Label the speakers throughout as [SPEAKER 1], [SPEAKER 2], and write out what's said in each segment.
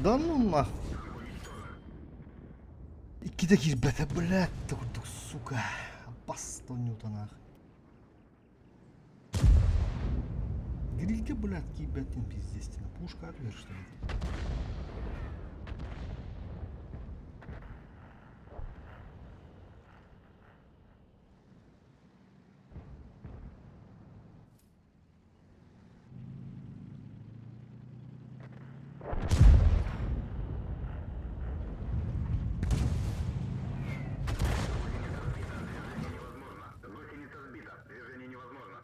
[SPEAKER 1] Да ну нах. Иккитэ киирбэтэ, блядь, да курдук, сука. Баста ньутанаах. Грильге, блядь, киирбэттин пиздец. Пушка отвер, что ли?
[SPEAKER 2] Гусеница сбита. Движение невозможно.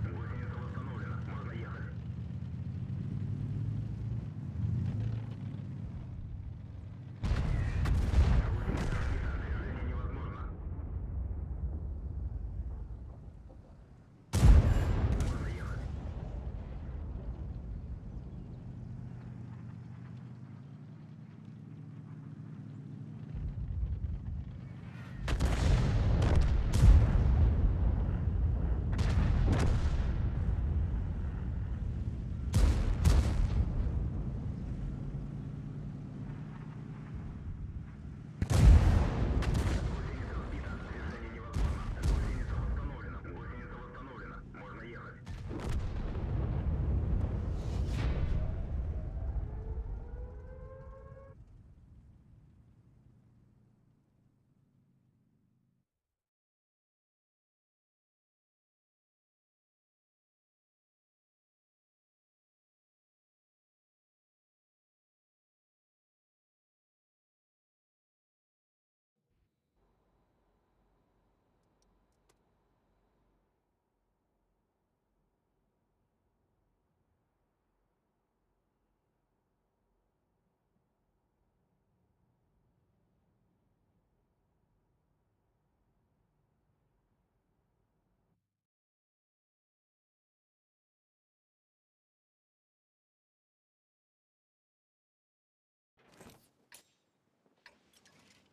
[SPEAKER 2] Гусеница восстановлена. Можно ехать. Гусеница сбита. Движение невозможно. Можно ехать. Гусеница сбита. Движение невозможно. Гусеница восстановлена. Гусеница восстановлена. Можно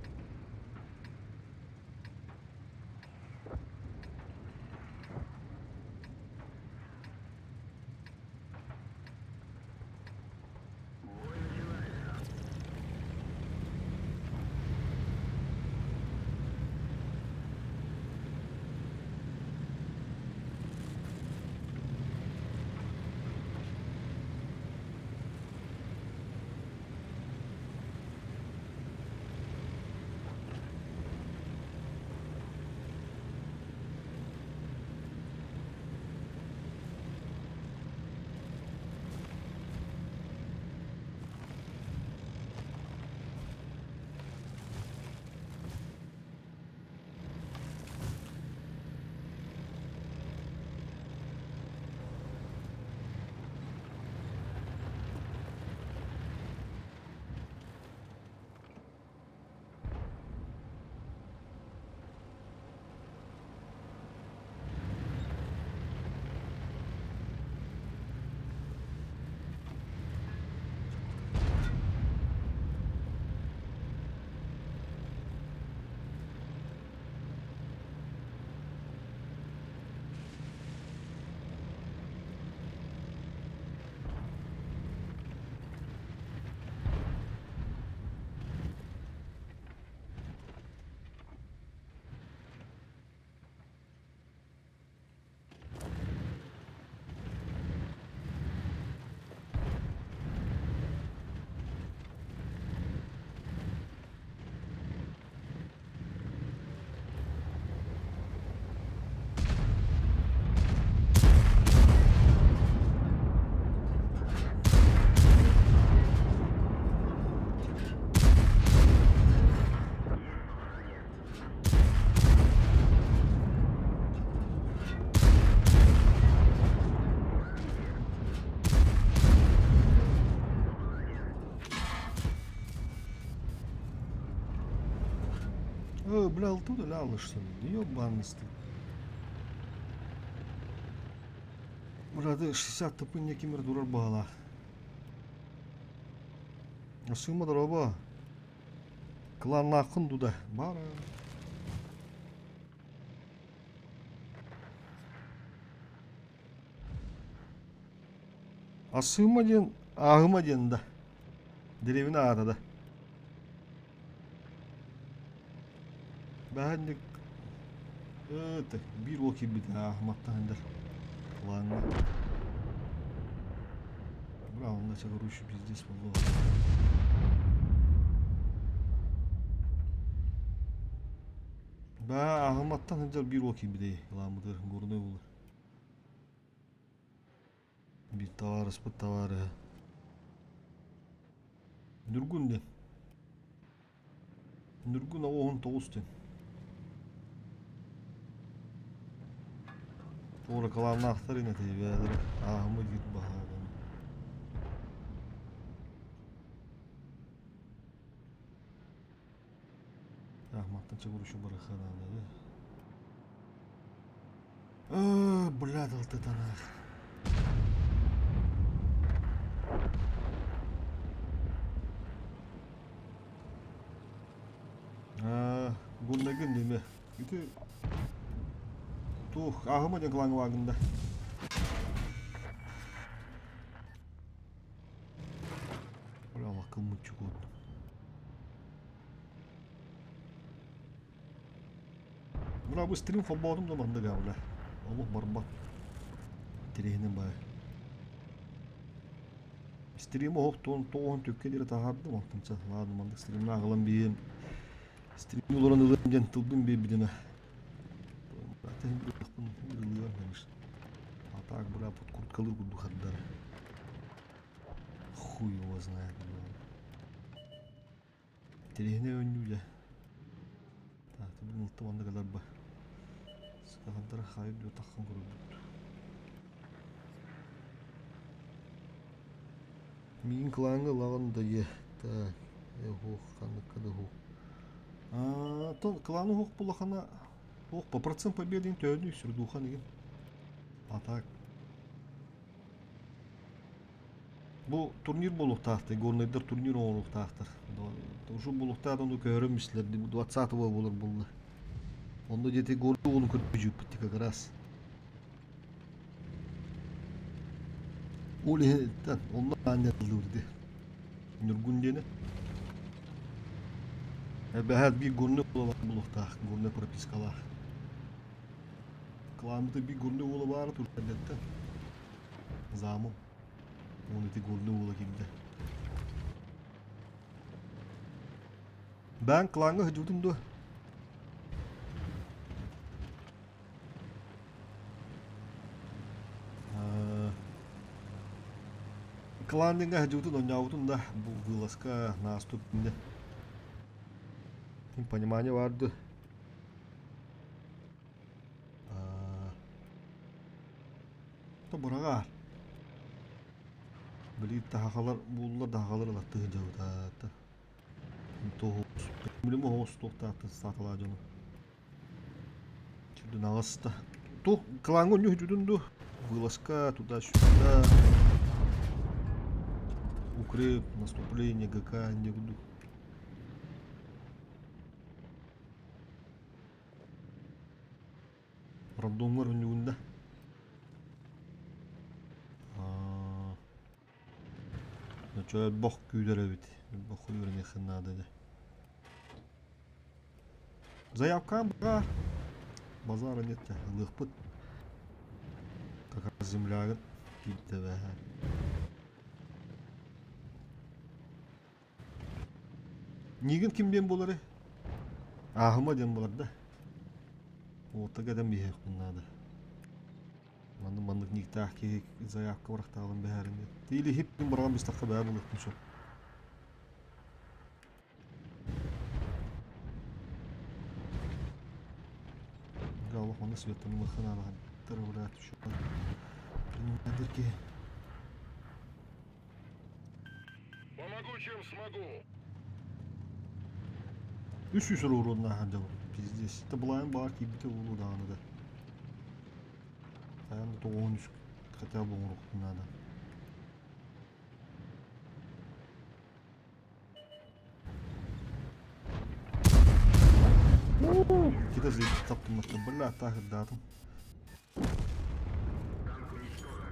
[SPEAKER 2] ехать. Бой начинается. Есть попадание. Пробитие. Попадание.
[SPEAKER 1] Э, бля, алтуда ляла, что ли? Ёбаный стыд. Браты 60 тыпынньа ким эрэ турар баҕалаах. Сыма дорообо. Кланнааххын дуда. Баар. Асыыма диэн ааһыма диэн да. Дэриэбинэ аата да. Бэһэнник ыт биир уол киирбитэ ааһыматтан сылдьар плаҥҥа. Браво, начал короче пиздец буолла. Баа ааһыматтан сылдьар биир уол киирбитэ ылааммытыгар горнай уола. Биир табаарыспыт табаарыһа. Ньургун диэн. Ньургун 99 диэн. Туора кылааннаахтар ини бэйэлэрэ ааһыммыт диир баһааларын. Ахматтан чабырышы барыха надо, да? А, блядь, алтытанаах. Аа, гуннагын неме. Ити туох ааһыма диэн кылаҥылаагында. Бля, лакылмыччы куотtum. Мына бу стрим холбоотум да маннык аа бля. Олох барбат. Интэриэһинэй баай. Стрим оһох туон тоҕуһун түккэ диэри таһаардым алтынча. Ладно, маннык стримнаах ылан биэриэм. Стрим олорон ылыам диэн тылбын биэрбитим ээ. Ылыам, конечно. А так, бля, под курткалыр курдук хардара. Хуй его знает, бля. Интэриэһинэй оонньуу дьэ. Так, бүгүн алта уонна кэлэр Сахандара хайы дуо таххан көрөрбүт. Миигин кылааҥҥа ылаҕын да ийэ. Так, э, ханныкка да уһук. Аа, тон кылаан уһук булахана туох по процент победы төһөнүй сүрдухан игин. А так Бу турнир буолуохтаахтар, горнайдар турнир оҥоруохтаахтар. Уже буолуохтаах ону көһөрөн мислэр 20-го буолар буолла. Онно диэти горный уолун көрбүт как раз. Ол иһиттэн онно аанньаллыыр Ньургун диэни. Эбэһээт биир горный уола буолуохтаах, горный пропискалаах. Кылааммыта биир горный уола баара турар Замом. Уон ити горный уола киирдэ. Бээн клаҥҥа сылдьыбытым дуо? Клан диҥҥэ сылдьыбытын оонньообутум да, бу вылазка наступ иннэ. Понимание баар дуо? Быраҕаар. Били таһаҕалар бууллар таһаҕалар ылаттыы сылдьабыта. Билим оһоҕос туохтаахтын сааталаа дьону. Сүрдүн аҕыста. Туох клаҥҥа онньу үтүтүн дуу? Вылазка туда-сюда. Укреп, наступление, ГК, не курдук. Роддомҥар онньугун да? Ночоойбох күүтэр эбит. Бох үөрэниэххин наада дьэ. Заявкаҕа баар. Базара нет да ылыахпыт. Как раз землягын киирдэ бээһэ. Миигин ким диэн буоларый? Ааһыма диэн буолар да. Уоттага этэн биһиэхпин наада. Маннык маннык никтаах киһи заявка барахтаалын бэһээрин диэн. Тиили хип быраҕан бистахха бэйэ булуохпун сөп. Олох манна светтанылыахха наада. Тырыбыраат Принимайдыр киһи.
[SPEAKER 2] Помогу, чем смогу.
[SPEAKER 1] Үс уруоннаах дьон пиздец. Это былайын баар киирбитэ буолуо даҕаны да. Хайаан да тоҕуһун үс хотя бы оҥоруохпун наада. Иккитэ таптыммыттар, бля, так ырдаатым.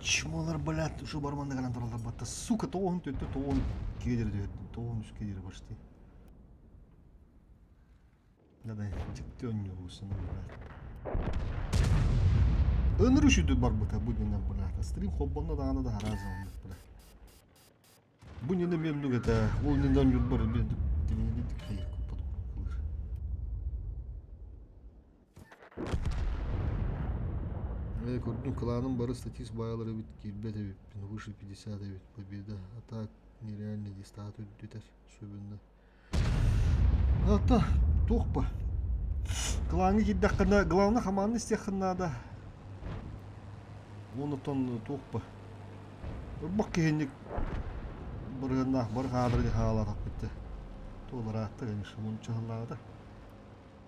[SPEAKER 1] Чмолар, блядь, уже барманды кэлэн тураллар батта. Сука, тоҕуһун төттө тоҕуһун киэдери түһэрдим, тоҕуһун үскэ диэри почти. Да-да, дьикти оонньуубусун, блядь. Ыныр үшүдү барбыта бу динэн, блядь. Стрим холбонно даҕаны да харааза оннук, блядь. Бу ньыны мен этэ, ол ньынан юрбар мен тилинидик хайыр куппат кылыр. Ээ, көрдүм, кланым бары статист баайалар эбит, киирбэт эбиппин, выше 50 эбит, победа, а так нереально дии статуй бүтэр, особенно. Ата, туох ба? Клаҥҥа киирдэххинэ, главное хамаанны истиэххин наада. Онтон туох ба? Ырбах киһинник бырыһыннаах бары хаалары хаалаатахпыт дьэ. Туолараатта, конечно, мунча сыллаата.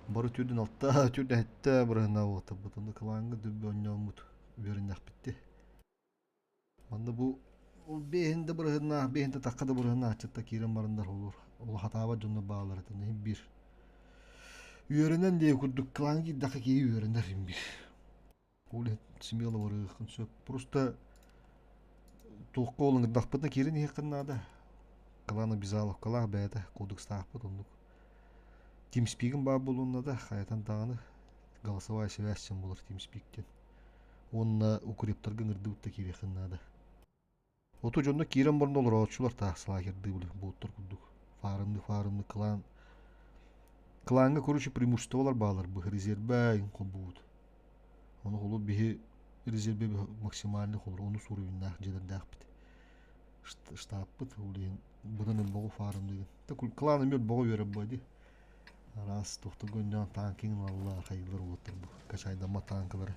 [SPEAKER 1] Бары түрдүн алта, түрдүн сэттэ бырыһыннаах буолтарбыт. Онно кылааҥҥа дүрбү оонньооммут үөрэннэхпит дии. Манна бу ол биэһин да бырыһыннаах, биэһин да тахха да бырыһыннааччыта киирэн бараннар олор ол хатаабат дьоннор бааллар этэ иһин биир. Үөрэнэн диэ курдук кылаан киирдэххэ киһи үөрэнэр иһин биир. Ол иһин смело барыаххын сөп. Просто туохха ол ыҥырдахпытына киирэн иһиэххин наада. Кылаан обязаловкалаах бэйэтэ кодекстаахпыт оннук. Тимспигин баар буолуон наада, хайатан даҕаны голосовая связь диэн буолар тимспиктен. Уонна укрептарга ыҥырдыбыт да киириэххин наада. Оту дьонно киирэн баран олорооччулар таах слакердыы били буоттар курдук. Фаарынны-фаарынны клан клаҥҥа короче преимуществолар баалар быһа резербэ иҥ холбуут. Ону холу биһи резербэ максимальный холор ону суруйуннаах дьиэлэрдээхпит. Штабпыт ол иһин быдан өлбөҕү фаарынныгын. Клан эмиэ өлбөҕү үөрэр буо дии. Араас туохтарга оонньоон танкиҥ ылаллар, хайыылар уолаттар бу качайдаммат танкалары.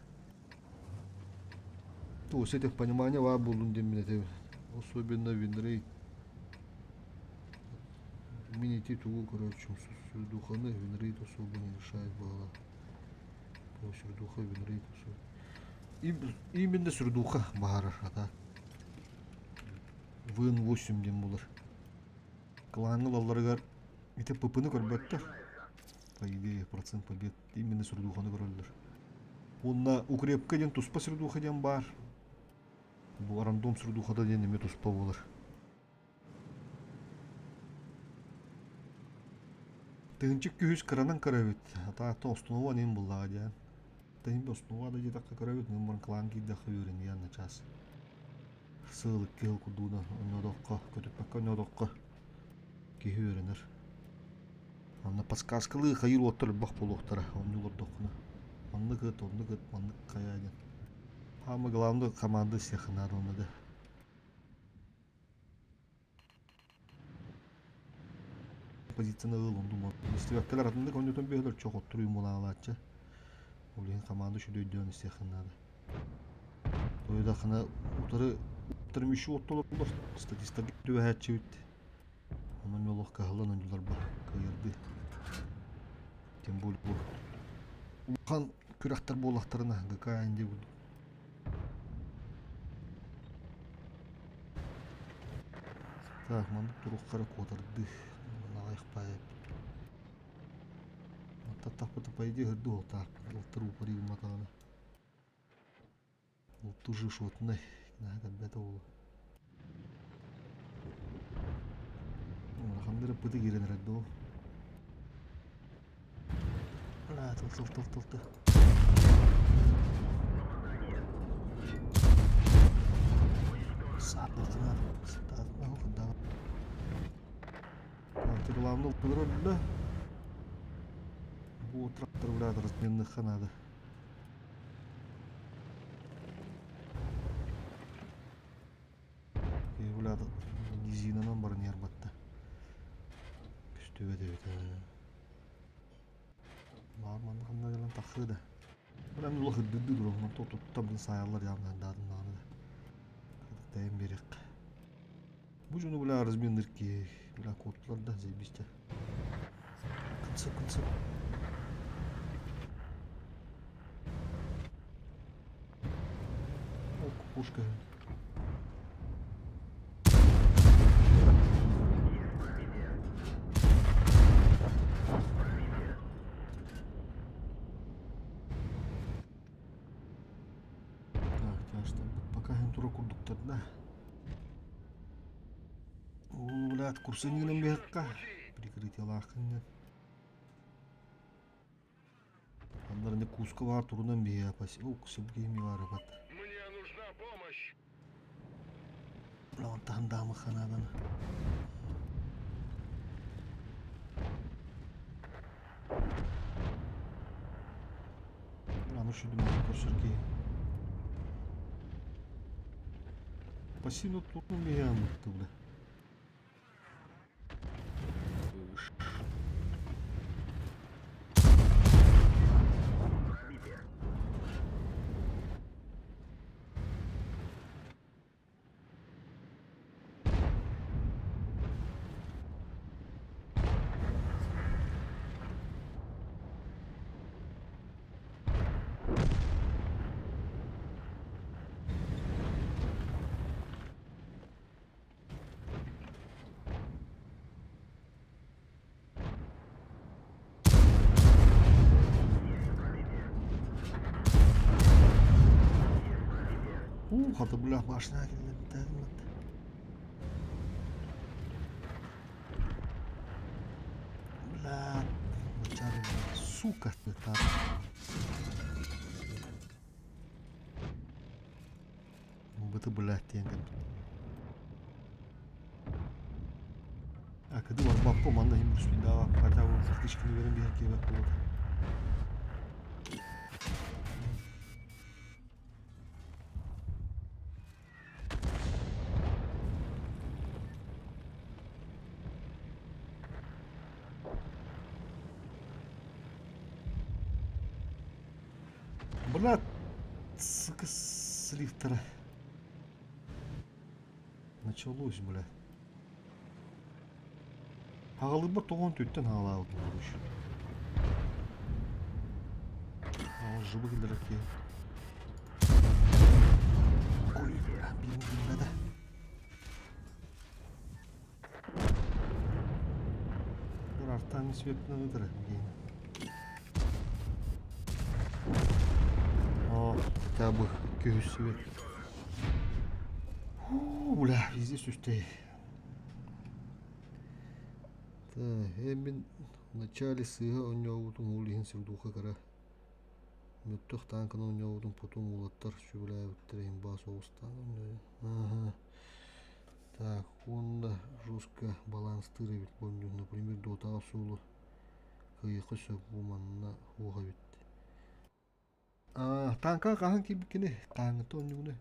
[SPEAKER 1] То есть этих понимание баар буоллун диэммин этэбин. Особенно винрейт. Мин ити тугу көрөөччүм Сюрдуханы винрейт особо не решает было. По Сюрдуха винрейт особо. Именно Сюрдуха баһарар а так. ВН8 диэн булар. Клаҥҥа ылалларыгар ити ПП-ны көрбөттөр. По идее, процент побед именно Сюрдуханы көрөллөр. Уонна укрепка диэн туспа Сюрдуха диэн баар. Бу рандом Сюрдухата диэн эмиэ туспа буолар. Тыһынчык күһүс кыранан көрөбүт. Атаата основа нем буллаҕа диэн. Тыһын основа да диэтэххэ көрөбүт, ныммар клан киирдэххэ үөрэниэн начаас. Сыл икки сыл курдугунан онньоодоххо, көтүппэккэ онньоодоххо киһи үөрэнэр. Онно подсказкалыы хайыыр уоттар элбэх буолуохтара онньуу олордоххуна. Маннык ыт, оннук ыт, маннык хайаа диэн. Самое главное команда всех надо онно да. Позицияны ыл онду Истибэккэлэр атыннык онньотон биэһэлэр чох оттуруй мулаалааччы. Ол иһин команда үчүгэй өйдөөн истиэххин наада. Тойдахына утары утары мүшү оттололлор статистар түбэһээччибит. Онон олох кыһаллан оонньуулар кыайырды. Тем более бу улахан күрэхтэр буоллахтарына ГК инди Так, маннык туруоххара куотардыы. Аҕыйах паайа. Таттахпыта по идее үрдү уолтаахпыт. Ылтыр упари гымматаҕына. Ултужи шотнай. Наһаа кэлбэтэ уолу. Улаханнар ыппыты киирэн эрэр дуу. А, тыл тыл тыл тыл тыл. Главное өллө. Бу трактор блядь разменныхха надо. Блядь низинанан баран ярбатта. Көстүбэт эбит. Баар манна ханна кэлэн тахсыы да. Бирам улах үрдүрдүү туруохман тутта бын саайаллар явно даатын даҕаны да. Тэйэн биэриэххэ. Бу дьону бля разменныр ки бля куоттулар да заебись Кынсып кынсып. Ол пушка. Так, тяжтарбыт пока иһин тура курдуктар да. Оо, блядь, курсы ньыгынан биһэкка. Прикрытиелааххын Аннарыны куска баар турунан биһиэ о, кусубгими баар
[SPEAKER 2] Мне нужна помощь.
[SPEAKER 1] Онтан даамы ханааданы. Аны шүдүм көрсөр киһи. Пассивно турун биһиэ аммытты бля. Уу, хата бля башня Бля, сука ты так. Быты блядь диэн кэлбит. Акыды барбаппа манна иһин бүрүспүйдаава хотя бы фактически берен биһэр киэбэт буолуо. Бля, сука, с лифтера. Началось, бля. Аҕалыырбар тоҕон түттэн хаалаабытым короче. Жыбы киллэрэр киһи. Ой, бля, биир билбэтэ. Артан светынан ытара диэн. О, хотя бы көһүс свет. Фу, бля, везде сүстей. Мин вначале сыыһа оонньообутум ол иһин сирдуха кыра. Мөттөх тааҥканы оонньообутум потом уолаттар сүбэлээбиттэрэ иһин баас оҕустаан оонньоойун. Так, уонна жестко баланстыыр эбит буоллун. Например, Дотаҕа суолу кыайыахха сөп бу манна суох эбит. Аа, тааҥкаҕа хаһан киирбиккиний? Тааҥҥыта оонньуугунуй?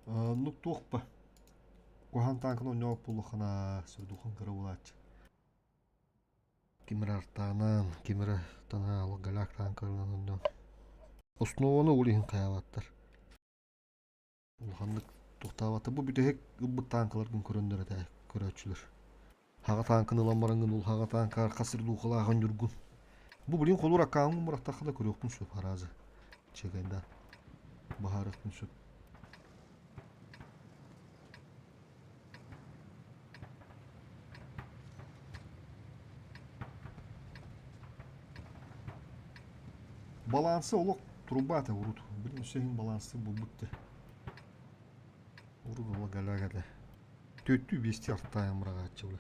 [SPEAKER 1] Оннук туох ба? Куһаҕан тааҥканы оонньообот буоллаххына, сүрдухан кыра буолааччы. Ким эрэ артаанан, ким эрэ танаалы голяк тааҥкаларынан оонньоон. Основаны ол иһин хайаабаттар. Улаханнык тохтообото. Бу бүтэһик ылбыт тааҥкаларгын көрөннөр этэ көрөөччүлэр. Хаҕа тааҥканы ылан бараҥҥын ол хаҕа тааҥкаҕар хас сир духалааҕын ньургун. Бу билигин холуур аккааҥҥын бырахтахха да көрүөхпүн сөп араазы. Чэгэйдаан. Баһаарыахпын сөп. Балансы олох турбата урут. Билин өссө иһин балансы булбут да. Урут ола галя-галя. Түөттүү биэстии артаайан быраҕааччы бile.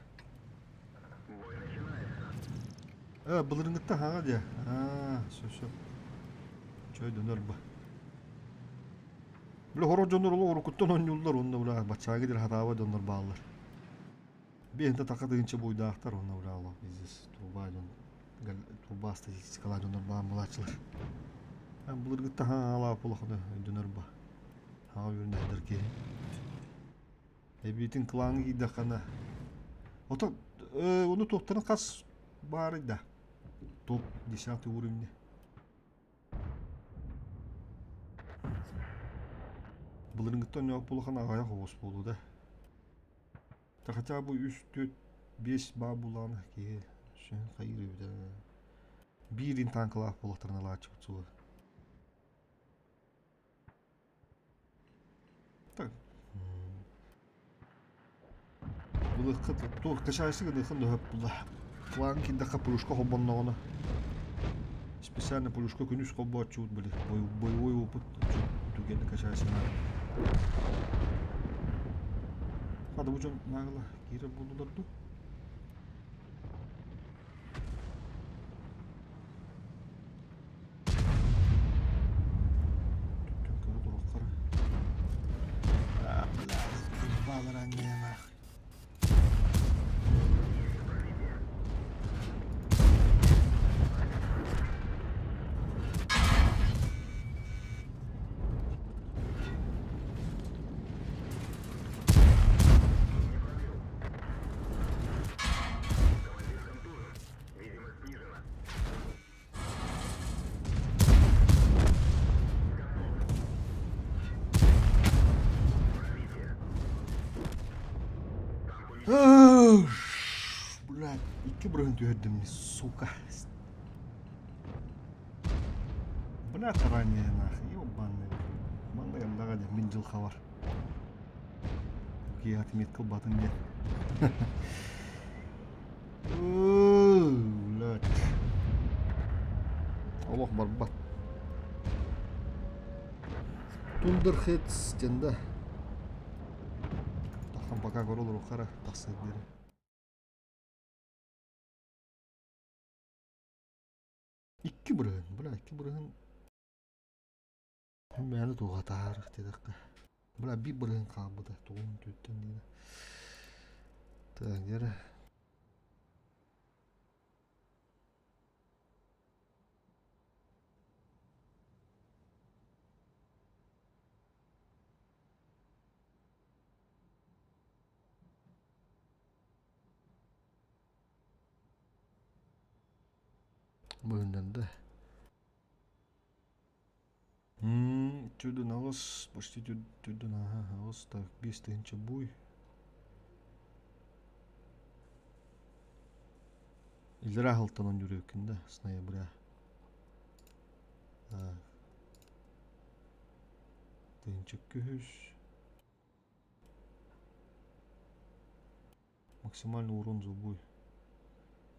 [SPEAKER 1] Э, былырыҥҥыттан хаҥа дии. Аа, сөп-сөп. Чөй дөнөр ба. Бile хорох дьоннор олох уруккуттан оонньууллар уонна бля баччааҥҥы диэри хатаабат дьоннор бааллар. Биэһинтэ таха тыһыынча буйдаахтар уонна бля олох бизнес труба дьон труба статистикалаах дьоннор баан булааччылар. Былыргыттан хаҥалаах улахана өйдөнөр ба. Хаҥа үөрэнэһдэр киһи. Эбиитин клаҥҥа киирдэххинэ ото ону туохтарын хас баарый да топ десятый уровень Былырыҥҥыттан ньоох улахан аҕыйах оҕус буолуо да. Хотя бы үс, түөрт, биэс баа булаана киһи Сүһүн хайыыр эбит Биирин танкалаах буолуохтарын ылааччыбыт суола. Так. Былыкка туох качайсы гыныхын да хөп була. План киндахха плюшка холбонноҕуна. Специально плюшка күнүс холбооччубут били. Боевой опыт түгэнне качайсына. Хада бу дьон наагыла киирэр буоллулар дуу?
[SPEAKER 2] Видимость снижена.
[SPEAKER 1] Блядь, икки бырыһын түһэрдим, сука. Бля, таранья нахуй, ёбаный. Манна эллэҕэ дьэ, мин дьылҕабар. Киһи отметка ылбатын диэн. Блядь. Олох барбат. Тундрхедс диэн да. Тахсан пока көрө олоруохха тахсыар диэри. Икки бырыһын, бля, икки бырыһын мээнэ туоҕатаарых диэтэххэ. Бля, биир бырыһын хаалбыта, тугун түүттэн диэнэ. Так, эрэ. Быһыннан да. Түрдүн аҕыс, почти түрдүн аҕыс, так, 5000 буй. Илдьэрэ аһылтан ондюрүөккүн да, с ноября. Так. Тыһыынча күһүс. Максимальный урон зубой.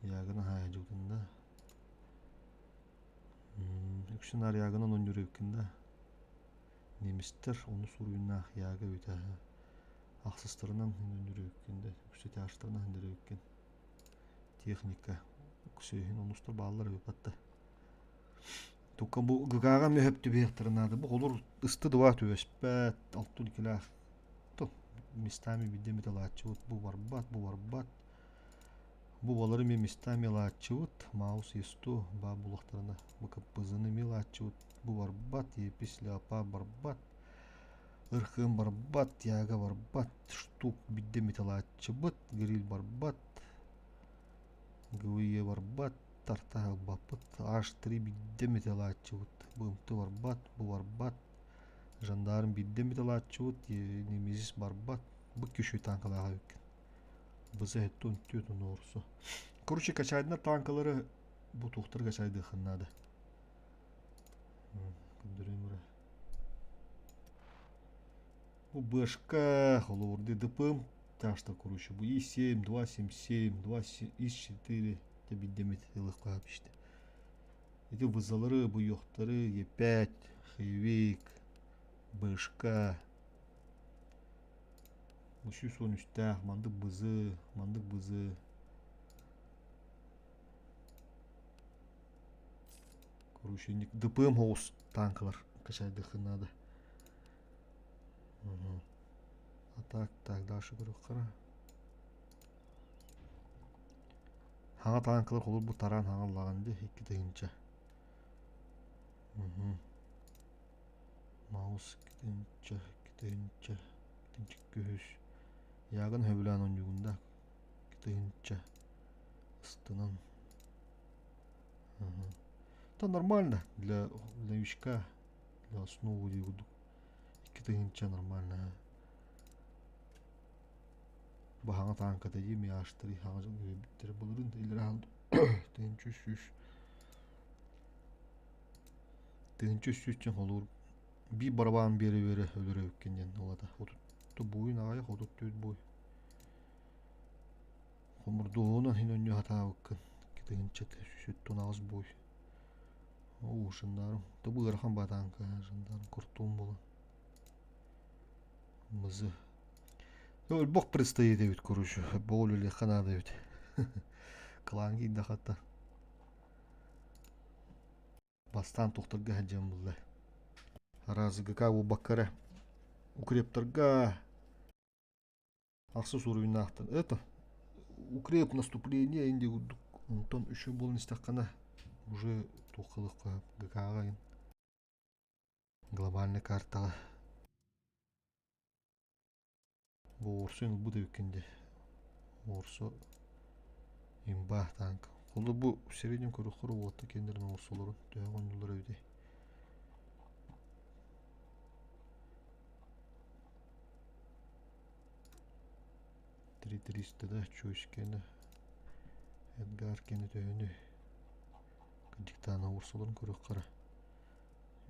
[SPEAKER 1] Ягына хаайдьыбытын да. Үксүн ягынан ондюрүөккүн да. Немецтэр ону суруйнаах яга үтэ ахсыстарынан ондюрүөккүн да, үксү тяжтарынан ондюрүөккүн. Техника үксүһүн онустар бааллар эбит Тука бу ГК-ҕа мүһэп түбэһиэхтэрин наада. Бу холур ысты два түбэспэт, алтын икилээх. То местами биирдэ эмит ылааччыбыт. Бу барбат, бу барбат. Бу балары эмиэ местами ылааччыбыт. Маус Е100 баа булахтарына бу КПЗ-ны эмиэ ылааччыбыт. Бу барбат, Епис Леопа барбат. Ырхын барбат, Яга барбат, штук биирдэ эмит ылааччыбыт, Гриль барбат, ГВЕ барбат, тарта ылбаппыт. H3 биирдэ эмит ылааччыбыт. БМТ барбат, бу барбат. Жандарм биирдэ эмит ылааччыбыт, Немезис барбат. Бу күшү танкалаах эбиккин. БЗ 74 оноорсу. Короче, качайдына танкалары бу туохтар качайдыахын наада. Көрдөрүм эрэ. Бу бэшка, холобурдуу ДПМ тяжта короче, бу И7, 277, 2 И4 биирдэ эмит ылыахха иште. Ити вызалары, буйуохтары Е5, Хейвик, Бэшка, бу 113-тээх, мандык бызы, мандык бызы. Короче, ДПМ соҕус танкалар качайдыаххын наада. А так, так, дальше көрүөххэ. Хаҥа таанкалар холобур бу тараан хаҥаллаҕын дии 2000. Маус 2000, 2000, 2003. Ягын сөбүлээн оонньуугун да 2000 ыстынан. Это нормально для новичка, для основы курдук. 2000 нормально. Баһаҥа тааҥката дии миаштары хаҥа былырын илэрэ 1300. 1300 диэн холуур биир барабаан биэрэ-биэрэ өлөрөбүккүн диэн улата. Отут буйун аҕайах 34 буй. Хомурдуоһунан иһин онньу сатаабыккын. 1808 буй. Оо, жандарм. Тобу ыарахан батаанка жандарм куртуум буолан. Мызы. Өлбөх предстоит эбит короче. Боҕол үлүөххэ наада эбит. Кылаан киирдэ хатта. Бастаан тохторго сылдьан булла. Араас ГК буолбакка эрэ укрептарга ахсыс уровеннаахтан это укреп наступление инди курдук онтон үчүгэй буолан истэххинэ уже туохха ГК-ҕа глобальный картаҕа бу Орсу ылбыт эбиккин дии Орсу имба танк холу бу среднем көрүөххэ уотта киэннэрин Орсуларын төһө оонньууллар эбитий 3 300 да чуйскэни Эдгар кини төһөнү диктана Орсуларын көрүөххэ эрэ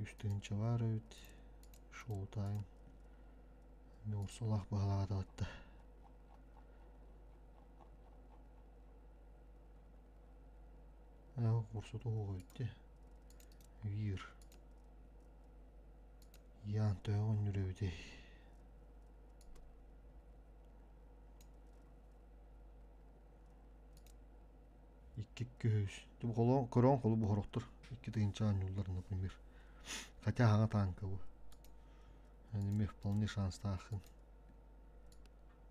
[SPEAKER 1] үс тыһыынча баар эбит шоу-тайм Орсулаах баһылаатаҕытта Орсута оһоҕо эбит дии Вир Ян төһө оонньуур эбитий Икки көһүс. Холоон көрөөн холу буһорохтор. Икки тыһыынча оонньууллар, например. Хотя хаҥа танка бу. Эми вполне шанстааххын.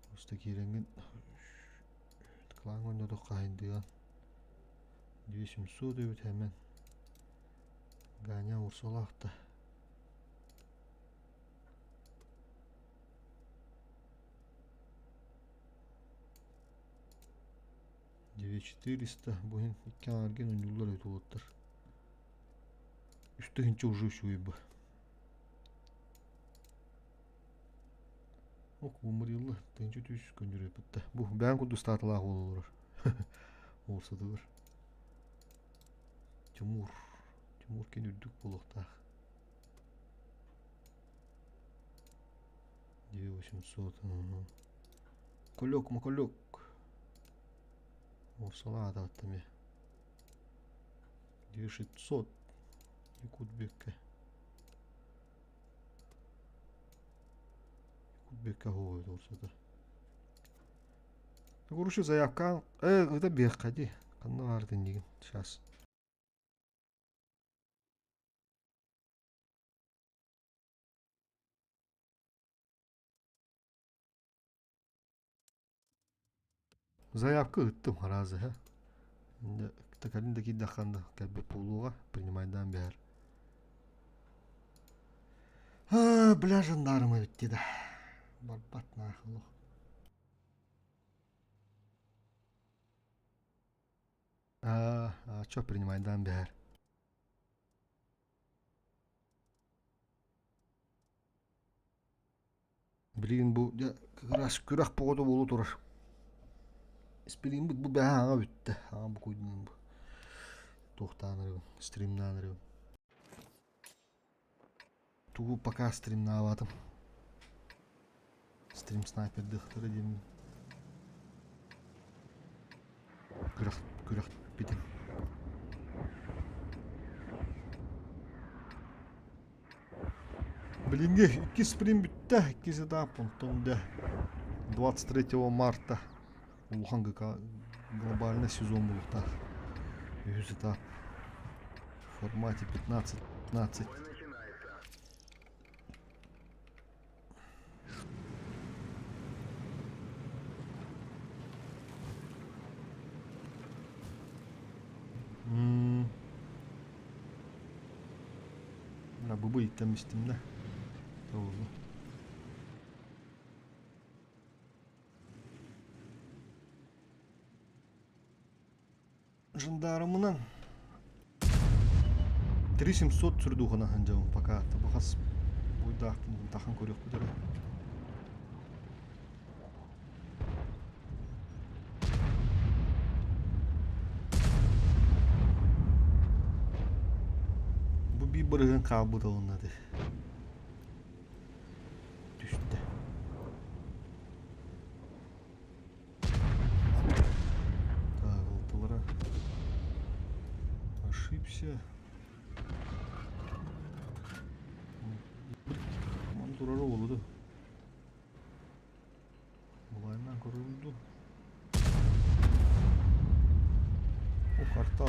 [SPEAKER 1] Просто киирэҥҥин клан оонньоотоххо хаһайдыган. 2700 эбит хэмэн. Ганя Урсулаах да. 2400 бу иһин икки аҥааргын оонньууллар эбит уолаттар. Үс тыһыынча уже үчүгэй бу. Ок бумырыылла тыһыынча түс көннөрүөппүт да. Бу бэйэм курдук статалаах уол олорор. Уолсатыгар. Тимур. Тимур кин үрдүк буолуохтаах. 2800. Кулек, макулек. Уорсалаатаҕыт эмиэ. 2600 Якутбекке. Якутбекке оһуобайт уорсата. Короче, заявкаан ыта биэххэ дии. Ханна баарын диигин сейчас. Заявка ыыттым араазыһа. Кэлин да киирдэххэ да кэлбит буолуоҕа, принимайдаан биһэр. Бля, жандарма эбит да. Барбат нахуй. А, чё принимайдаан биһэр. Билигин бу дьэ как раз күрэх боҕото буола турар. Испилииммит бу бэҕэһээ аҥа бүттэ. Аҥа букуйдунан бу. Туохтаан эрэбин, стримнаан эрэбин. Тугу пока стримнаабатым. Стрим снайпердыахтара диэммин. Күрэх күрэхпитин. Билиҥҥи иккис стрим бүттэ, иккис этап, онтон дьэ 23 марта улахан ГК глобальный сезон буолуохтаах. Үһүс этап в формате 15-15.
[SPEAKER 2] Бой начинается.
[SPEAKER 1] М Бу иттэммистим да. Тоҕо Жандармынан 3700 сүрдуухана сылдьабын пока хас буйдаахпын тахан көрүөхпүт эрэ. Биир бырыһыан хаалбыт уонна ити түстэ. Так, алтылара ошибся. Ман турара олуду. Булайынан көрүлдү. О, карта, о,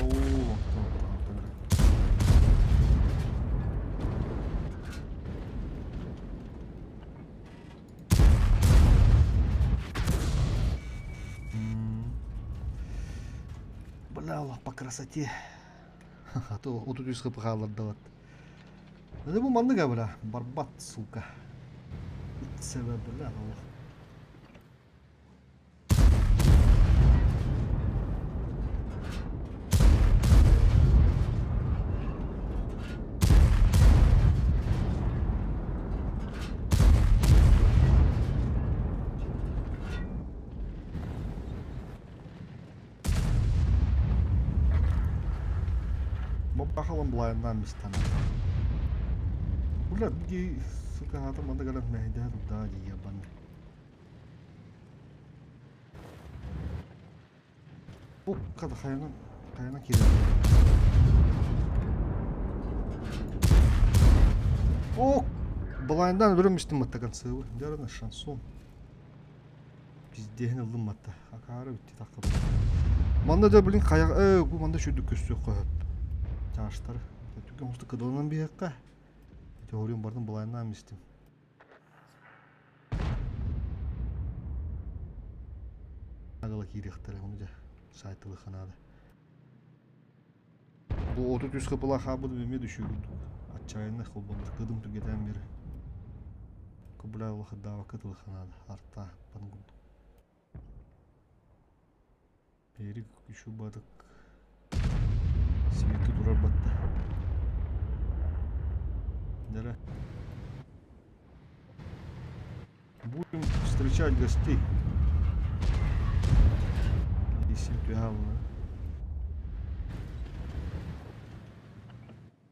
[SPEAKER 1] Бля, Аллах, по красоте. А то 33 хп хааллардылар. Это бу манныга, бля, барбат, сука. Себеп, бля, Аллах. Бахалан былайынан мистан. Бля, ди сука, атам анда галат мәһидә туда ди ябан. Бу хата хайанан хайанан киирэр. О, былайындан өлөрөм истим матта концевы. Дярана шансон. Пиздеһин ыллым матта. Акаары бүтти такка. Манна да блин хайа э бу манна шүрдүк көстүөх көһөп. Чааштар. Түгэн хосту кыдылынан биһэкка. Теориям бардым былайындан истим. Агала киириэхтэрэ, ону дьэ саайтылыахха наада. Бу 33 хыпыла хаабыт эмиэ дүшүү курдук. Отчаянно холбонор кыдым түгэтээн биэрэ. Кубуля улахадаабакка тылыха наада. Арта пан курдук. Берик үчү бадык свети турар батта. Дара. Будем встречать гостей. Если түһэ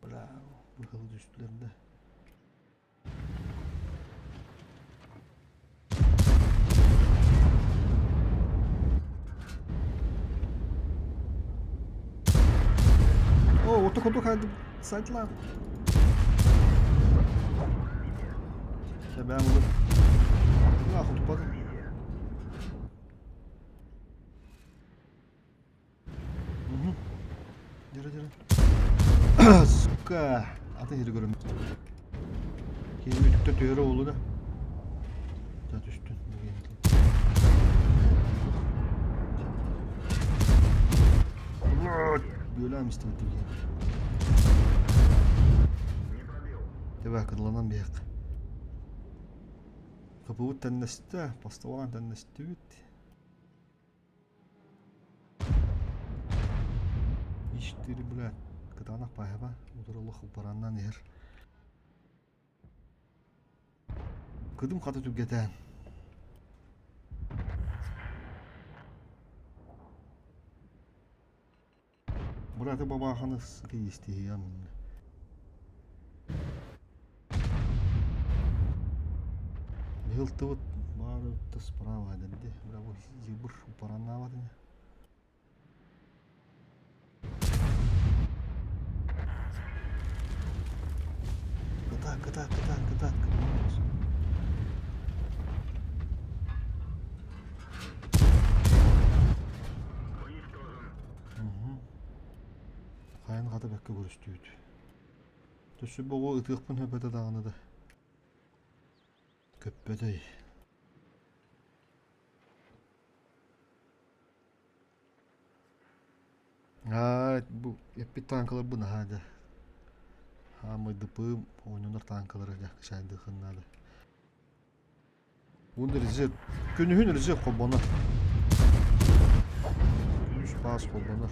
[SPEAKER 1] Бля, быһылы түстүлэр да. О, вот только сайтлар. Ben bunu нахуй тупадым. Угу. Дere дere. Сука. Атын сири көрөм. Киһи үтүктэ түһэрэ буолуо да. Да түстүн. Бүөлээн истибит диэн. Тэбэ кыдыланан биһиэхэ. Капыбыт тэннэстэ, постоваан тэннэстибит. Ичтири бля кытаанах пааһаба утары бараннан иһэр. Кыдым хата түргэтээн. Быраты бабааханы истиһиям. Быһылтыбыт баары справа дэнди. Браво зибр упараннаабатын. Кытаат, кытаат, кытаат, кытаат, кытаат. Хайан хата бэккэ көрүстүбүт. Төссө боҕу ытыахпын сөп этэ даҕаны да. Көппөтөй. Аа, бу эппит тааҥкаларбын наһаа дьэ хаамай дыпыым оонньонор тааҥкалары дьэ кычаайдыаххын наада. Уонна резерв күнүһүн резерв холбонор. Күнүс баас холбонор.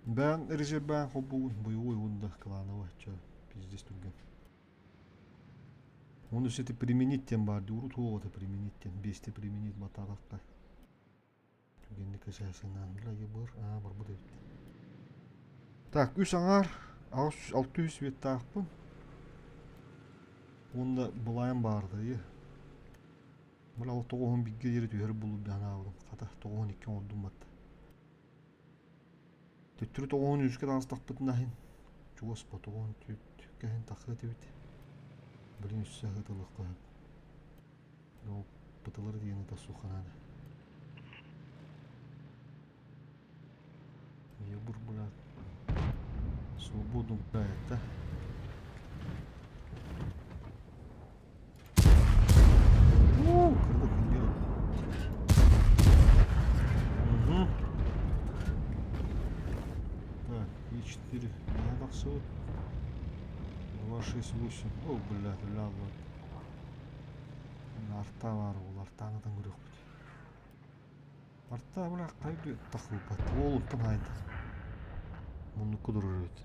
[SPEAKER 1] Бээн резервбээн холбуугун боевой уонна клановый чё пиздец түргэн. Оны все применить тем бар, урут это применить тем, бесте применить батаратта. Түргэнник кэсээсинэн бля ебыр аа барбыт эбит. Так, үс аҥаар, аҕыс алта үс светтаахпын. Уонна былаан баарда ийэ. Бля ол тоҕуһун бигге диэри түһэр булуп ханаабытым. Хата тоҕуһун икки оҥордум батта. Төттөрү тоҕуһун үскэ таҕыстахпытына иһин чугас по тоҕуһун түөрткэ иһин тахсыа этибит. Блин өссө ыһытылыахха сөп. Ол бытылары диэн ыта суох наада. Ебур, блядь. Свободу, блядь, да? Уу, кырдык делать. Угу. Так, И4 не тахсыбыт. 2, 6, 8. О, блядь, бля, вот. Арта бар, ол артаны ытан көрүөхпүт. Арта, бля, хайды тахылбат. Ол оттон хайда. Муннукка турар эбит.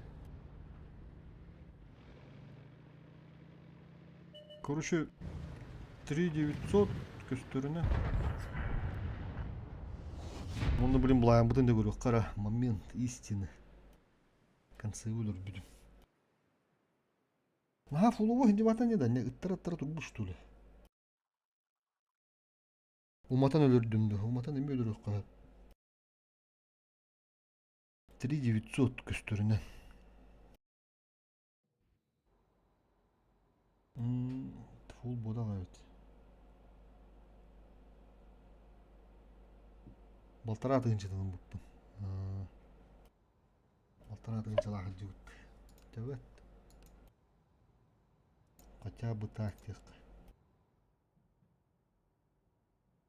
[SPEAKER 1] Короче, 3900 көстөрүнэ. Уонна, блин, былаанбытын да көрүөххэ эрэ. Момент истины. Концевы өлөрбүтүм. Наһаа фуловой дебата не да, не ыттара-ыттара турбут что ли. Уматан өлөрдүм да, уматан эмиэ өлөрүөххэ сөп. 3900 көстөрүнэн. Фул буолан эбит. Балтараа тыһыынчатан ылбыппын. Балтараа тыһыынчалаах илдьибит. Төбөт. Хотя бы так диэххэ.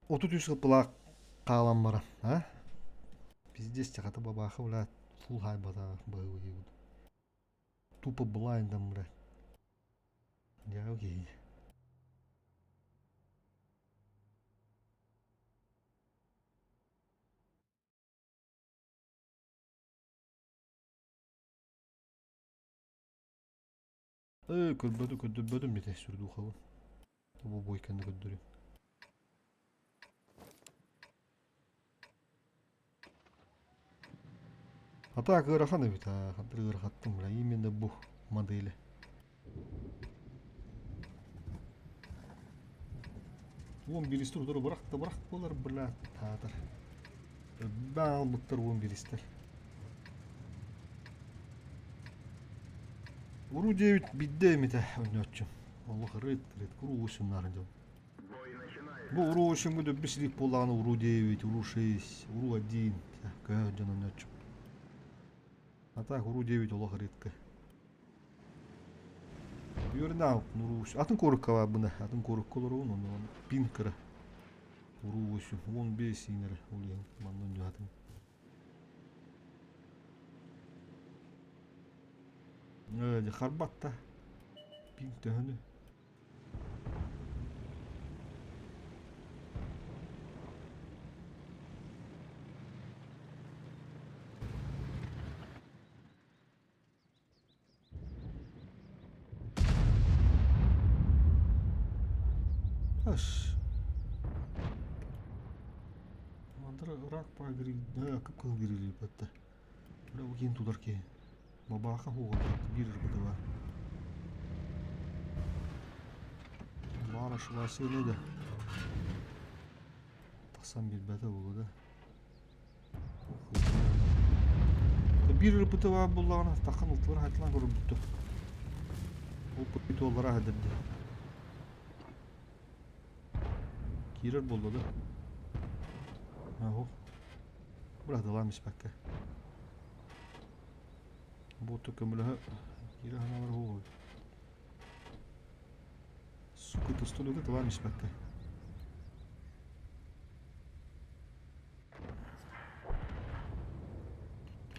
[SPEAKER 1] 33 ылпылаах хаалан баран, а? Пиздец, хата бабаха, блядь, фул хайбата быһыы диибит. Тупо блайндом, блядь. Дьэ, окей. Ээ, көрбөтүм, көрдөрбөтүм ити сүрдуухабын. Бу бойканы көрдөрүм. А так ыарахан эбит аа, хантыр ыарахаттым, бля, именно бу модели. Уон биристер утары бырах да бырах буолар, бля, таатар. Баал буттар уон биристер. Уруу диэбит бидде эмитэ ойнооччум. Олох ырыт, ырыт, куруу усуннаарын дьон. Бу уруу усуҥҥу дөббүс илик буоллаҕына уруу диэбит, уруу шесть, уруу один, көһө дьон ойнооччум. А так уруу диэбит олох ырытка. Үөрнэ уруу атын куоракка баарбына, атын куоракка олоробун, онно пин кыра. Уруу усун, 15 иинэрэ ол иһин манна ойноотум. Ээ, харбатта. Пин төһөнү? Аш. Мандыр ыраах баа гриль, кып-кызыл гриль батта. Бля, бу киин тутар киһи. Бабааха хуоҕа биир ырбыта баар. Баар ошибайся да. Тахсан билбэтэ буолуо да. Биир ырбыта баар буоллаҕына таххан ылтылар хайтылаан көрөрбүт Ол туоллара аһадырды. Киирэр буолла да. Аһу. Быраатылаам испэккэ. Буоту көмөлөһө киирэ ханалар уһугуй. Сука, тустулуга тылаам испэккэ.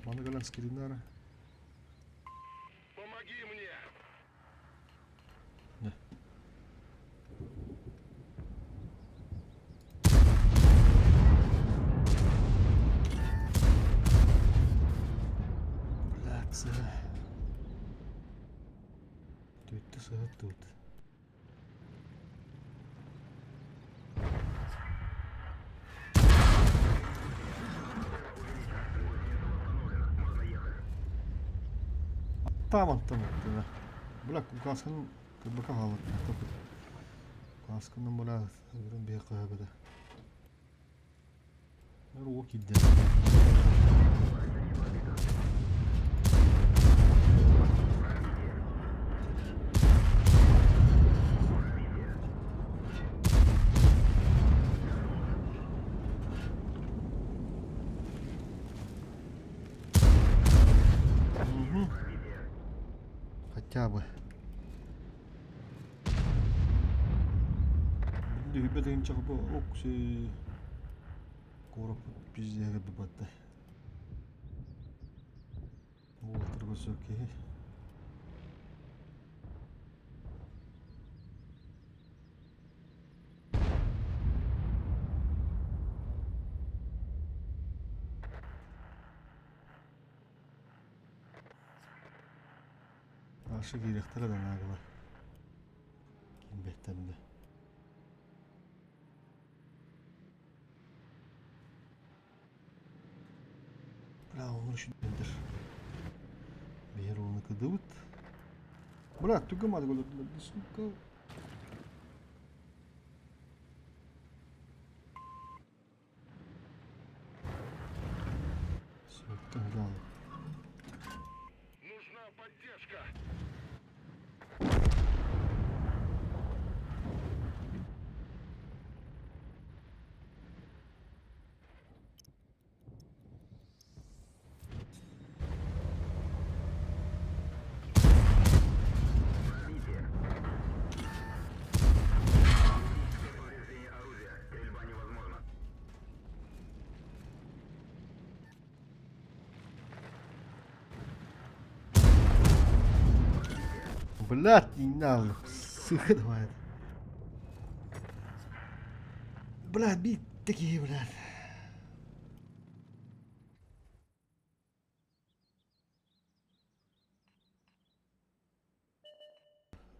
[SPEAKER 1] Маны кэлэн скриннара.
[SPEAKER 2] Помоги мне!
[SPEAKER 1] Не. Блядь, сыһа. Түттэ сыһа тут. Аттаамантан ыттына. Бля, куукааскын кырбака хаалар. Кааскынан бля, ыгырын биһи хаһабыта. Руо киирдэ. Угу. Хотя бы. Дүһүбэ тыһыынча бу уксы куораппыт пиздеһэ быбатта. Уолаттарга сөп киһи. Аша киириэхтэрэ да наагылар. Киирбэттэр да. Бля, онор үчүгэйдэр. Биһир ону кыдыбыт. Бля, түгэн мады көрдүлэр, сука.
[SPEAKER 2] Нужна поддержка. Повреждение оружия. Стрельба невозможна.
[SPEAKER 1] Блядь, не надо. Сука, давай. Блядь, бить такие, блядь.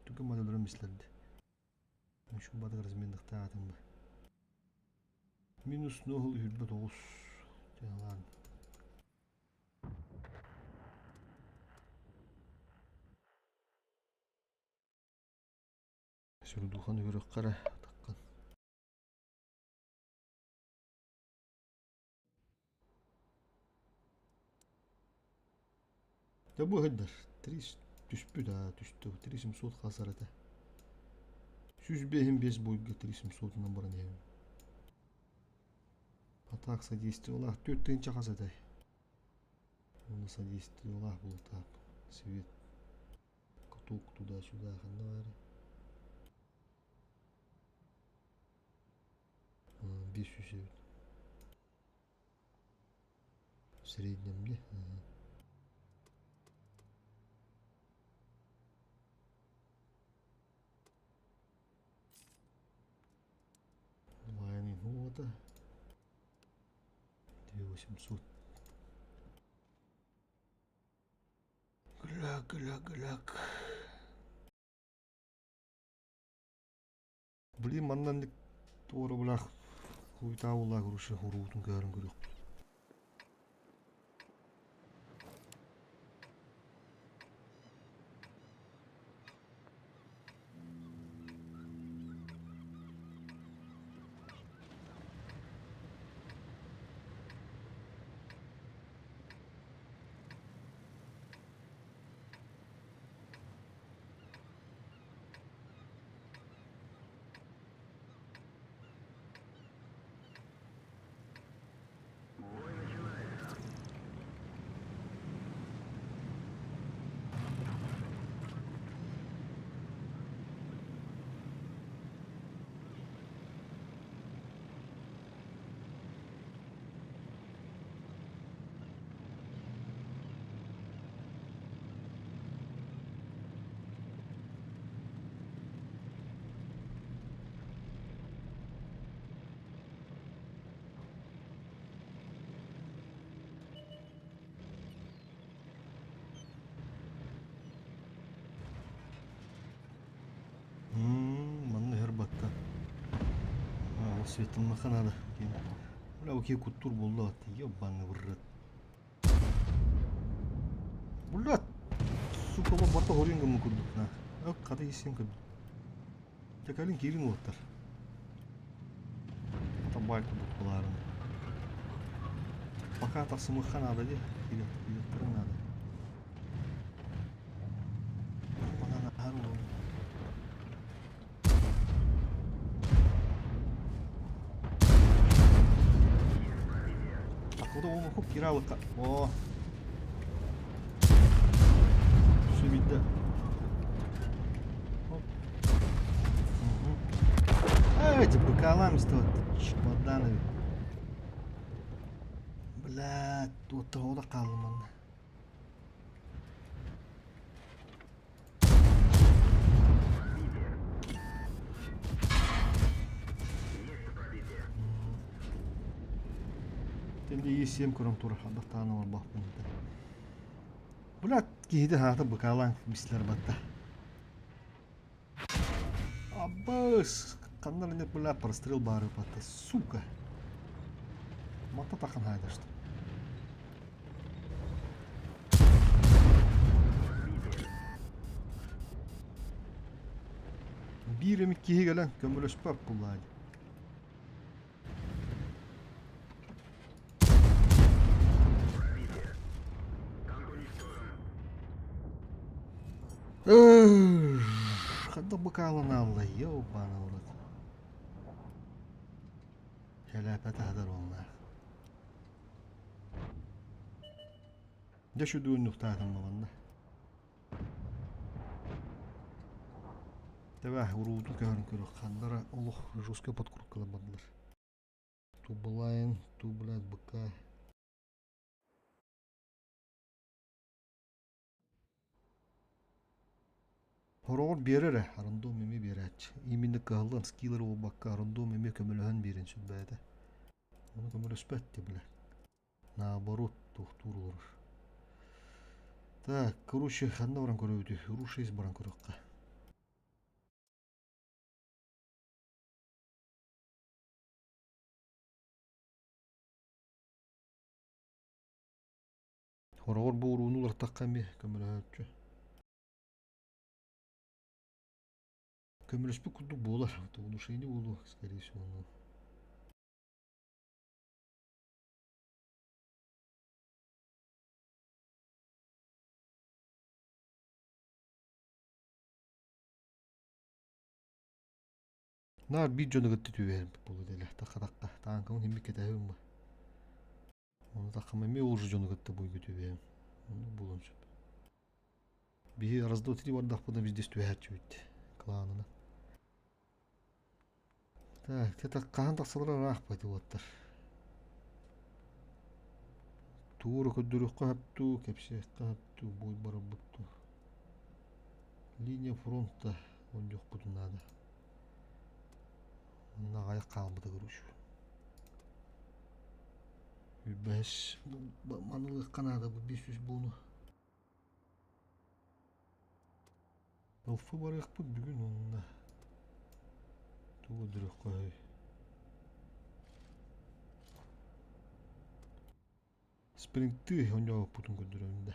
[SPEAKER 1] Түгэн модулларын бислэрди. Шумбатыгар разменныхтаатым ба. Минус нол үрбэ тоҕус. Ладно. Сүрдухан үрөххө эрэ таккан. Дьэ бу ыһырдар три түспүт аа түстэ три семьсот хасар этэ. 105 5 бойга три семьсотунан баран иһэбин. А так содействовала 4 тыһыынча хас этэй? Уонна содействовала буолтаап свет каток туда-сюда ханна баарый? 500 эбит. В среднем дии. Майнинг уота. 2800. Гляк, гляк, гляк. Блин, манна туора булаах хуйтаа буллаах груша хуруутун көһөрөн көрүөхпүт.
[SPEAKER 2] Бой начинается.
[SPEAKER 1] Манна иһэр батта. Ол светланнаха надо. Бля, окей, куттур буолла ебаный в рот. Блядь! Сука, бу барта хоруйун гыммын курдук. Ök хата иссин курдук. Дьэ кэлин киирин уоттар. Хата баай курдук булаарын. Пока тахсымыахха наада дии. Киириэхтэрин наада. Манан аһар уолу. Откуда он хоп киралыкка. О. Сүбүдэ. Оп. Угу. Эти быкалами стоят чемоданы. Бля, тут того хааллым манна. Тэнди иисиэм көрөн турар хардахтаан олорбохпун да. Блядь, киһити хаата быкаалаан бислэр батта. Абыс, ханна нет, бля, прострел бары батта, сука. Мата тахан хайдашты. Биир эмит киһи кэлэн көмөлөспөт буоллаа дии. Ханна быкаалан аалла, ёбаный в рот. Шэлээпэтэ хатар уоллаах. Дьэ сүдүгүннуктаатым баланна. Тэбэ уруутун көһөрөн көрүөх ханнара олох жесткай подкрутка бардылар. Тубалайн, ту блядь, быка. Хороҕор биэрэр ээ, рандом эмиэ биэрээччи. Именно кыһаллан скиллер буолбакка рандом эмиэ көмөлөһөн биэрэн сүрбээтэ. Ону көмөлөспөт дии бile. Наоборот, туохтуур олорор. Так, короче, ханна баран көрөбүтүй? Ру-6 баран көрүөххэ. Хороҕор бу урууну улартахха эмиэ көмөлөһөөччү. Көмөлөспүт курдук буолар. Внушение буолуо, скорее всего. Наар биир дьону кытта түбэһэрбит буолуо дэлэ тахха-тахха тааҥкабын иһиммит кэтэһэбин бу. Ону таххам эмиэ уже дьону кытта буйга түбэһэм. Оннук буолуон сөп. Биһи раз два три бардахпытына везде түһээччибит кланынан. Так, это хаһан тахсалара ыраах уоттар. Тууру көрдөрүөххэ сөп дуу, кэпсиэххэ сөп дуу, буй барарбыт дуу. Линия фронта оонньуохпутун наада. Манна аҕыйах хаалбыта короче. Бэс маны ылыахха наада бу 500 буону. Ылфы барыахпыт бүгүн уонна тугу өлөрүөххэ Спринтыы оонньообуппутун көрдөрөбүн да.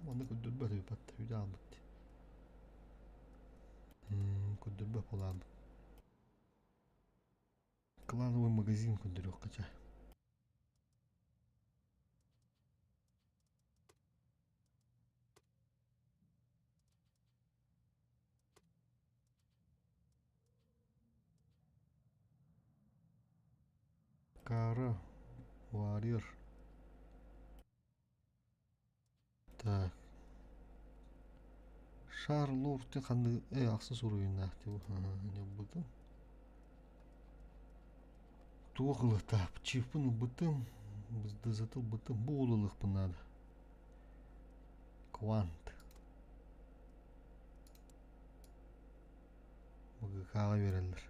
[SPEAKER 1] Манна көрдөрбөт эбит үйдэ аалбыт дии. Көрдөрбөт буолаабыт. Клановый магазин көрдөрүөххэ чэ. Кара Warrior. Так. Шарлорты ханнык ахса суруйуннаах дии ылбытым. Туох ылыахтаах чиппын ылбытым, ДЗ ылбытым, бу уол ылыахпын наада. Квант. БГК-ҕа биэрэллэр.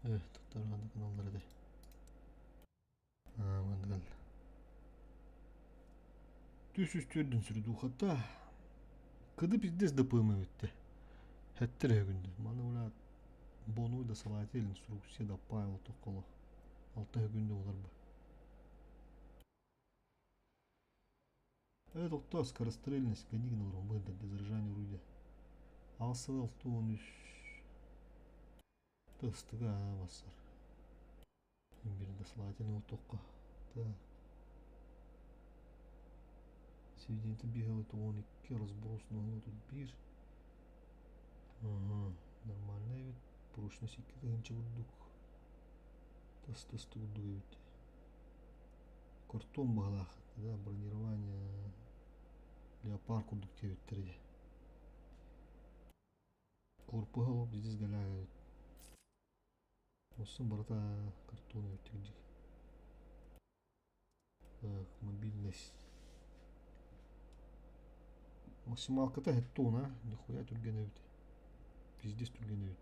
[SPEAKER 1] Туттар каналлар этэй. Маннык Түс үстүөрдүн сүрдуухата. Кыды пиздец ДПМ эбиттэ. Хэттер өгүндү. Маны бля бонуй да салатель инструкция да павел токоло. Алта өгүндү олар ба. Это кто скорострельность книги на урон для заряжания орудия. Алсыл алты он үс. Тыстыга басар. Bir дослательный отокка. Так. Свидетель бегал это он и разброс на тут бир. Ага, нормально ведь. Прочность 2 тыһынча курдук. Тас тас курдук эбит. Картон баҕалаах, да, бронирование леопард курдук диэбиттэр дии. Корпуһа ол здесь галяют. Оссун барыта картон эбит. Так, мобильность. Максималката хеттуна, нихуя түргэн эбит. Пиздец түргэн эбит.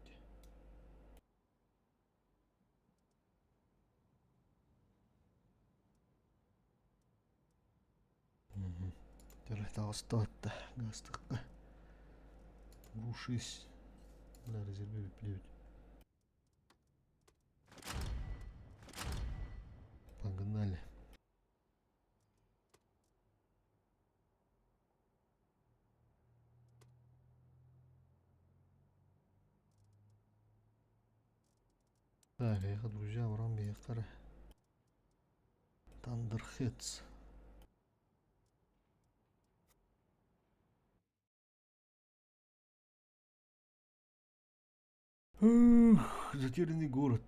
[SPEAKER 1] Таҕыста гастыкка. Рушись. Бля, резерве билебит. Погнали. Так, я, друзья, врам бейкара. Тандерхедс. Ух, затерянный город.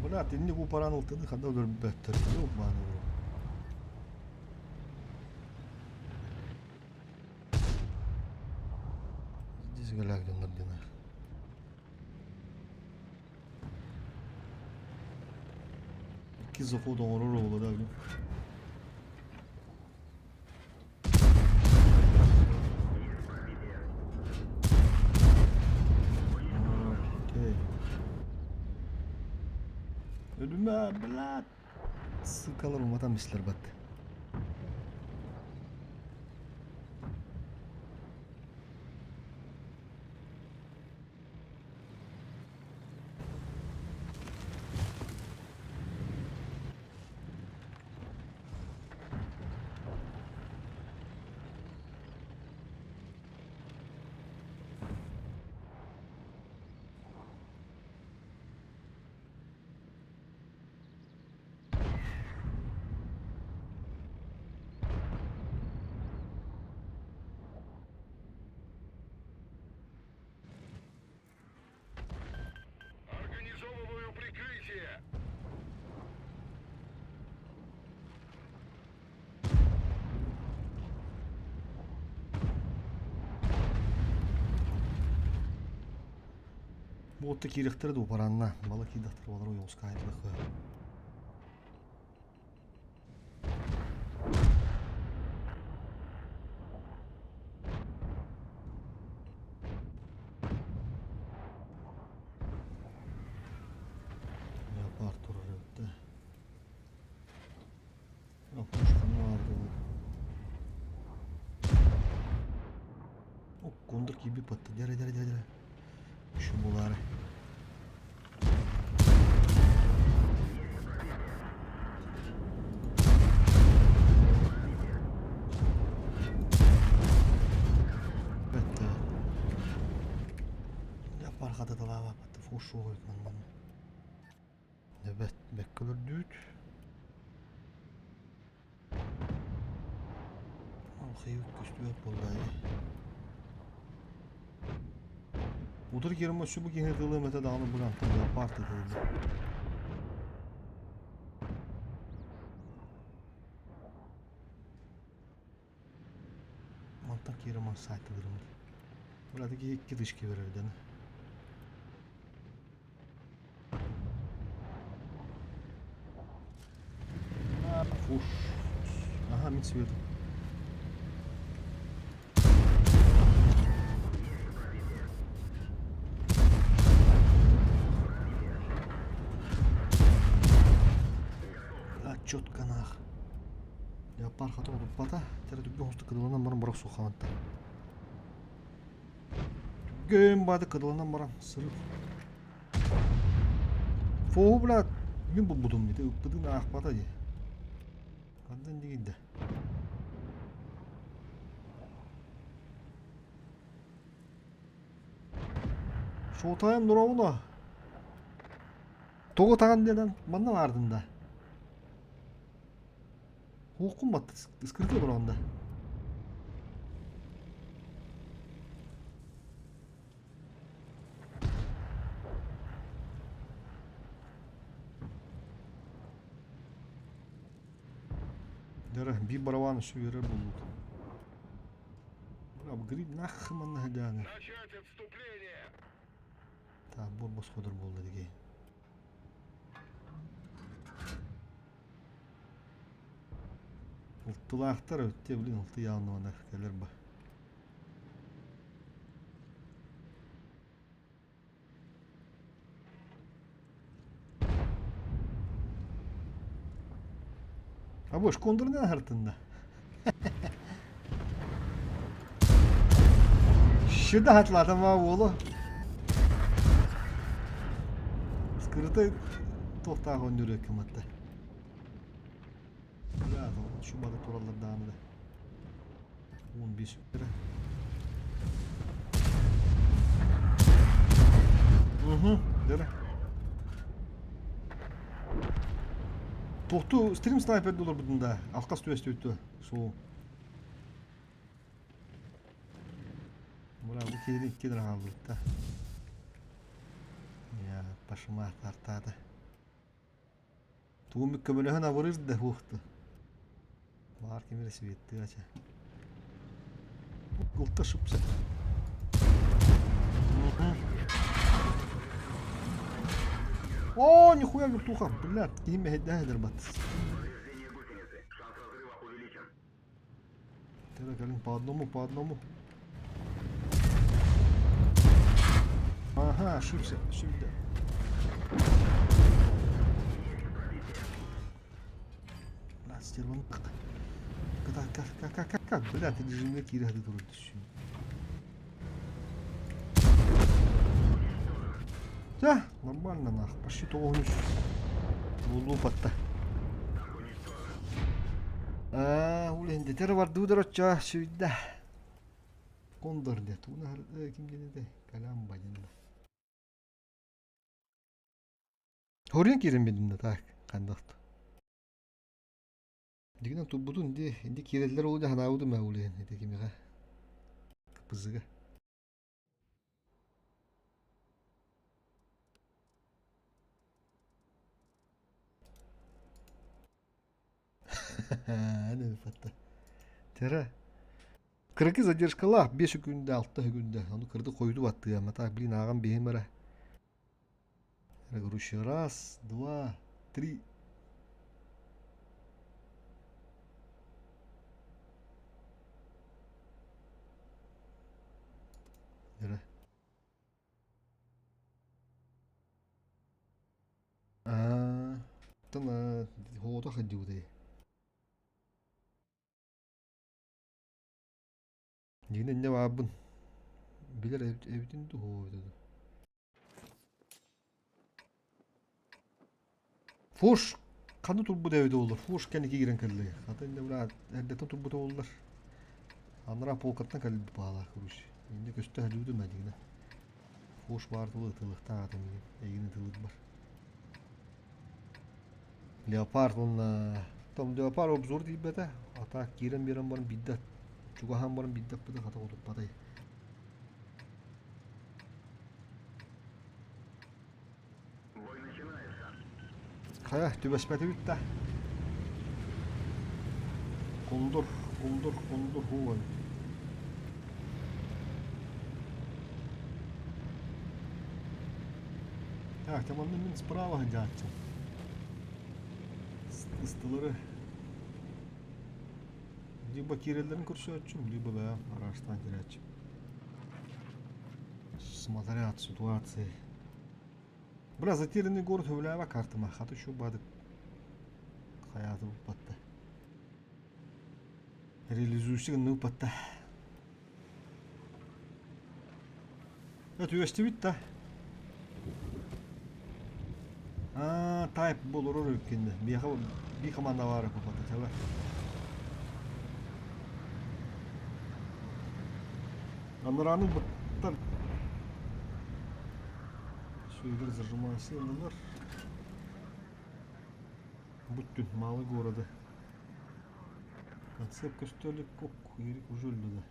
[SPEAKER 1] Бля, ты не упаранул, ты хада өлөрбөттөр. Ёбаный в рот. Здесь голяк дьоннор. Икки заход оҥорор оҕоло да билим. Окей. Өлүмэ, блядь. Сыкалар уматан бислер бат.
[SPEAKER 2] Организовываю прикрытие!
[SPEAKER 1] Вот такие рехтеры упаранна. Мала кидахтар балар ойоска айтлых. Леопард турар эбит. Пушканы баар. О, кондор киирбит батта. Дьэрэ, дьэрэ, дьэрэ, дьэрэ. Şu булаары. Бэтте. Дьаппар хататалаабаппат. Фуш суох манна. Бэт бэккэ өлөрдүүт. Алхайы көстүбэт буоллаайы. Утары киирэн өссө бу киһини тылым этэ даҕаны бу антон леопард тылым. Мантан киирэн мас саайтылырым. Бу киһи икки тышки берерден. Фуш. Ага, мин свету. А, четко нах. Леопард хата утуппата. Тәрі түгген хосту кыдыланан баран барах сухаланта. Түгген бады кыдыланан баран сырып. Фоу, блядь, мин булбутум дии, ыппытын аахпата дии. Хандан дигидде. Шоутайым нуравуна. Тоҕо таҕан диэн манна баардын да. Хууккун батты, ыскырытыы олороҕун да. Дьэ, биир барабан өссө үөрэр буолбут. Апгрейд нах манна сылдьааны.
[SPEAKER 2] Начать отступление!
[SPEAKER 1] Так, буор босходор буолла дигей. Ылтылаахтар өттө, блин, ылты яғын кэлэр ба. А бош кондурна хартында. Шыда хатлатама уолу. Скрытай тохтаах өнүрө кыматта. Я, шубада тураллар дааны да. 15 lira. Угу, дere. Тохту стрим снайпер долар будында. Алқас түөсті өтті. Сол. Мына бу киһини икки гына хаалбыт да. Я пашыма тартаата. Тугум көмөлөһөн абырыр да хуохту. Баар ким эрэ светтыы ача. Ылта шыпса. О, нихуя вертуха, блядь, киһим мэһэйдээх эдэр бат.
[SPEAKER 2] Повреждение гусеницы. Шанс разрыва увеличен.
[SPEAKER 1] Кэлин кэлин по одному, по одному. Ага, ошибся, ошибся. Бля, стерван как? Как, как, как, как, как, как, бля, ты режимҥэ киирэ сатыы турар түсүн. Да, нормально нах, почти тоҕус булуу батта. Аа, ол иһин бардыы оччо сүүйдэ. Кондор де, тугун ким диэн этэ? Калямба диэн. Хоруйан киирэн биэрдим да так, ханнахт. Дигинэн турбутун ди, инди киирэллэр ол ханаабытым ээ ол иһин ити кимиэхэ кыппызыга. Аны фатта. Тера. Кыракы задержкалаах 5 күндэ, 6 күндэ. Ону кырды хойду баттыам. Так, блин, ааҕан биһим эрэ. Короче, раз, два, три. Эрэ. Аа, тана хоото хаддиутэй. Дигинэ иннэ баабын. Билэр эбитин дуу, суох эбитэ дуу. Фош ханна турбут эбитэ буоллар, Фош кэнники киирэн кэллэ. Хата иннэ быраат эрдэттэн турбута буоллар. Анараа полкаттан кэлбит баалаах короче. Иннэ көстө сылдьыбытым эдигинэ. Фош баар тылы ытылыктаах ата миигин. Эйигин ытылык бар. Леопард уонна там Леопард обзор тиийбэтэ. А так киирэн биэрэн баран биирдэ чугаһаан баран биирдэ аппыта хата утуппатай.
[SPEAKER 2] Бой начинается.
[SPEAKER 1] Хайа, түбэспэтибит да. Кулдур, кулдур, кулдур һуу эбит. Так, манна мин справа сылдьааччым. Ыстылары либо киирэллэрин көрсөөччүм, либо бэйэм араастаан киирээччим. Смотря от ситуации. Бля, затерянный город сөбүлээбэт картама. Хата еще бадык хайааты булбатта. Реализующий гынны булбатта. Түөстүбүт да. Аа, тайп болорор үккинне. Биэхэ би команда баар попата чаба. Анараны быттар. Сүйгер зажимайся ыллылар. Бүттүн малый города. Концепт көстөлүк кук ерик уже өлдү да.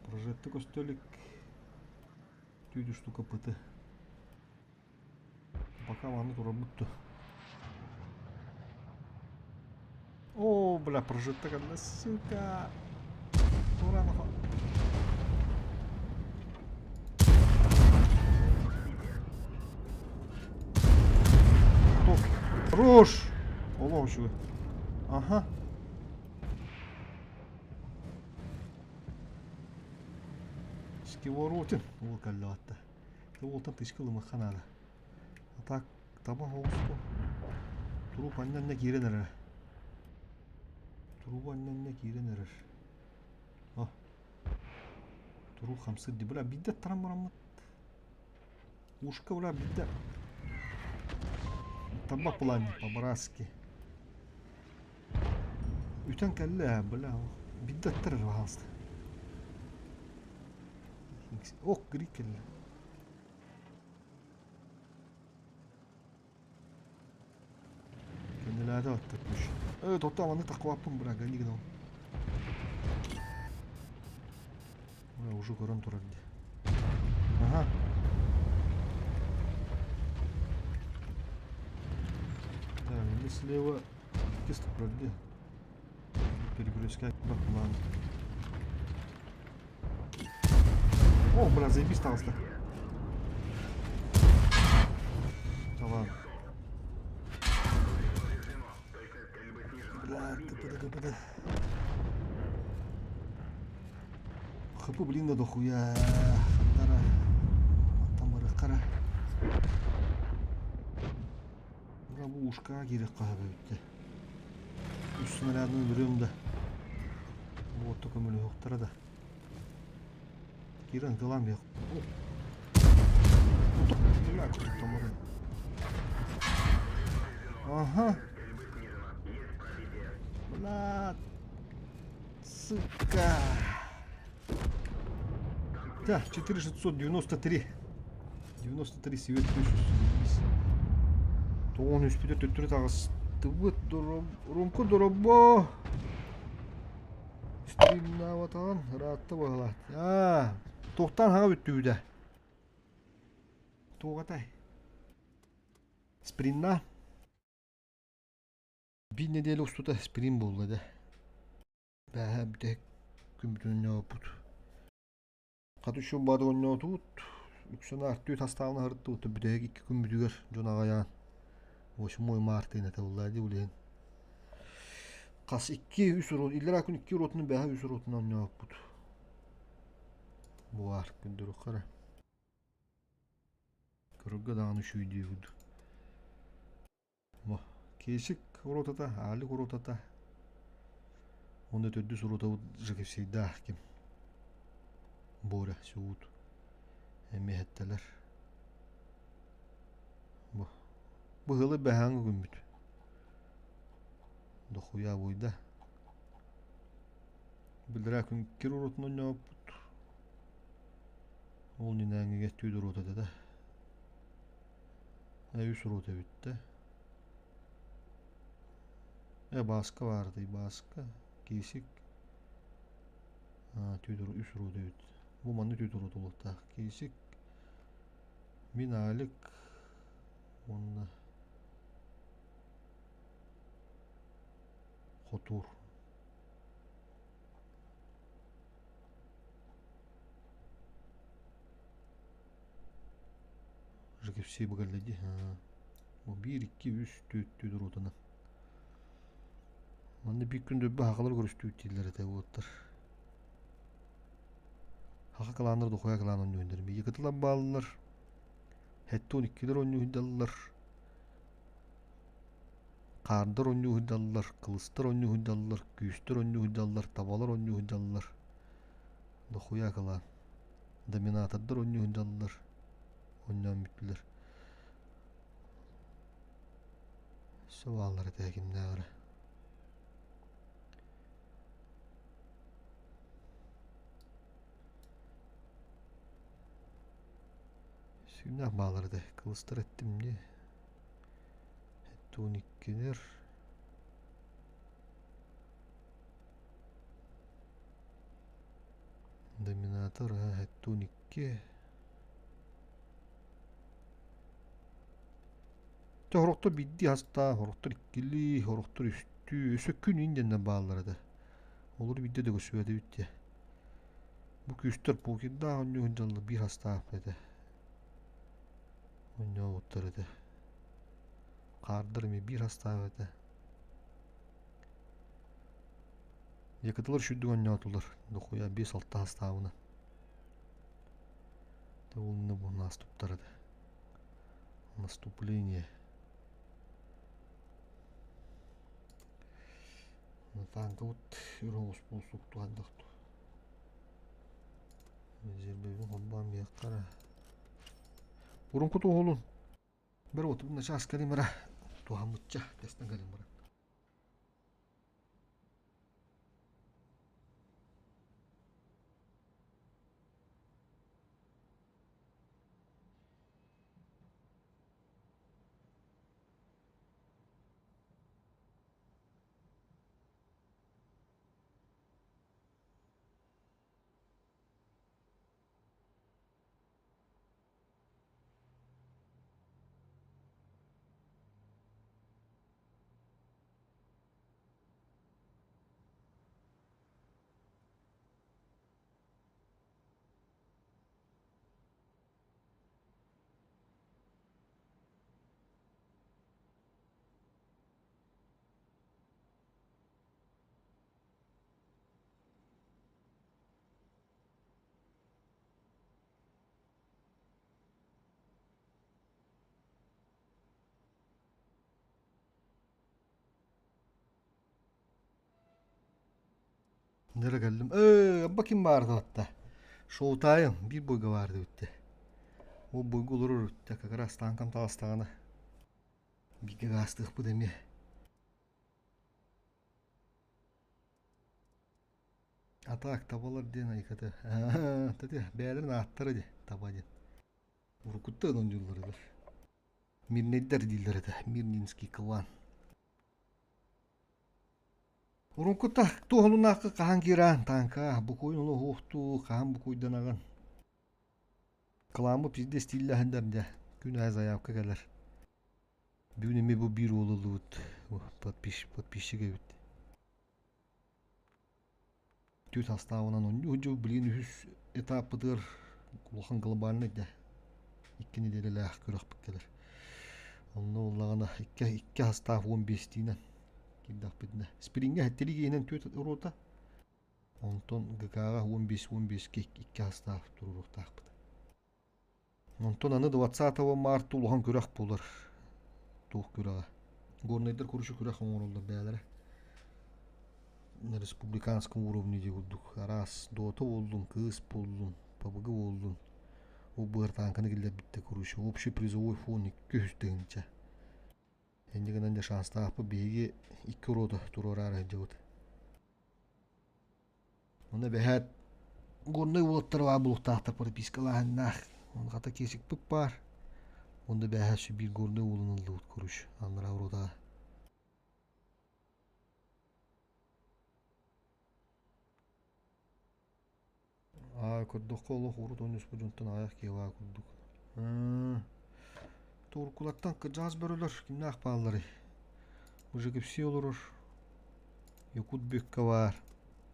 [SPEAKER 1] Прожекты көстөлүк түйді штука ПТ. Пока манны турар О, бля, прожекты кәллә, сука. Тура нахуй. Топ. Хорош! Олох үчүгэй. Аха. Сковородин уол кэллэҕиттэ. Уолтан тычка ылымыхха наада. А так таба оҕусту. Туруп анньа-анньа киирэн эрэр. Туруп анньа-анньа киирэн эрэр. О. Туруп хамсыыр дии. Бля, биирдэ аттаран бараммыт. Ушка, бля, биирдэ. Таба плане по-братски. Үтэн кэллэ, бля, биирдэ аттар эрэ баһаалыста. Ох, грик кэллэ. Кэннилээтэ баттаппыш. Э, тотто маннык таххыбаппын, бля, гони гынабын. Бля, уже көрөн турар дии. Ага. Так, мне слева кист турар дии. Перекрестка план. О, бля, заебись таҕыста. Чалаан. Бля, КПД, КПД. ХП, блин, да дохуя. Хантара. Мантан барыаххара. Бля, бу ушка киириэххэ сөп эбит. Үс снарядын өлөрүөм да. Уотта көмөлөһүөхтэрэ да. Киирэн ытылаан биэх. Ага. Бля, сука. Так, 4693. 93 свет 300. Тоҕон үспүтэ төттөрү таҕыстыбыт. Румку доробо. Стримнаабатаҕын ыраатта быһалаат. Аа, туохтаан хаҥа бүттүбүтэ. Туох этэй? Спринна. Биир нэдиэлэ устута сприн буолла да. Бээһээ бүтэһик күммүтүн оонньообуппут. Хата үчүгэй баҕатык оонньоотубут. Үксүн артыыр састаабын аһардыбыт. Бүтэһик икки күммүтүгэр дьон аҕайаан 8 март диэн этэ буолла дии билигин. Хас икки үс урут иллэрээ күн икки урутун бэһэ үс урутун оонньообуппут. Буар күндүрүххэ эрэ. Көрөргө даҕаны үчүгэй Бу Киэсик урутата, Аалик урутата уонна төрдүс урутабыт Жекевсийдаах ким. Боря Сюут эмиэ эһэттэлэр. Бу быһылы бэһээҥҥи күммүт. Дохуя буйда. Биллэрээ күн кир урутун онньооппут. Ол нинээҥҥигэ түүл уруота этэ да. Үс уруота эбит да. Бааска баарытай, Бааска, Киисик, түүл үс уруота эбит. Бу манна түүл уруота буолуохтаах. Киисик, мин Алик уонна Хотуур. Жкфс быгалла дии. Бу биир, икки, үс, түөрт түүл уруотунан. Манна биир күн дойду хахалар көрүстүүт дииллэр этэ уоттар. Хаха кылааннар духуя кылаан оонньууһундар. Биир кытылар бааллар. Хэттон иккилэр оонньууһунналлар. Хаардар оонньуу сылдьаллар, кылыстар оонньуу сылдьаллар, күүстэр оонньуу сылдьаллар, табалар оонньуу сылдьаллар. Дохуя кылаан. Доминатордар оонньуу сылдьаллар. Оонньоон бүттүлэр. Өссө бааллар этэ кимнээх эрэ. Сүннээх бааллар этэ. Кылыстар эттим дии. Туун иккилэр Доминатор туун икки Дьэ сорохтор биирдии астаах, сорохтор иккилии, сорохтор үстүү, өссө күн иин бааллар этэ. Олору биирдэ да көрсүбэтибит дии. Бу күүстэр покердаах оонньуу сылдьаллар биир астаах этэ. Оонньообуттар этэ. Хаардар эмиэ биир астаах этэ. Якуталар үчүгдүк оонньоотулар. Дохуя биэс-алта астаабына. Уонна бу наступтар этэ. Наступление. Танкабыт өрө буолсуктуһардах Зербэбин холбоон биэххэ Урунку туоһулун Бер отубун начаас кэлин бара туһаммытча тэстэн кэлин баран. Нere кэллим. Ээ, абба ким баарда батта? Шоутайым биир бойга баарда бүттэ. Ол бойга олорор бүттэ. Как раз танкам таҕыстаҕына бииргэ гаастыахпыт эмиэ. А так табалар диэн айыката тати бэйэлэрин ааттара дии таба диэн. Уруккуттан оонньууллар этэ. Мирнэйдэр дииллэр этэ. Мирнинский клан. Уруккута туоһулунаахха хаһан киирэн тааҥка букуйун олоһуохтуу хаһан букуйданаҕын. Кыламмы пиздец стиллэһиннэр дьэ күн аайы заявка кэлэр. Бүгүн эмиэ бу биир уол ыллыбыт подписчик эбит. Түүт астаабынан оонньуу билигин үһүс этаппытыгар улахан глобальнай да икки нэдиэлэлээх күрэхпит кэлэр. Онно буоллаҕына икки икки астаах уон биэстиинэн киирдэхпитинэ спрингэ сэттэлии киһинэн түөрт рота онтон ГК-ҕа уон биэс уон биэскэ икки астаах туруоруохтаахпыт. Онтон аны двадцатого марта улахан күрэх буолар. Туох күрэҕэ? Горнайдар короче күрэх оҥороллор бэйэлэрэ. На республиканском уровне дии курдук. Араас дота буоллун, кыыс буоллун, ПБГ буоллун. Ол быар тааҥканы киллэрбиттэр короче общий призовой фонд 200 тыһыынча. Инньэ гынан дьэ шанстаахпыт биһиги икки рота туруораары сылдьабыт. Онно эбэһээт горнай уолаттар баар булуктаахтар пропискалааһыннаах. Оны хата киэсикпит баар. Онно бээһээ сү биир горнай уолун ыллыбыт короче анараа ротаҕа. Аа көрдөххө олох урут онньуспут дьонтон аҕыйах киһи баар курдук. Туркулартан кырдьаҕас бөрөлөр кимнээх баалларый? Мужикипси олорор, Якут Бүккэ баар,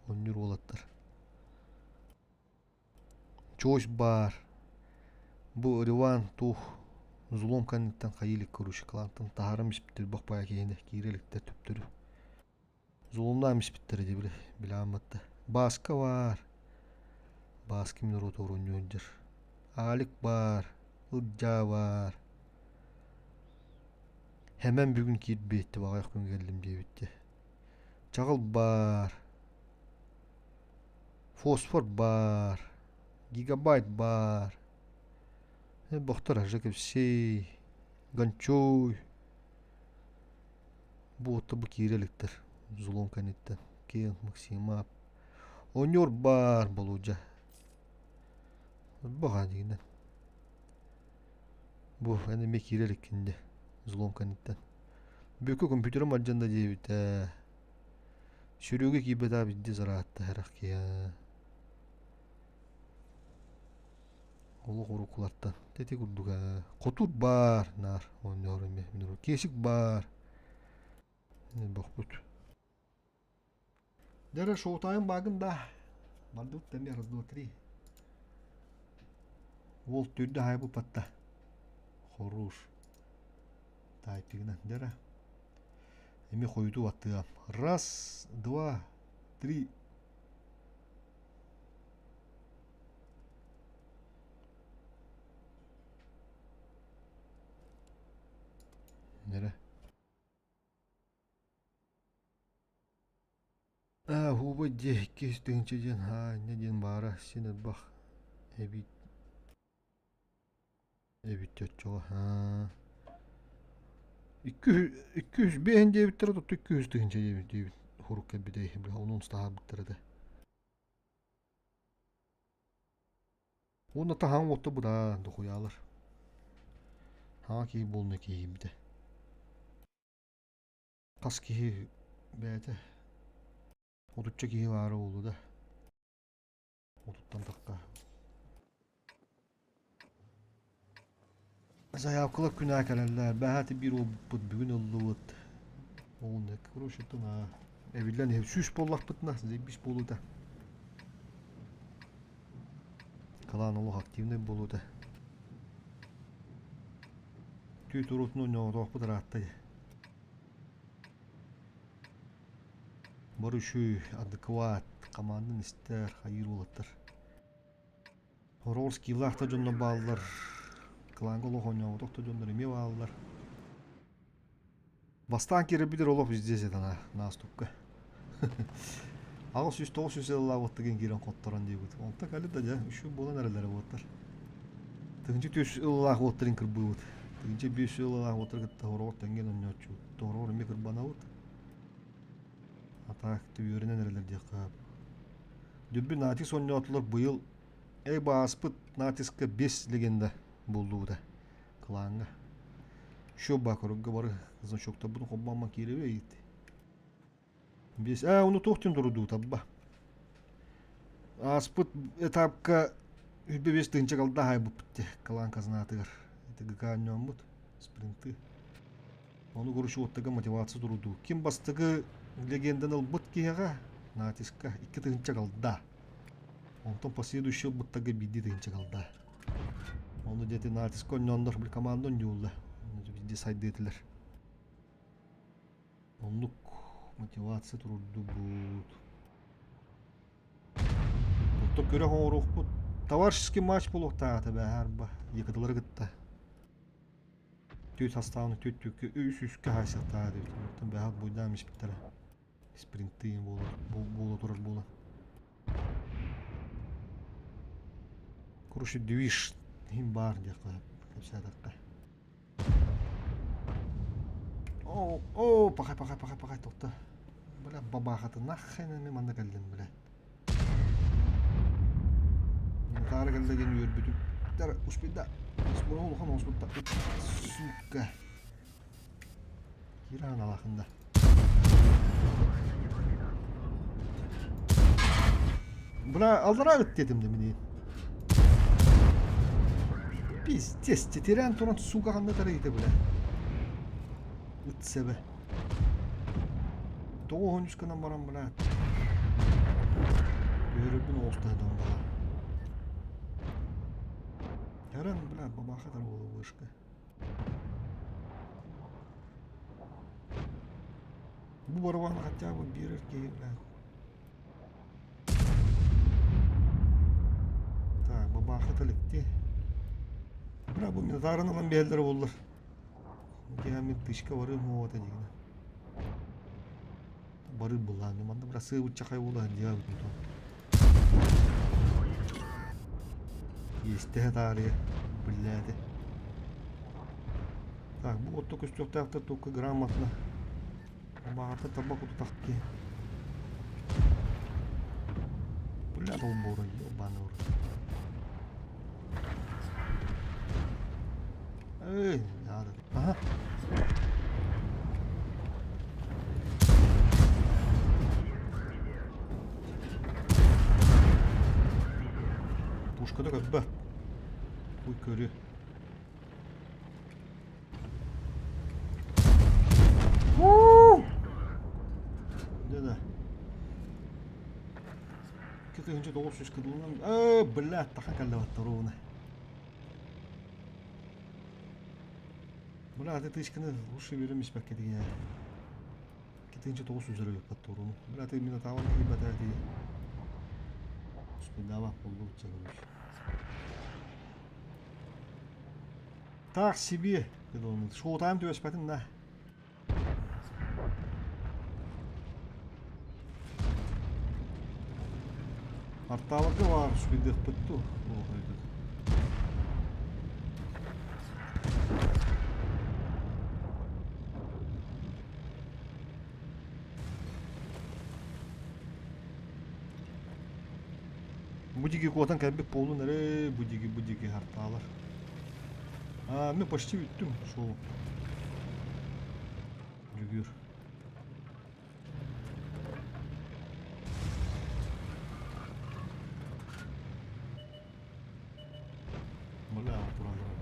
[SPEAKER 1] оонньуур уолаттар. Чось баар. Бу Риван туох взлом кэнниттэн хайыы илик короче клантан таһааран испиттэр бах киһини киирэ иликтэр төптөрү. Зулумнаан испиттэрэ дии били билэҕин Бааска баар, Бааска мин урут оруонньуу сылдьар. Алик баар, Ылдьаа баар. Хэмэн бүгүн киирбиэтти баҕайах күн кэллим диэбиттэ. Чаҕыл баар, фосфор баар, гигабайт баар. Бохтор Жекевсей, Гончой. Бу отто бу киирэ иликтэр взлом кэнниттэн киэҥ Максимап Онньур баар Болуодьа баҕа дигинэн бу эн эмиэ киирэ иликкин дии взлом кэнниттэн Бүкү компьютерым алдьанна диэбитэ Сүрүгэ киирбэтэ бидди зараатта хэрэх киһи Олох уруккулартан ити курдук ээ хотуур баар наар оонньоһор эмиэ киэсик баар бохпут Дьэ шоутайым баагын да бардыбыт эмиэ раз два три уол түрдэ хаайбыппатта хорош таайтыгынан дьэ эмиэ хойутуу баттыам раз два три Нэрэ. Аа, һуубай дьиэ иккис тыһыынча диэн аа инньэ диэн баара син элбэх эбит эбит оччоҕо аа икки үс биэһин диэбиттэрэ туту 200 тыһыынча диэбит диэбит хурук кэлбитэ онон таһаарбыттар этэ Уонна таһаҕым уотта быдаан дохуйаалар. Хаҥа киһи буолна киһийбитэ. Хас киһи бэйэтэ отучча киһи баара буолуо да. Отуттан тахха. Заявкалар күн аайы кэлэллэр. Бэһээти биир уолбут бүгүн ыллыбыт. Ол короче эбиллэн иһэр сүүс буоллахпытына заебись буолуута. Кылаан олох активнай буолуута. Түү туруутун оонньоотоохпут ыраатта дии. Бары үчүгэй, адекват, хамаандан истэр, хайыыр уолаттар. Хороҕор скиллаах да дьоннор бааллар, клаҥҥа олох оонньооботох да дьоннор эмиэ бааллар. Бастаан киирэрбитигэр олох везде этэ наастукка. 800-900 сыллаабыттыгын киирэн хотторон диэбит. Онто кэлит да дьэ, үчүгэй буолан эрэллэрэ уоттар. Тыһыынча түс ыллаах уоттарын кырбыыбыт. Тыһыынча биэс ыллаах уоттары кытта хороҕор тэҥҥэ онньооччубут. Тоҕороҕор эмиэ кырбанабыт. А так үөрэнэн эрэллэр диэххэ сөп. Дүрбүн натиск оонньоотулар быйыл эй бааспыт натиска бес легенда буллубута клаҥҥа. Еще бакырга бары значоктарбын холбооммон киирэбэ ыйыт. Бес аа ону туох диэн турудуу табба. Ааспыт этапка үрбэ бес тыһыынча калда хаайбыппыт клан казнатыгар. Это ГК оонньооммут спринты. Ону короче уоттага мотивация турудуу. Ким бастакы легенданы ылбыт киһиэхэ натиска 2 тыһыынча калда. Онтон последующий ылбыттарга биирдии тыһыынча калда. Ону диэти натиска онньооннор били команда онньуулла. Везде сайдыытылар. Оннук мотивация турурдубут. Оттон күрэх оҥоруохпут. Товарищеский матч буолуохтаах этэ бээһэ Якуталары кытта. Түүт састаабын түүт түүккэ үс үскэ хаайсыахтаах этибит. Оттон бээһэ буйдаан испиттэрэ. Спринттыы буола, буола турар буолан. Короче, движ иһин баар диэххэ кэпсээтэххэ. Оо, оо, пахай, пахай, пахай, пахай, тохто. Бля, бабахаты нахрен эми манна кэллим, бля. Таары кэллэ диэн үөрбүтүм. Тар, успейда. Спору улахан оҥоспутта. Сука. Киирэн алахында. Бля, аллараа ыт диэтим да мини. Пиздец, титирэн туран сука ханна тарыйда бля. Ыт сэбэ. Тоҕо уһун гынан баран бля. Түһэрэрбин оҕустаһытым баҕа. Яран, бля, бабаха тар буола вышка. Бу барабан хотя бы биэрэр киһи бля. Так, бабаха талекти. Бля, бу минотаврын ылан биһэллэрэ буоллар. Киһи тычка барыым уота дигинэ. Барыы буллаан, манна бра сыабыччахай буолан диэбит то. Иэстэһэ таарыйа, биллээтэ. Так, бу отто көстүөхтээхтэр туохха грамотно. Баҕарта таба кутутах киһи. Бля, долбура, ебаный в рот. Эй, надо. Ага. Пушкада көрбө. Уй көрү. Да-да. 2900 кыдылынан. Э, бля, таха каллабаттар ровно. Бля, аты тычканы лучше берем испэккэ деген. 2900 өрөйүппат туруну. Бля, ты минотавр киирбэтэ ти. Успейдава боллубутча короче. Так себе, деді Шоу-тайм түбэспэтин да. Артааларга баар успейдыахпыт дуу? Бу диги куотан кэлбит буолун эрэ, бу диги, бу диги артаалар. А, мен почти бүттүм шоу. Жүгүр. Бля, тураллар.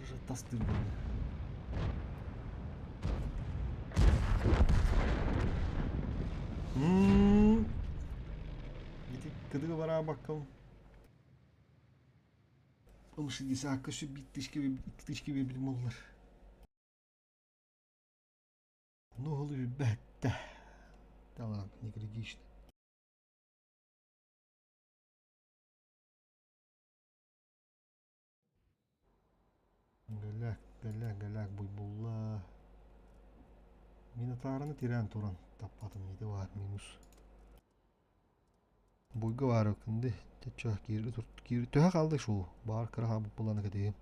[SPEAKER 1] Уже тастыр Ммм. Ити кыдыгы бараа баккам. Ол 60 сүб 2 тысячи биэрбитим буоллар. Ну, ол билбэттэ. Да ладно, не критично. Гэлээк, гэлээк, гэлээк буйбулла. Минотавраны тирээн туран таппатым ити баар минус. Буйга баар өкүнди. Чачча киирги тур киир төһө хаалды шул баар кыра хаалбыт буланы кэтиһим.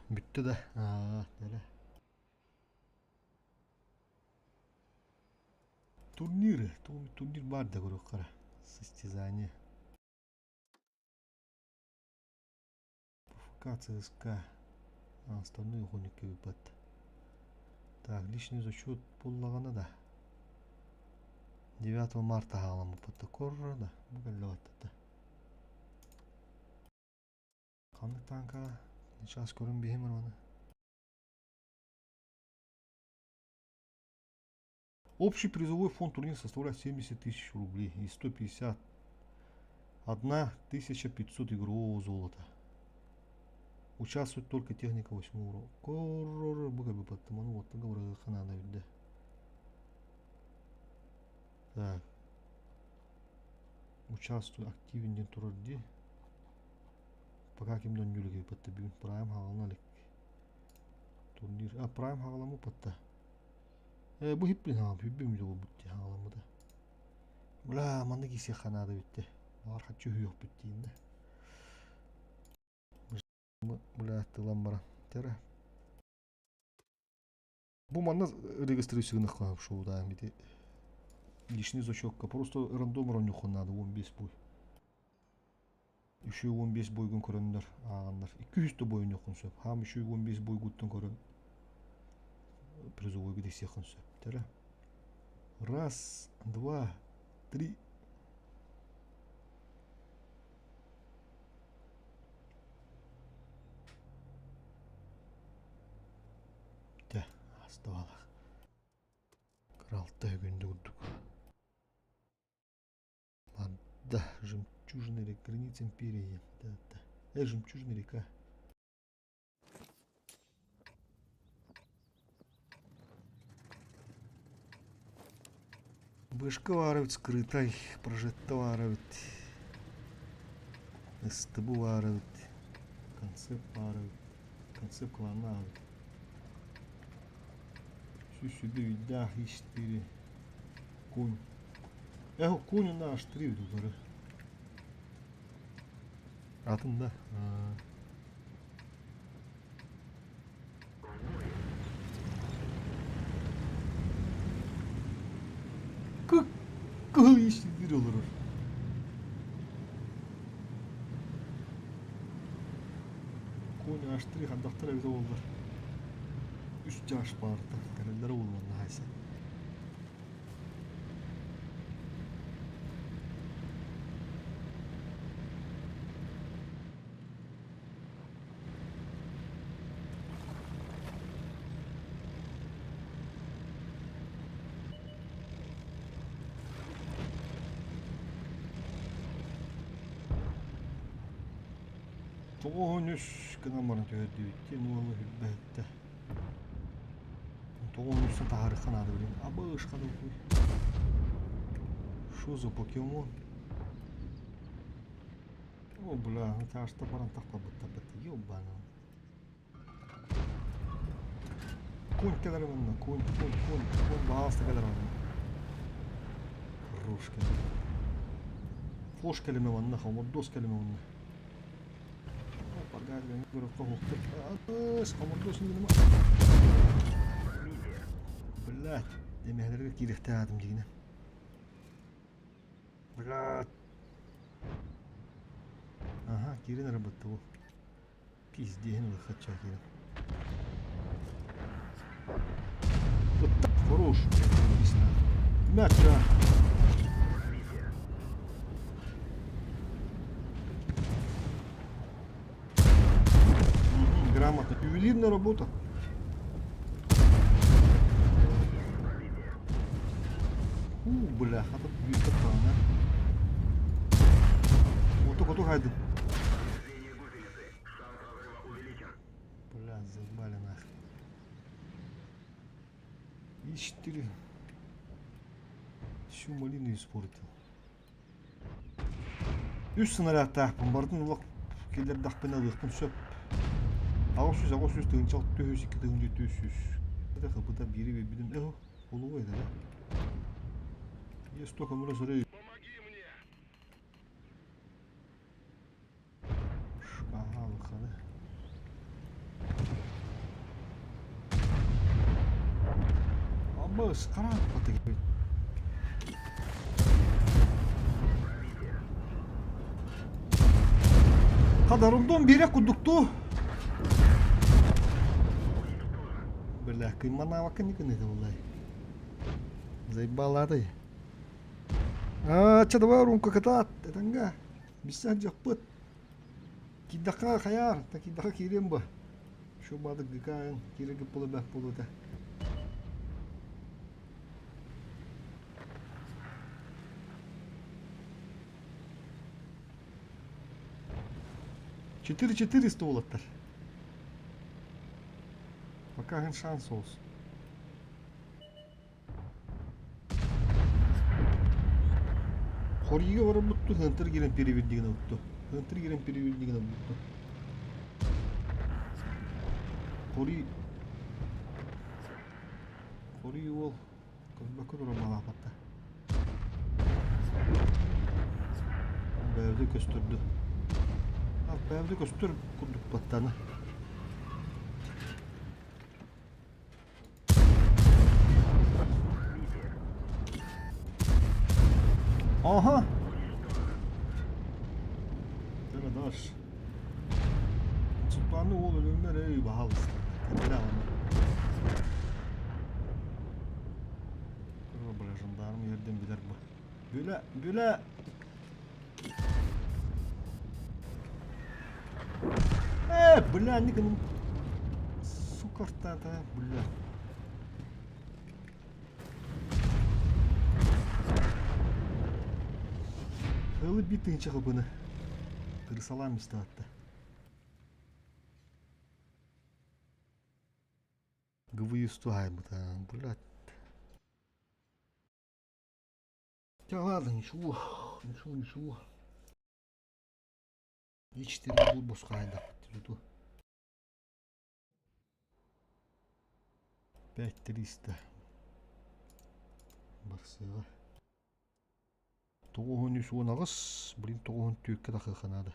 [SPEAKER 1] Бүттэ да аа нэрэ. Турнир, турнир баар да көрүөххэ состязание. ПФК, ЦСКА, остальные уһуннук кыбыппат. Так, личный зачет буоллаҕына да 9 марта хаалан да. Бу кэллэҕиттэ. Ханнык тааҥка? Сейчас көрөн биһим аны. Общий призовой фонд турнира составляет 70 тысяч рублей и 151 500 игрового золота. Участвует только техника 8 уровня. Так. Участвую активен диэн турар дии. Пока ким да онньуулук эбиппэтэ бүгүн Прайм хаҕалана илик. Турнир. А, Прайм хаҕаламмыппатта. Э, бу хиппин хаҕам, хүббүм үтэ буолбут дии хаҕаламмыта. Бля, маннык исиэххэ наада эбит Баҕар хаччы үһүөхпүт дииннэ. Бля, тылан баран. Тера. Бу манна регистрация гыныхха шоудаан бити личный зачетка просто рандом оронньуххун наада 15 бой. Үчүгэй 15 бойгун көрөннөр ааҕаннар. 200 да бойунуоххун сөп. Хаам үчүгэй 15 бойгуттан көрөн призовойга тиксиэххин сөп. Тэрэ. Раз, два, три. Дьэ, астыбалах. Кыралта үгүндү курдук. Да, жемчужная река, граница империи. Да, да. Жемчужная река. Бышка баар скрытай, прожетта баар эбит, СТБ баар эбит, концепт баар эбит, концепт клана эбит. Сүүс сүүрбэ ис конь. Эх, конь на H3 удары. Атын да. Кыһыл ис олорор. Конь H3 хардахтар эбитэ буоллар. Үс чаш баарта. Кэлэллэрэ буоллар наһайса. Тоҕуһун үс гынан баран түһэрдибит уолу үрбэһиттэ. Тоҕуһун үстэн таһаарыахха наада билин. Абышка докуй. Что за покемон? О, бля, тааста баран тахпабыттарбыт. Ёбана. Конь кэлэр манна, конь, конь, конь, конь баҕаста кэлэр манна. Хорош кэлэр. Фош кэлимэ манна, хомордуос кэлимэ манна. Погадли, хомордуос Блядь, эмэһэлэргэ киириэхтээх аатым дигинэ. Блядь. Ага, киирэн эрэ бытты бу. Пиздеһин ылыххачча киирэн. Вот так хорош, написано. Мяча. Грамотно. Ювелирная работа. У, бля, хата бүйтіп қалған. Оту коту хайды. Бля, заебали нахрен. И 4. Всю малину испортил. Үс снарядтаахпын барытын олох киллэрдэхпинэ ылыахпын сөп. 800 800 тыһыынча 602 тыһыынча 400. Это хапыта биири биэрбитим. Эх, половой это, да? Я столько мразорей. Шкагалыханы. Абыс, қарап қаты Хадарымдон биэрэ курдуктуу. Бля, кыйманаабакка не гыныта буллай. Заебалатай. А, ча давай румка катат, этанга. Биссан жаппыт. Киирдэххэ хайаар, та киирдэххэ киириэм бу. Шу баадык гыкаайын киирэргэ буола бэх буолуо этэ. 4400 уолаттар. Пока шанс соус. Хорйига бараммытту хантар киирэн переведдигин ылытту. Хантар киирэн переведдигин ылбытту. Хорий Хорий уол көрбөккө туран балаапатта. Бэйэбитин көстөрдү. Бэйэбитин көстөр курдук баттана. Aha! Даш. Султаны уол өлүммэр эй баһаалыста. Бля, жандарм ерден билер бу. Бүлэ, бүлэ! Э, бля, не гынным. Сука, та, бля. Ылы биир тыһыынча хабыны тырысалаан мистаатта. ГВЮ туһаайбыта, блядь. Да ладно, ничего, ничего, ничего. И4 был босхайдах ту. 5300 барсыаҕа. 938, блин, 94-кэ тахыахха наада.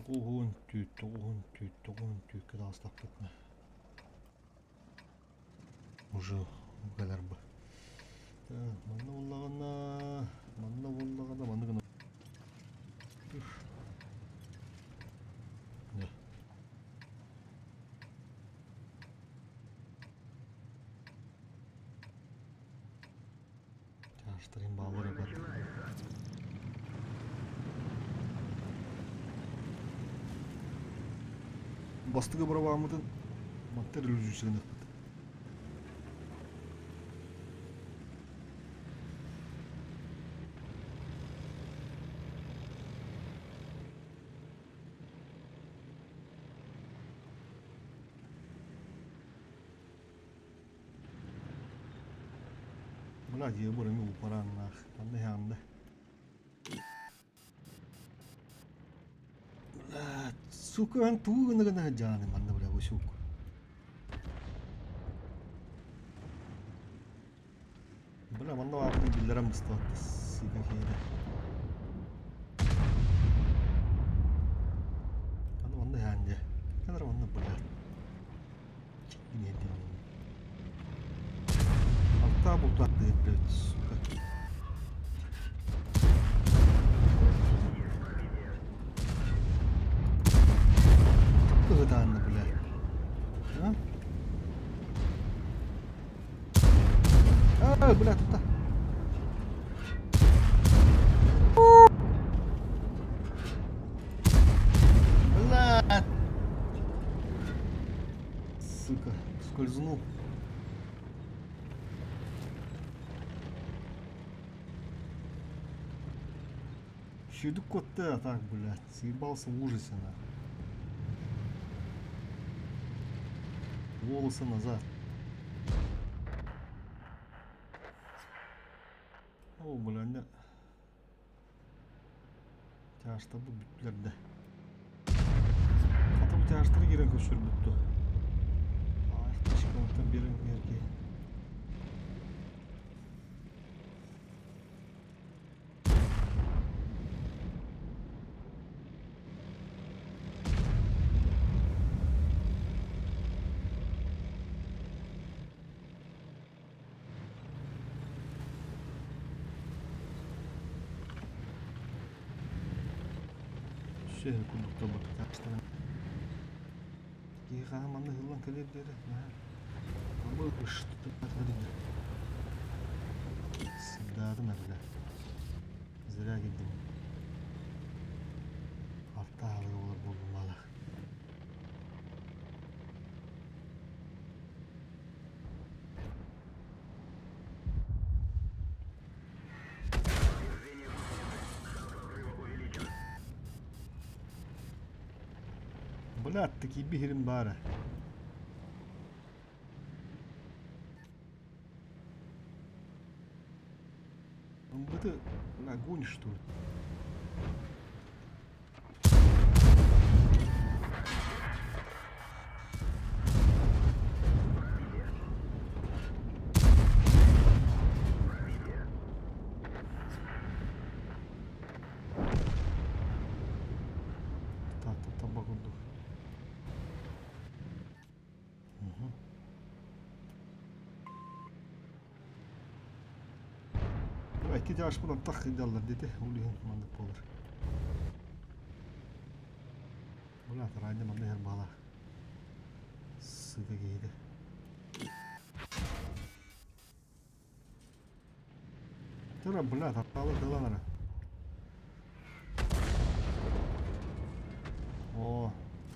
[SPEAKER 1] 94, 94, 94-кэ таҕыстахпытына уже кэлэр бу. Манна буоллаҕына, манна буоллаҕына маннык гына Чаастарын бааллар эбээт. Бастакы барабааммытын маттар иллюзия гыныахпыт. Бля, дьиэ эми упарааннаах. Манна иһэҕин да. Бля, сука, эн тугу гына гына сылдьаҕыный манна, бля, Васюк? Бля, манна бааппын биллэрэн быстыбат, сука, киһитэ. Аны манна иһэҕин дьэ. Кэлэр манна, бля. Алта бултааттыыр, блядь, сука. Ыгытаанна, блядь. А? А, блядь, тута. Блядь. Сука, скользнул. Щедук кот-то, а так, блядь, съебался в ужасе, нахуй. Волосы назад. О, бля, не. Тяжтабы бүттүлэр да. Хата бу тяжтары киирэн көрсөрбүт дуо? Аахташкалартан биэрэн иһэр киһи. Сүөһү курдук турбут тахсарын. Киһи хаһан манна ыһыллан кэлиэр диэри наһаа Сырдаатым эрдэ. Зря киирдим. Алта аалыга буолар буоллум баалаах.
[SPEAKER 2] Движение гусеницы. Шанс разрыва увеличен.
[SPEAKER 1] Бля, киирби иһирим баара. Ымбыты, бля, гонишь, что ли?
[SPEAKER 2] Пробитие. Пробитие.
[SPEAKER 1] Таатта таба курдук. Мгм. Икки чааспын антах сылдьаллар диэтэ, ол иһин маннык буолар. Бля, тараанньа манна иһэр баалаах. Сыта киһитэ. Тура, бля, тапталы тылан эрэ. О,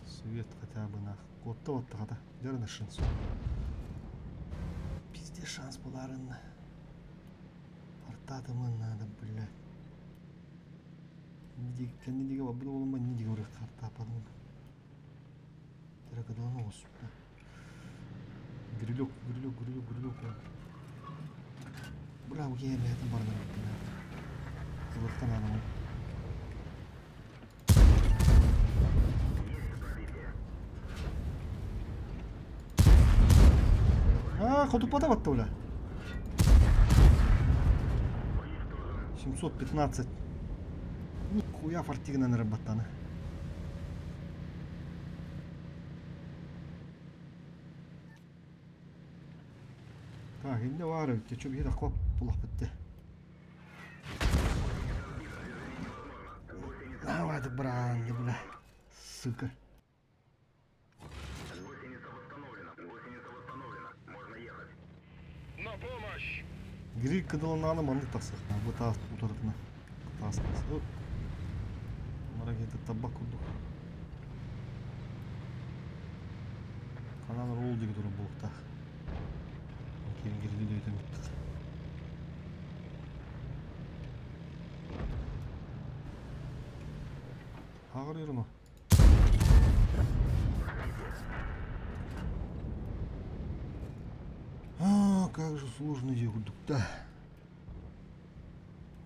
[SPEAKER 1] свет хотя бы нах. Куотта уотта хата. Дьэ шанс. Пиздец шанс буларын. Артаатымын надо, блядь. Кэнни дигэ барбыт буолумма, не дигэ урых картаападым. Теракадалан оҕус. Грилек, грилек, грилек, грилек. Браво, киһи бэйэтин барынан Кылыктан аанамын.
[SPEAKER 2] Есть пробитие.
[SPEAKER 1] А, хотуппата батта бля.
[SPEAKER 2] Уничтожен.
[SPEAKER 1] 715. Нихуя фортигынан эрэ баттаны. Так, инде баар эбит, чё биһи такоп булахпыт дии.
[SPEAKER 2] Сбито. Движение невозможно. Гусеница
[SPEAKER 1] Давай, бранды, бля. Сука.
[SPEAKER 2] Гусеница восстановлена. Гусеница восстановлена. Можно ехать. На помощь!
[SPEAKER 1] Гриль кыдылынааны маннык тахсыахтаах. Бу таас утарытына. Таас таас. Мара киһитэ табак курдук. Ханан ролл диэки турар буолуохтаах. Киин грили дөйтөн бүттэх. Хаҕырыыр ма? А, как же сложно дии курдук да.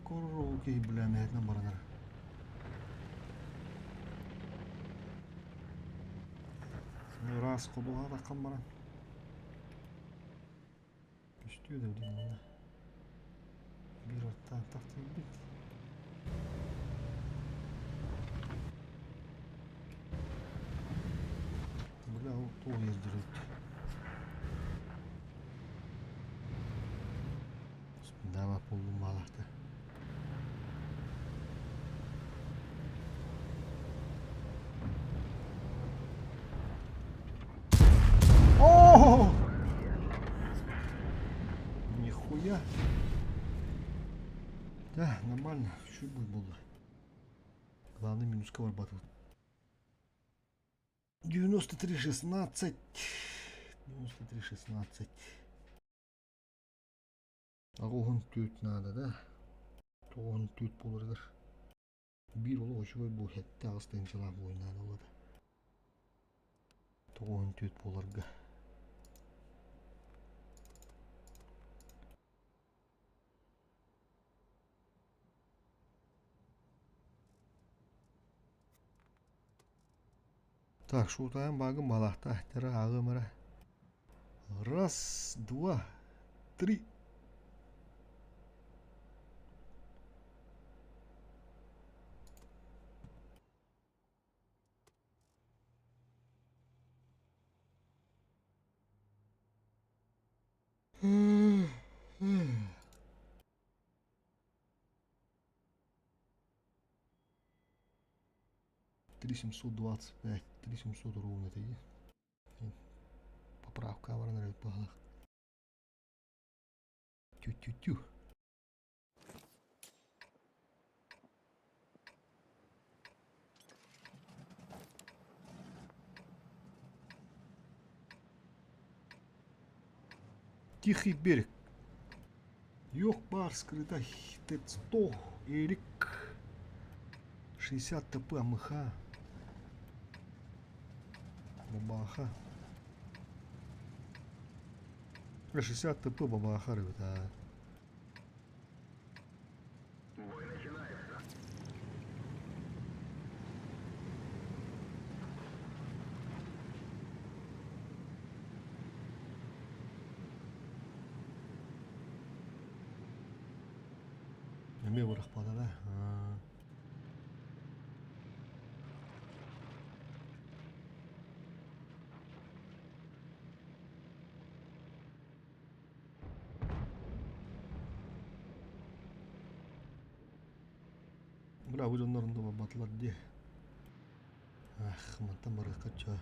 [SPEAKER 1] Коррол киһи бля мэһэтинэн баранар. Раз ходуһа таххан баран. Көстүө да билин манна. Биир ортаан тахтыйбыт. Бля, ол туох ердіреді. Давай буоллум баалаахта. О! Нихуя. Да, нормально. Чуть будет было. Главное минуска вырабатывать. 93,16. 93,16. 84 наада да. 94 буоларыгар. Биир олох үчүгэй бу 7-8 тыһыынчалаах буой наада буолла. 94 буоларга. Так, шуутаайын баагын балаахта тера ааҕыам эрэ. Раз, два, три. 3725, 3700 ровно это. Поправка баран эрэ быһалах. Тю-тю-тю. Тихий берег. Йох бар скрыта Т-100 Эрик 60 ТП МХ Бабаха 60 ТП Бабаха ребята.
[SPEAKER 2] Бой начинается.
[SPEAKER 1] Эмиэ бырахпата да. Бля, бу дьоннорун да барбатылар дии. Ах, мантан барыахха чаа.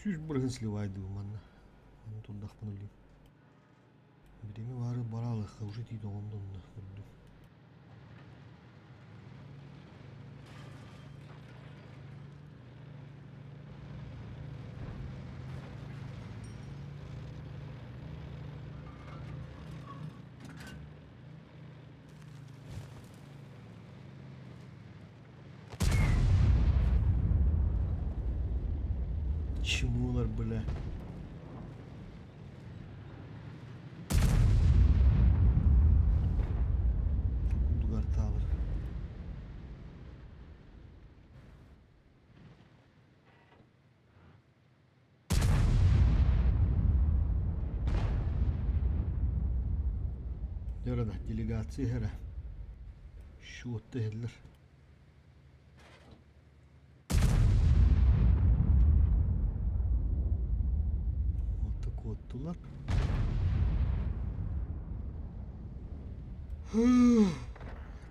[SPEAKER 1] 100% сливайдыы манна. Аны турдахпын өлүүм. Бириэмэ баары бараалыахха уже тиийдэ оҕом да көрдүм. Чмулар, бля. Курдугар таалар. Дөрөдө делегация иһэрэ. Счетта иһиллэр. Вот куоттулар.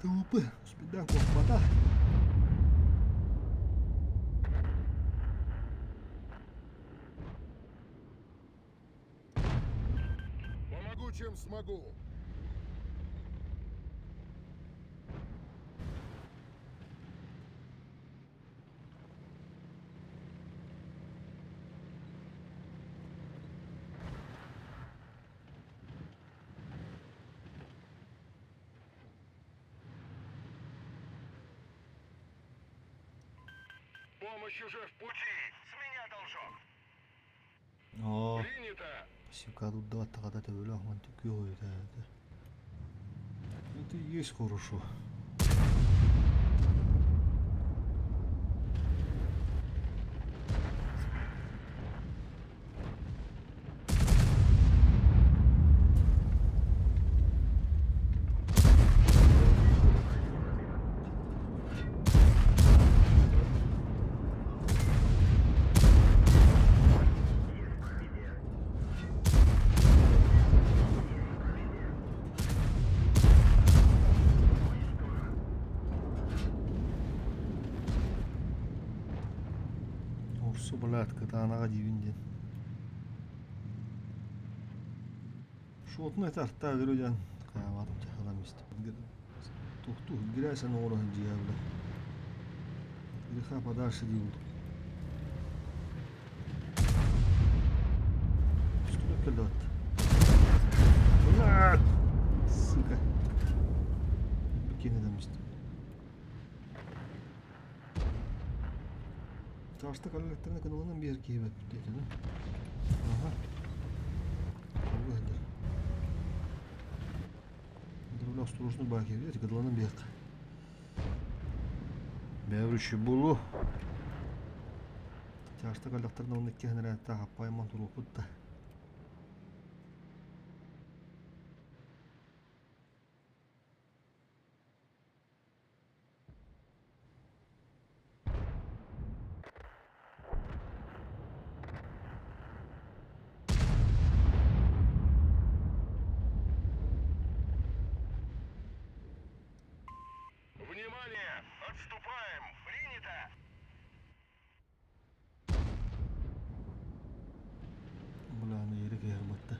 [SPEAKER 1] ТВП успеда куоппата.
[SPEAKER 3] Помогу, чем смогу.
[SPEAKER 2] Помощь уже в пути. С меня должок.
[SPEAKER 1] Оо,
[SPEAKER 3] Принято.
[SPEAKER 1] Сюка тут два тогда ты вон такой, да, да. Это и есть хорошо. Орсу блядь, кытаанаҕа диибин диэн. Шотнай тартаа көрө диэн хаамаатым чахалам истэ. Тухтуу грязь оҥоро сылдьыа бля. Греха подальше диибин. Что кэллэт? Блядь! Сука. Бикини истим. Чаашта кэллэхтэринэ кынылынан биэр киһи диэтэ да. Аха. Ол Друг осторожно баки, видите, кыдыланан биэххэ. Бэврүчү булу. Чаашта кэллэхтэринэ уонна иккиһин эрээттэ хаппайман туруохпут да.
[SPEAKER 2] Внимание! Отступаем! Принято!
[SPEAKER 1] Тыаһырбатта.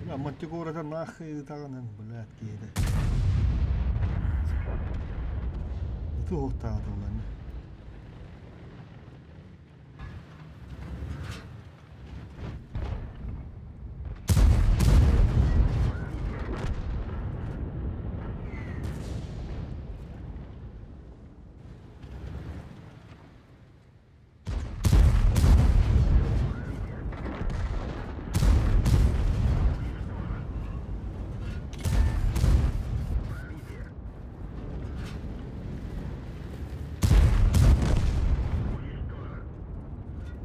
[SPEAKER 1] Бля, Мантикората нахуй ытаҕынан, блядь, киһитэ. Ытыы оһохтааҕа уланна.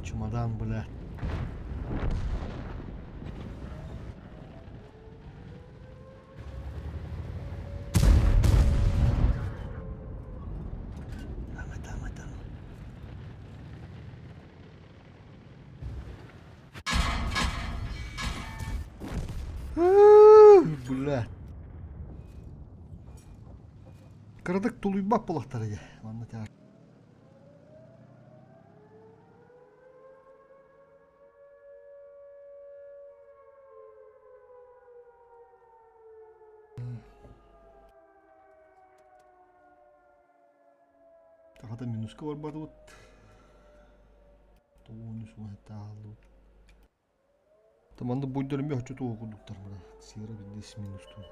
[SPEAKER 1] Чемодан, бля. Тама, тама, тама. Бля. Кыратык тулуйбат буолахтара дьэ. Манна тяж. Тахата минуска барбатыбыт. Тоҕуону суоһаттаах хааллыбыт. Манна буйдар эмиэ оччо туох курдуктар мына. Сера биирдес минус туу.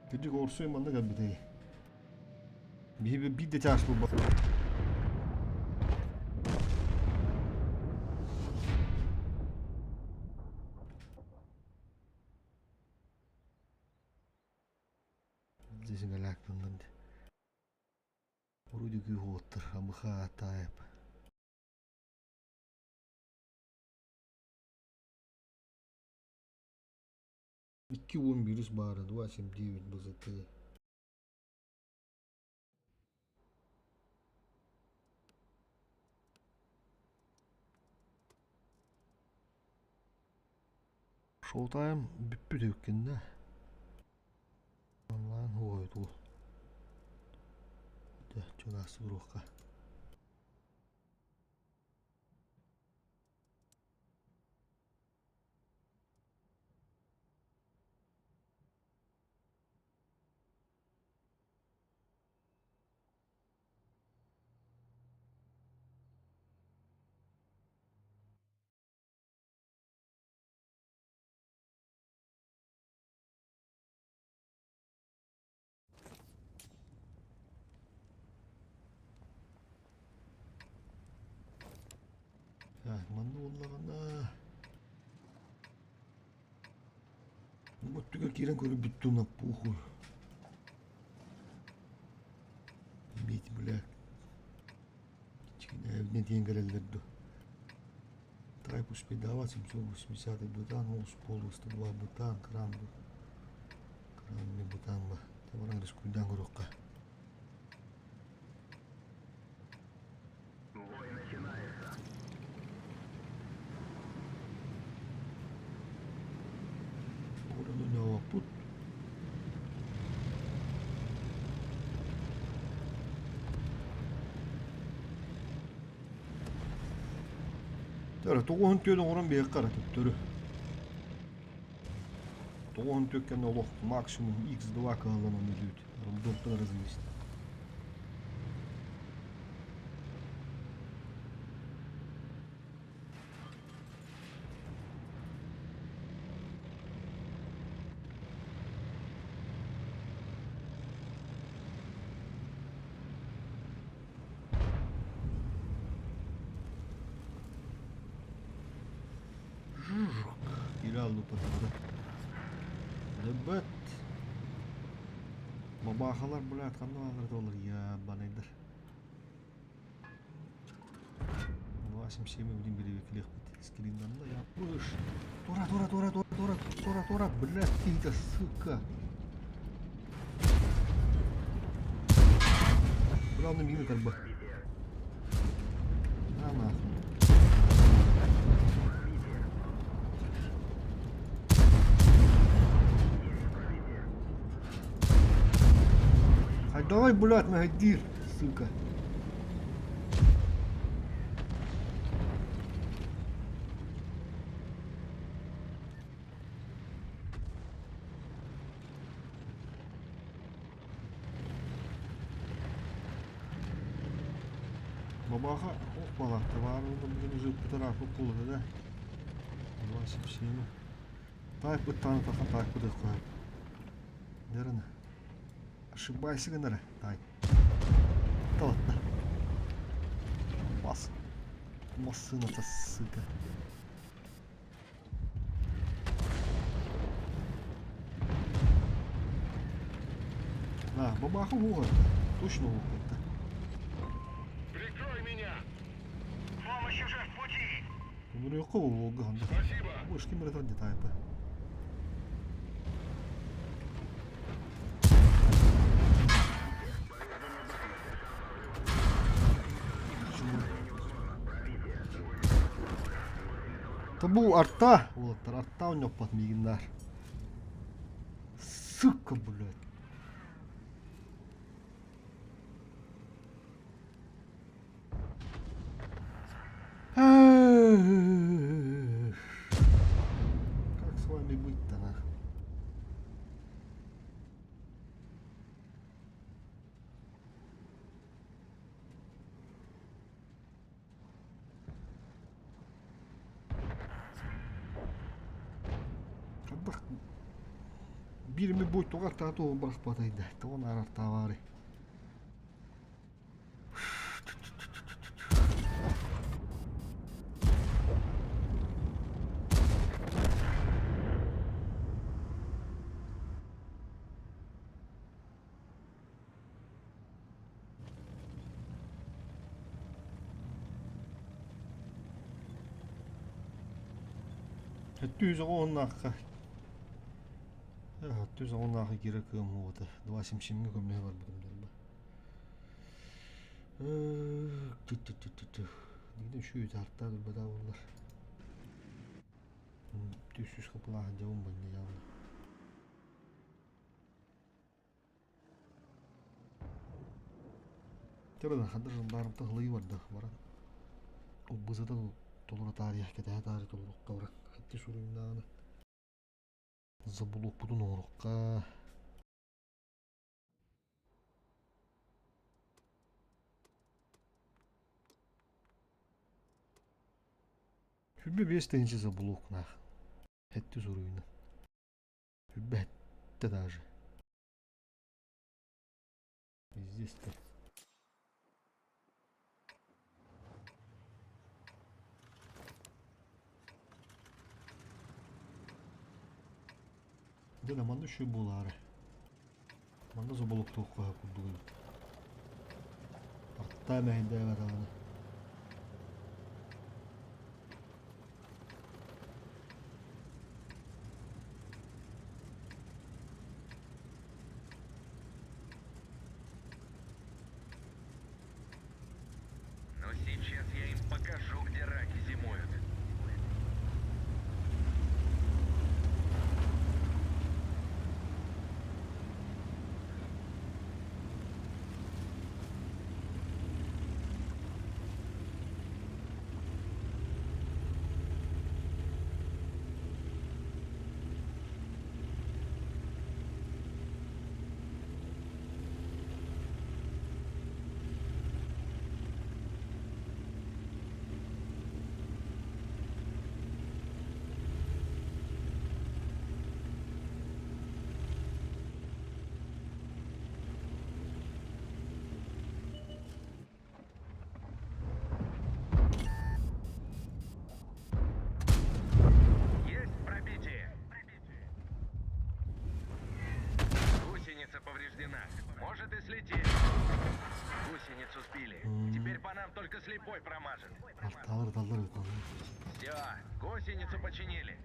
[SPEAKER 1] Кырдьык орсуй манна кэлбитэй. Биһи биир да чаас булбат. Дьиҥэлээкпин Вроде күүһүоттар амыха таайып. 2.11 баара 2.79 БЗТ. Showtime бүппүт эбиккин да. Онлайн уойутуу. Дьэ, чугас туруохха. Манна буоллаҕына өттүгэр киирэн көрбүттүн похуй. Бить, бля. Кичигинээбитинэн тиийэн кэлэллэр дуо? Трайп успейдавать 780 бутан, олус полуоста 2 бутан, кран кран бутан ба. Табаран рискуйдан көрүөххэ.
[SPEAKER 2] Бой начинается.
[SPEAKER 1] Пут. Төрө тоҕуһун түөн оҥорон биһиэхэ эрэ төттөрү. Тоҕуһун түөккэнэ олох максимум x2 кыһалланан өлүүт. Рандомтан эрэ зависит. Илэ лупатабыта. Дебет. Бабахалар, блядь, ханна бааллар доллар ебаныйдар. 2.77 билин билибекилиэхпит скриннанна я пыш. Тура, тура, тура, тура, тура, тура, тура, блядь, ты сука. Главное мины как бы. На нахуй. Давай, блядь, мэһэйдиир, сука. Бабаха ох балаахта баар буолла бүгүн узуппутар ааппыт буолла да. Два семь. Таайпыт ыттааны тахан таайпыт ыккаһар. Дэрэн. Ошибайся гынара тай. Талатта. Бас. Массыната сука. А, бабаха уһуга. Точно уһуга.
[SPEAKER 3] Прикрой меня!
[SPEAKER 2] Помощь уже в пути!
[SPEAKER 1] Умрёкка Волга.
[SPEAKER 3] Спасибо!
[SPEAKER 1] Больше ким не тайпа. Табу арта! Уолаттар арта оонньоппот миигиннаар. Сука, блядь. Как с вами быть-то, нах? Хайдах биир эмэ буй туга артаата бырахпатай да, тоҕо наар артаабаарый. Өттүү 110-наахха киирэр кыам уота 2,77 көмүһэ барбытым дурба. Дигдэ үчүгэй таартаа дурбатаа буоллар. Түс капылааһын дьабын банньа дьаабына. Төрөдөн хандар жандармта хылыы барда баран. Уббузата толоро таарыйа кэтэһэ таары толорукка баран. Хатты суруйуннаҕына. Забулукпутун оҥорукка. 25 тыһыынча забулук наах. Хэтти суруйуна. Сүүрбэ даже. Здесь-то. Дьэ да манна үчүгэй буолаары. Манна заболоктуохха курдук эбит. Артаа мэһэйдээбэт даҕаны.
[SPEAKER 2] Но сейчас я им покажу, где раки зимуют. Есть пробитие. Гусеница повреждена. Может и слететь. Гусеницу сбили. Теперь по нам только слепой промажет.
[SPEAKER 1] Арталар даллар эбит манна.
[SPEAKER 2] Все, гусеницу починили.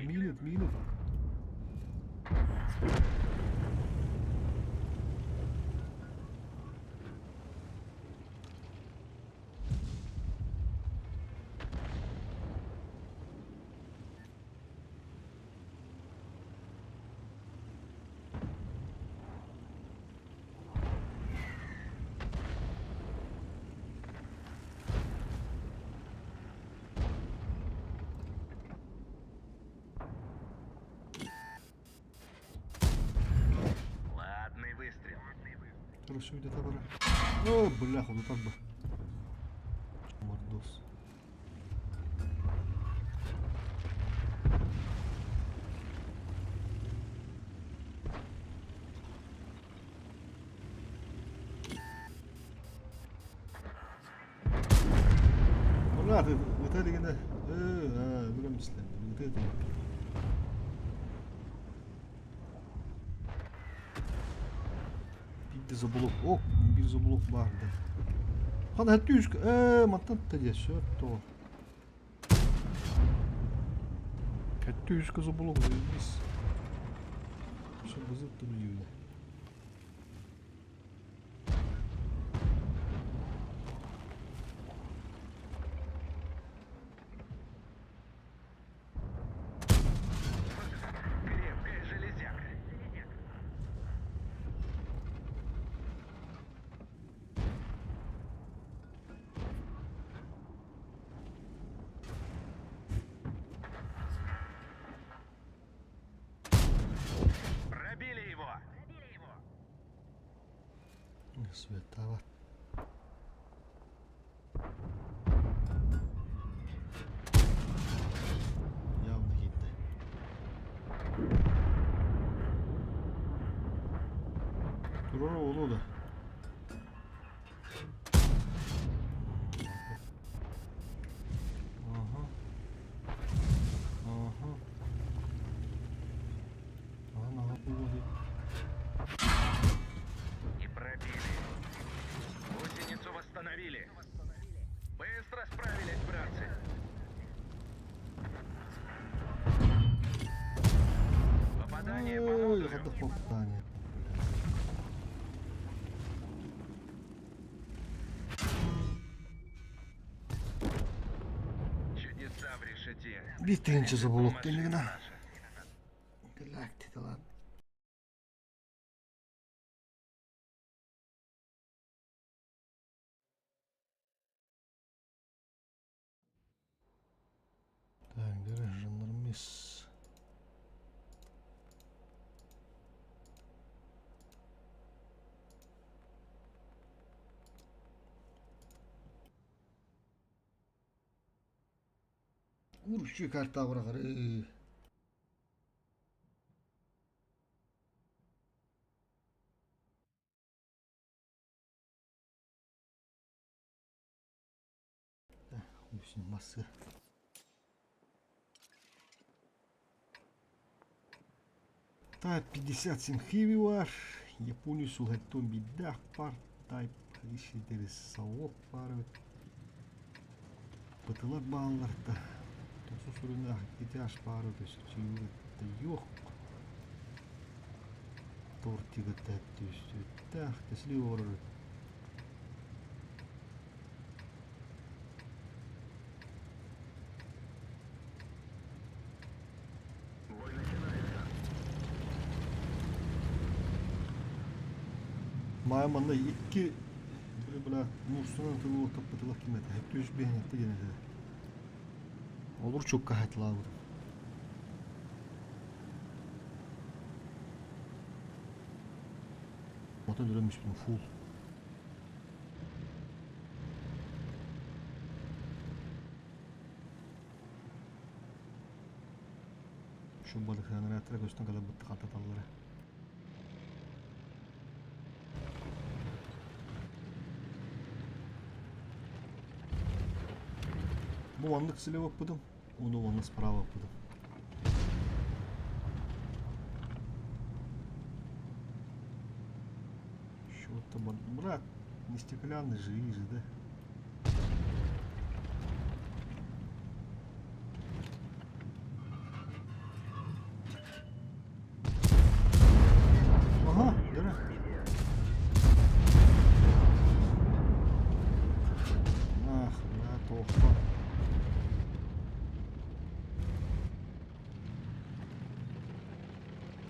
[SPEAKER 1] Минут, минут.
[SPEAKER 2] Ладный выстрел.
[SPEAKER 1] Хорошо где-то бара. О, бляха, ну так бы. Мордос. Мурат, ыта илигинэ ээ бүгүн бислэнним ыта этим. Биир забулук, о, биир забулук баар да. Хана хэттүүс ээ мантан та диэ сөп то. Хэттүүскэ забулук бис. Все бызык тубуйуна.
[SPEAKER 2] Крепкая железяка. Пробили его!
[SPEAKER 1] Светова. Явно gitti. Турара ону да. Ага. Ага. Ага,
[SPEAKER 2] И пробили. Гусеницу восстановили. Быстро справились, братцы. Попадание по
[SPEAKER 1] Ой,
[SPEAKER 2] модулю.
[SPEAKER 1] хайдах попадание.
[SPEAKER 2] Чудеса в решете.
[SPEAKER 1] Биир тыһыынча заболок
[SPEAKER 2] Машина
[SPEAKER 1] кэннигинэ.
[SPEAKER 2] наша.
[SPEAKER 1] Галактикалаан. Так, где жандармис? Урчу карта быраҕары. Үсүн массы. Type 57 Heavy var. Япония сулхаттон бидах пар. Type ишидери сауок бар. Бытылар баалларта. Тосу сүрүнэ итяш баар өтөс yok. Тортига түстүттэх тесли орор.
[SPEAKER 3] Бой начинается.
[SPEAKER 1] Маа манна икки бля муустунан тылы таппытылах кимete. Hep düz bir hette gene de. Olur çok kahatladım. Motor dönmüş full. Şu balıklarını atarak üstüne kadar bıttık atatalları. Bu anlık слева пыдым, onu anlık справа пыдым. Что-то, брат, не стеклянный же, же, да? Туохха?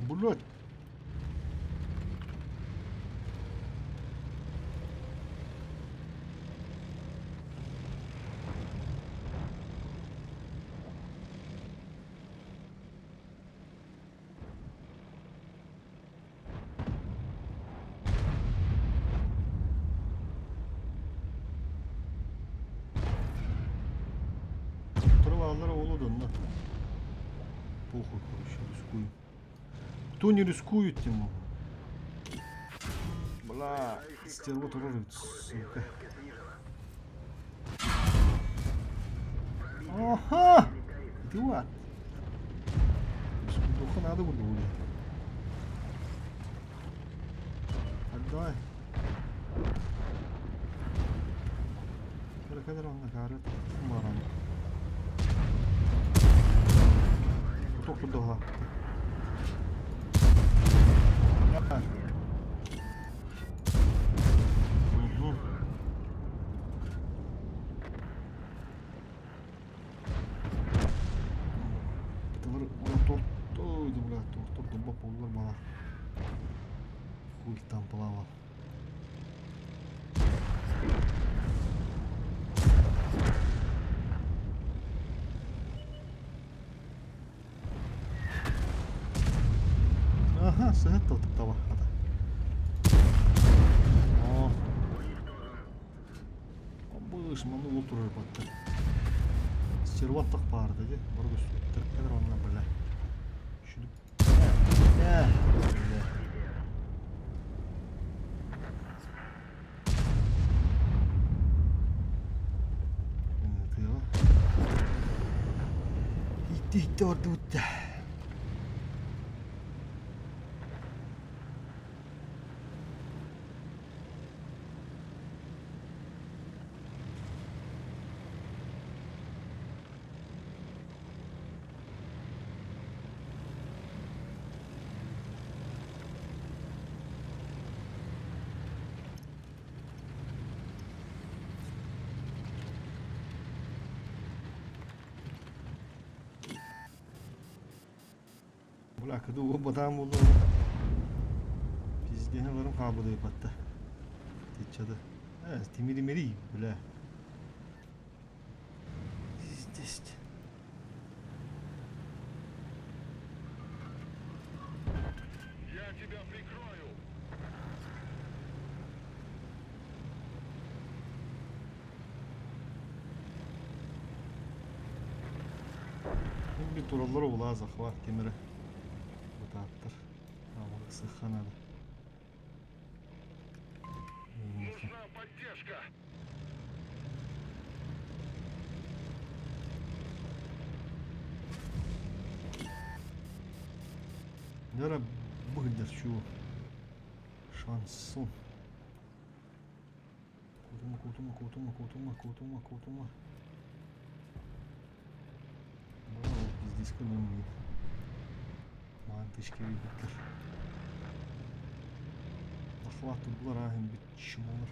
[SPEAKER 1] Блядь! Тралалара ол да Похуй, короче, рискую. Кто не рискует, тем Бла, стерва турар, сука. Ага! Идиот! Духа надо будет. Отдай. Кэлэ онно каары баран. Кутук тудуһа. Угу. Тылыр торт, ой, бля, торт, торт, боллар бала. Хуй там плавал. Аха, сыһыт таба хата. О. Быш, маны ол турар батта. Серваттах барды де, баргы сүттер онна бля. Шүдүк. Э, бля. Тыаҕа. Иитти-иитти ордубут да. Бля, кыды батаан буолла. Пиздеһэ барым хаабыдай батта. Тиччады. Э, тимири-мири, бля. Здесь.
[SPEAKER 3] Я тебя прикрою.
[SPEAKER 1] Bir тураллар улаа захват кемере. Бутааттар. Сыхха надо.
[SPEAKER 3] Нужна поддержка.
[SPEAKER 1] Нера быгдер чу. Шансон. Кутума, кутума, кутума, кутума, кутума, кутума. Пиздец, куда Маантышки бит. Захват булар ахын бит чмолар.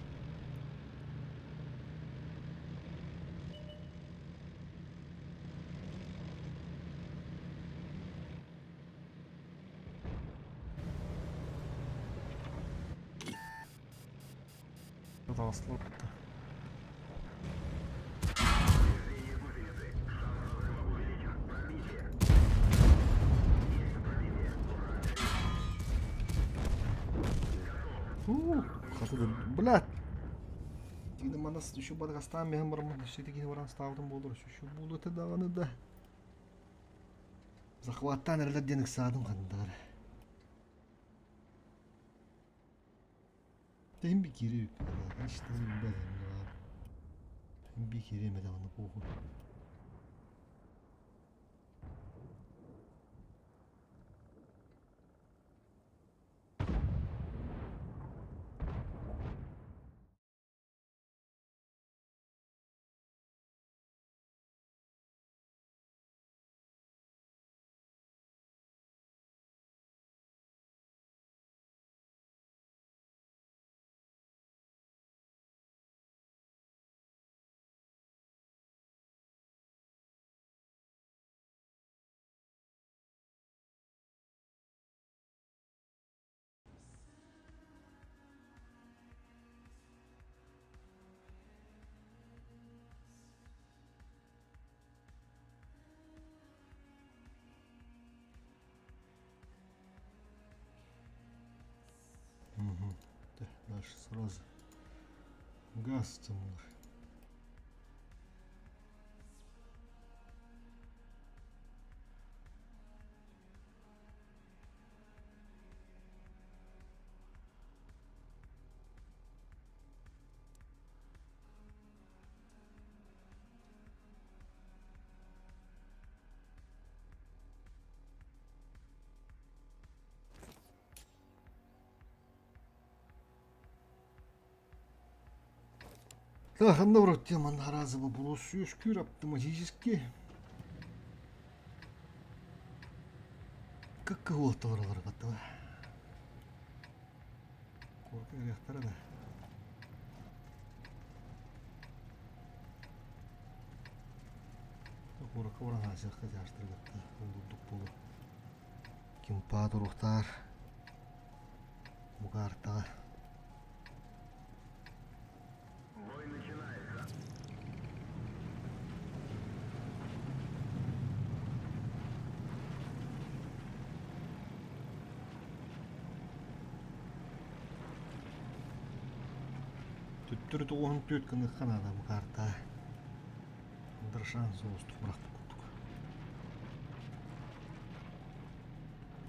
[SPEAKER 1] Таслар. Блядь. Тигді манас еще бадгастан мен бармын. Сөйтіп баран ставдым болдыр. Şu булды дағаны да. Захваттан әрлер денік садым қандар. Тем bir kere işte ben bir kere mi de похуй. Сразу газ тянула. Так, наоборот, тема на разово было автоматически. Как кого-то вырабатывала. Курка да. Курка баран хаасыахха дьаастыргатта улдурдук буолу. Кимпаа туруктаар букаартаҕа.
[SPEAKER 2] Бой начинается.
[SPEAKER 1] Төттөрү тоҕуһун түөрт гыныахха наада бу каарта. Драшан соҕустук бырахпыт курдук.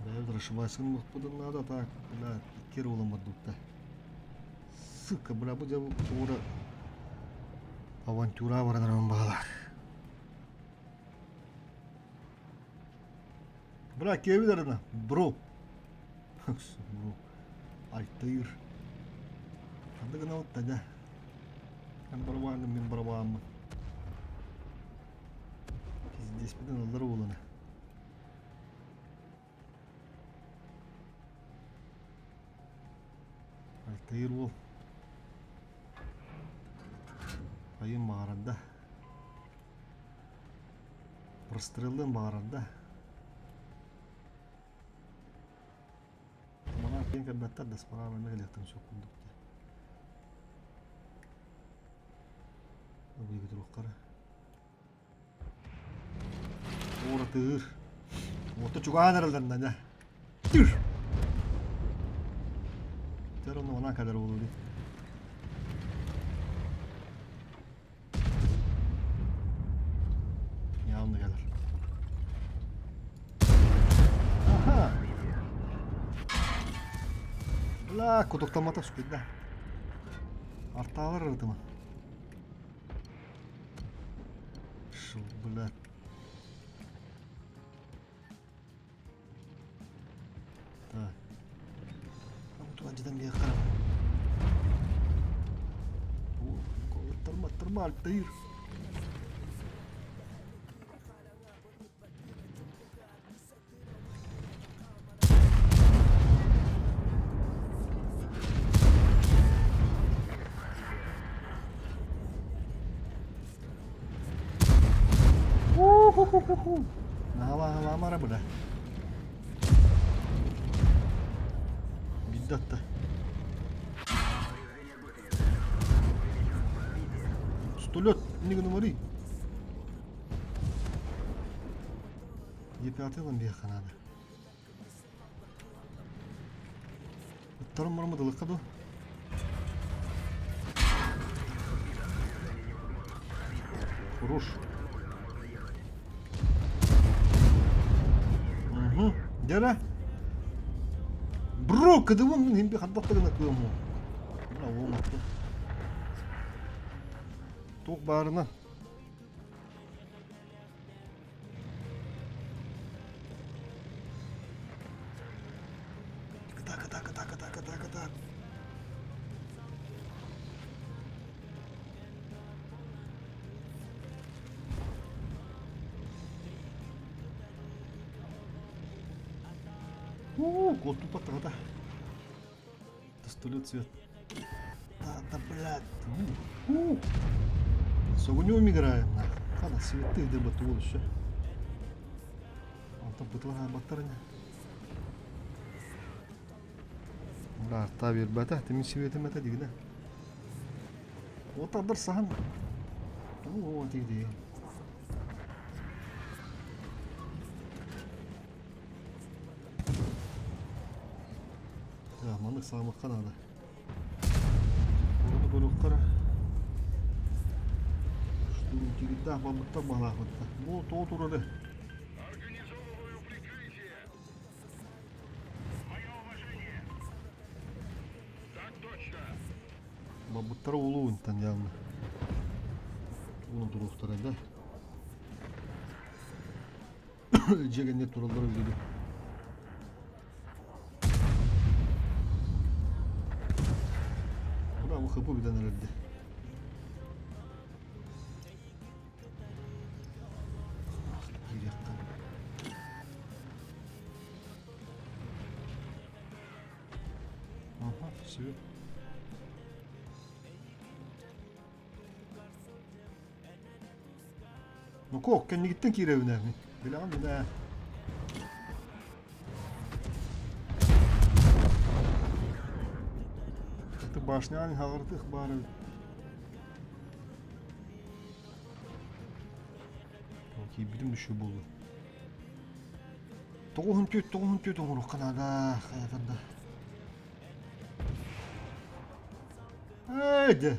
[SPEAKER 1] Бэйэ драшыбайсын мыхпытын наада так, бля, икки эрэ буолан барбытта. Сука, бля, бу дьэ уура авантюра баран эрэн баҕалаах. Бля, киэбит арына, бро. Бро. Альтаир. Ханна гынабыт да Эн барабааҥҥын мин барабааммын. Пиздеспитин ыллар уолана. Альтаир уол. Айым баҕарарда. Простреллыан баҕарарда. Манан киэн кэлбэттэр да справа эмэ кэлиэхтэрин сөп курдук дии. Ыбыйга туруохтара. Уоратыыр. Уота чугаан эрэллэр дэ. Түр! Тэр онно манан кэлэр буолуо дии. Явно кэлэр. Аха! Бля, кутуктаммата сүппүт Артаалар ырытыма. Шу, бля. Так. Туланчыдан биэх харам. Тырма, тырма, Альтаир. У-ху-ху-ху-ху. Наһалаамара быда. Биирдэ атта. Пистолет, не говори. Е5 ылан биэххэ наада. Ыттарым бараммыт дуо? Хорош. Угу. Дьэ Бро, кыдыбым мин химби хардах да гына кыам Бра, уоматты. Туох баарына. Так, так, так, так, так, так. У, куотуппаттаҕата. Пистолет цвет. Да, да, блядь. У, С огнем играем, нахуй. Хана, цветы где бы туол еще. Онтон бытылаһаабаттар ини. Артаа биэрбэтэ, тимир сибиэтим этэ дигинэ. Отардар саһан. Оо, тиги Маннык саамыкка наада. Көрүөххэ Штурмтигиттээх барбыттар баһылаахпыттар. Бу тоҕо турары?
[SPEAKER 3] Организовываю прикрытие. Мое уважение. Так точно.
[SPEAKER 1] Барбыттара улуу интан явно. Уну туруохтара да. Дьиэгэннэр тураллара үһү. Браво, хапы бүтэн эрэрди. Киириэххэ. Ага, все. Нокоо, кэннигиттэн киирэбин ээ. Билэҕин билээ. Ты башняны хаҕыртых баар эбит. Киирбитим düşүү буолла. Тоҕуһун түөт, тоҕуһун түөт оҥоруохха наада, хайатар да. Эй, дэ.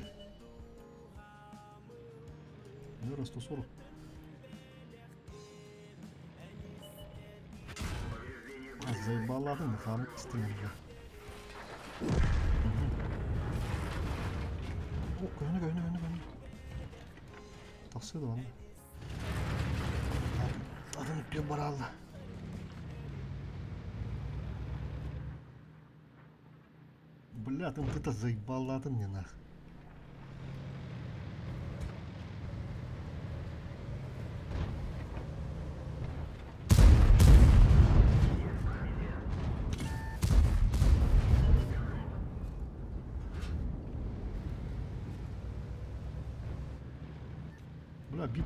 [SPEAKER 1] Наверное, 140. Заебалатын хаамыт истиҥ. О, көһүнэ, көһүнэ, көһүнэ, көһүнэ. Тахсыа да манна. Атын үттүө бараалла. Бля, там ты-то заебалатын не нах. Бля, бит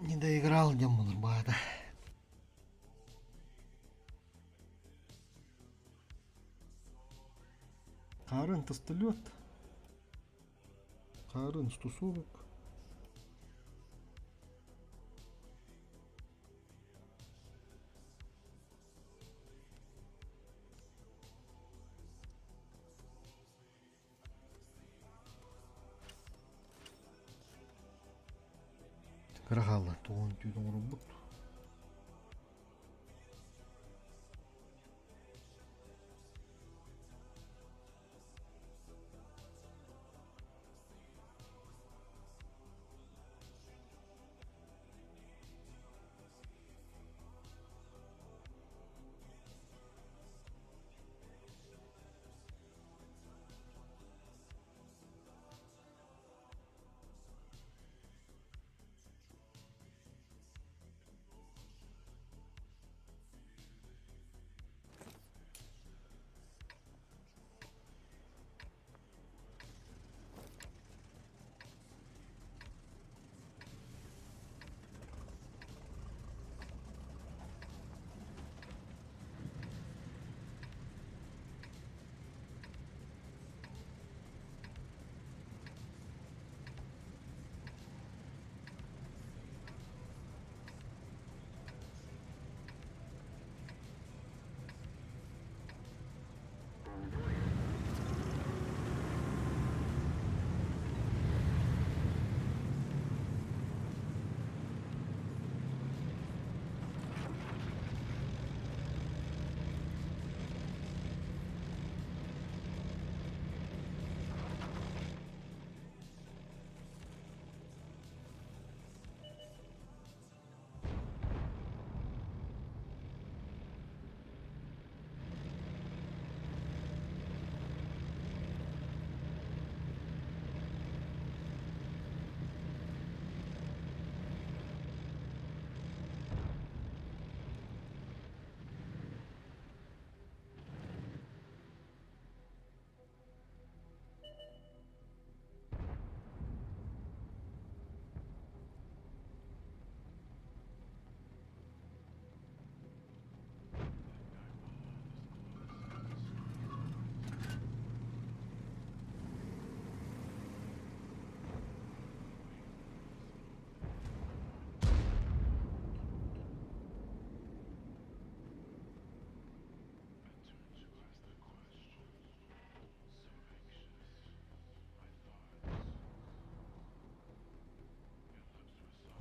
[SPEAKER 1] Не доиграл демон баата. Харын тастылет. Харын 140. Кыра хаалла, тоҕон түүн оҥорбут.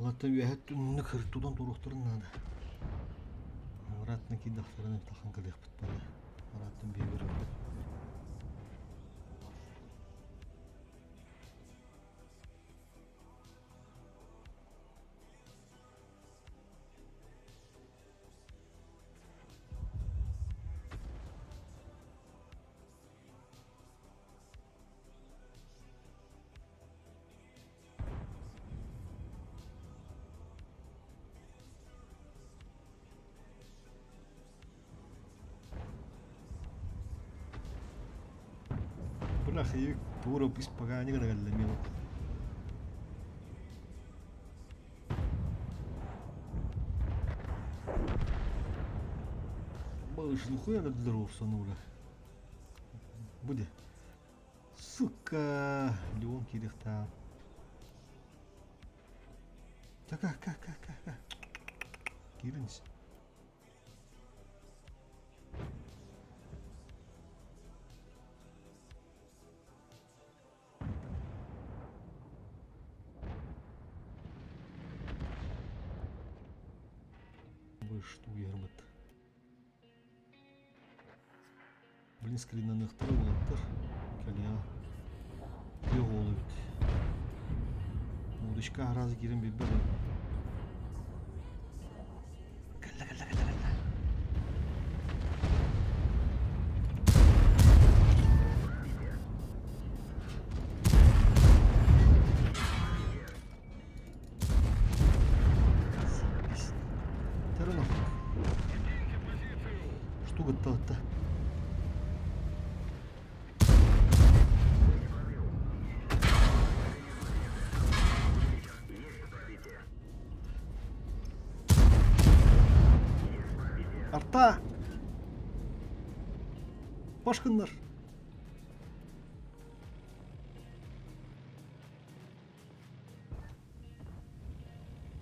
[SPEAKER 1] Олортон үөһэ түннүк тутан туруохтарын наада. Обратно киирдэхтэринэ тахан кэлиэхпит буолла. Арааттан биһиги Бля, хайы тура испогаани гына кэллэ миэхэ. Малыш, нахуя надо здороваться, ну, бля. Буде. Сука! Леон киириэхтээх. Така, ка, ка, ка, ка. Киирэн ис. Вы что, Ермат? Блин, скринаныахтара уолаттар. Кэлиэҕэ. Күөх уол эбит. Удочка араас киирэн биэрбэт эбит. Кэллэ, кэллэ, кэллэ, кэллэ. Теренов. Штука то-то. Арта! Башкыннар!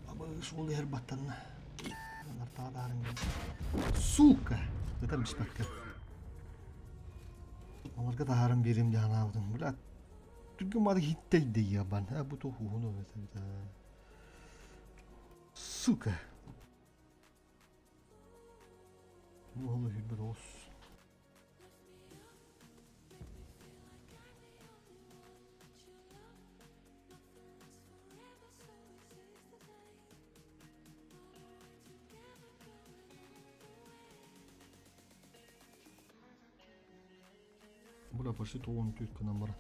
[SPEAKER 1] Абыш ол иһэр баттанна. Сука! Ытан биспэккэ. Олорго таһааран биэрим дии санаабытым. Бля, түргэн бары хиттэйди ебан. А бу туһуһуну это. Сука! Bu halı hürbet olsun. Бля, почти туон түүт гынан баран.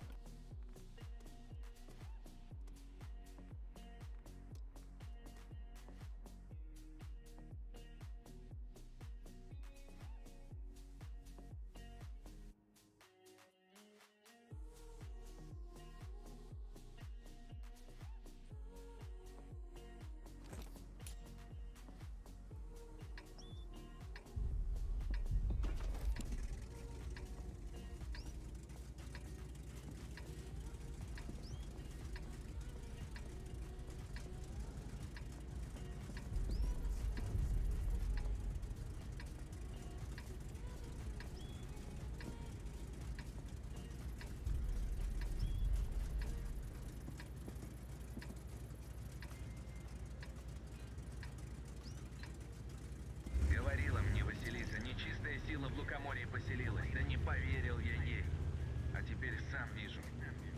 [SPEAKER 2] Говорила мне Василиса, нечистая сила в Лукоморье поселилась. Да не поверил я ей. А теперь сам вижу.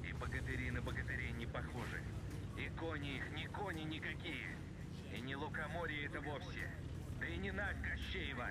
[SPEAKER 2] И богатыри на богатырей не похожи. И кони их не кони никакие. И не Лукоморье это вовсе. Да и не Навь Кощеева.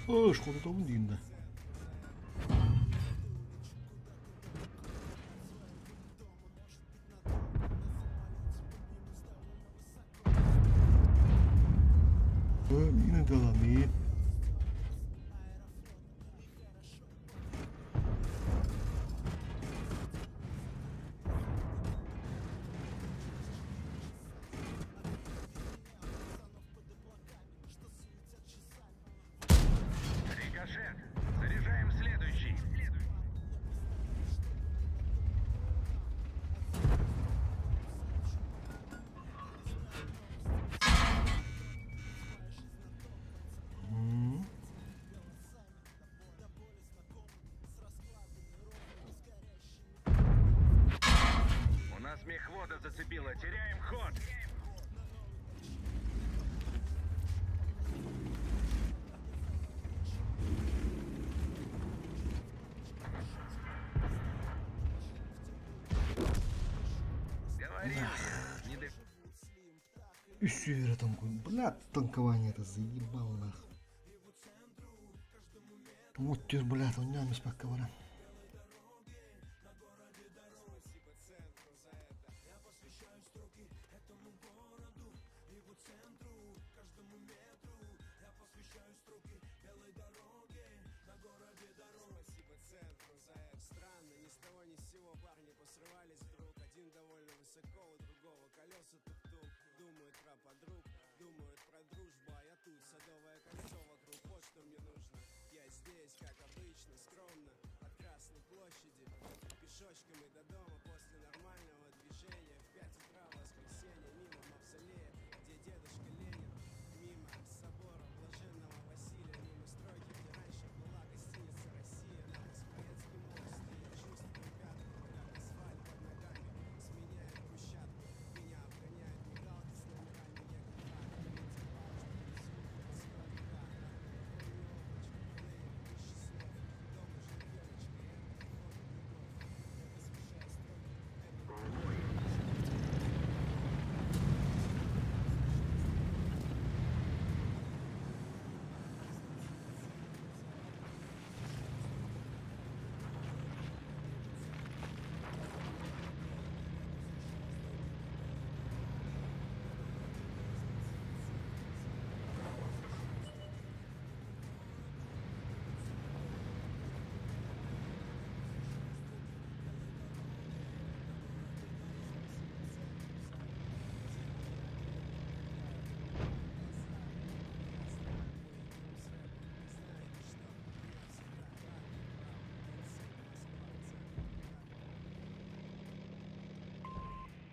[SPEAKER 1] Ыш, хототобун диин да. Миин ыталамыын.
[SPEAKER 2] Рикошет! Заряжаем следующий! У нас мехвода зацепило. Теряем ход! Говорил я, не до...
[SPEAKER 1] Үс танкуй. Бля, танкование это заебало нахуй. Вот теперь, блядь, он не пока баран.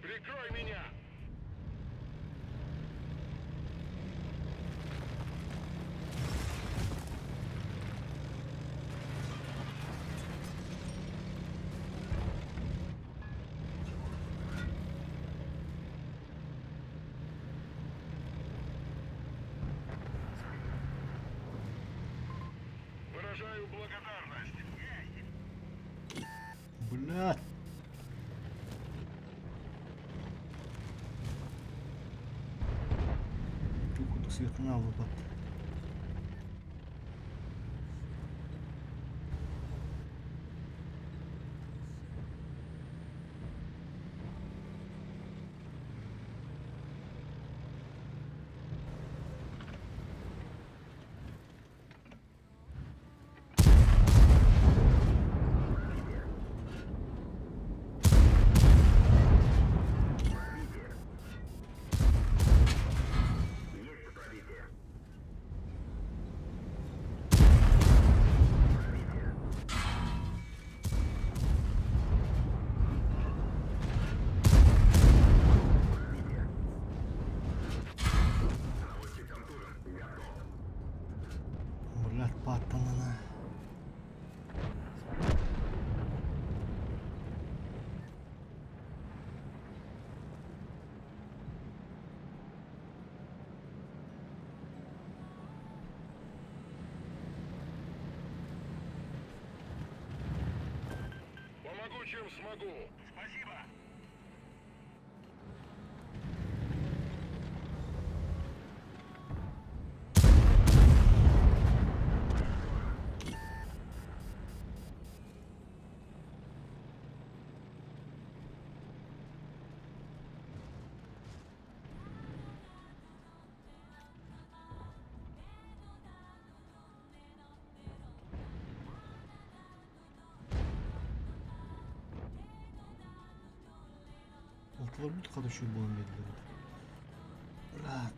[SPEAKER 3] Прикрой меня! Выражаю благодарность.
[SPEAKER 1] Блядь. Тух светана лупат. Блядь, паттанана.
[SPEAKER 3] Помогу, чем смогу. Спасибо.
[SPEAKER 1] Онтуларбыт хата үчүгэй буолан биэрдилэр этэ. Брат,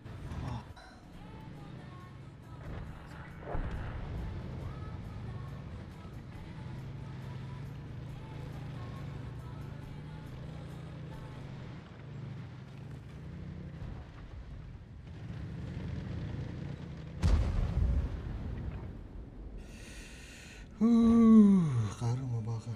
[SPEAKER 1] Харыма баха.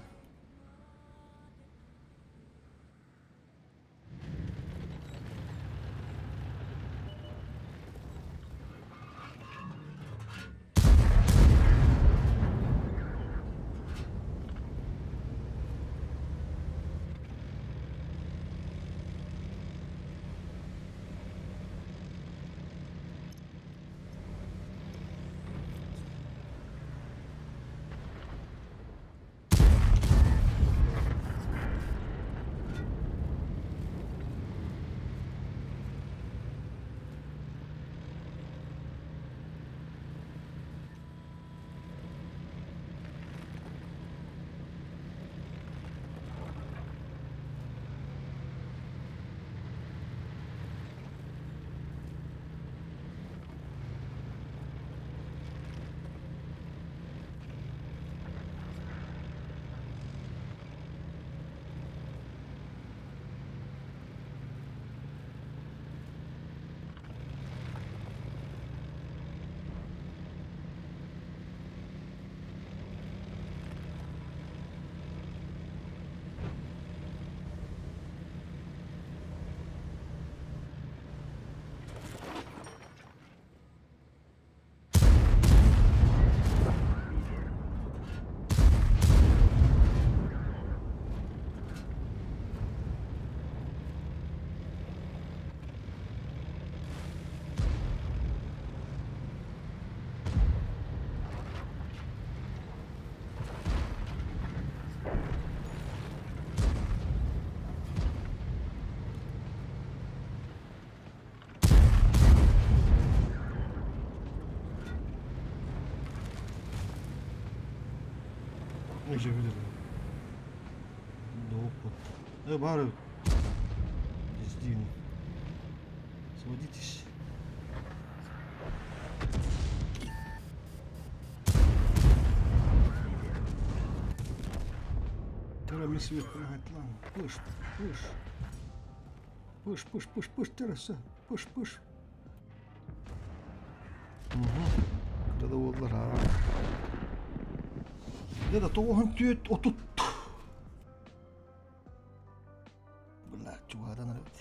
[SPEAKER 1] Дьэ Э, баар эбит. Издиин. Сводитесь. Тара свет атлан. Пыш, пыш. Пыш, пыш, пыш, пыш, тераса. Пыш, пыш. Угу. Кыра да буоллар аа. Дьэ да тоҕуһун түөрт отут. Бля, чугаһатан эрэбит.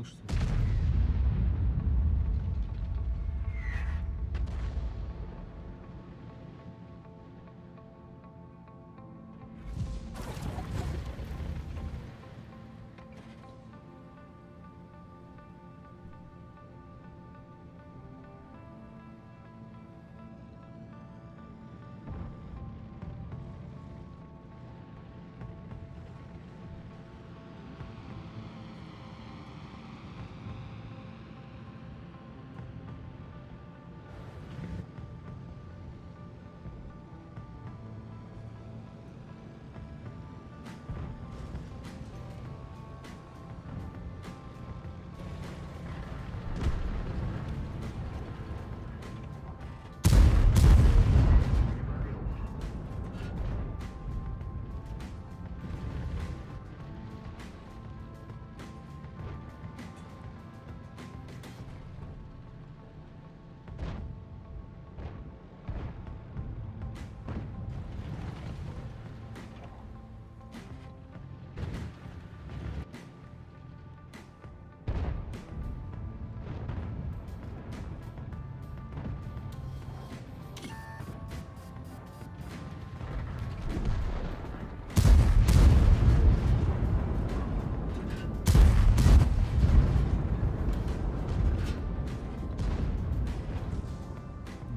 [SPEAKER 1] Охуела что ли?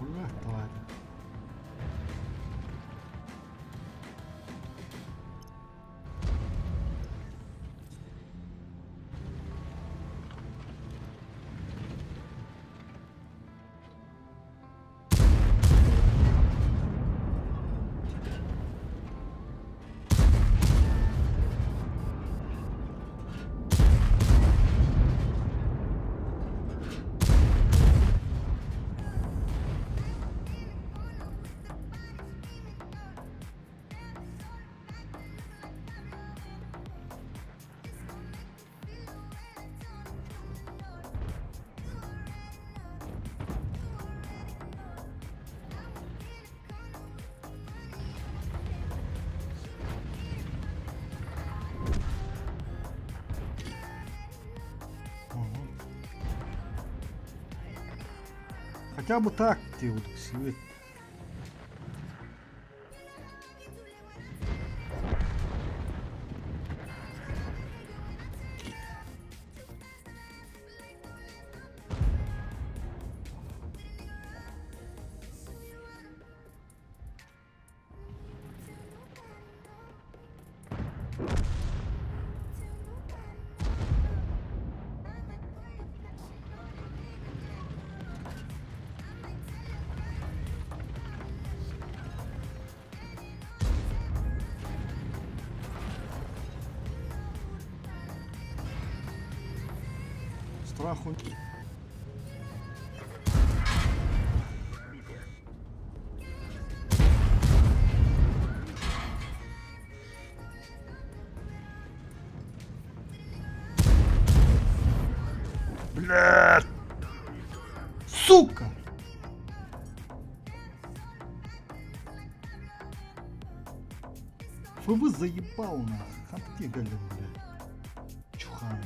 [SPEAKER 1] Бля, тварь. Хотя бы так тебе вот свет. Страху. Блядь! Сука! ФВ заебал нахуй. Хапти, галин, блядь. Чухан.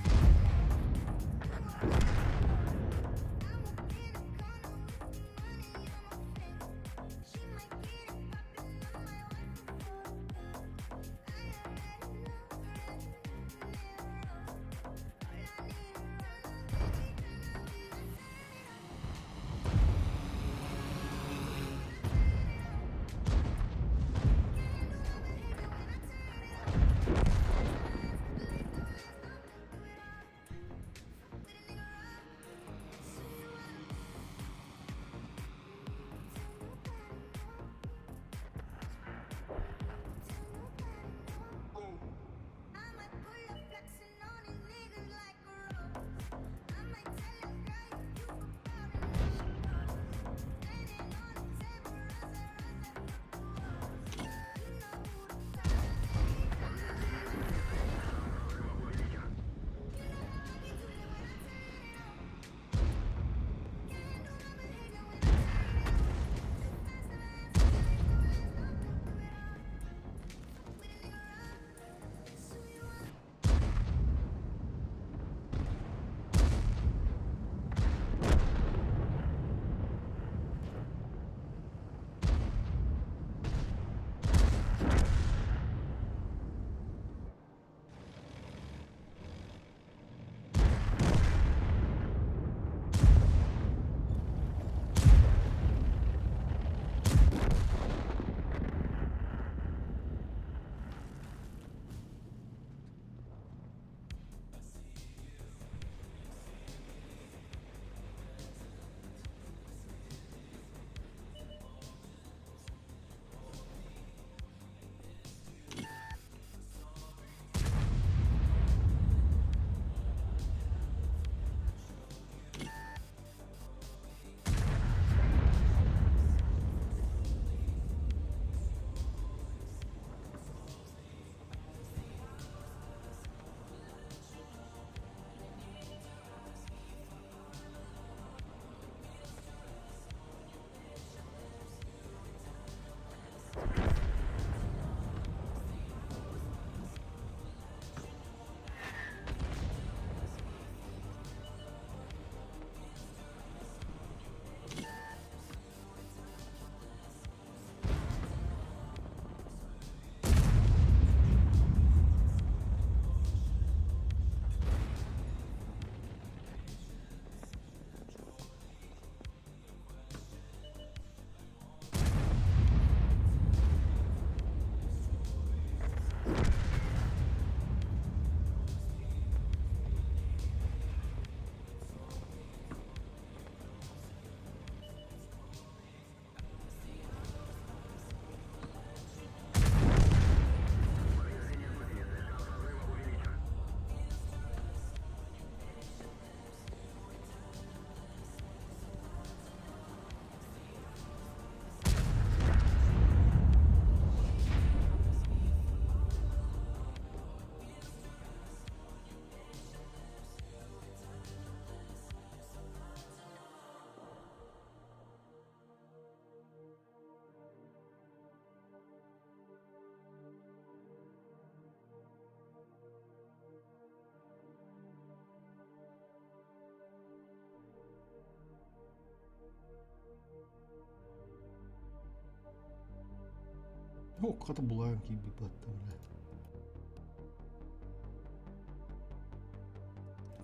[SPEAKER 1] О, хата булаан киирбит баттам бля.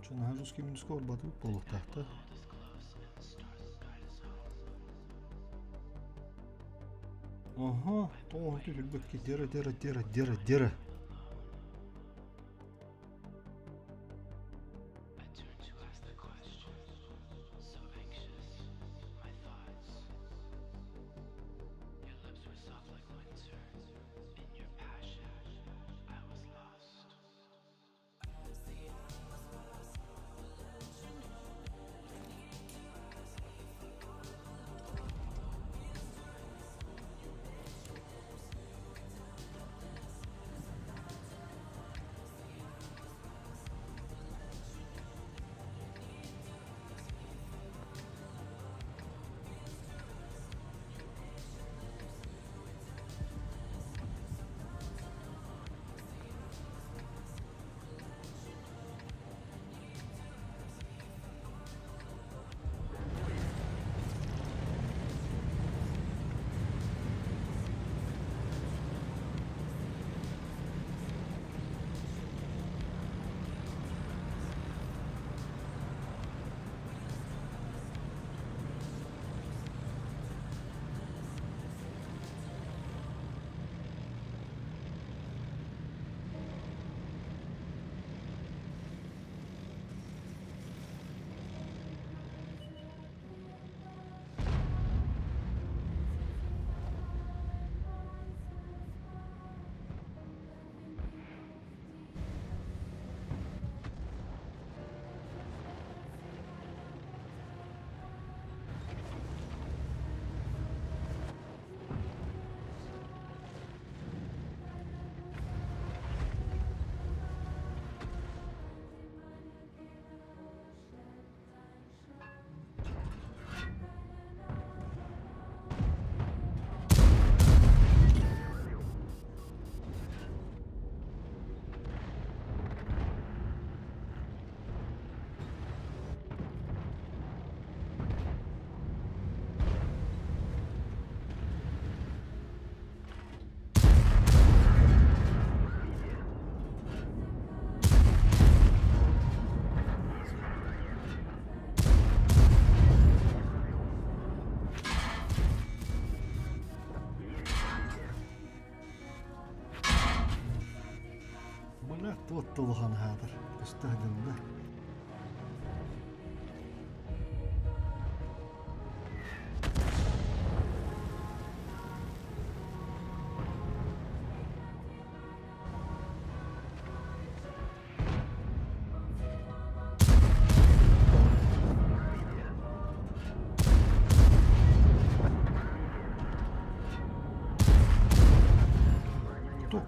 [SPEAKER 1] Что, на русский минус барбатыбыт буолуохтаахта. Ага, тоҕо түһүлбэккэ дера дера дера дера дера. Бына туоттулухан хаатар көстө гынна. Кто?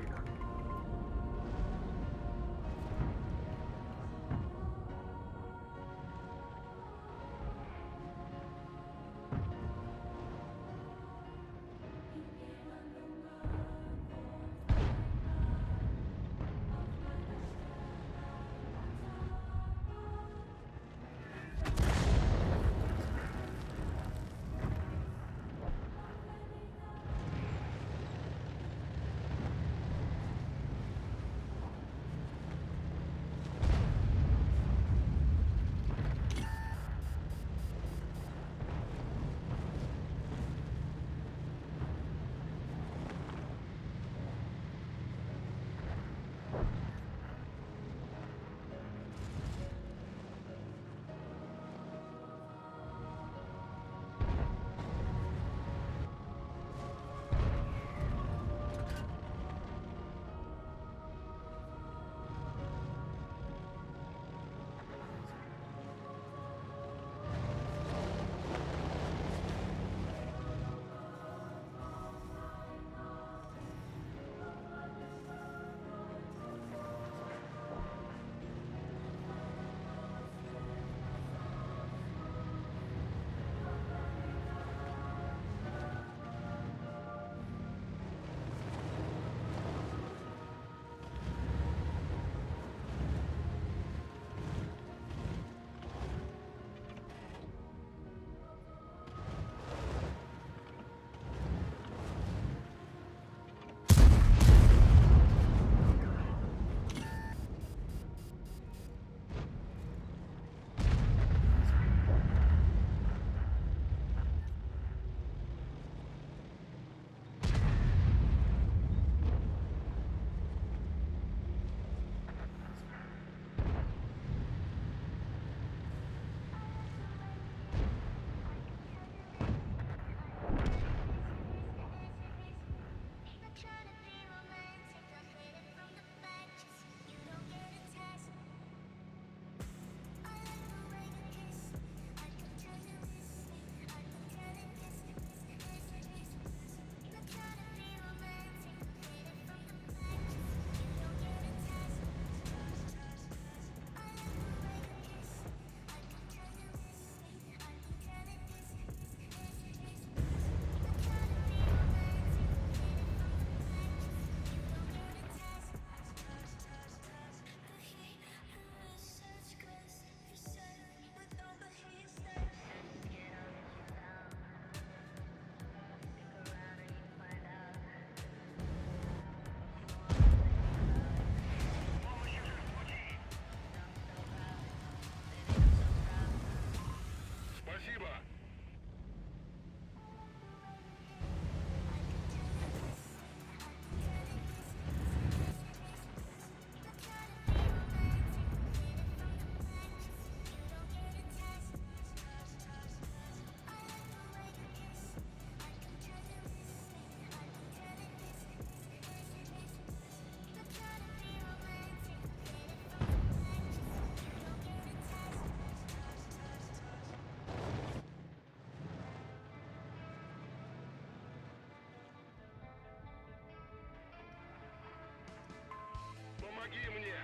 [SPEAKER 3] Помоги мне!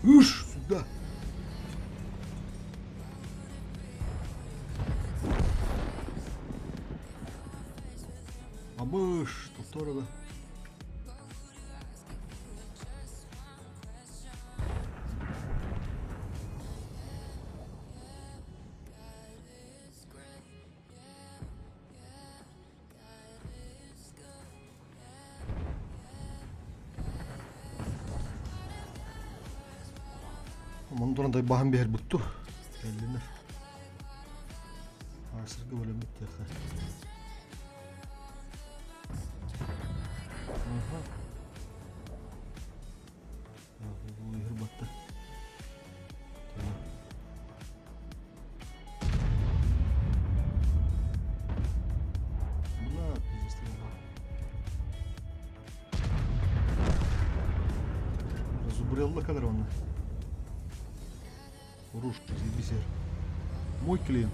[SPEAKER 1] Үш сюда! Абыш, туттарыга. Онон туран тайбаһан биэрбит ту. Кэллинэр. Аасырга бөлөммүт диэххэ. Аха. Батта. Бына Зубрелла kadar onu. Уруш, бисер. Мой клиент.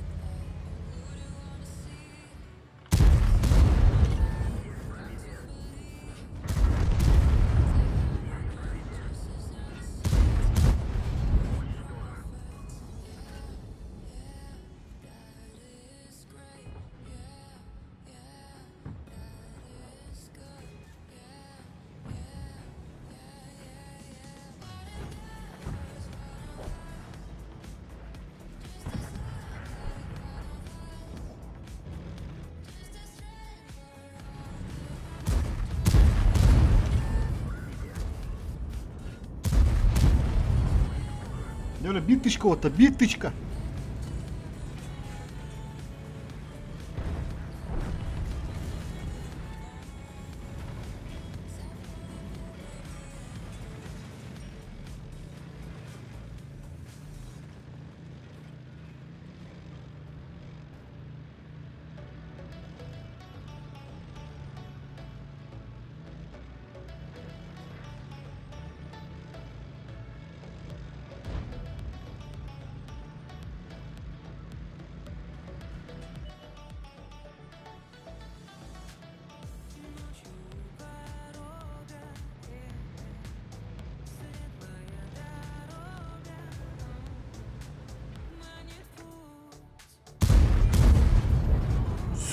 [SPEAKER 1] Дьэ, биир тычка уотта, биир тычка.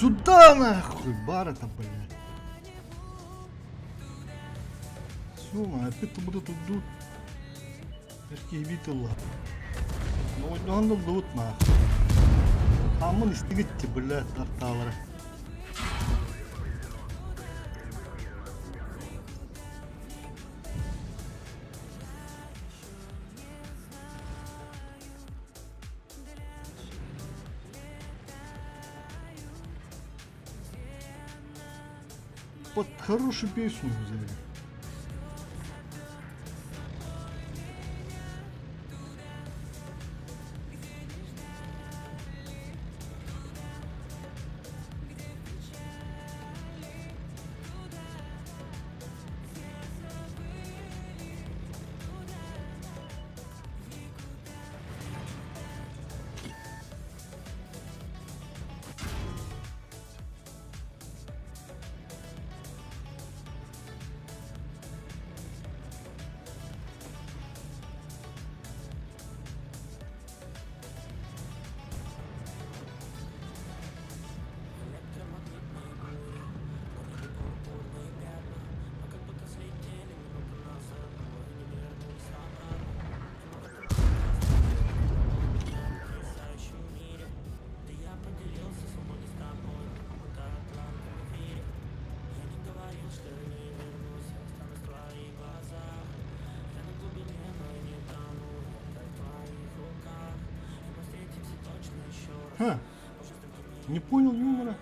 [SPEAKER 1] Сюда нахуй, бар это, блядь. Все, опять вот этот дуд. Эркиһибит ылла. Оонньоһон да ыллыбыт нахуй. Хааммын истигит блядь, тартаалара. Под хорошую песню взяли. Ха, не понял юмора.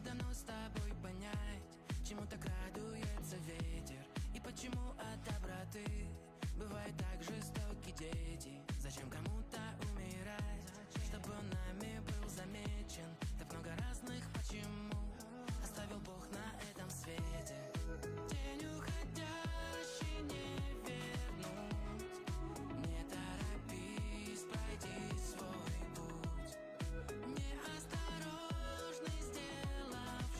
[SPEAKER 4] дано с тобой понять, чему так радуется ветер и почему от доброты бывают так жестоки дети. Зачем кому-то умирать, чтобы он нами был замечен? Так много разных почему оставил Бог на этом свете. День уходящий не вернуть, не торопись, пройди свой путь. Неосторожный сделав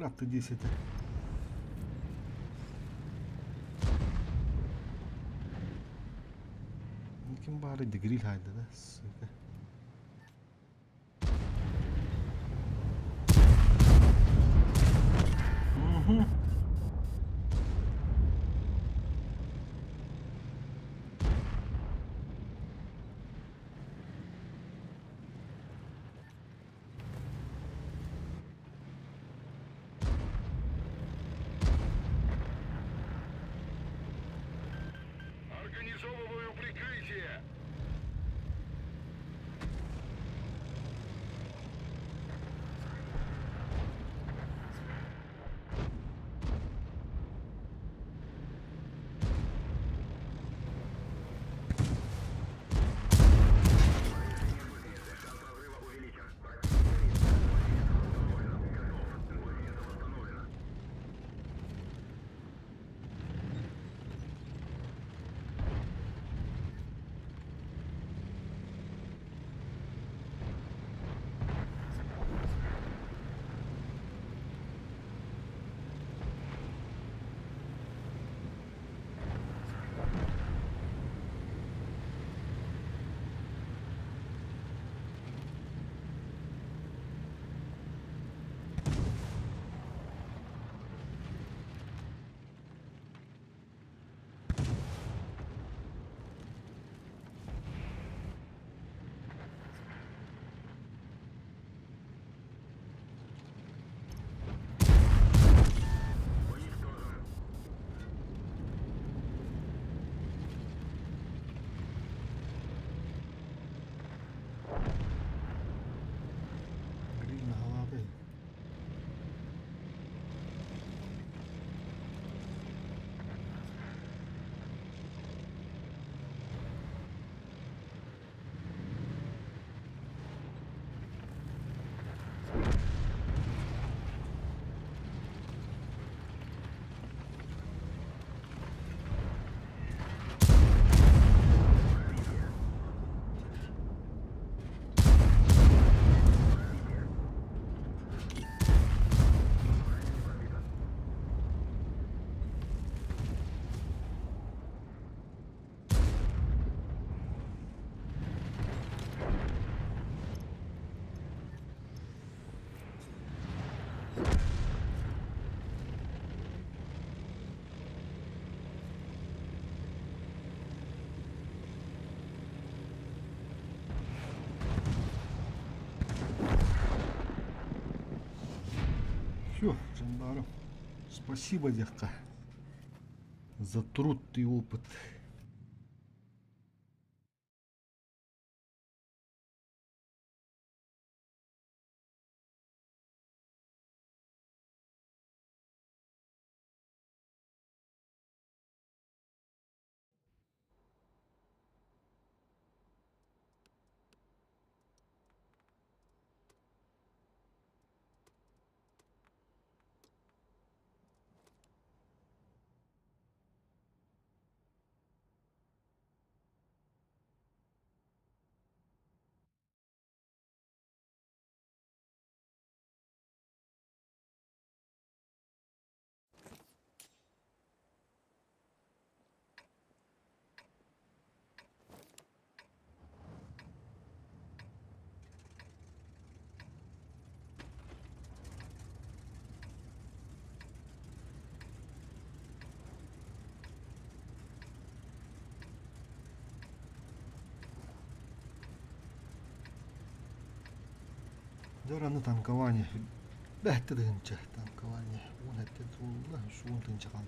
[SPEAKER 1] Бырахты дии ситэ. Ким баары дегрил хайда да, сука. Угу.
[SPEAKER 3] Организовываю прикрытие.
[SPEAKER 1] Гриль наһаалаабай. Все, жандарм, спасибо диэххэ за труд и опыт. Дьэ аны танкование. Бэһтэ тыһыынча танкование. Уон эттэ суолла, суон тыһыынча хаалла.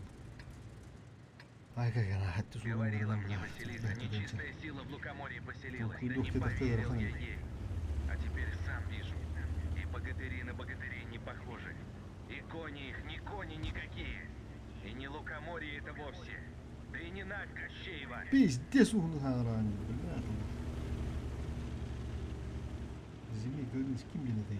[SPEAKER 2] Говорила мне Василиса, нечистая сила в Лукоморье поселилась. Да не поверил я ей. А теперь сам вижу. И богатыри на богатырей не похожи. И кони их не кони никакие. И не Лукоморье это вовсе. Да и не Навь Кощеева.
[SPEAKER 1] Пиздец угну хараани, бля. Зимей Горыныч ким диэн этэй?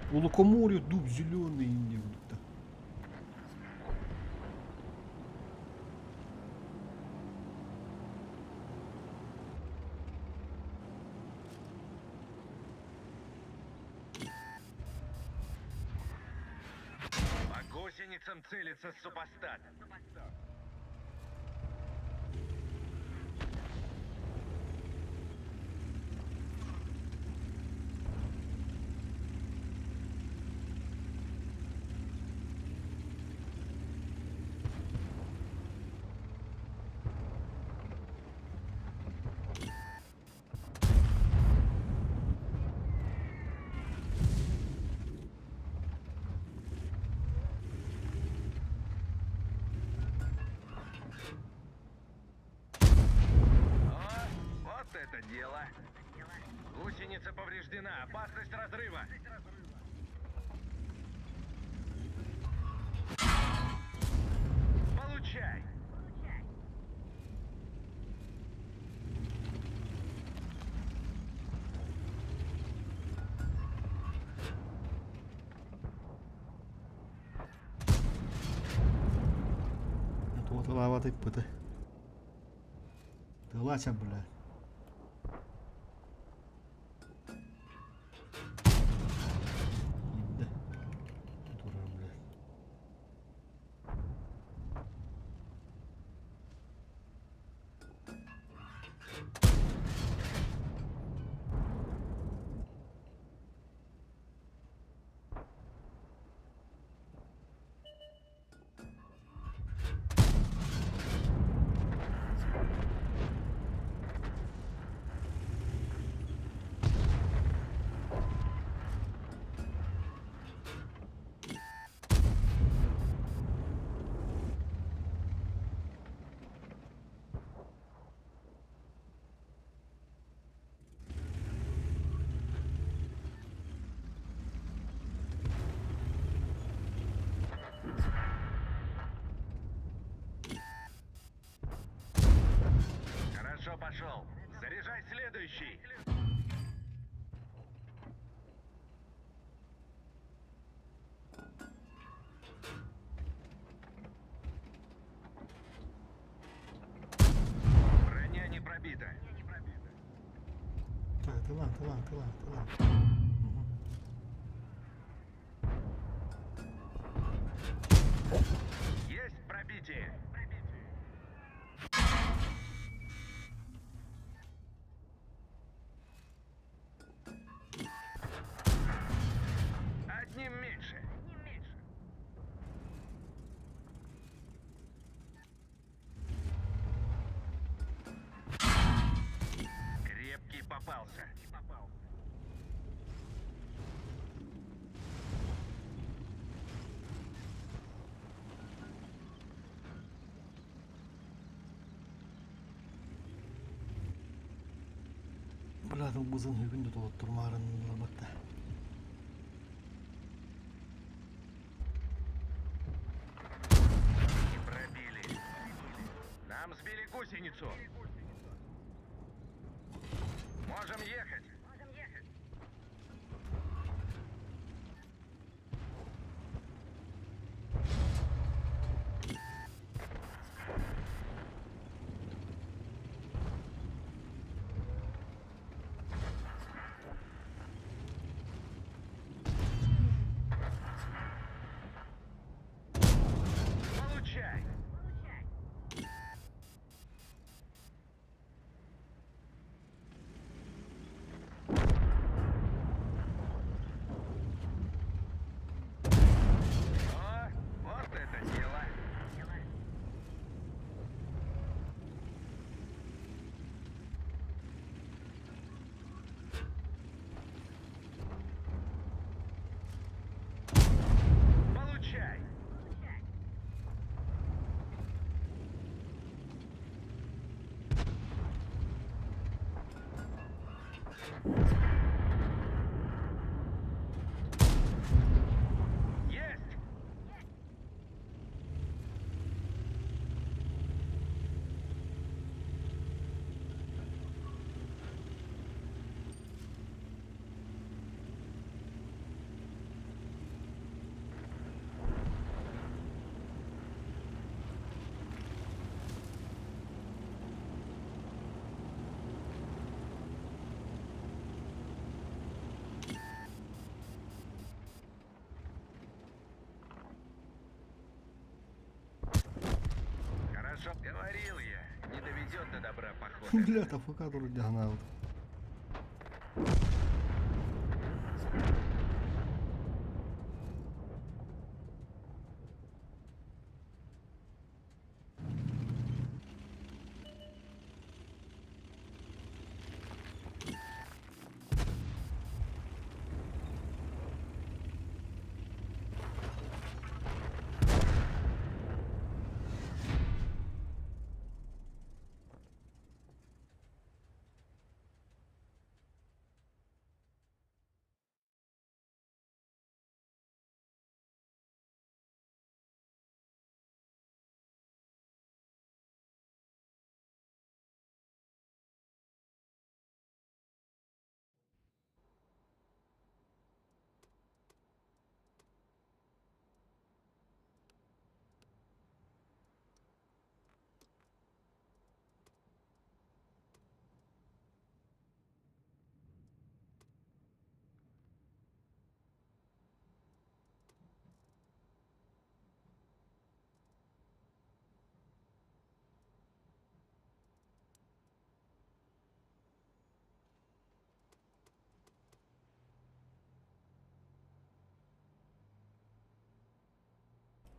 [SPEAKER 1] У лукоморья дуб зеленый инде будто.
[SPEAKER 2] По гусеницам целится супостат. О, вот это дело! Гусеница повреждена, опасность разрыва. Получай!
[SPEAKER 1] Туоталаабат ыппыты. Тыла бля. Инде. Турар бля.
[SPEAKER 2] Хорошо пошел. Заряжай следующий. Броня не пробита.
[SPEAKER 1] Так, тылан, тылан, тылан, тылан.
[SPEAKER 2] Есть пробитие. Одним меньше. Крепкий попался.
[SPEAKER 1] Бля, бузын бүгүн да толоттурмаарын ылбатта.
[SPEAKER 2] Не пробили. Нам сбили гусеницу. Можем ехать. Получай. О, вот это дело. Получай. Есть! до добра поход.
[SPEAKER 1] Бля, АФК турар дии санаабытым.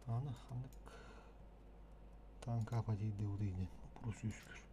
[SPEAKER 1] Аны ханнык танка апатийдыбытый диэн вопрос үөскүүр.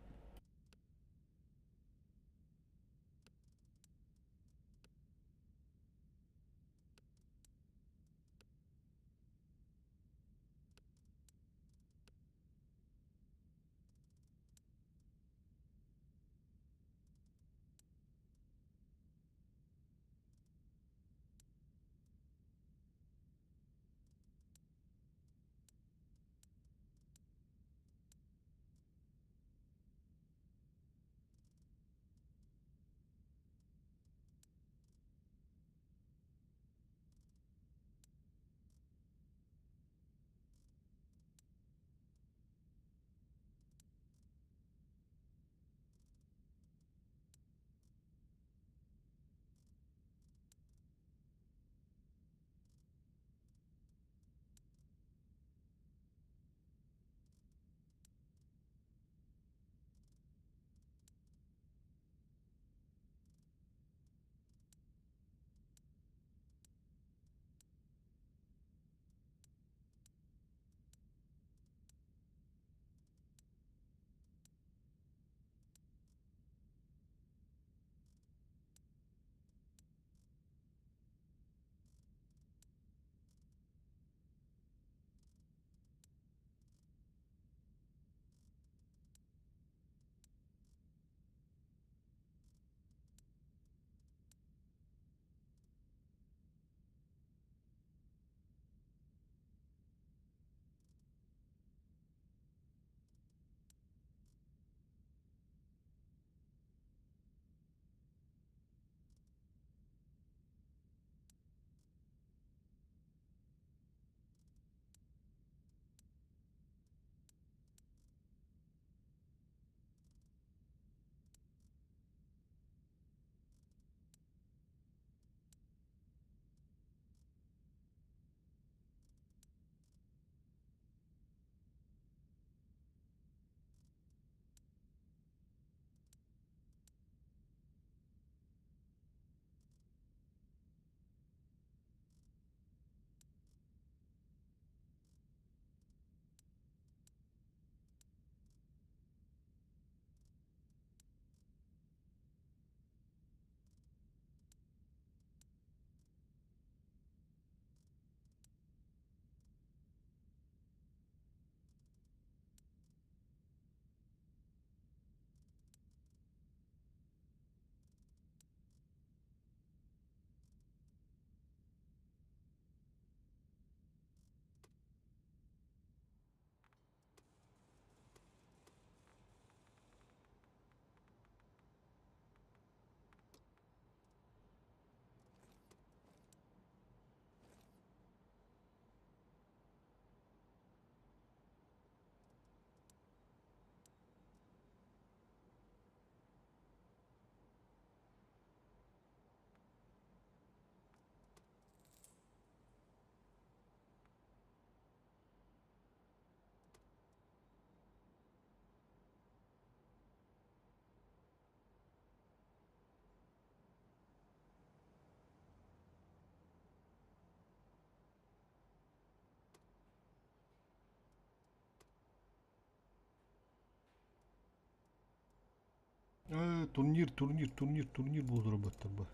[SPEAKER 1] Э, турнир, турнир, турнир, турнир буолар баттар ба.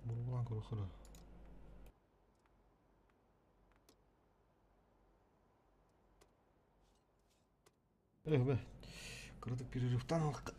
[SPEAKER 1] Бурулаан көрөхөрө. Эх, бе. Кыратык перерывтан алыққа.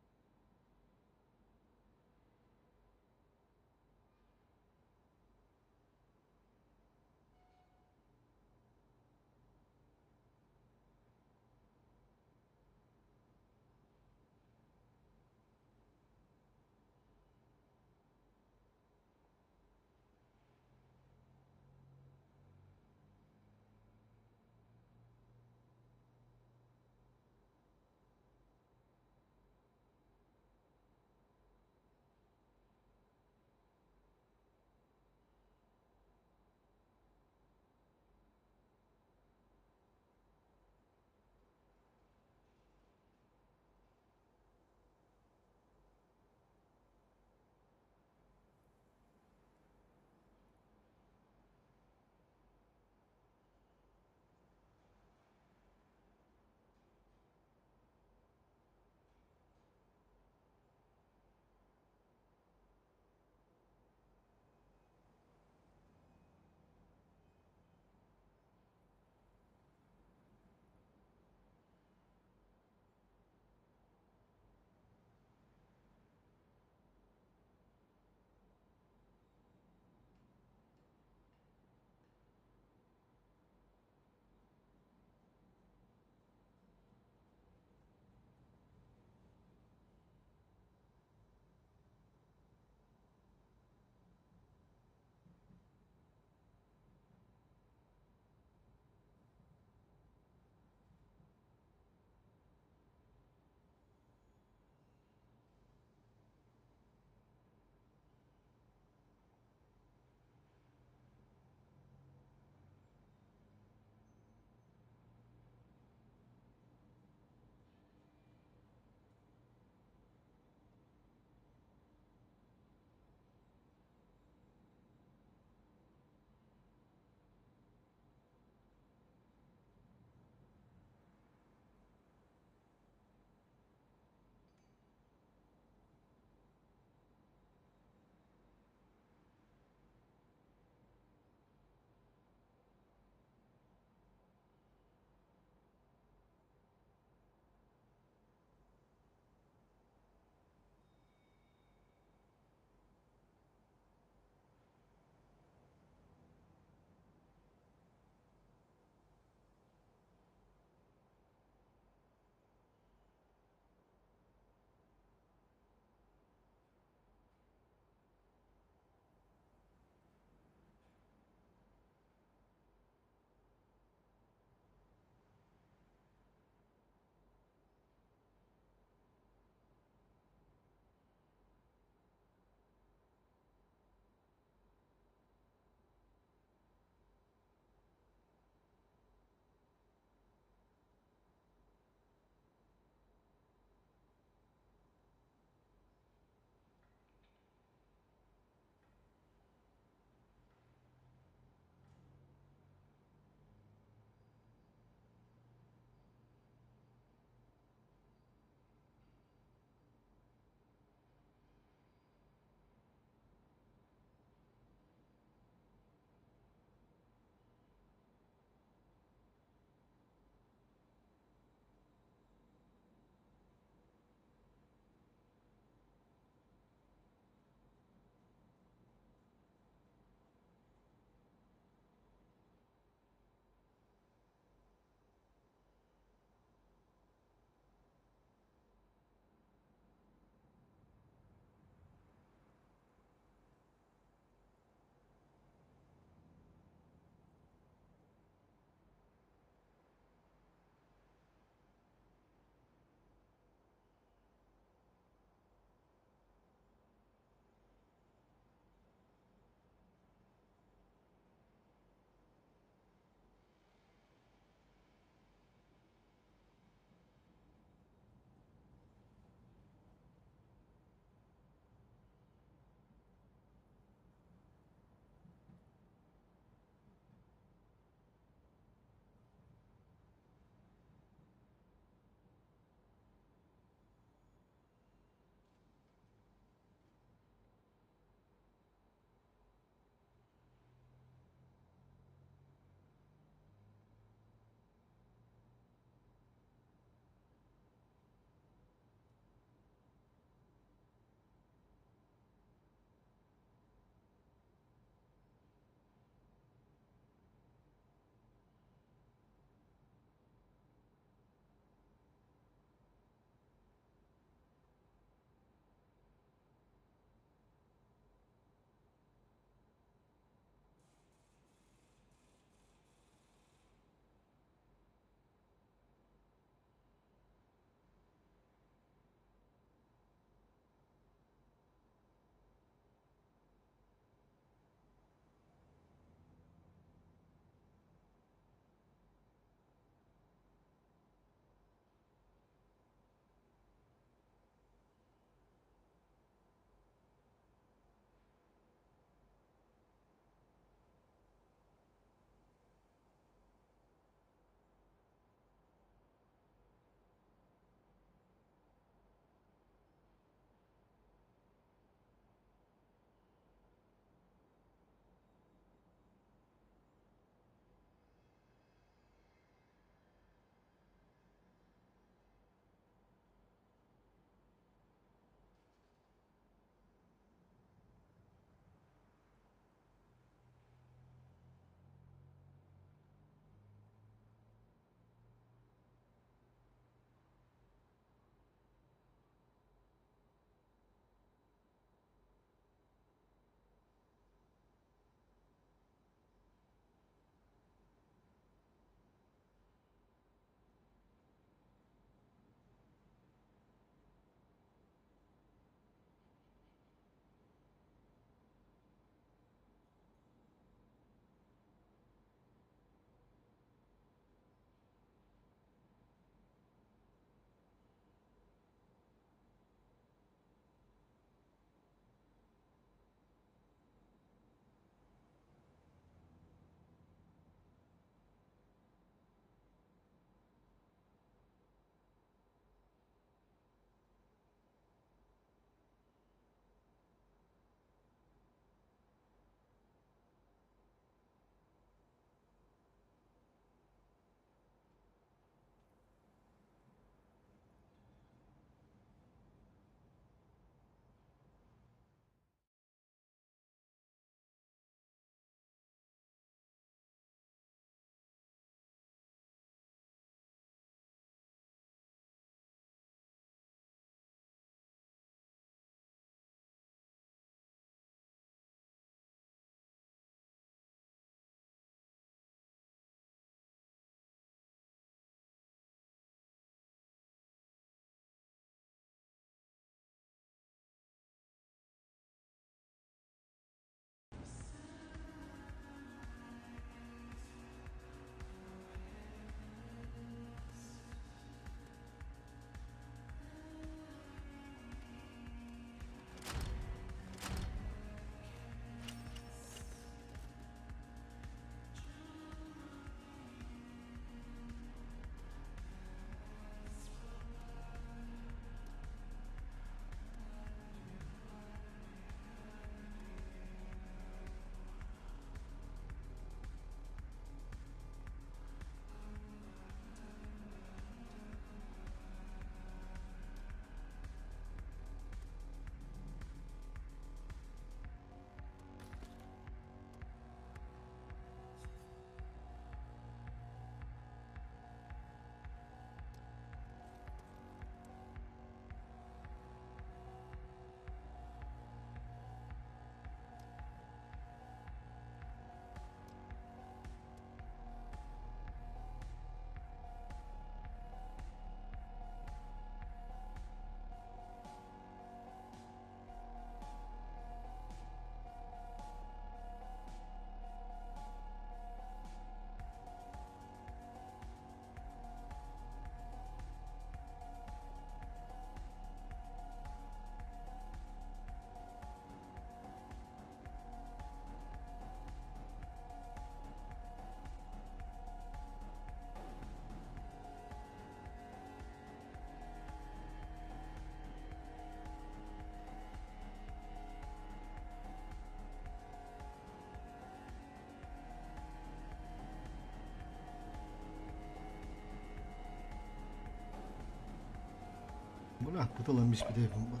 [SPEAKER 1] Бырааппыт ылан биспитэ буолла.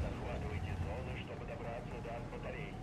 [SPEAKER 3] Захватывайте зоны, чтобы добраться до батарей.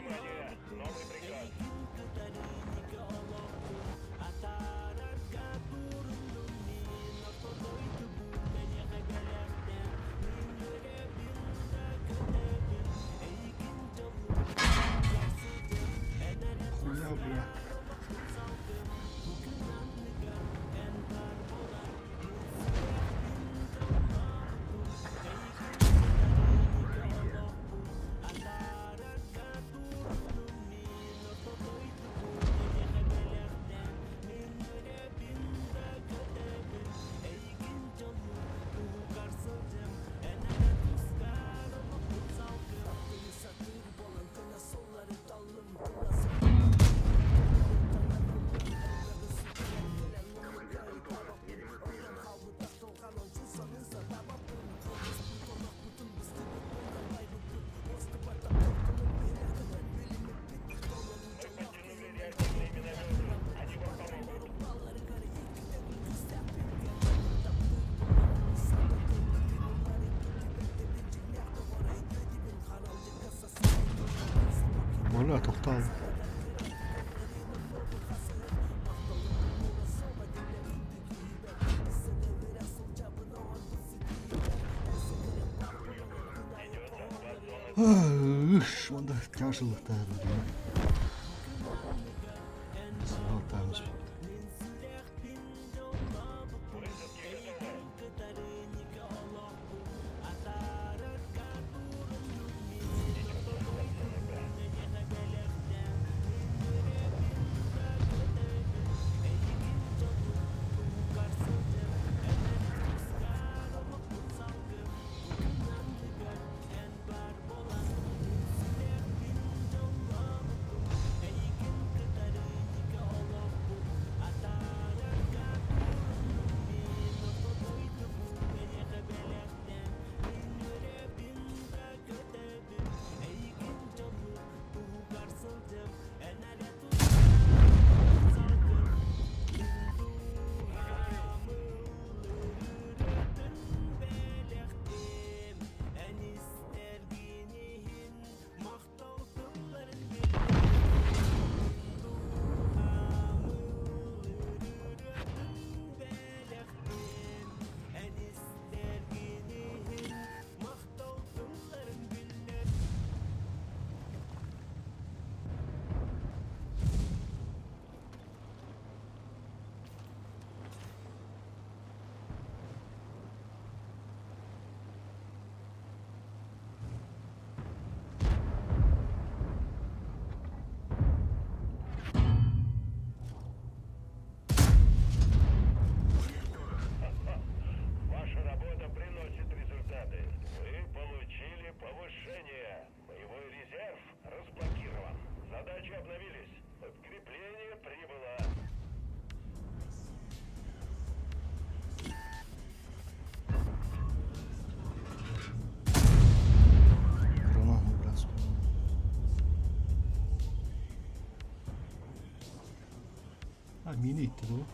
[SPEAKER 3] Внимание! Новый приказ.
[SPEAKER 1] Хуя, бля.
[SPEAKER 3] Мы подтянули реактивные минометы. Они вам помогут.
[SPEAKER 1] Бля, тохтоон.
[SPEAKER 3] Идет захват зоны
[SPEAKER 1] Үш, онда тяжелыктар. Салтамыз.
[SPEAKER 3] Высадки готовы. Идет захват зоны Б.
[SPEAKER 1] Миини итти дуо?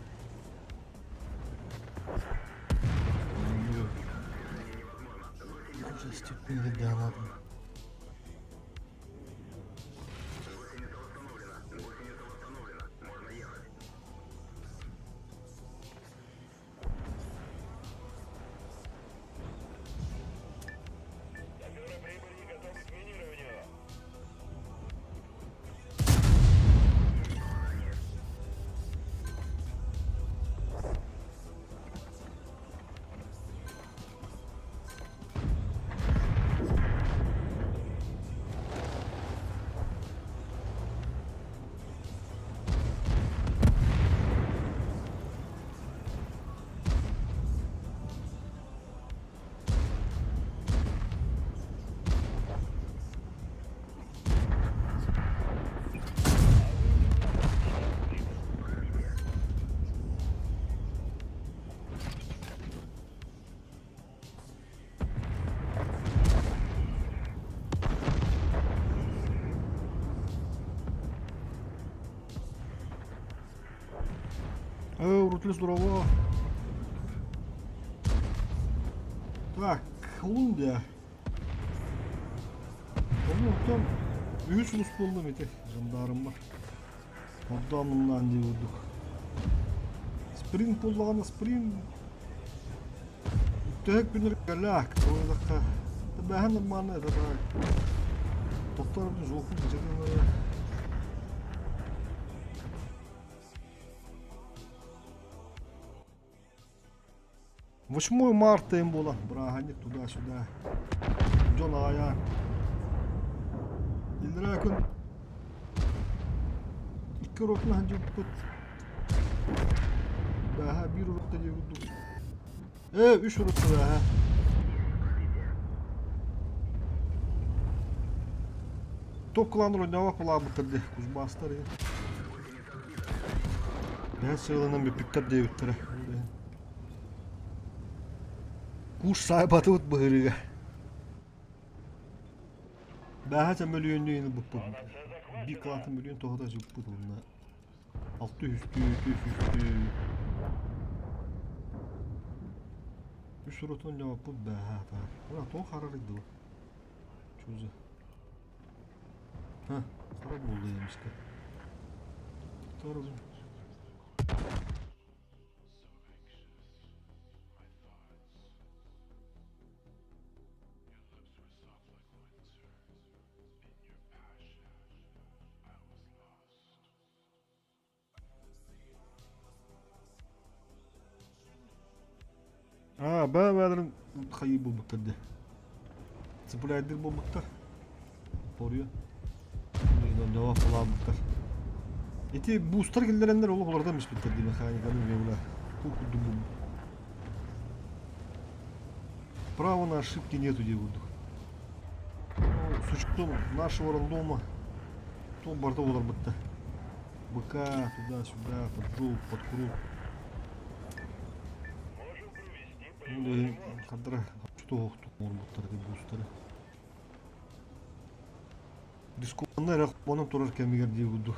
[SPEAKER 3] Саперы прибыли и готовы к минированию.
[SPEAKER 1] Э, Рутлес здорово. Так, Колумбия. Онтон үһүс улус буоллум ити жандармар. Ордоомуннаан дии курдук. Спринт буоллаҕына спринт төһө күнүр кэлээк туойдахха бэһэн нормально это так. Тохтор жуоху бычатын 8 марта им буолан бырааһынньык туда-сюда. Дьон аҕайа. Иллэрээ күн икки урокун сылдьыбыппыт. Бээһээ биир урокта дии курдук. Ээ, үс урокта бээһээ. Топ клан ойнообот былаабыттар дии, Кузбасстар иһин. Бэһис сыалынан бүппүттэр диэбиттэрэ. Куш саайбатыбыт быһырыыга. Бээһэ сөмөлүөннүү ылбыппыт. Биир кылаатын мөлүйүөн тоһута сыппыт уонна алты үстүү, түс үстүү. Үс урутун дьабаппыт бээһэ так. Ура тоҕо харарый дуо? Чуза. Ха, хара буолла эмискэ. Торбун. Аа, баа-бааларын хайыы буолбуттар дии. Цыпляйдыр буолбуттар. Торуйа. Дьоҕо холаабыттар. Ити буустар киллэрэннэр олох олордон испиттэр дии механиканы бэйэлэ. Бу курдук бу. Права на ошибки нету дии курдук. Ну, с учетом нашего рандома, то барда олорбутта. Быка туда-сюда, под жопу, под круг. Хардара оҥорбуттар буустары. Рискованно эрэ холбонон турар кэмигэр дии курдук.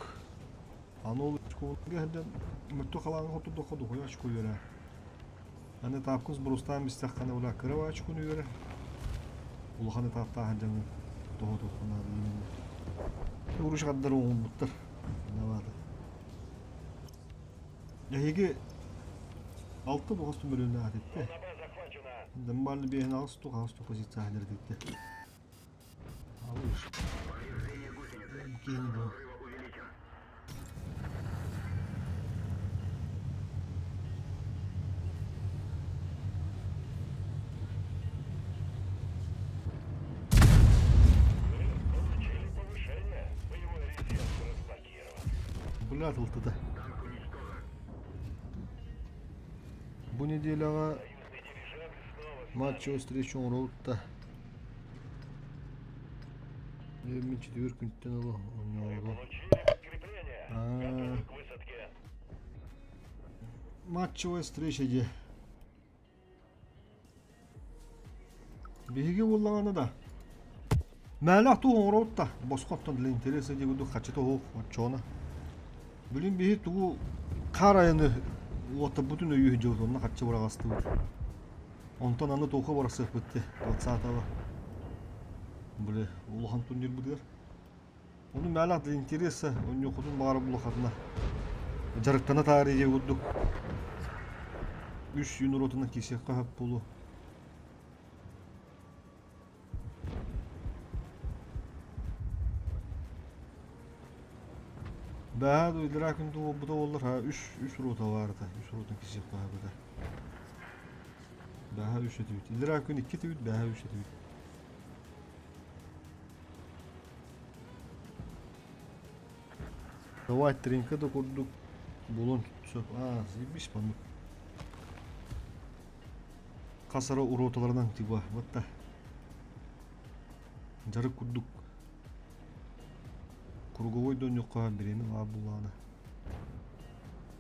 [SPEAKER 1] Аны ол рискованныга сылдьан мөттө халааҥҥа хотурдахха дохуйа очко үөрэ. Аны этапкын сбростаан бистэххинэ бля кыра очкону үөрэр. Улахан этаптаах сылдьаҥҥын тоһутуохха наада диэн. Уруш хардары оҥорбуттар. Виноваты. Эһиги алта тоҕус мөлүөннээх этиттэ. Нормально биэһин аҕыс тух аҕыс тух позиция этиттэ. Алыш. Киһини бу.
[SPEAKER 3] Получили повышение. Боевой резерв разблокирован.
[SPEAKER 1] Бля, тылтыта. Бу неделяҕа
[SPEAKER 3] Союзный дирижабль снова с
[SPEAKER 1] матчевой встречу оҥоробут да. Мин четвер күнтэн ыла оонньообото.
[SPEAKER 3] Получили подкрепление.
[SPEAKER 1] А,
[SPEAKER 3] Готовы к высадке.
[SPEAKER 1] матчевая встреча дии. Биһиги буоллаҕына да Мээлэх туох оҥоробут да босхо оттон для интереса диэбит хаччыта оһох оччоҕуна. Билин биһи тугу Хаар айаны уоттарбытын өйүү сылдьыбыт, онно харчы быраҕастыбыт. Онтон аны туохха барсыахпыт дии, 20-го. Били улахан турнирбытыгар. Ону мээнэ для интереса, онньуоххутун баҕарар булахатына дьарыктана таарыйа диye курдук үс юн ротунан киирсиэххэ сөп буолуо. Бэҕэһээ дуу, иллэрээ күн дуу буолбута буоллар, ха үс үс рота баар этэ, үс ротан киирсиэххэ сөп этэ. Бэҕэһээ үс этибит. Иллэрээ күн икки этибит, бэҕэһээ үс этибит. Давай тренька да курдук булун сөп. Аа, заебись маннык. Хас эрэ уруоталарынан типа вот да. Дьарык курдук. Круговой донньукка бириэмэ баар буллаҕына.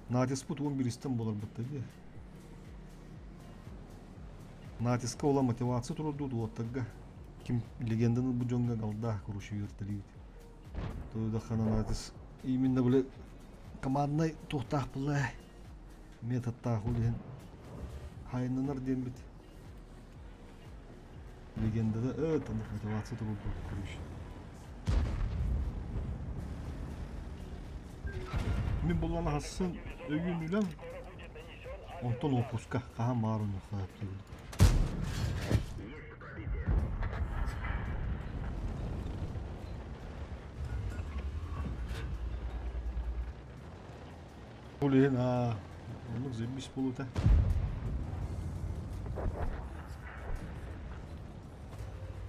[SPEAKER 1] Натиспыт уон биристэн буоларбыт да дии. Натиска ула мотивация турурдуут уоттарга. Ким легенданы бу дьоҥҥо голда короче үөртэлиибит. Туйдаххана натис именно били команднай туохтаах буолла методтаах ол иһин хайыннанар диэммит легендада э танных мотивация турурдуут короче. Мин буллана хассын өйүүн үлэм онтон уоппуска хаһан баар оннук диибин. Ол иһин аа оннук заебись буолута.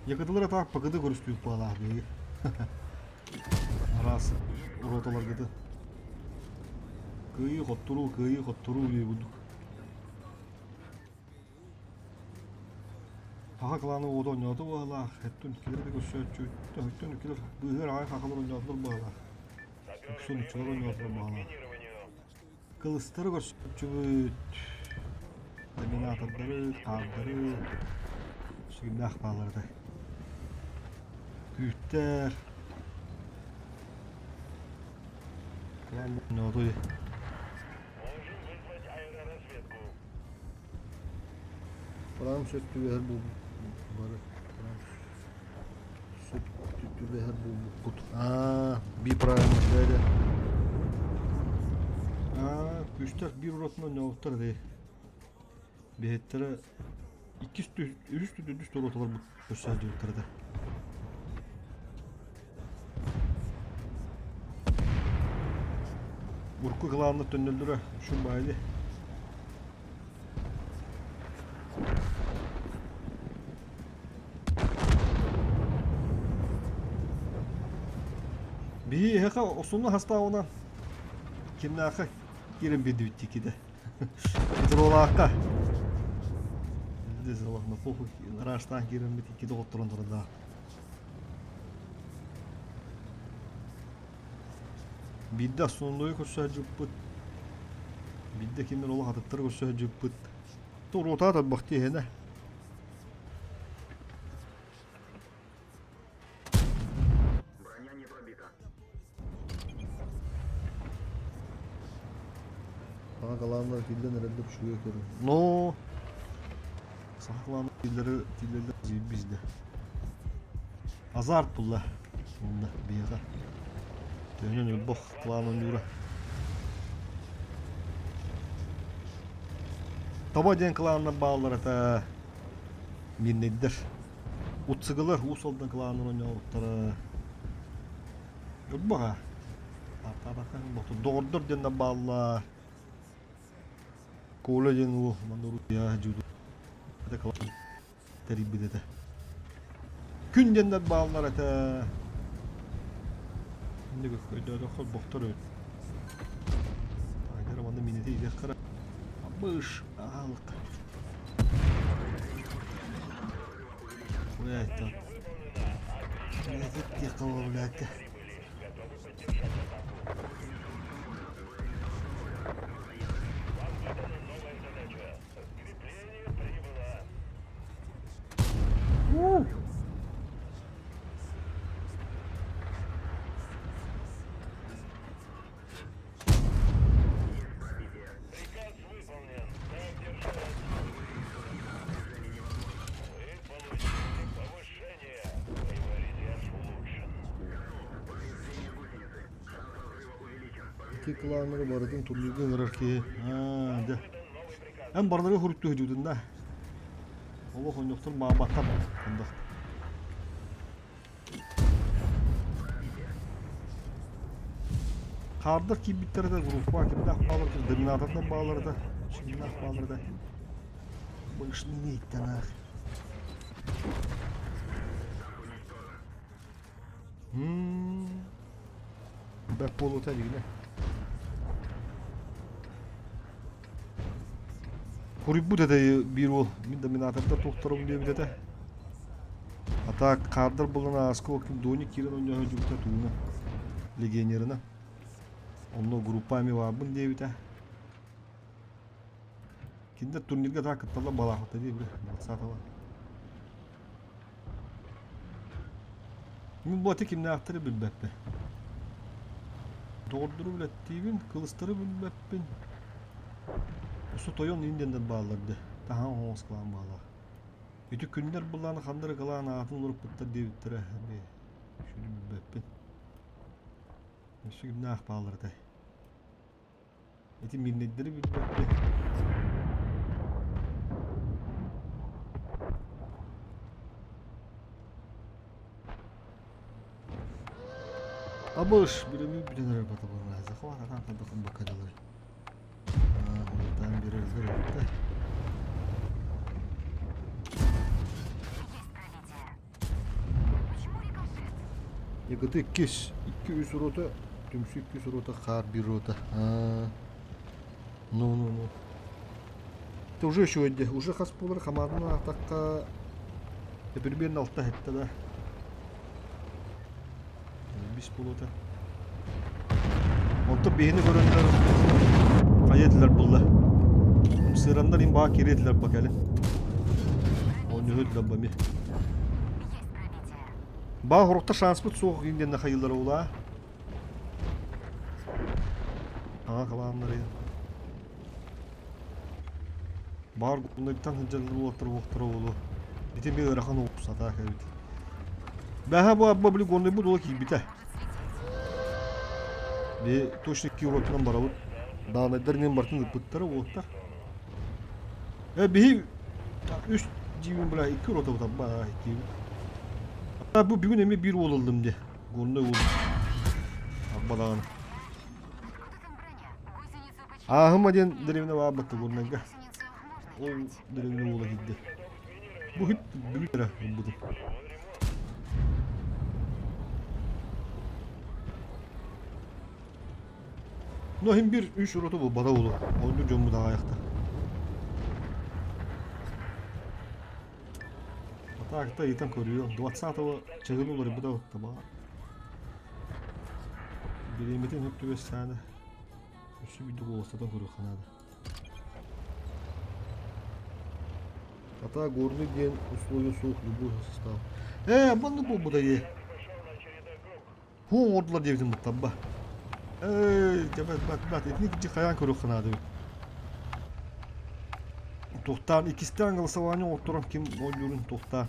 [SPEAKER 1] Якытылар атаак пакыты көрүстүүк баалаах биһиги. Араас роталаргыты. Кыайыы хотторуу, кыайыы хотторуу дии курдук. Саха клана уота оонньоото быһалаах, өттүн килэр да көрсөөччү, өттүн килэр быыһыыр аҕай хахалар оонньоотулар быһалаах. Үксүн уччулар оонньоотулар быһалаах. Кылыстары көрсөөччүбүт, доминатордары, хаардары, сүгүннээх бааллар этэ. Күүттэр. Клан оонньоотуй.
[SPEAKER 3] Можем вызвать аэроразведку.
[SPEAKER 1] Прам сөп түбэһэр буолбут бары прам сөп түбэһэр буолбуккут. Аа, би правильно дядя. Аа, күүстээх биир уротунан ньоҕуттар дии. Биһиттэрэ иккис үһүс төрдүс туруоталарбыт көрсө сылдьыбыттара да. Урукку кылааннар төннөллөрө шум баайы. Биһи эһэхэ осунна хастаабынан кимнээхэ киирэн биэрдибит тикиде. Петролаахха. Здесь на похуй ыраастаан киирэммит икки доҕотторон турардаах. Биирдэ основнойу көрсө сылдьыбыппыт. Биирдэ кимнэр олох атыттары көрсө сылдьыбыппыт. Туруотаа тарбах тиэһэнэ.
[SPEAKER 3] Броня не пробита.
[SPEAKER 1] Саҥа кылааннар киллэн эрэллэр үчүгэй көрүҥ. Но саха кылааннар тиллэри тиллэллэр заебись да. Азарт булла. Онно биһиэхэ. Төһөнөн өлбөх клан оонньуура. Таба диэн кланнар бааллар этэ. Мирнэйдэр. Утсыгылар Уус Алдан кланын оонньообуттара. Өлбөх аа. Доҕордор диэннэр бааллар. Коля диэн уол манна уруйа дьуду. Тэрийбит этэ. Күн диэннэр бааллар этэ. Инник өйдөөтөххө бохтор эбит. Айдара манна минити идиэх хара. Абыш аалык. Блядь, там. Блядь, тихо, блядь.
[SPEAKER 3] Вам выдана новая задача. Подкрепление прибыло.
[SPEAKER 1] Ити кылааннары барытын турнирга ыҥырар киһи. Аа, дьэ. Эн барылары хуруттуу сылдьыбытын да. Олох онньохтор мааматтар хандах. Хаардар киирбиттэрэ да группа кимнээх баалар доминатордан баалар да кимнээх баалар да Бышныны иттэн Бэт буолуота илигинэ. Куруйбут этэ биир уол. Мин доминатордар туохтарым диэбит этэ. А так хаардар булан ааска ол ким Доник киирэн ойнооһо дьубута тууна легионерына. Онно группа эми баарбын диэбитэ. Кинилэр турнирга так кытталлар балаахата дии бile 20-го. Мин бу аты кимнээхтэри билбэппин. Доҕордору билэттиибин, кылыстары билбэппин. Өссө тойон индианнар бааллар дии. Таһаан оҥос кылаан бааллар. Ити күннэр былааны ханна эрэ кылаан аатын уларыппыттар диэбиттэрэ эмиэ сүрү билбэппин. Өссө кимнээх бааллар этэй? Ити мирнэйдэри билбэппин. Абыш, биремий бүтэн эрэр батабын Захват атаан хайдах бакадалар. Таан берер да. Егыты иккис, икки үс рота, түмсүү иккис рота, хаар биир рота. Ну, ну, ну. Это уже еще өйдө, уже хас буолар хамаанын аатахха примерно алта хетте да. Бис буолуота. Онтон биһини көрөннөр хайа этилэр булла. Сыраннар им баа кириэтилэр этилэр ба кэлин. Оонньуһу этилэр ба ми. Баа хорукта шанспыт суох диэн хайыллара улаа. Аға кылааннары. Баар гуннайтан сылдьаллар уолаттар уохтара буолуо. Ити эмиэ ыарахан уопсатаах эбит. Бэһэ бу абба били горнайбыт уола киирбитэ. Би точно кииротунан барабыт. Даанайдар инэн бартын ыппыттара уоттар. Э биһи үс дьиибин бля икки рота ба икки. Бу бүгүн эмиэ биир уол ыллым де. Горнай уол. Абба даҕаны. Ааһыма диэн дэриэбинэ баар батта Горнайга. Ол дэриэбинэ уола киирдэ. Бу хүт бүгүн эрэ ылбытым. Но иһин бир үс ураты булбата буолуо. Оонньуур дьоммут аҕайахта. Атаакта ыйытан көрүөм. 20-го чыгын уларыйбыта таба. Бириэмэтин хөп түбэстээнэ. Өссө биирдэ куоластатан көрүөххэ наада. Ата горный диэн условия суох любой состав. Ээ, маннык буолбута дии. Һуу оҥордулар диэбитим буттарба. Эй, дьэбэт бат бат итини кичи хайаан көрүөххэ наада эбит. Туохтаан иккистээн голосование оҥотторон ким оонньуурун туохтаан.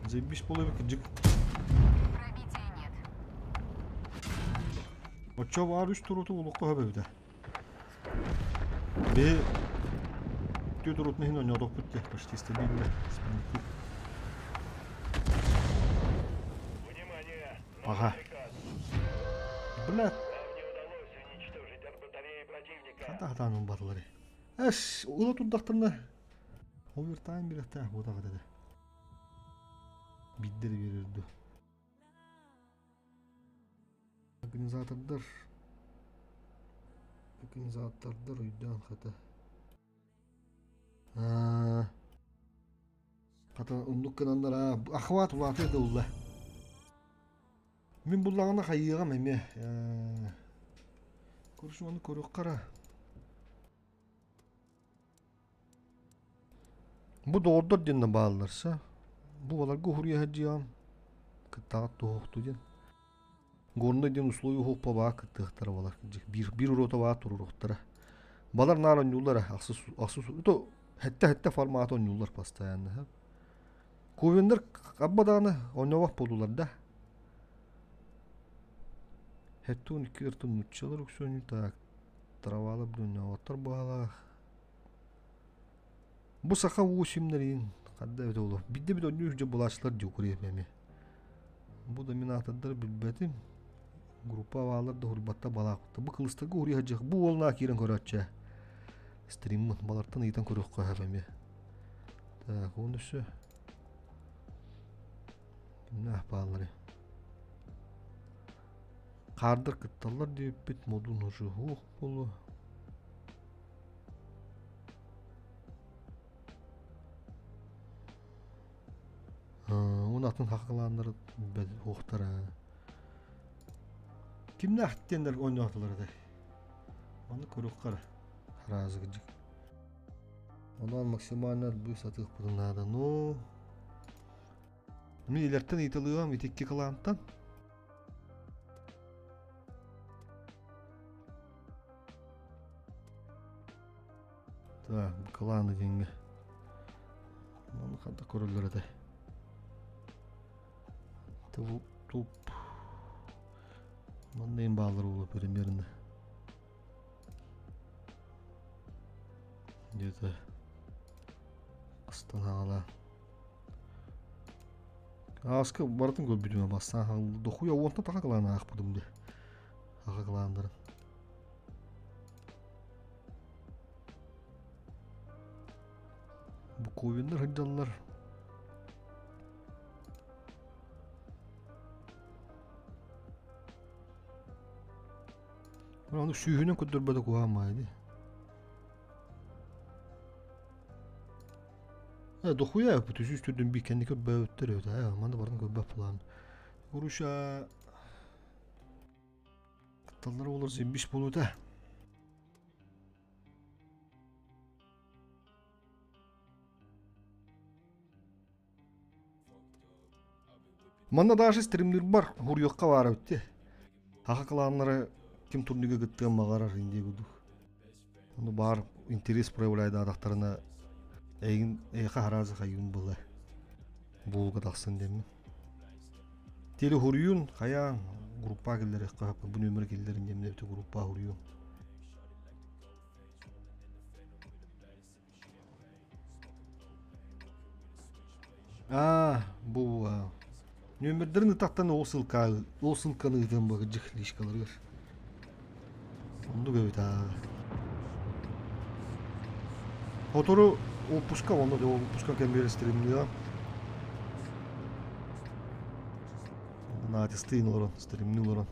[SPEAKER 1] Заебись буолуо кырдьык.
[SPEAKER 5] Пробития нет.
[SPEAKER 1] Оччо баар үс туруту улукка хөп эбитэ. Биһи түөрт урутун иһин оонньоотохпут диye почти стабильно.
[SPEAKER 3] Внимание!
[SPEAKER 1] Ага. Бля.
[SPEAKER 3] Нам не удалось уничтожить арт-батареи противника.
[SPEAKER 1] Хата хатаан умбатылар. Эш, ула турдахтарына овертайм бирэхтээх буотах этэ. Биирдэ эрэ биэрэр дуо? Организатордар организатордар өйдөөн хата аа хата оннук гынаннар аа охват улаатыа да улла мин буллаҕына хайыаҕым эмиэ ээ короче ону көрүөххэ эрэ Бу доҕордор диэннэ баалларса, бу баларга уһуруйа сылдьыаҕым, кыттаҕыт туһуохтуу диэн. Горнай диэн условия уһуохпа баа кыттыахтара балар биир биир уруота баа туруоруохтара. Балар наар оонньууллар ахсыс ахсыс то хэттэ хэттэ формата оонньууллар постоянно. Ковеннар абба даҕаны оонньообот буоллулар да. Хэттуун икки нуччалар уксуонньу так травалар блүннээҕоттор баалаах. Бу саха уу симнэрин ханна эбитэ буолуо. Биирдэ бит онньуу дьэ булааччылар дьукуруйа эмиэ. Бу доминатордары билбэтим. Группа баалар да уһурбатта балаахпыта. Бу кылыстарга уһуруйа сылдьыах. Бу уолнаа киирэн көрөөччү. Стриммын балартан ыйытан көрүөххэ сөп эмиэ. Так, уонна өссө кимнээх баалларый? Хаардар кытталлар диэбиппит модун ожоһуох буолуо. Уон атын хахалааннар уохтара. Кимнээх диэннэр оонньоотулар этэй? Ону көрүөххэ эрэ. Араазыгдьык. Онон максимально элбии сатыахпытын наада. Ну, мин илэртэн ыйыталыам ити икки кылаантан. Так, кланы диэҥҥэ. Маны ханта көрөллөр этэй? Туп. Манна им баалар буолуо примерно. Где-то астан хаҕала. Ааска барытын көрбүтүм бастаан дохуя уонтан таха кылаан аахпытым дии. Аха кылаандарын. Буковиннар сылдьаллар. Ону сүүһүнэн көрдөрбөтө куһаҕан баҕайы дии. Э, дохуя эппит үс түрдүн биир кэнники көрбөбүттэр эбит аа манна барытын көрбөт буолаан. Уруша кытталлар олор зимбиш буолута. Манна даже стримнирбар хуруйуохха баара битти. Хаха кланнары ким турнига кыттыан баҕарар индия курдук. Ону баар интерес проявляйдаатахтарына эйигин эйиэхэ араас хайыым была буолга тахсан диэммин. Теле хуруйун хайаан группа киллэриэххэ бу нүөмэр киллэрин диэммин эбитэ группа хуруйун. Аа, бу нүөмэрдэрин ытахтан ол ссылка ол ссылканы ыытыам быгыдьых личкаларыгар. Оннук эбит аа. Сотору отпуска онно да отпуска кэмигэр стримныам. Натистыын олорон, стримныы олорон.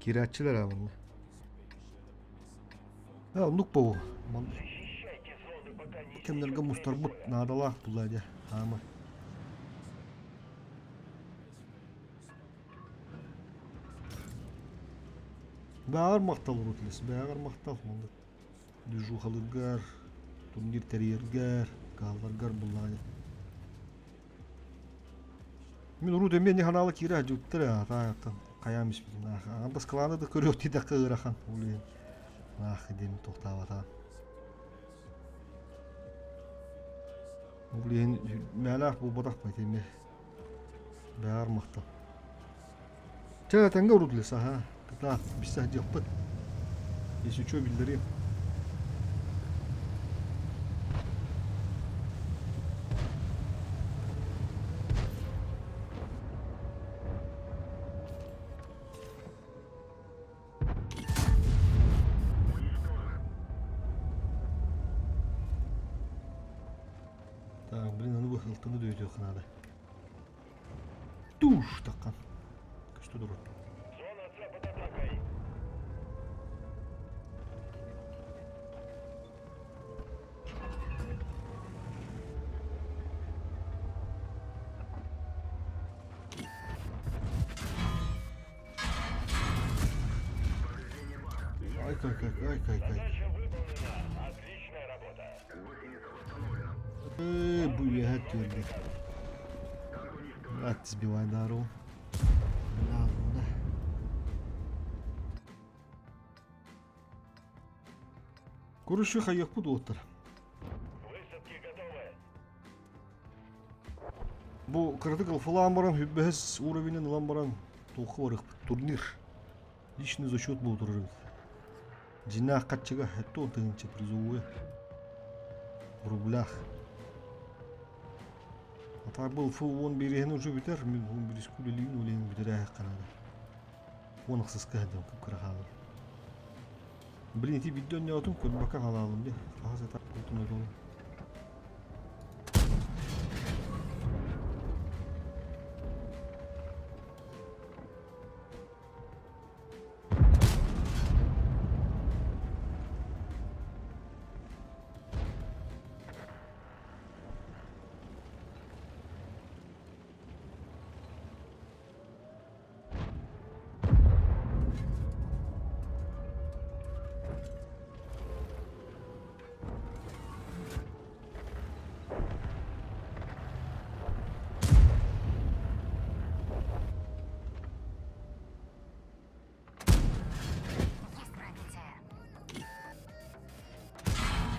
[SPEAKER 1] Киирээччилэр аа манна. Э, оннук буолуо. Кэмнэргэ мустарбыт наадалаах буолла дьэ, хаама. Бааҕар махтал урут бээҕэр махтал маннык движухаларгар, турнир тэрийэргэр, каалларгар буллаҕа дьэ. Мин урут эмиэ не ханаала киирэ сылдьыбыттар ээ, атааттан хайаан испитин аҥардас кылааны да көрүөх диэтэххэ ыарахан ол иһин аах диэн тохтообатаҕым. Ол иһин мээлээх буолбатах ити эмиэ бэҕэр махтал. Чэ этэҥҥэ урут лес аһаа кытаат билсэ сылдьыахпыт. Если что биллэриэм. Так, блин, аны бу ылтыны дөйүтүөххэ наада. Туш таххан. Көстө турар.
[SPEAKER 3] Зона С под атакой.
[SPEAKER 1] Ай, кай, кай, кай, кай, кай.
[SPEAKER 3] Задача выполнена. Отличная работа.
[SPEAKER 1] Э, бу үөһэ түөрдэ. Ат сбивай дару. Да. Куруши хайыахпыт уоттар.
[SPEAKER 3] Высадки готовы.
[SPEAKER 1] Бу кыратык ылфылаан баран хүббэһэс уровенин ылан баран туохха барыахпыт турнир. Личный зачет буола турар эбит. Дьиҥнээх харчыга 70 тыһыынча призовое в рублях. А так был фу уон биэриһин уже бүтэр, мин уон биирискэ үлэлиибин, үлэһин бүтэрээһэххэ наада. Уон ахсыска сылдьан кып-кыра хаалар. Блин, ити биирдэ онньоотум, көрбөккө хаалаалым дии. Хаһа сытар куутун отон.
[SPEAKER 5] Есть пробитие.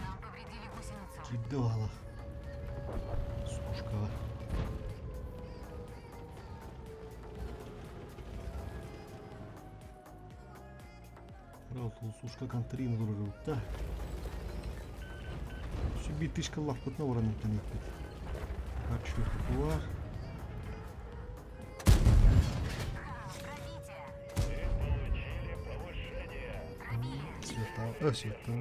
[SPEAKER 5] Нам повредили гусеницу.
[SPEAKER 1] Киирдэ баҕалаах. Сушкаҕа. Сушка контрина турар да. Биир тышка лаппытына баран үктэниппит. Харчы бар. Цвета, цвета.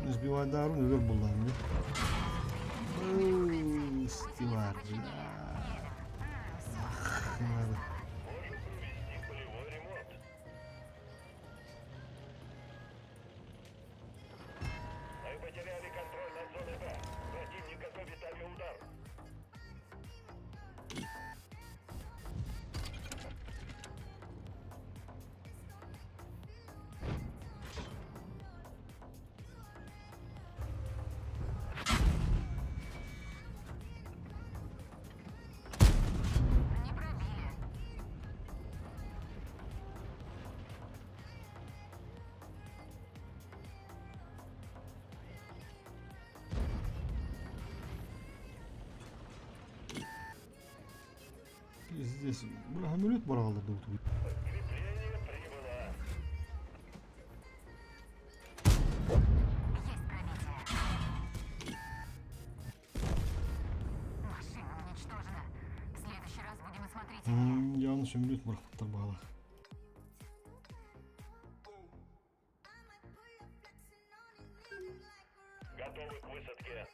[SPEAKER 1] Сбивайдаарым өлөр буллаҕым дии. Стивар, бля.
[SPEAKER 3] Мы потеряли контроль над зоной Б. Противник готовит авиаудар.
[SPEAKER 5] Не пробили.
[SPEAKER 1] Здесь самолет баралар да утуйт.
[SPEAKER 3] Подкрепление прибыло.
[SPEAKER 5] Есть пробитие. Машина уничтожена. В следующий раз будем осмотрительнее.
[SPEAKER 1] Яны самолет барахтар баҕалаах.
[SPEAKER 3] Готовы к высадке.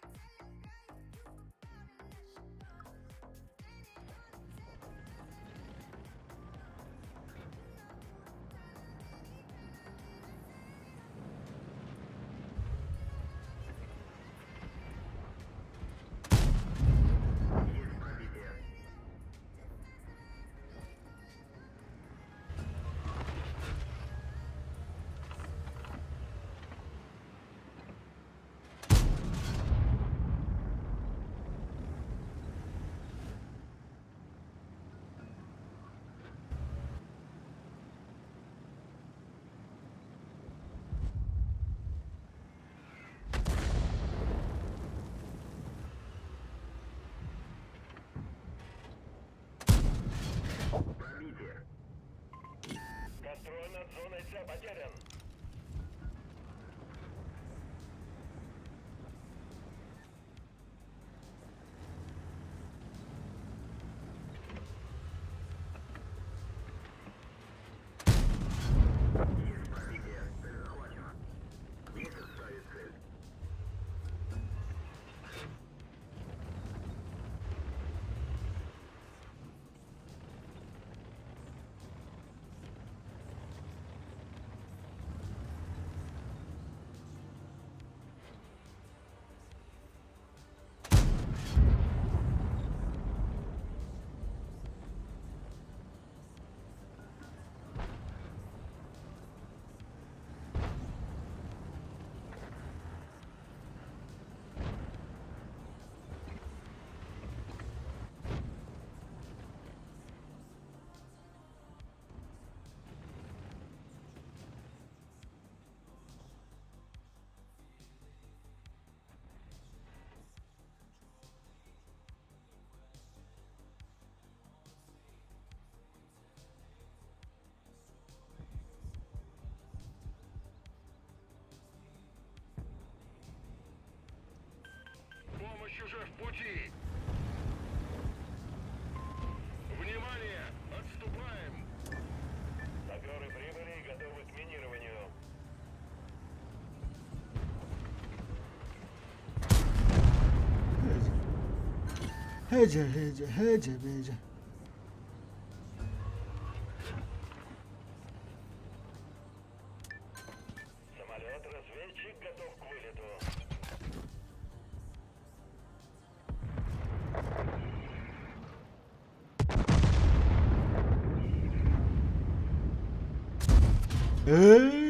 [SPEAKER 3] Контроль над зоной С потерян. В пути! Внимание! Отступаем! Саперы прибыли и готовы к минированию.
[SPEAKER 1] Hece hece hece hece.
[SPEAKER 3] Самолет-разведчик готов к вылету.
[SPEAKER 1] Эй!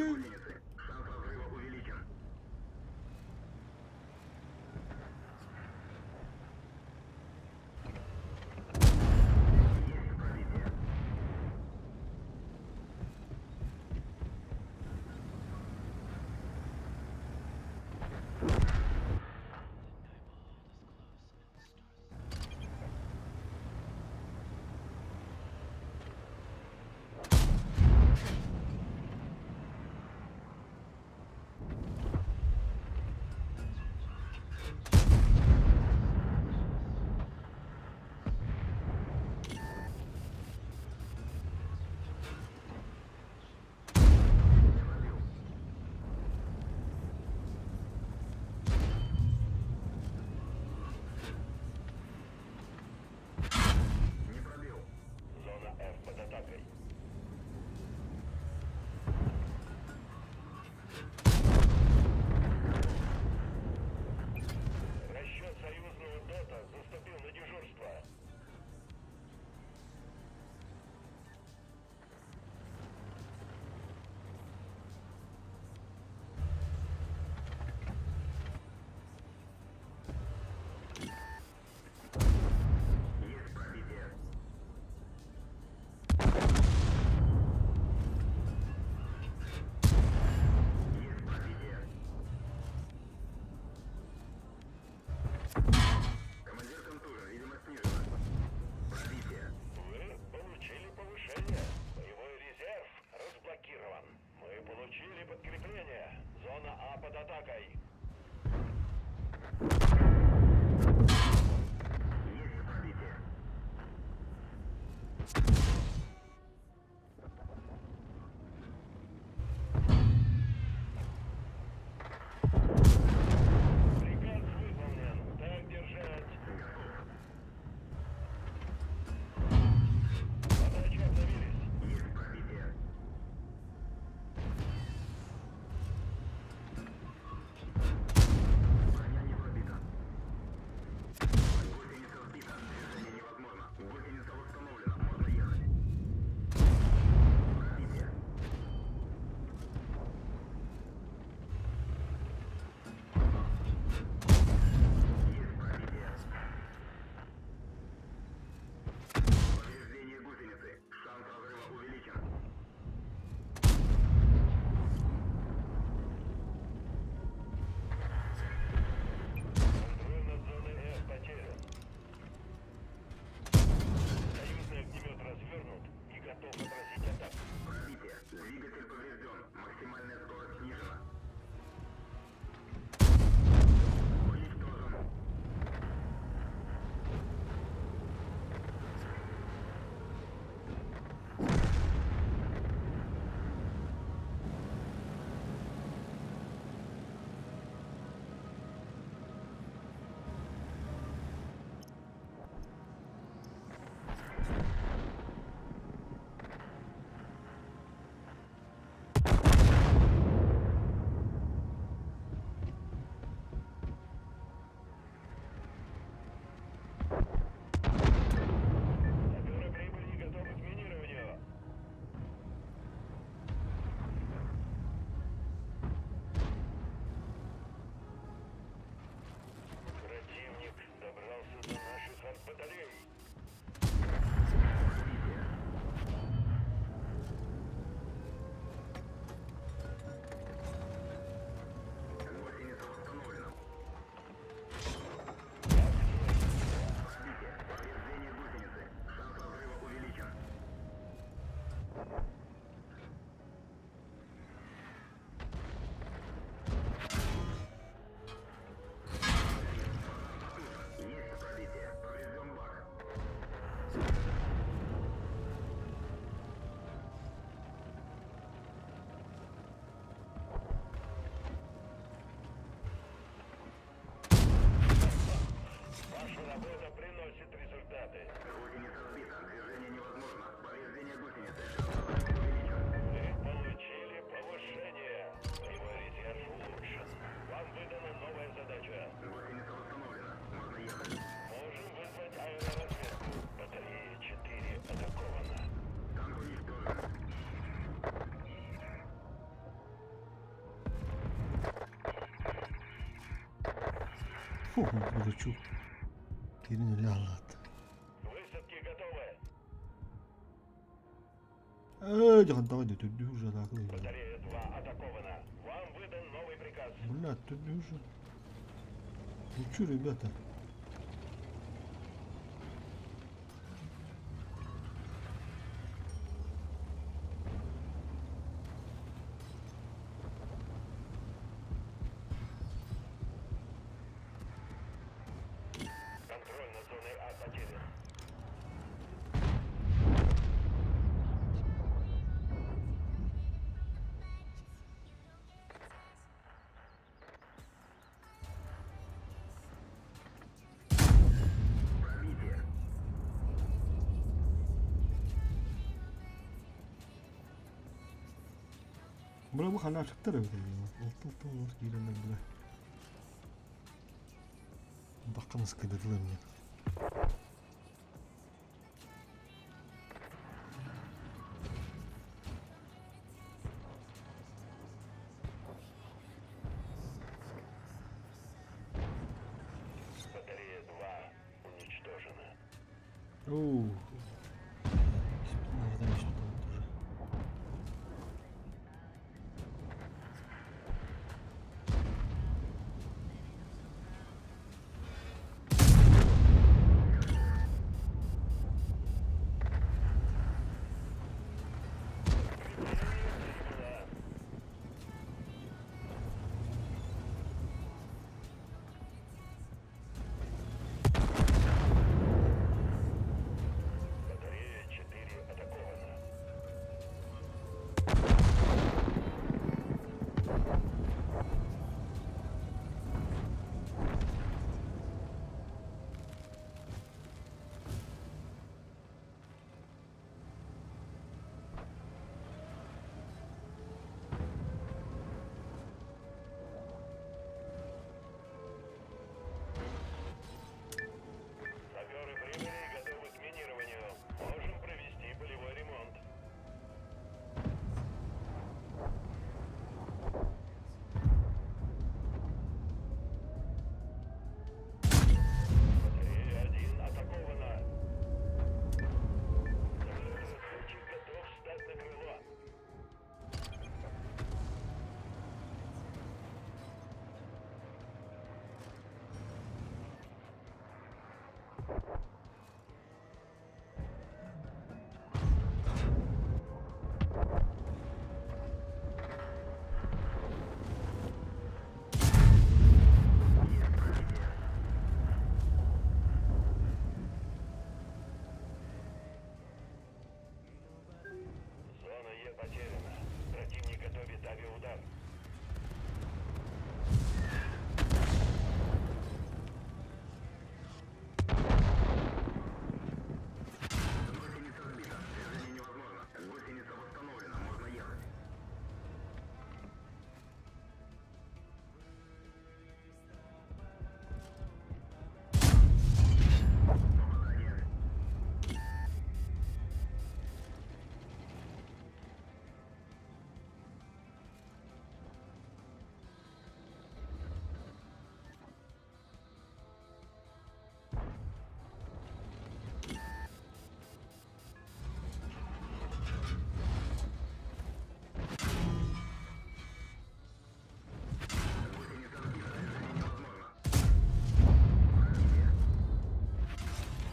[SPEAKER 1] Фу, дурачок. Кирин ылаалаата.
[SPEAKER 3] Высадки готовы.
[SPEAKER 1] Ээ, дьаһантаҕа дьэ төрдү уже атаакалыыр.
[SPEAKER 3] Батарея 2 атакована. Вам выдан новый приказ.
[SPEAKER 1] Бля, төрдү уже. Ну чё, ребята?
[SPEAKER 3] Контроль над зоной А потерян.
[SPEAKER 1] Бля, бу ханаачыктар эбит Алтыл киирэннэр бля. Баккамыс кыдытылар мне.
[SPEAKER 3] Батарея 2 уничтожена.
[SPEAKER 1] Оу. Наверное, что там тоже.
[SPEAKER 3] Батарея 4 атакована. Саперы прибыли и готовы к минированию. Можем провести полевой ремонт. Батарея 1 атакована. Самолет-разведчик готов встать на крыло. Зона Е потеряна. Противник готовит авиаудар.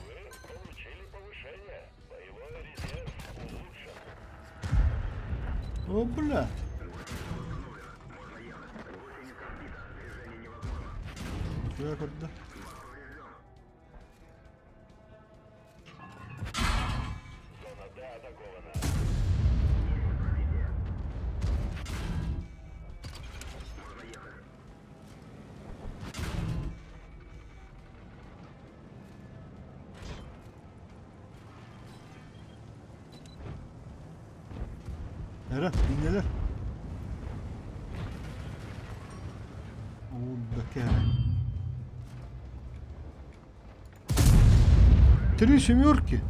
[SPEAKER 3] Вы получили повышение. Боевой резерв улучшен.
[SPEAKER 1] О, бля. Нихуя көрдө.
[SPEAKER 3] Зона Д атакована.
[SPEAKER 1] Эрэ, иннэлэр. Оо, бэкэ. Три семерки.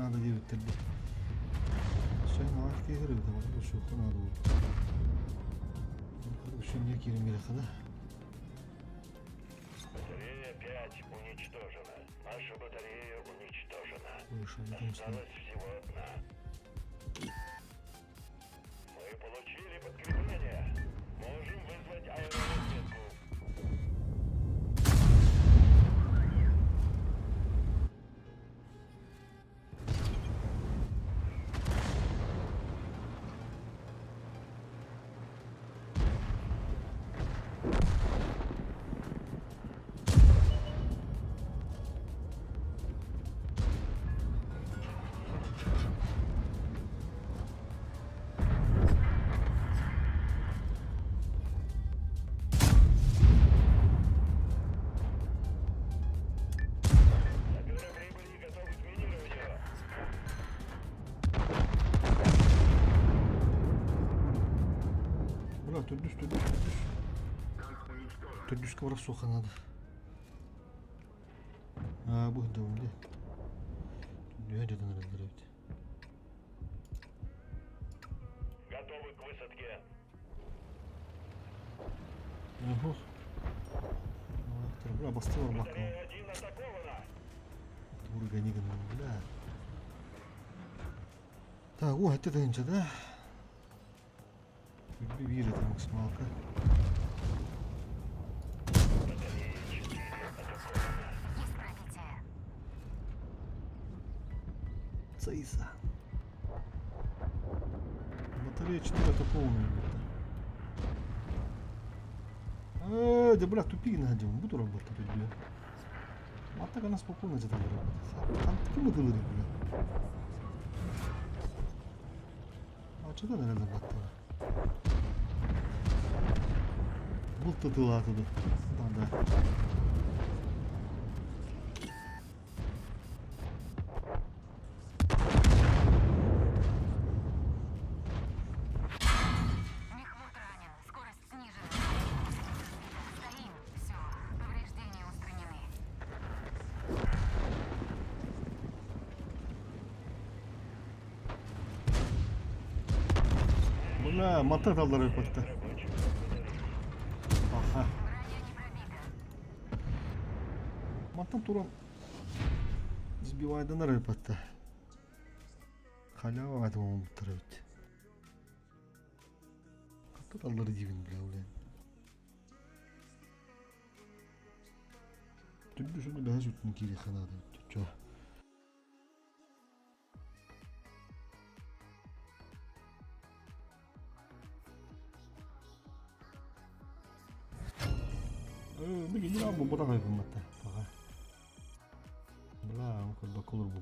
[SPEAKER 1] надо диэбиттэр дии. Сөй наҕах киһи эбит, ама көрсүөххэ наада буолбут. Көрсүөн не киирэн биэрэххэ да.
[SPEAKER 3] Батарея 5 уничтожена. Наша батарея уничтожена. Осталась всего одна. Мы получили подкрепление. Можем вызвать аэроразведку. Саперы прибыли и готовы к минированию.
[SPEAKER 1] Бля, төрдүс, төрдүс, төрдүс. Төрдүскэ барар суохха наада. Аа, бу сылдьабын дии. Дүһэ дьадан эрэллэр эбит.
[SPEAKER 3] Готовы к высадке.
[SPEAKER 1] Охо. Бля, бастыл барбакка.
[SPEAKER 3] Батарея 1 атакована.
[SPEAKER 1] Туругани гынан, бля. Так, о, это тыһыынча да? Биир это максималка.
[SPEAKER 3] Батарея 4 атакована.
[SPEAKER 5] Есть пробитие.
[SPEAKER 1] Цейса. Батарея 4 атакована, ребята. Да, бля, тупик найдем. Буду работать тут, бля. А так она спокойно где-то работает. Там такие модели, бля. А что ты, наверное, баттала? Булт туда. Да, да.
[SPEAKER 5] Мехвод ранен. Скорость снижена. Стоим. Все. Повреждения устранены.
[SPEAKER 1] Бля, мотор аллар өпөттө.
[SPEAKER 3] Рабочих батарей.
[SPEAKER 1] Аха.
[SPEAKER 5] Броня не пробита.
[SPEAKER 1] Мантан туран сбивайданар өпөттө. Халява это буттар эбит. Каттат аллары дивин, бля, бля. Түндү шуну бәһәс үтүн кири ханады. Чо. Э, генерал бу бутак айбымматта. Бага. Бля, он как бакулар бу.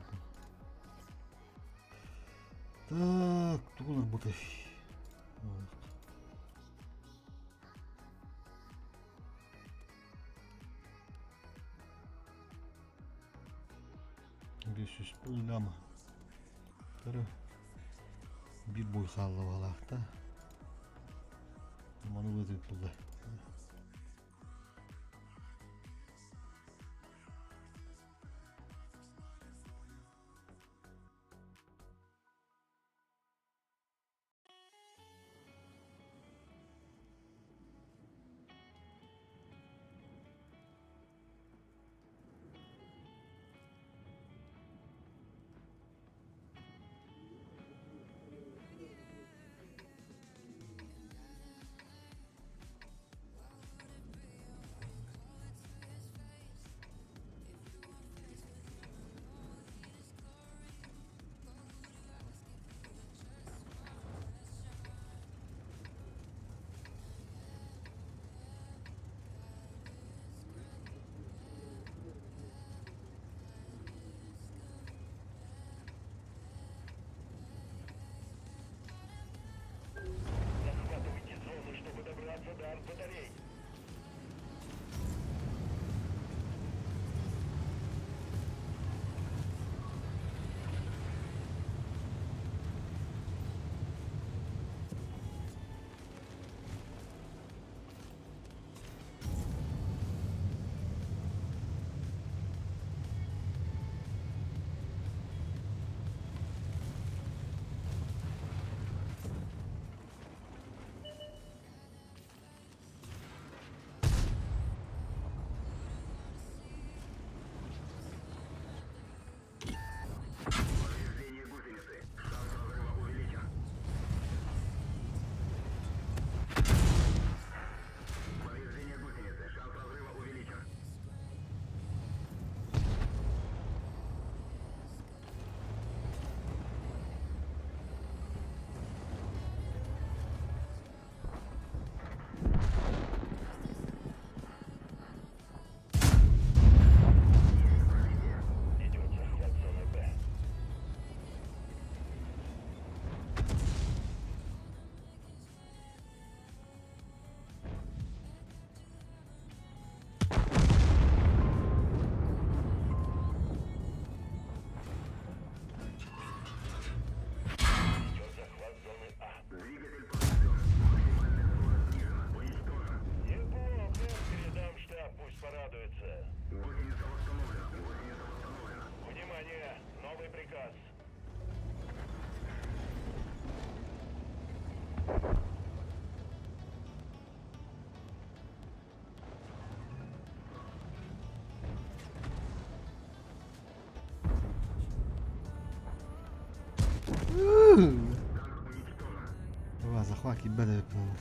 [SPEAKER 1] Так, тугулар буты. Беш ляма. Тары bir boy халлабалаахта. Маны өтүп булды.
[SPEAKER 3] Внимание, новый приказ.
[SPEAKER 1] Давай, захват киирбэт эбиппин.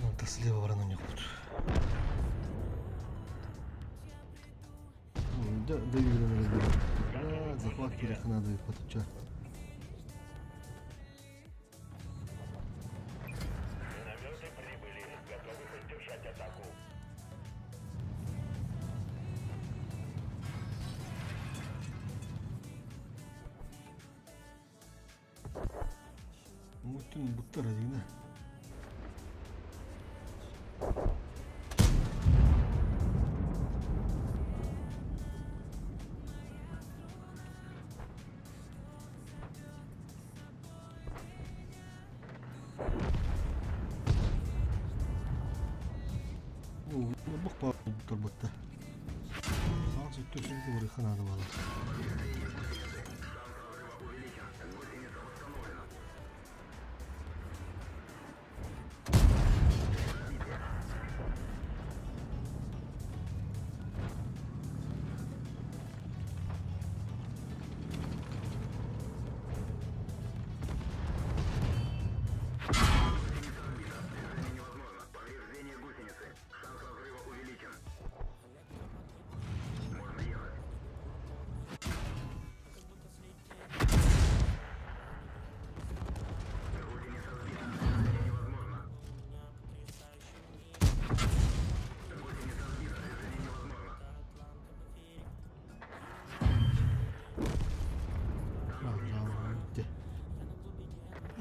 [SPEAKER 1] Онто слева баран оонньуохпут. Да, да үүрэн эрэллэр. Да, захват киириэххэ наада эбит батычча.
[SPEAKER 3] Минометы прибыли. Готовы поддержать атаку.
[SPEAKER 1] Муттун буттар дигинэ. Бох турбутта. Саас өттө сүрүкү барыха наада буолар.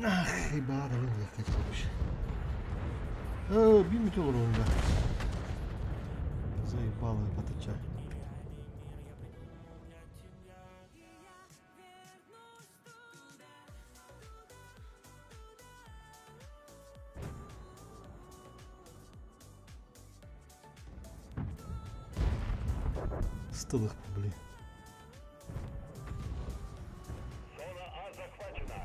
[SPEAKER 1] Ах, баҕа Биир мүнүүтэ олоруом да. Заебало батычча. Стылых, блин.
[SPEAKER 3] Зона А захвачена.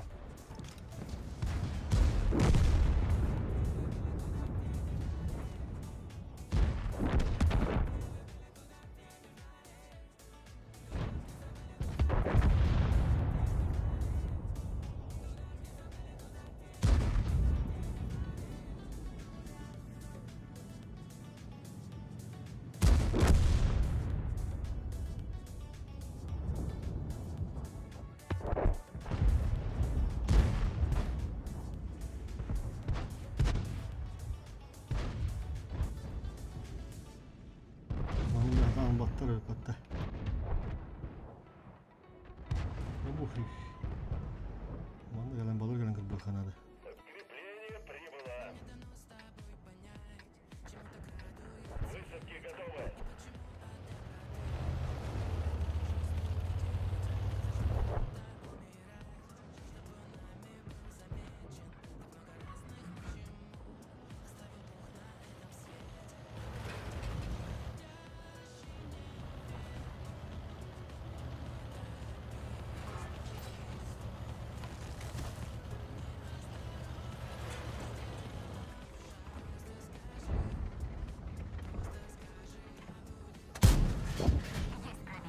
[SPEAKER 1] Манна баттар өлбөттө. Бу Манна кэлэн балыр кэлэн кырбыахха наада.
[SPEAKER 3] Подкрепление прибыло. Высадки готовы.
[SPEAKER 5] Есть пробитие. Не пробили.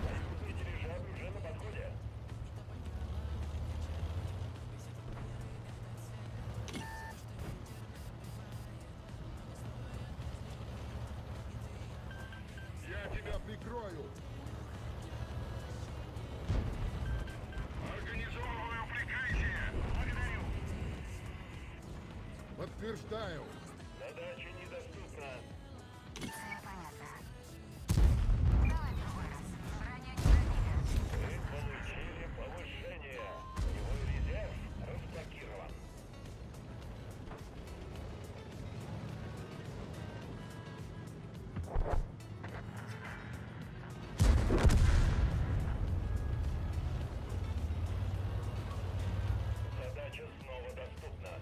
[SPEAKER 3] Союзный дирижабль уже на подходе.
[SPEAKER 6] Я тебя прикрою! Организовываю прикрытие!
[SPEAKER 3] Благодарю.
[SPEAKER 6] Подтверждаю!
[SPEAKER 3] Задача недоступна.
[SPEAKER 5] Все понятно. Давай в другой раз. Броня не пробита.
[SPEAKER 3] Вы получили повышение. Боевой риск. Задача снова доступна.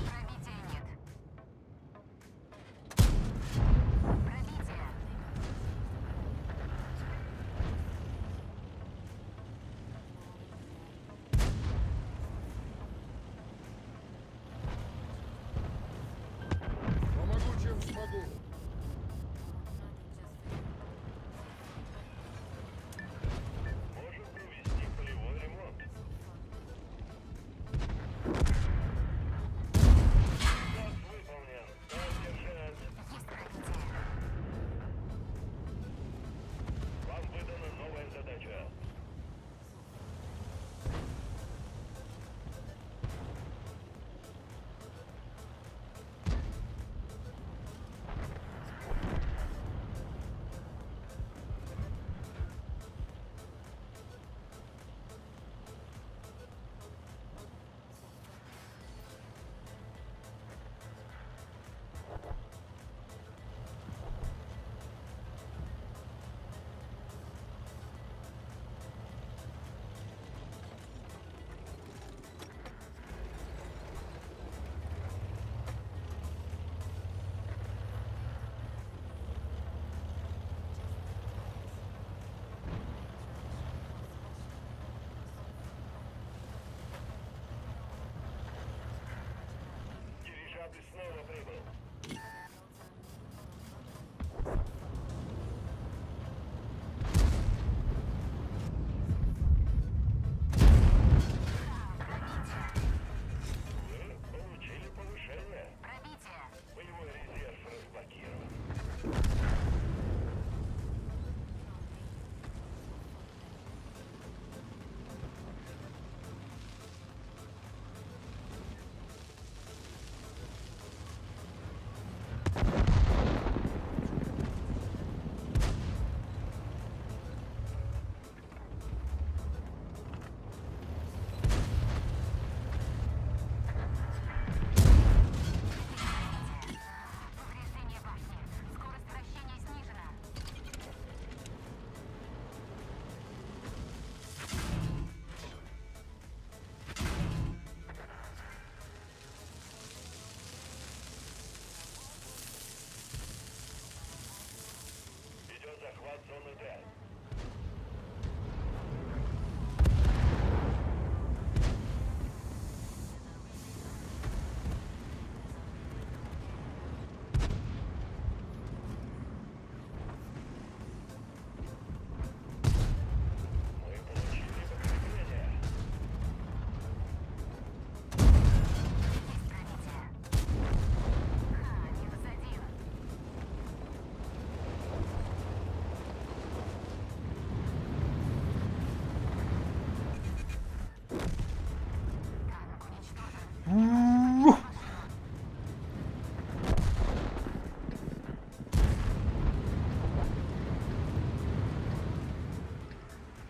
[SPEAKER 5] Пробития нет. Пробитие.
[SPEAKER 6] Помогу, чем смогу.
[SPEAKER 3] Можем провести полевой ремонт. Приказ выполнен. Поддержать.
[SPEAKER 5] Есть пробитие.
[SPEAKER 3] Вам выдана новая задача. Дирижабль снова прибыл. Вы получили повышение.
[SPEAKER 5] Пробитие.
[SPEAKER 3] Боевой резерв разблокирован.
[SPEAKER 5] Повреждение башни. Скорость вращения снижена.
[SPEAKER 3] Идет захват зоны Д. Мы получили подкрепление.
[SPEAKER 5] Есть пробитие. Ха, минус один. Танк уничтожен.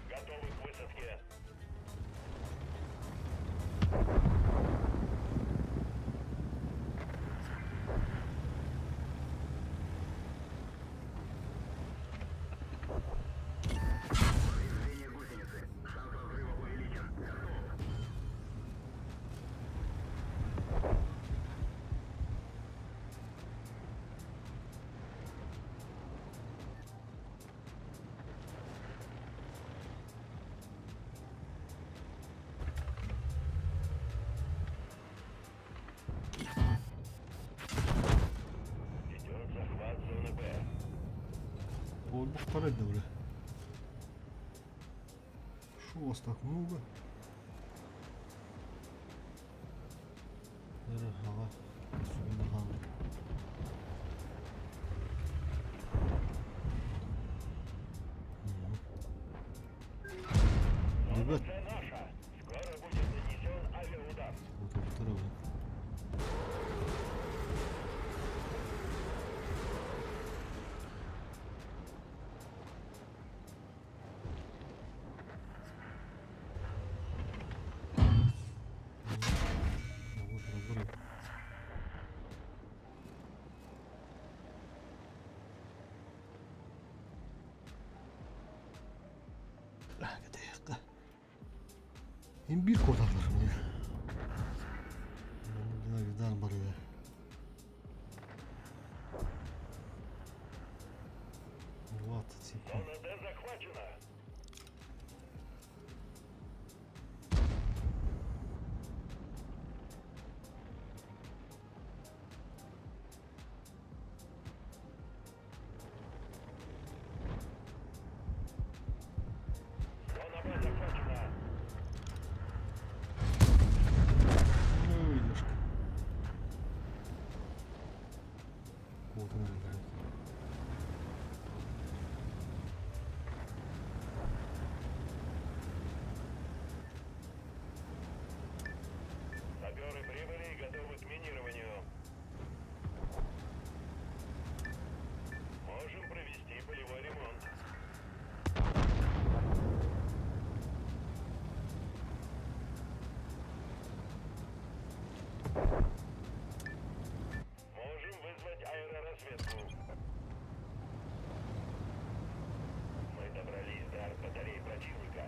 [SPEAKER 3] Готовы к высадке. Идет захват зоны Б.
[SPEAKER 1] Буолбахтара да бля. Шо у вас так много? Ага,
[SPEAKER 3] Зона
[SPEAKER 1] Ребят.
[SPEAKER 3] С наша. Скоро будет нанесен авиаудар.
[SPEAKER 1] Вот второго. Кэтэһиэххэ. Им биир куоталлар мин. Маннык барыа. 20 секунд.
[SPEAKER 3] Зона Д захвачена. Зона Б захвачена.
[SPEAKER 1] Ну, видишь. Куотан эрэллэр.
[SPEAKER 3] Саперы прибыли и готовы к минированию. Можем провести полевой ремонт. Можем вызвать аэроразведку. Мы добрались до артбатарей противника.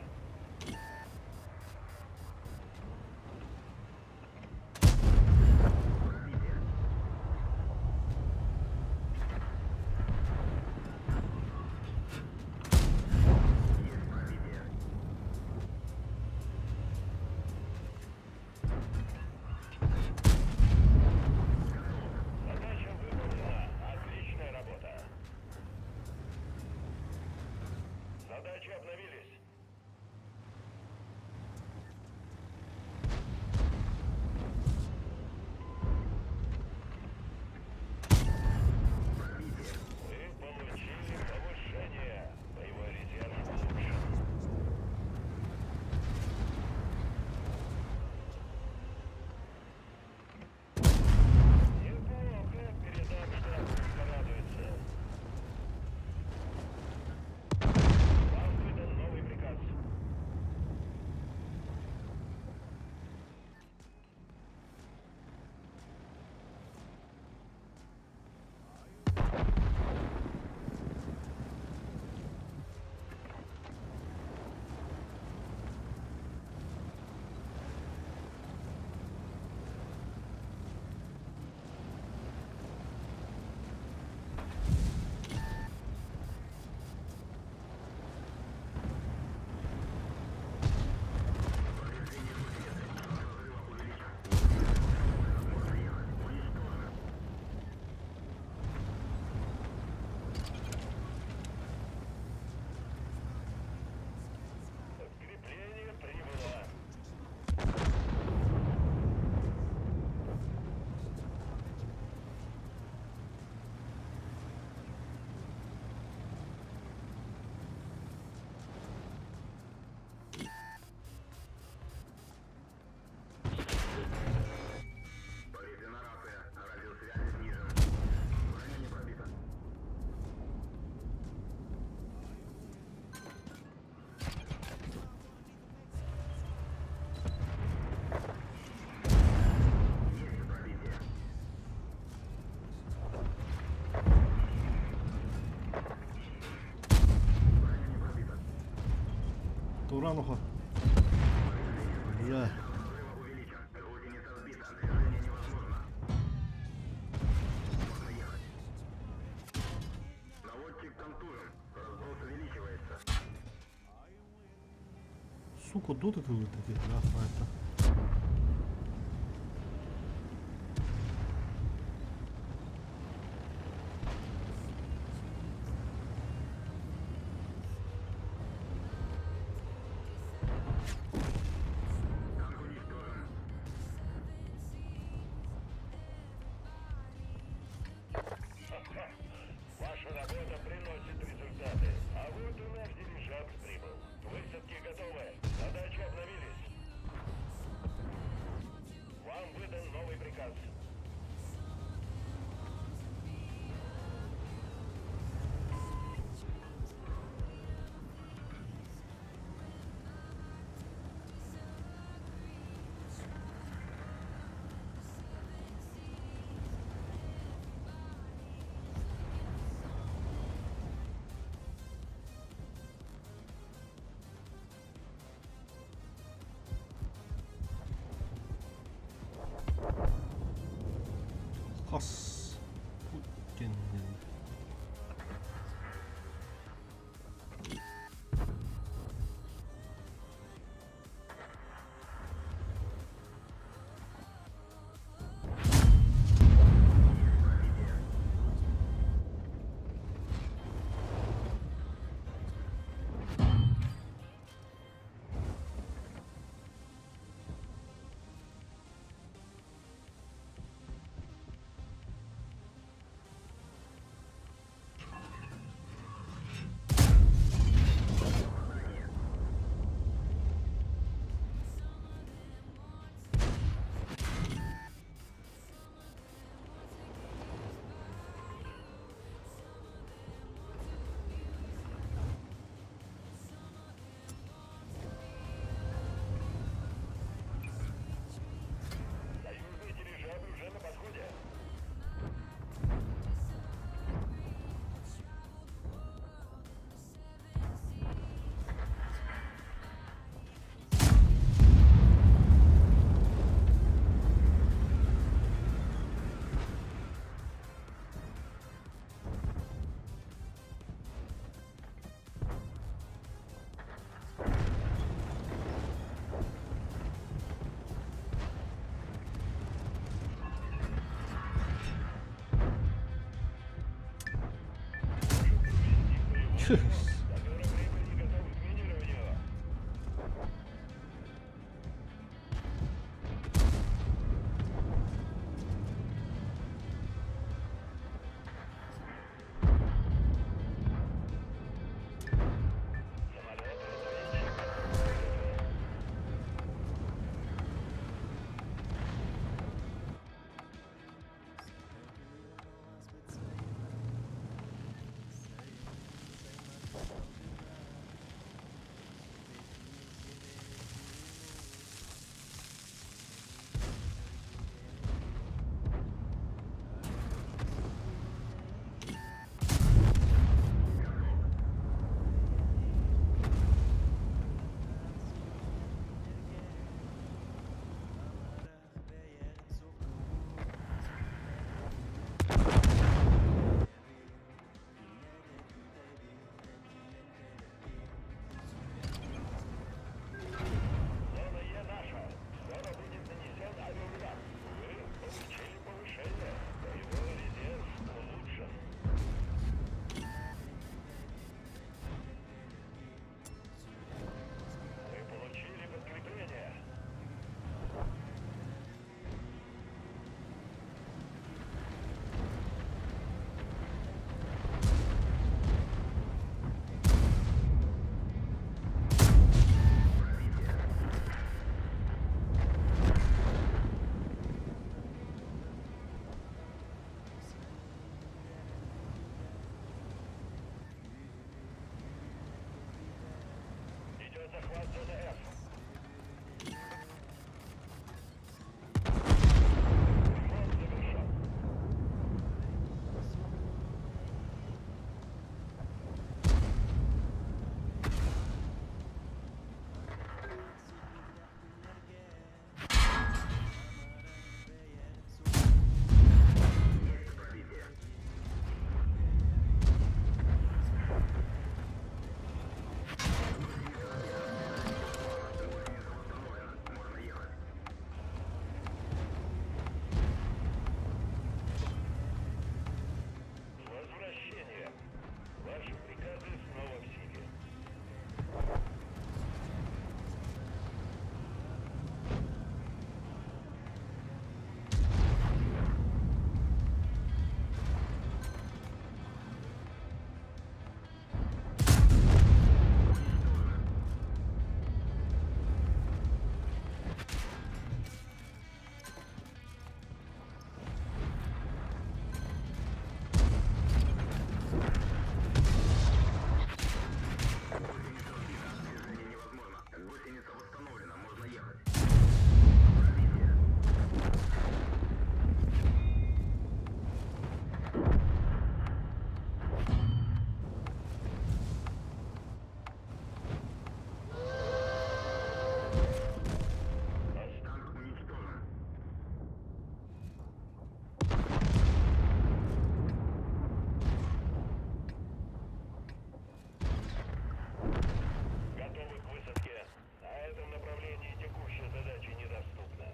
[SPEAKER 3] Задача выполнена. Отличная работа. Задачи обновились. Вы получили повышение. Боевой резерв улучшен. Неплохо. Передам штаб, порадуется. Вам выдан новый приказ. Подкрепление прибыло.
[SPEAKER 1] Туран уха. Бля. Сука, дота ты такие, да, это.
[SPEAKER 3] Ваша работа приносит результаты. А вот и наш дирижабль прибыл. К высадке готовы. Задачи обновились. Вам выдан новый приказ. Саперы прибыли и готовы к минированию. Самолет разведчик. Зона Е наша. Скоро будет нанесен авиаудар. Вы получили повышение. Боевой резерв улучшен. Вы получили подкрепление. Идет захват зоны F. Ремонт завершен. С возвращением! Ваши приказы снова в силе. Готовы к высадке. На этом направлении текущая задача недоступна.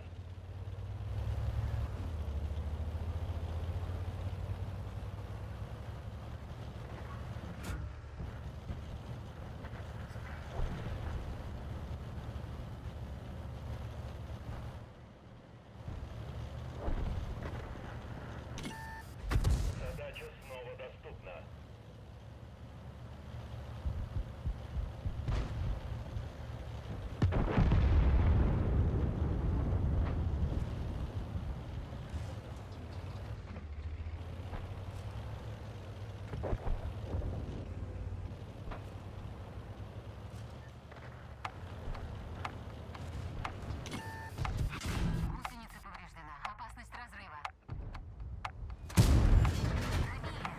[SPEAKER 3] Задача снова доступна.
[SPEAKER 5] Гусеница повреждена. Опасность разрыва. Пробили.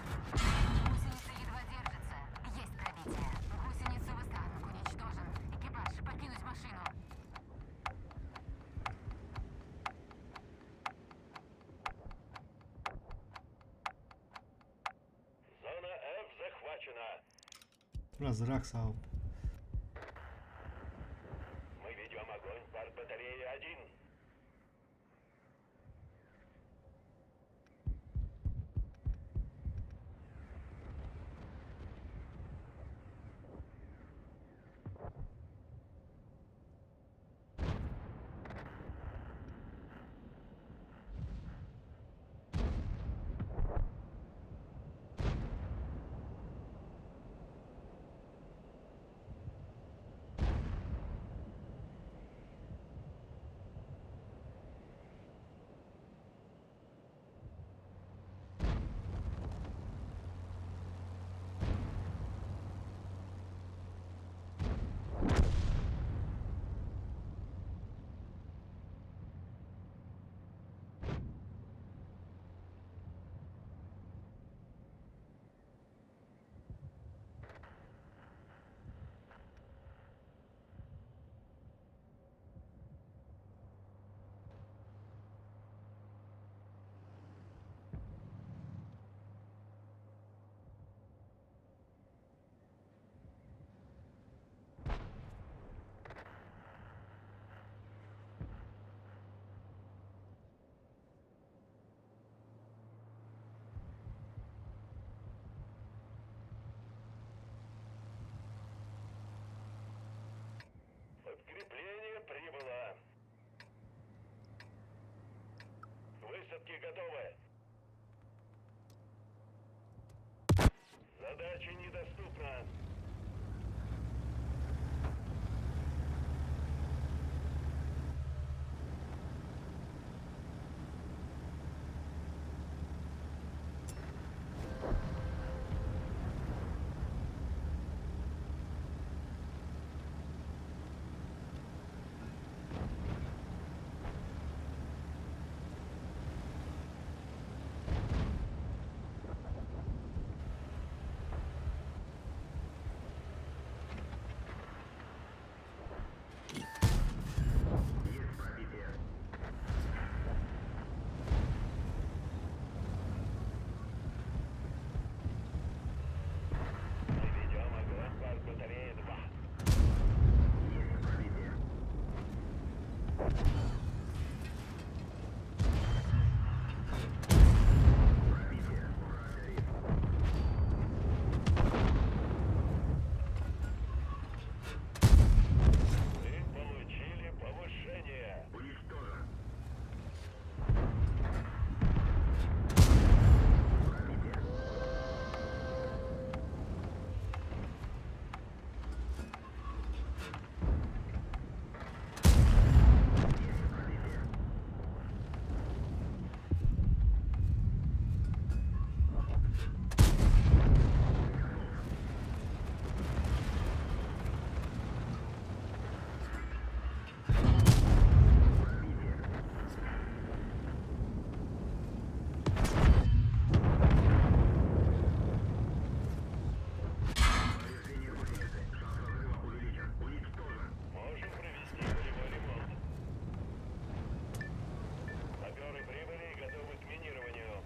[SPEAKER 5] Гусеница едва держится. Есть пробитие. Гусеницу танк уничтожен. Экипаж, покинуть машину.
[SPEAKER 3] Зона F захвачена.
[SPEAKER 1] Разрак саап.
[SPEAKER 3] Мы ведем огонь по батарее 1. Высадки готовы. Задача недоступна. Мы ведем огонь по батарее 2. Вы получили повышение. Можем провести полевой ремонт. Саперы прибыли и готовы к минированию.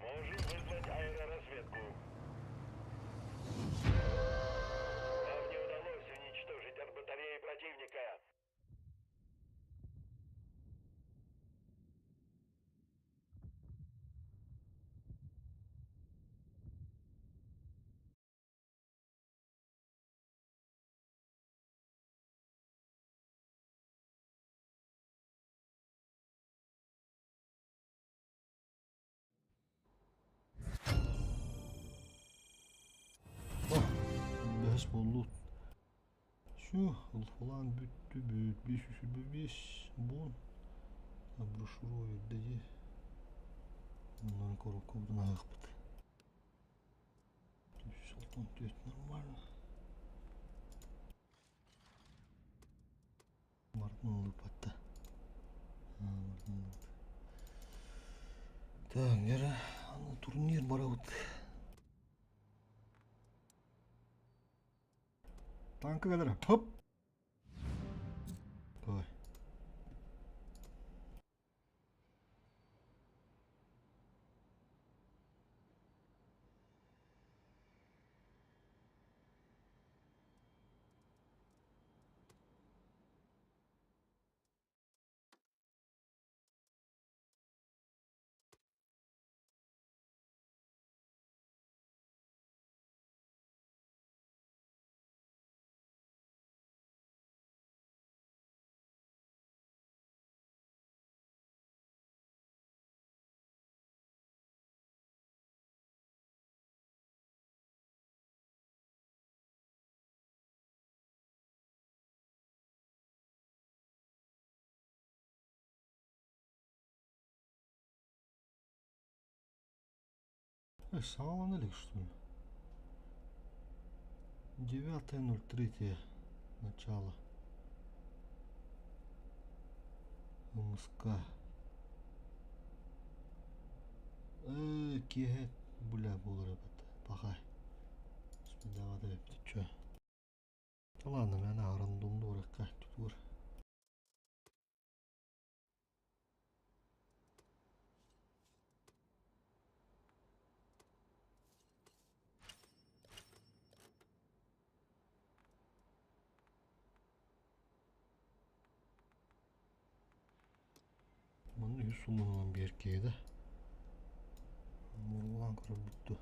[SPEAKER 3] Можем вызвать аэроразведку. Нам не удалось уничтожить от батареи противника.
[SPEAKER 1] Бэһис буоллут. Всё, ылфалаан бүттүбүт. 525 буон. Брошюра үөрдэ дии. Оннун коробкабытын аһыахпыт. 364 нормально. Мартын ылыппатта. Так, дьэ аны турнир барабыт. Танка кэлэр. Хоп! Ой. Саҕалана илик что ли? 9.03 начало. МСК. Э, киэһэ бля буолар эбит. Пахай. Спидавата эбит чё. Ладно, мен рандомду уракка тутур. Манна үһүс суммунан биэр киһи да. Мурулаан көрөрбүт дуо?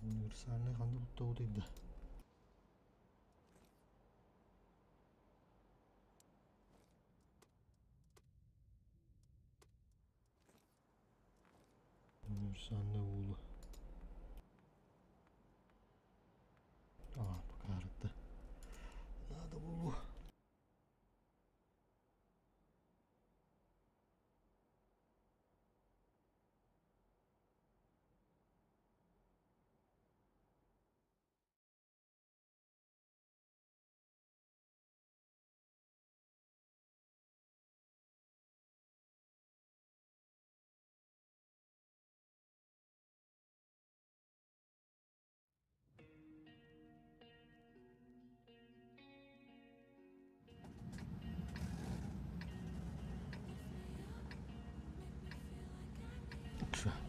[SPEAKER 1] Универсальнай ханна туттабытый да? Универсальнай уулу. Аа, покарытта. Надо булу.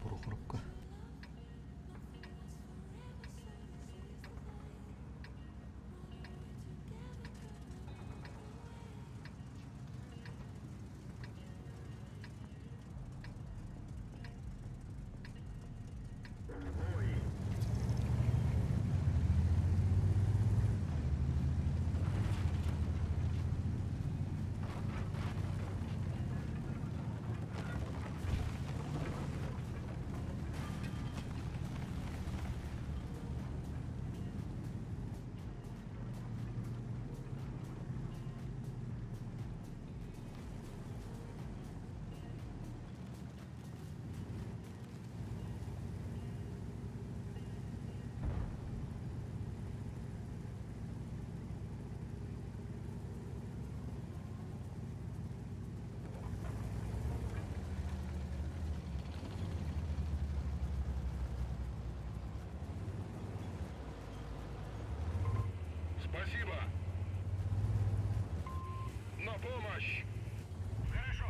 [SPEAKER 1] Прохоровка.
[SPEAKER 6] Спасибо! На помощь!
[SPEAKER 3] Хорошо.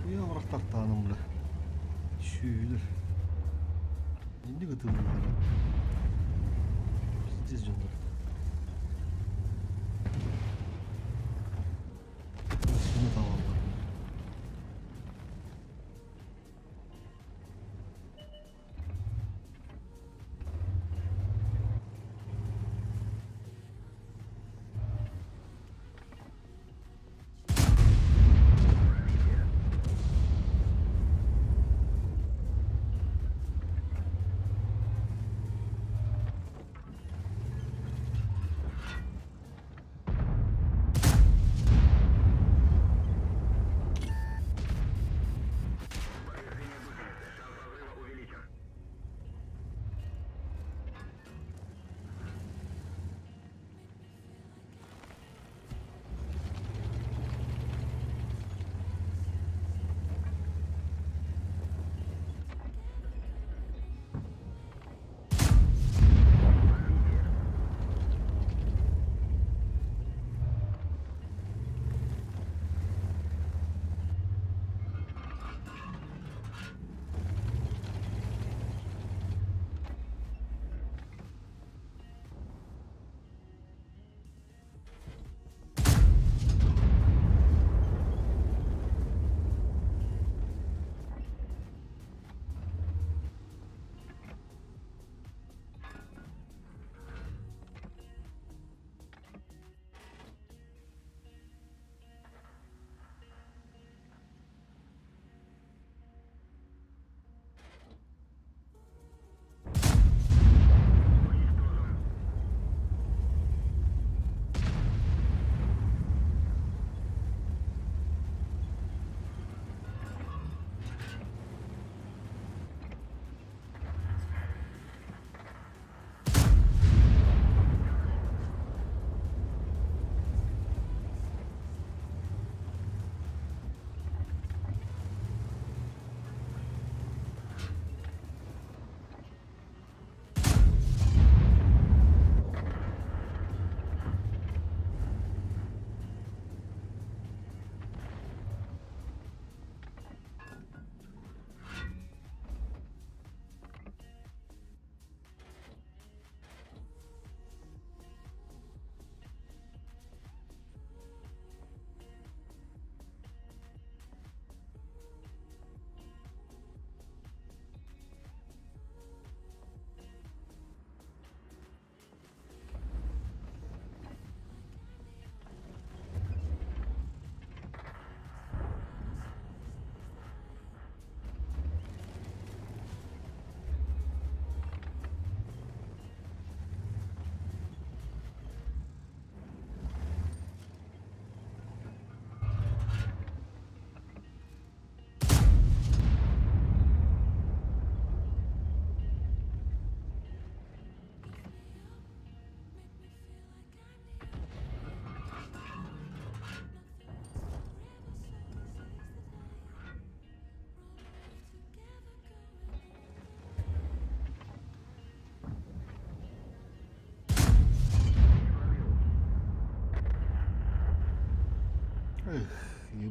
[SPEAKER 1] Уйа бырахтахтааным бля. Сүүлэр. Инник ытыллар. Пиздец дьоннор. Сыны талаллар.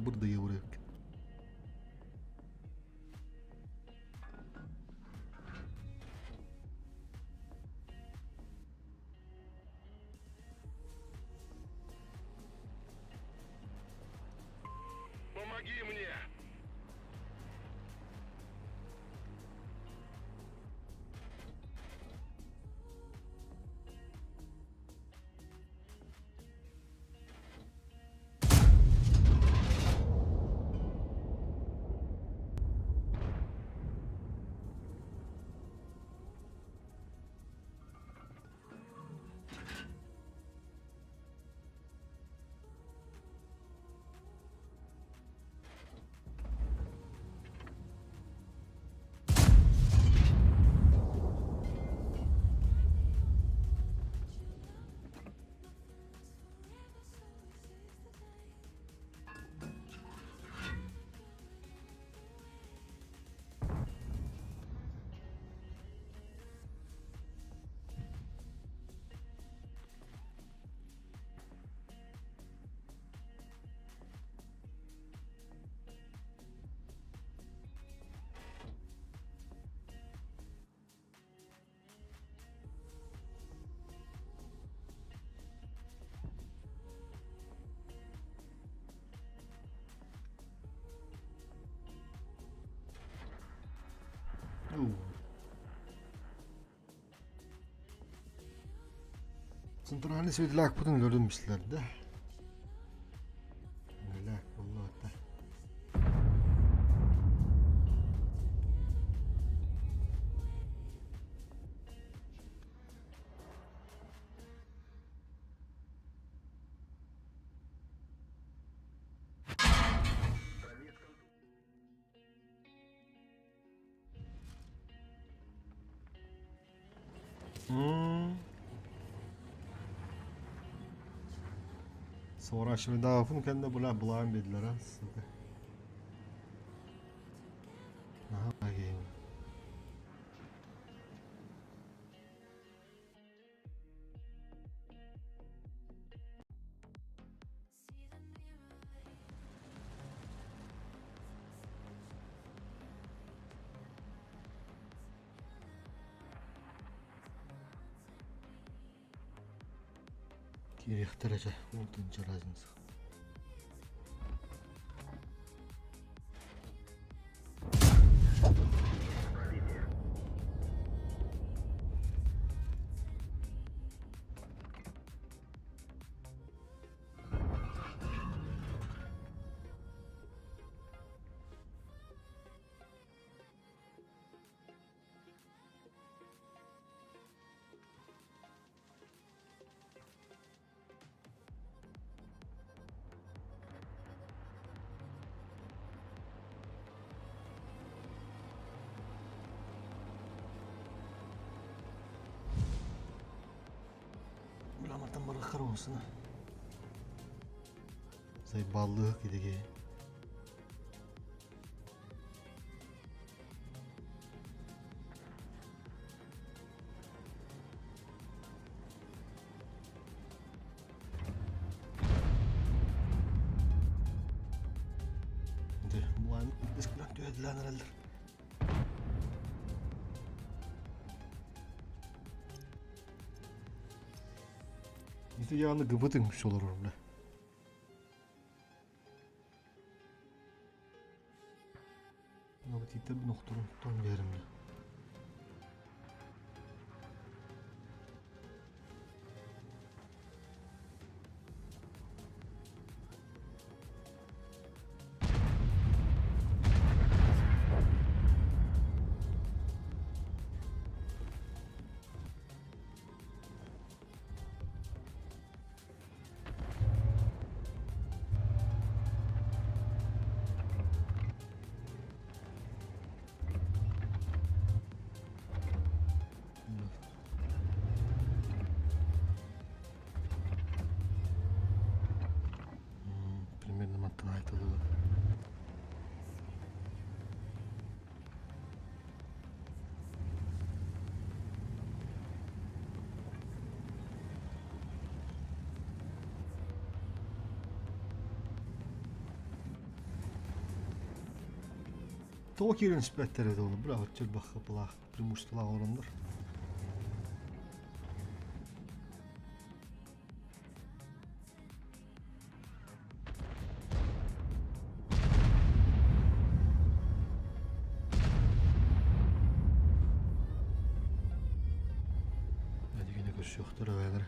[SPEAKER 1] бырдайа эбиккин.
[SPEAKER 6] Помоги мне!
[SPEAKER 1] Центральный светлякпытын өлөрдүм бистилэр да. Мэлээк буолла Сворачивайдаабын кэннэ бля былаан биэрдилэр а сука. Наһаа киһи. Киириэхтэрэ чэ, уонтунча разница. Мантан барыаххар оҕусуна. Сайбааллыах кидэгэ. Дьэ, булаан түһэдилээн эрэллэр. Ити яны гыбытыҥ олорор бля. Тииттэрбин охторун тоҥ биэрим бля. Тоҕо киирэн испэттэр этэ ону, бля, оччо элбэх хапылаах, преимуществолаах олороннор. Эдигини көрсүөхтэр эбээлэр.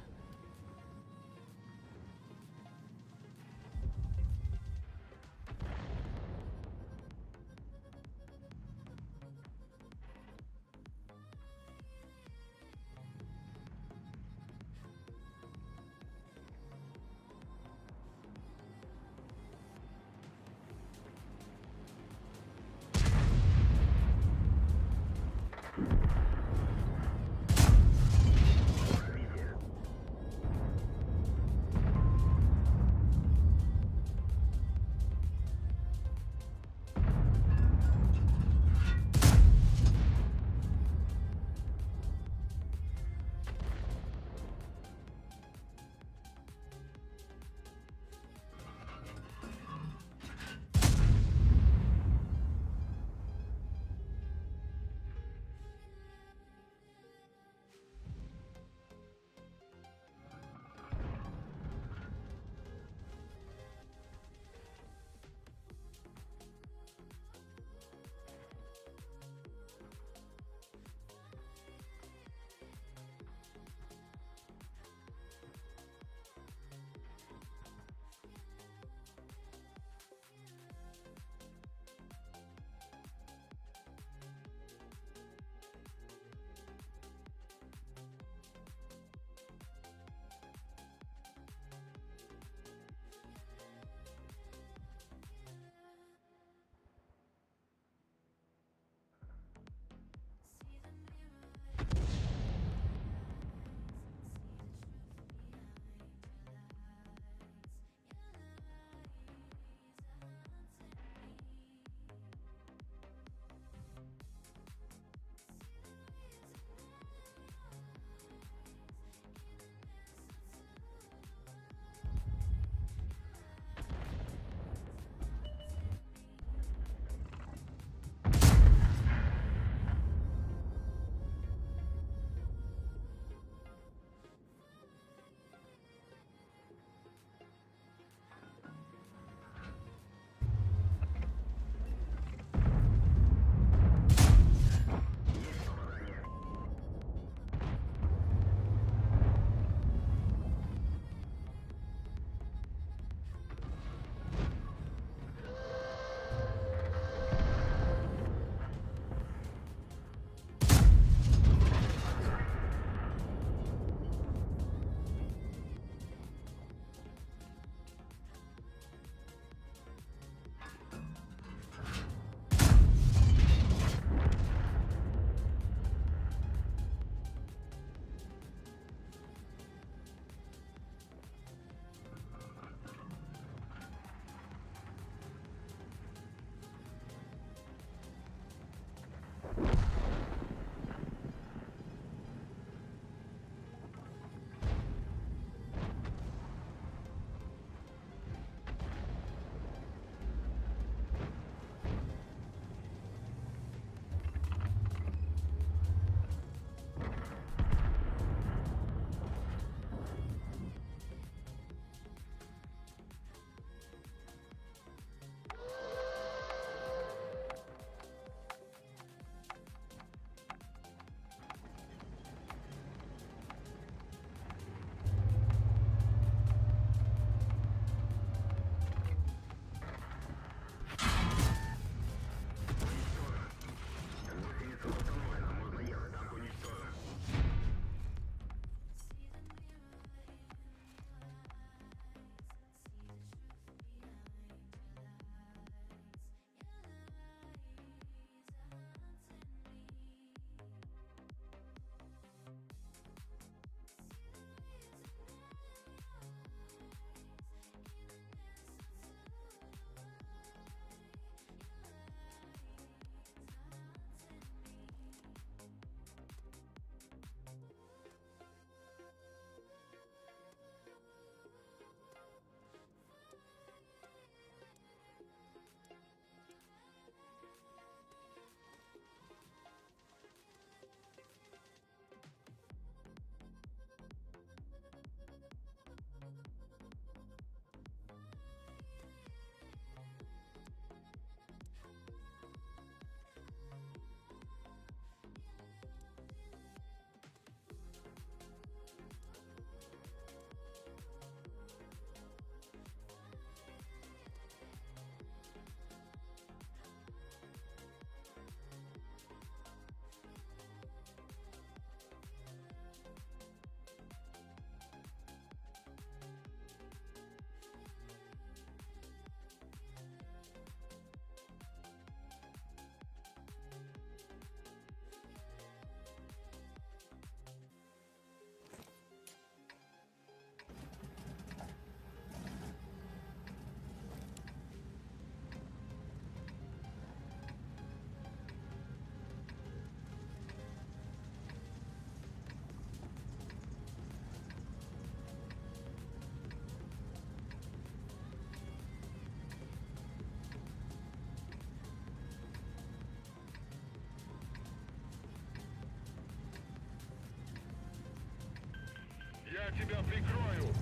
[SPEAKER 6] Я тебя прикрою!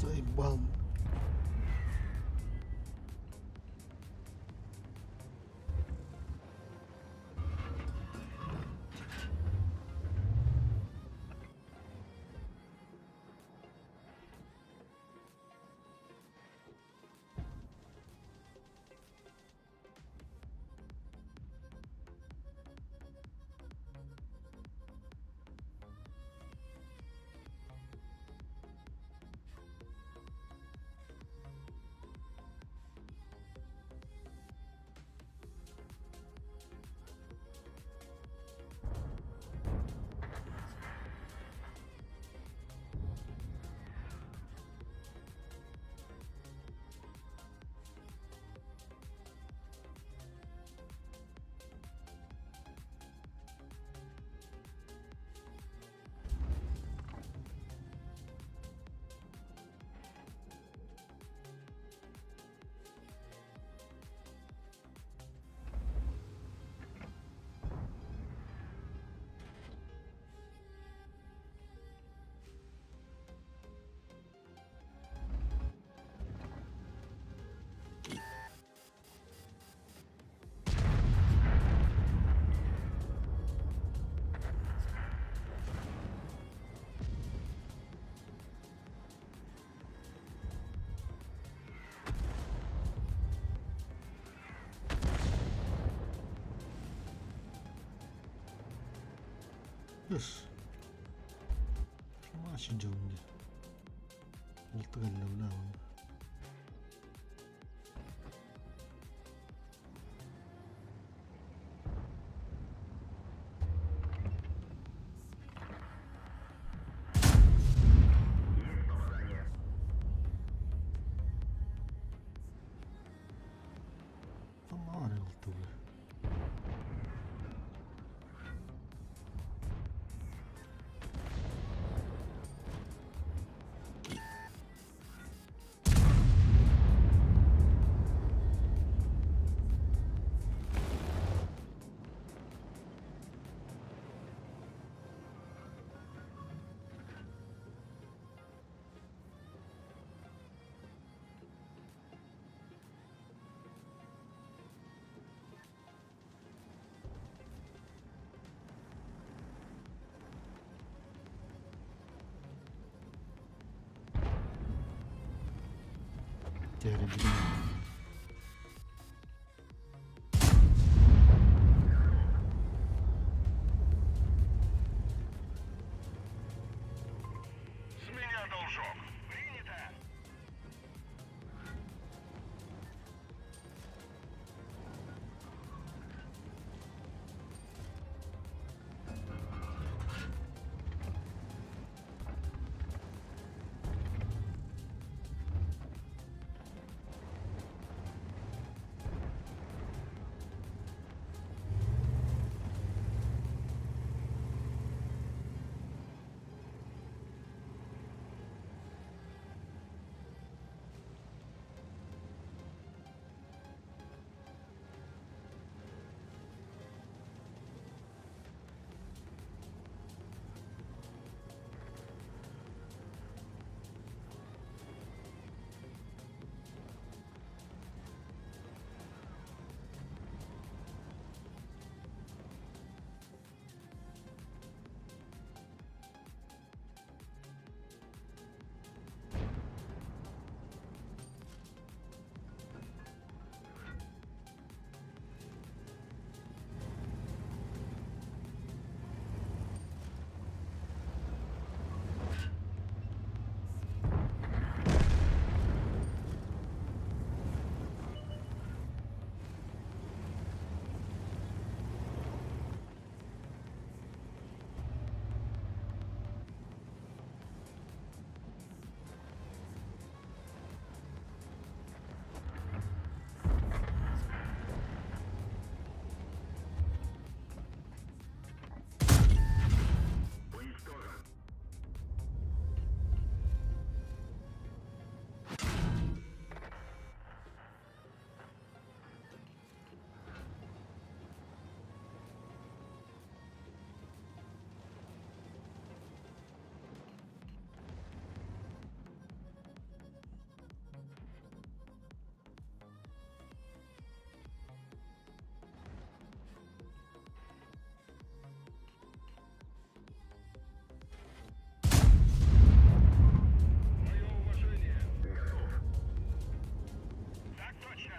[SPEAKER 1] Заебал. Үс. Маш дьон дии. Улты кэллэ бля. Түһэрибитим.
[SPEAKER 6] С меня должок. Принято. Мое уважение. Готов. Так точно.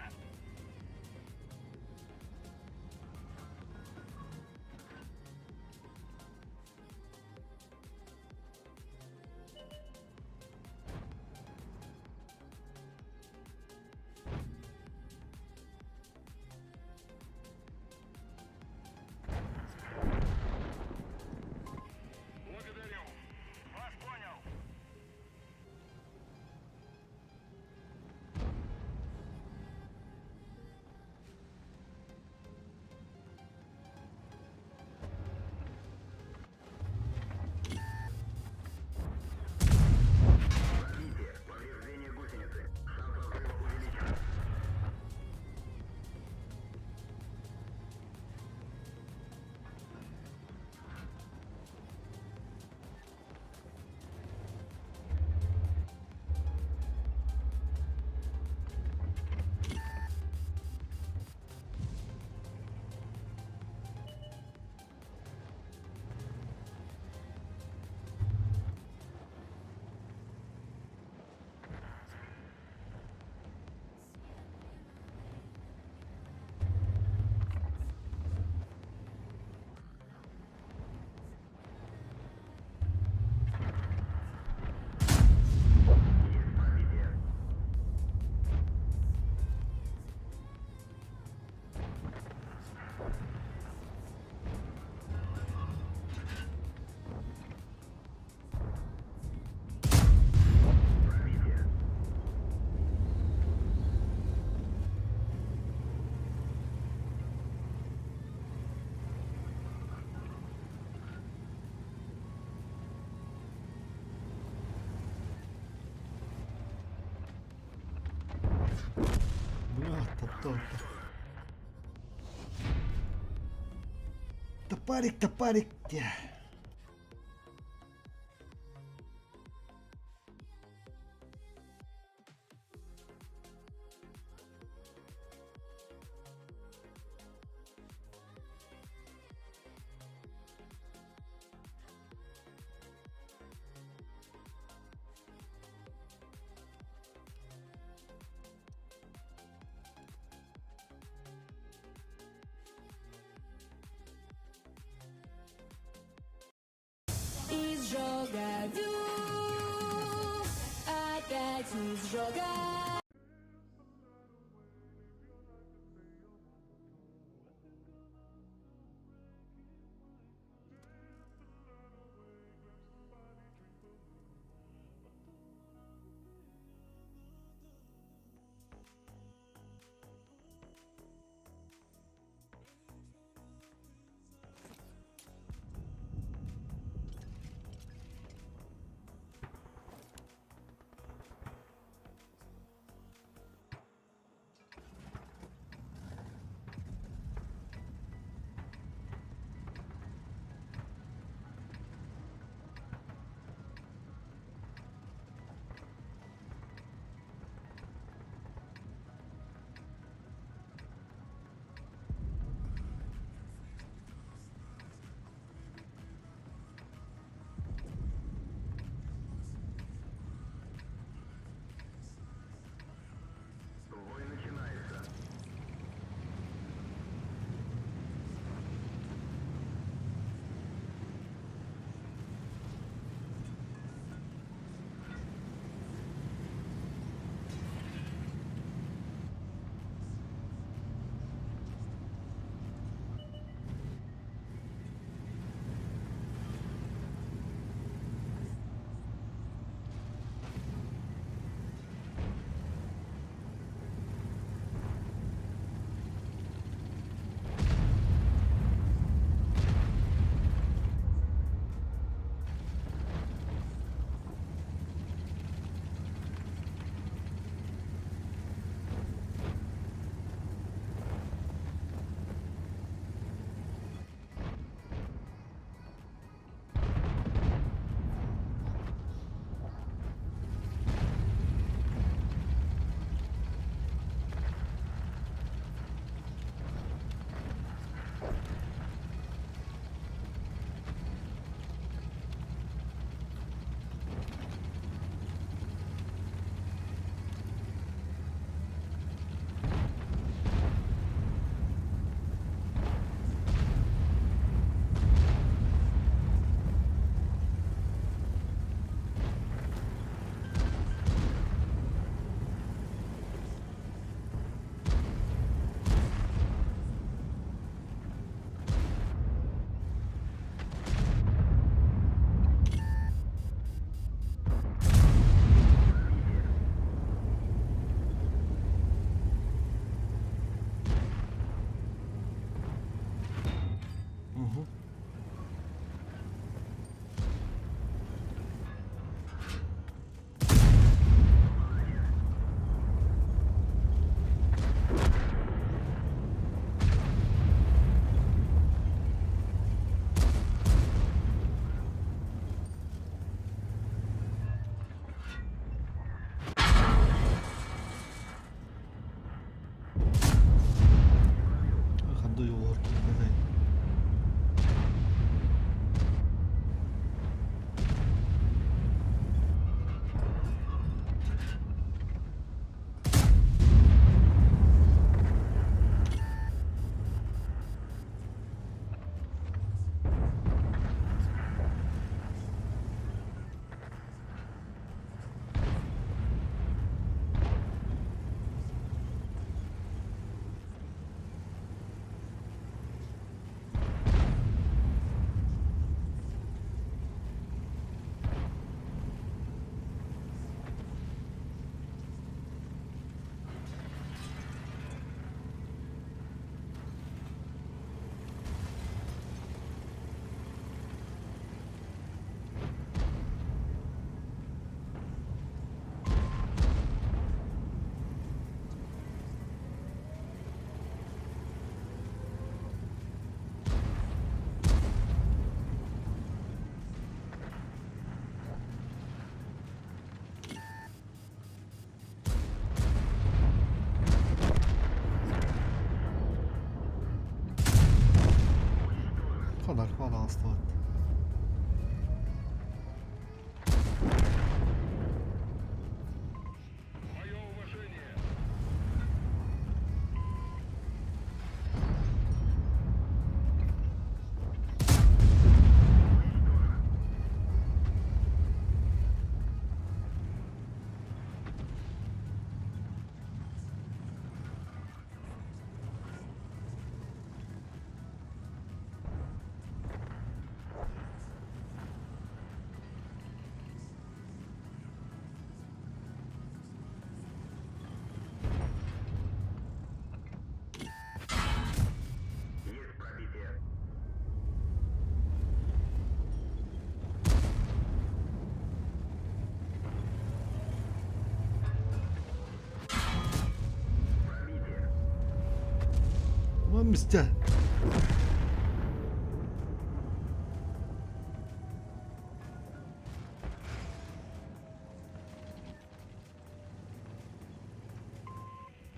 [SPEAKER 6] Благодарю. Вас понял.
[SPEAKER 1] Бля, таптал. Топарик, топарик.
[SPEAKER 4] Изжога.
[SPEAKER 3] Бой начинается.
[SPEAKER 1] Угу. Ханды ойоҕоһор киирбэтэй. Хонархон аастыбыт.
[SPEAKER 6] Мое уважение.
[SPEAKER 1] Мистя.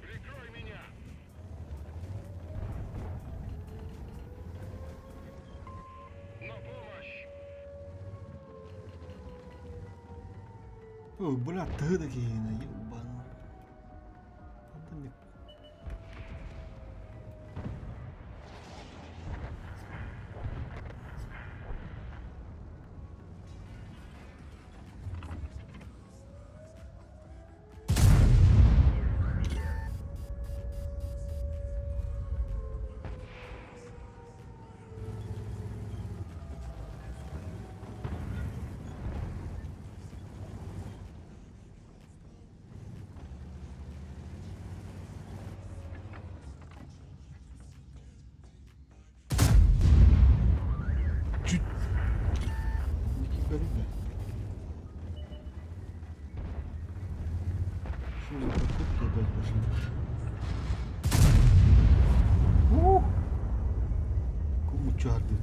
[SPEAKER 6] Прикрой меня! На помощь!
[SPEAKER 1] Ой, бля, тыһы да киһини, ебаный. Чуть. Что за покупки опять пошли? Ух! Кому чарды?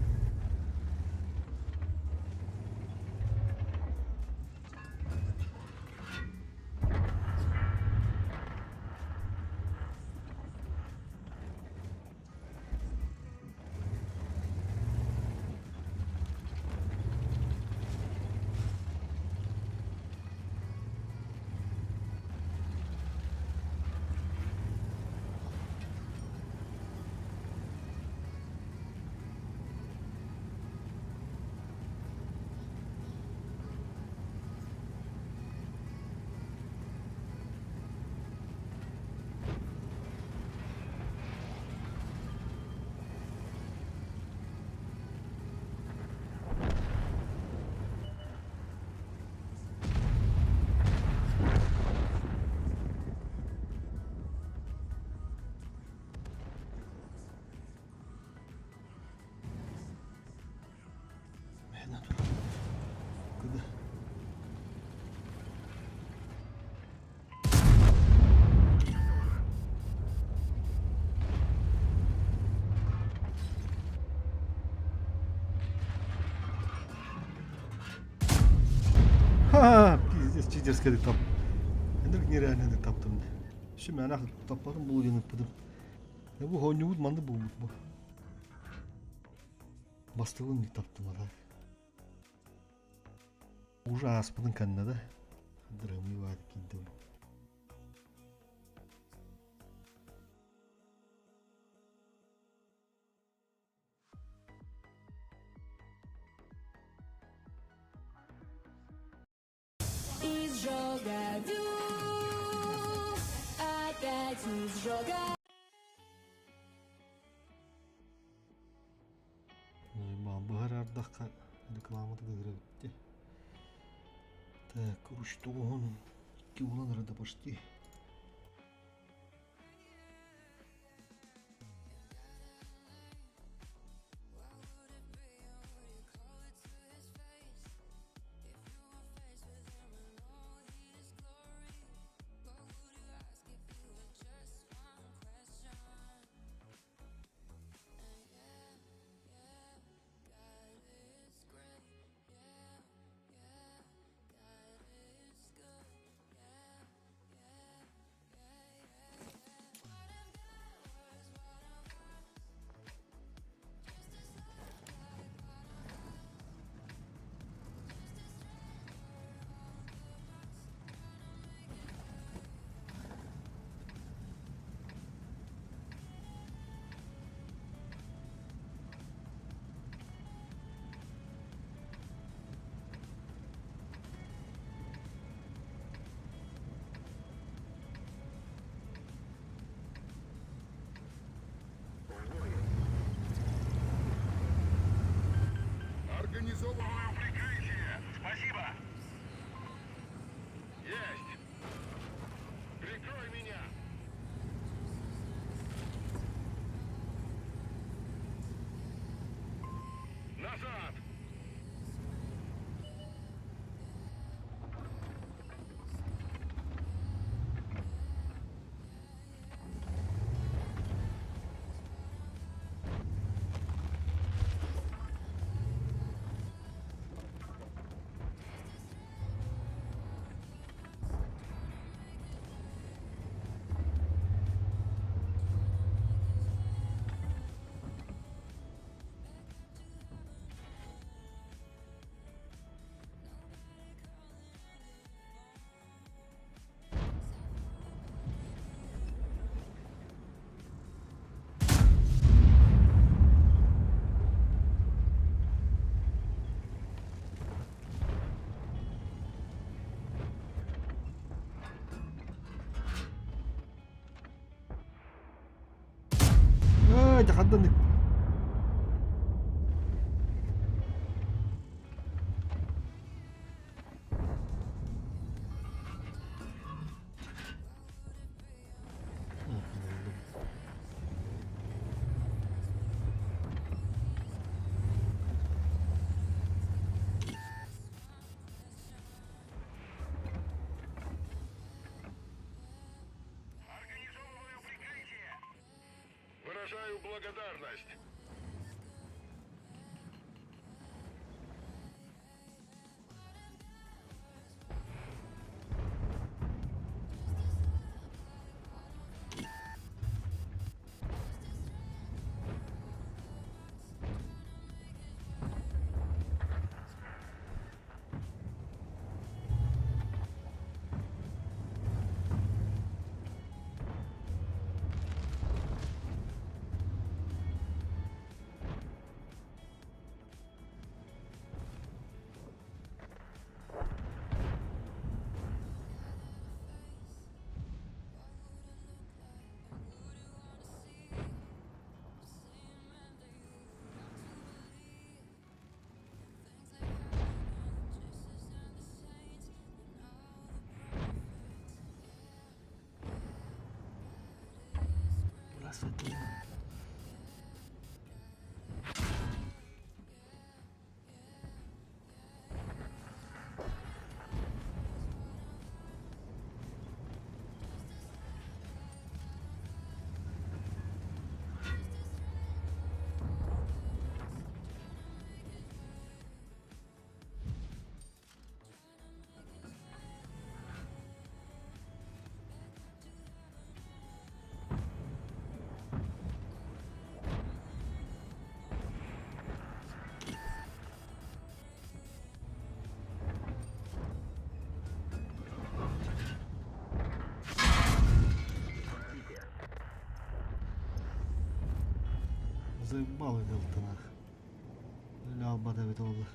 [SPEAKER 1] Куда? Ха, пиздец, читерский топ. Эндрик нереально таптым. Şu мен таппадым бұл дені пыдым. Бу хонюбут манды булбут бу. Бастылын таптым ада. Уже ааспытын кэннэ да дырымыы баар киирдим.
[SPEAKER 4] Изжога вю, опять изжога.
[SPEAKER 1] Быһар ардахха рекламата кыһырабытти. Так, руштугун икки улан арада почти.
[SPEAKER 6] Организовываю прикрытие. Спасибо. Есть. Прикрой меня. Назад.
[SPEAKER 1] Давайте хандан
[SPEAKER 6] Организовываю прикрытие! Выражаю благодарность! Заебал Велтона. Өлө албата эбит буолла.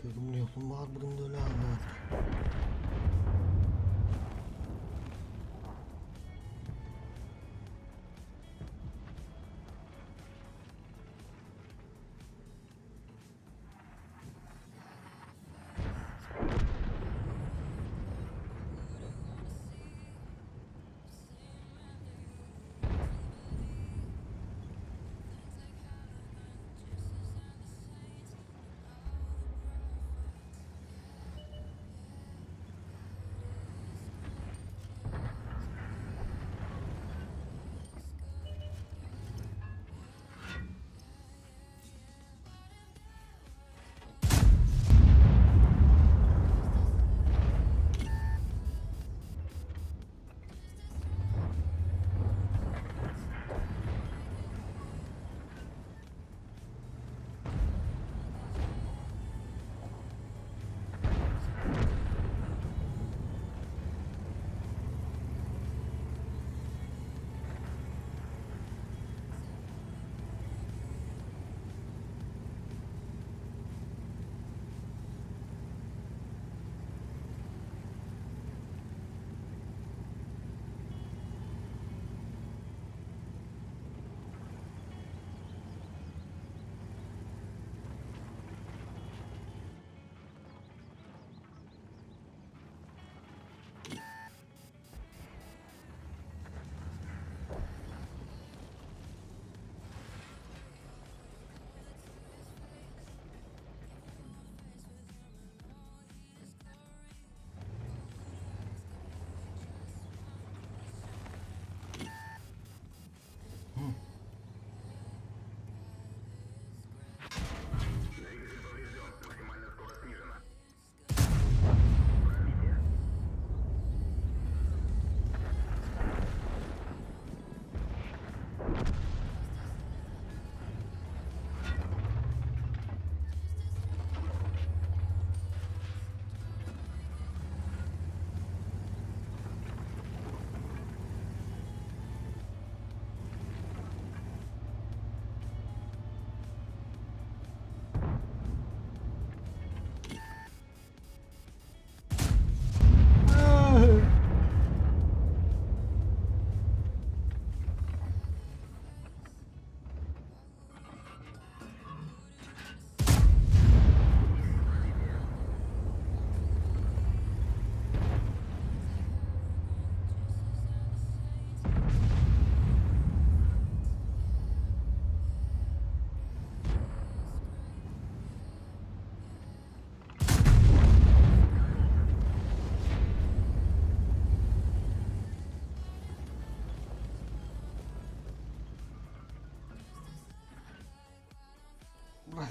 [SPEAKER 6] Тыгым баар будум өлө албат.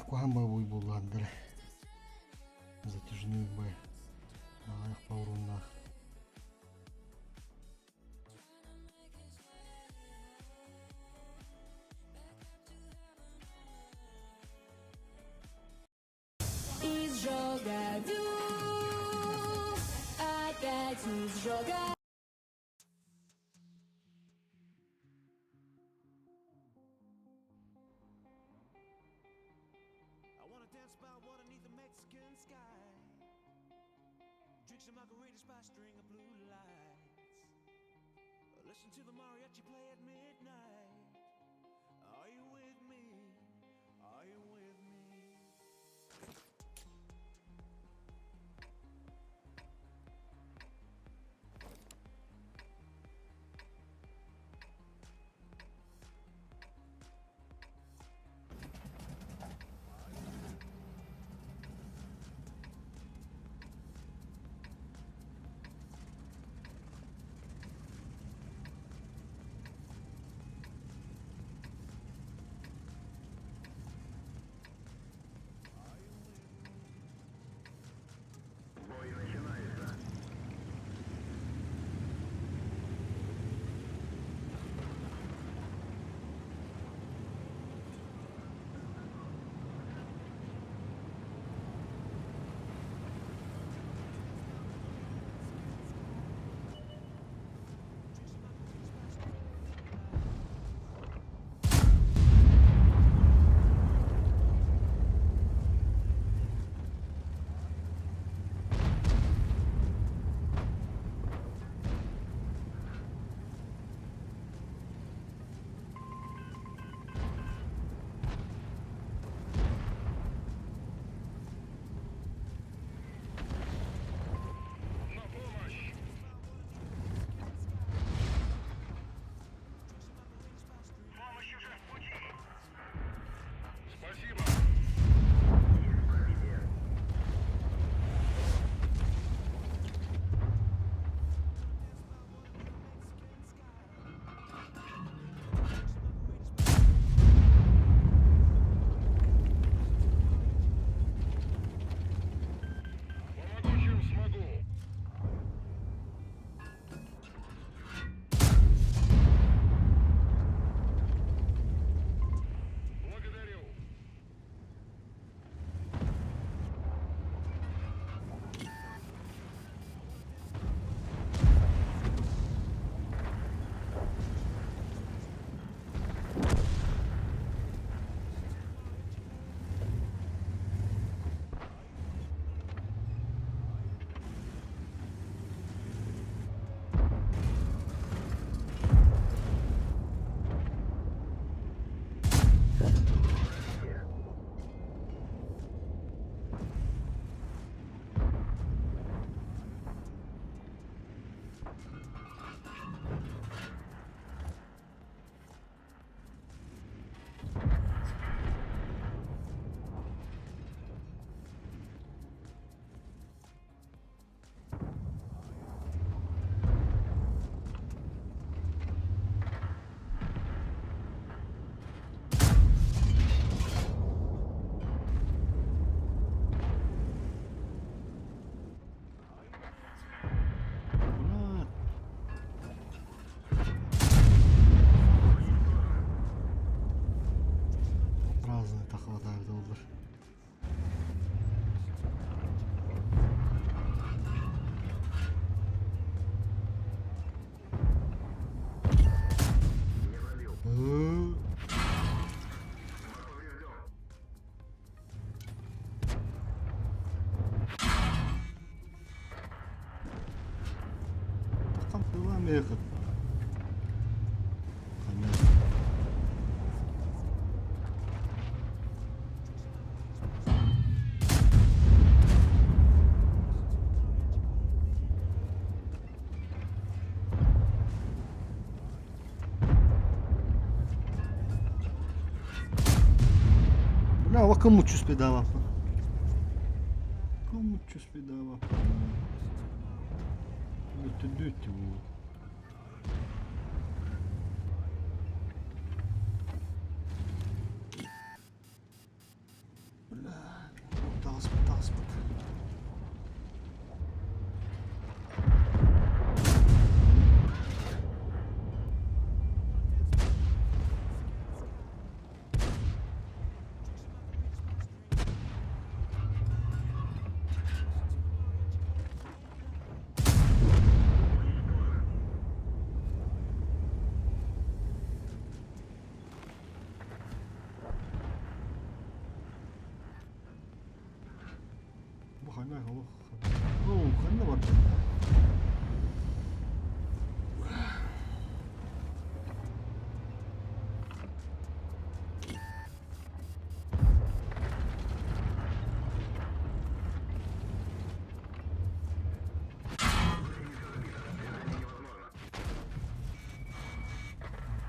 [SPEAKER 1] Куһаҕан бой буоллаардара. Затяжной бой. Аҕыйах поворуннаах.
[SPEAKER 4] Изжога опять изжога.
[SPEAKER 7] I wanna dance by water beneath the Mexican sky. Drink some margaritas by string of blue lights. Listen to the mariachi play at midnight. Are you with me? Are you with me?
[SPEAKER 3] Бой начинается. На помощь! Помощь уже в пути! Спасибо! Помогу, чем смогу! Благодарю!
[SPEAKER 1] Брат. Праздный тахватар доллар. Ыы. Таххан Конечно. Бля, кому чуспедава? Кому чуспедава? Өтүдү Хана олох. Оо, ханна бардын?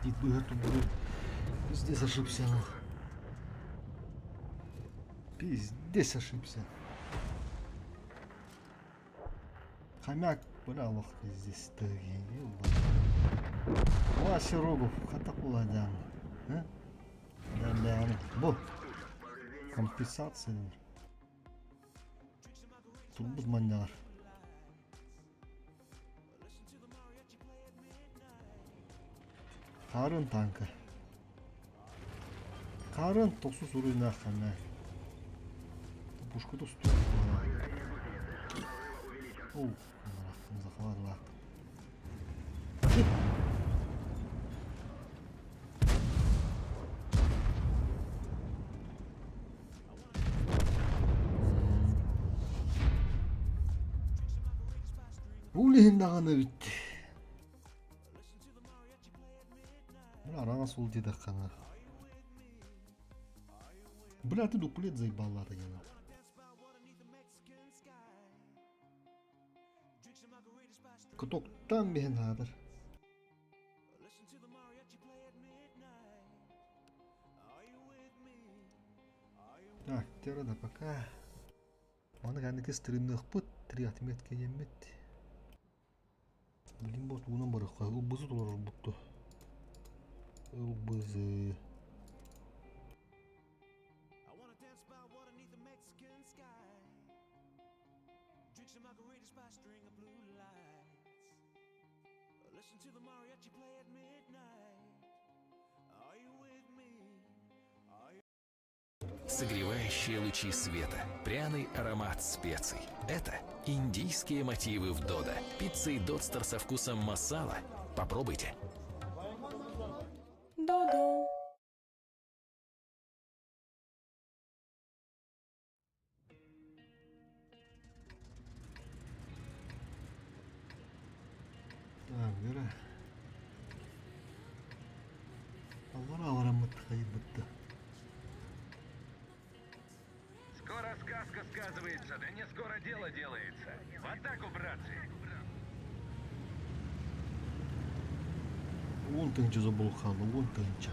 [SPEAKER 1] Дит быһа тубуру. Пиздец ошибся. Пиздец ошибся. Хомяк, бля, лох пиздец. Вася Рогов, хата куладян. Да, бу. Компенсация. Турбут маннялар. Хаарыан тааҥка. Хаарыан тохсус уруйнаах ханна. Пушка тустуу. Оу, захватывала. Бу иһин даҕаны эбит. Араҥас ол диэтэххинэ. Бля, ты дуплет заебала диэн. Кытоктан биһин аатар. Так, да пока. Маны кэнники стримныахпыт, три отметка диэммит. Билим бот уунан барыахха, ылбызы толорорбутту. Ылбызы.
[SPEAKER 8] Согревающие лучи света, пряный аромат специй. Это индийские мотивы в Додо. Пицца и Додстер со вкусом масала. Попробуйте.
[SPEAKER 9] Додо.
[SPEAKER 1] Так, бера. Аллара бараммыт хайбытта.
[SPEAKER 2] Скоро сказка сказывается, да не скоро дело делается. В атаку, братцы!
[SPEAKER 1] Уон тыһыынча забыл хаалла, уон тыһыынча.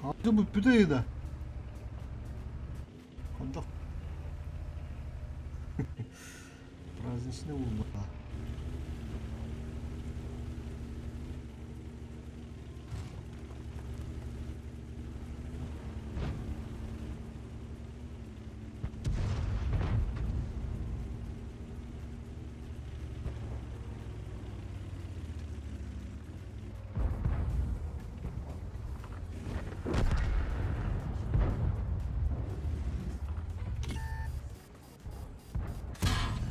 [SPEAKER 1] Hadi бүппүтэ да. Ханна Праздничный буолла.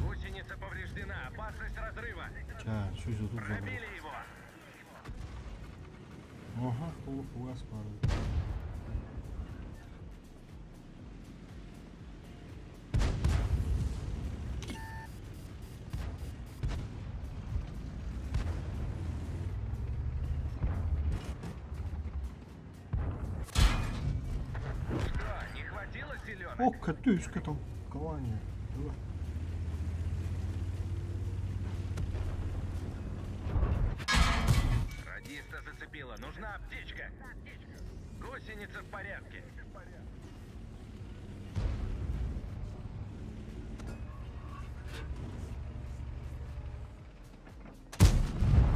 [SPEAKER 2] Гусеница повреждена. Опасность разрыва.
[SPEAKER 1] Ча, 130
[SPEAKER 2] Пробили его.
[SPEAKER 1] Ага, полуфугас баар.
[SPEAKER 2] Что, не хватило силенок?
[SPEAKER 1] О, катюшка там, кование. Давай.
[SPEAKER 2] Радиста зацепила. Нужна аптечка. Гусеница в порядке.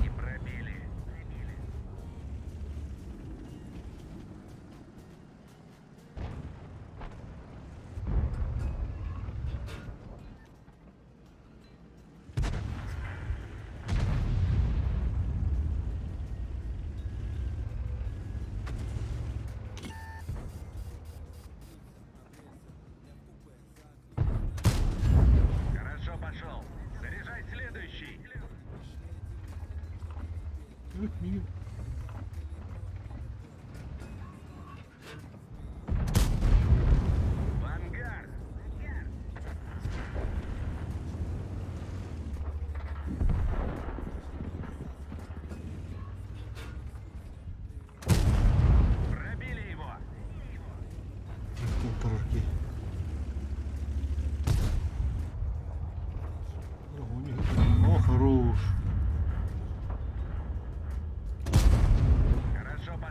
[SPEAKER 2] Не пробили.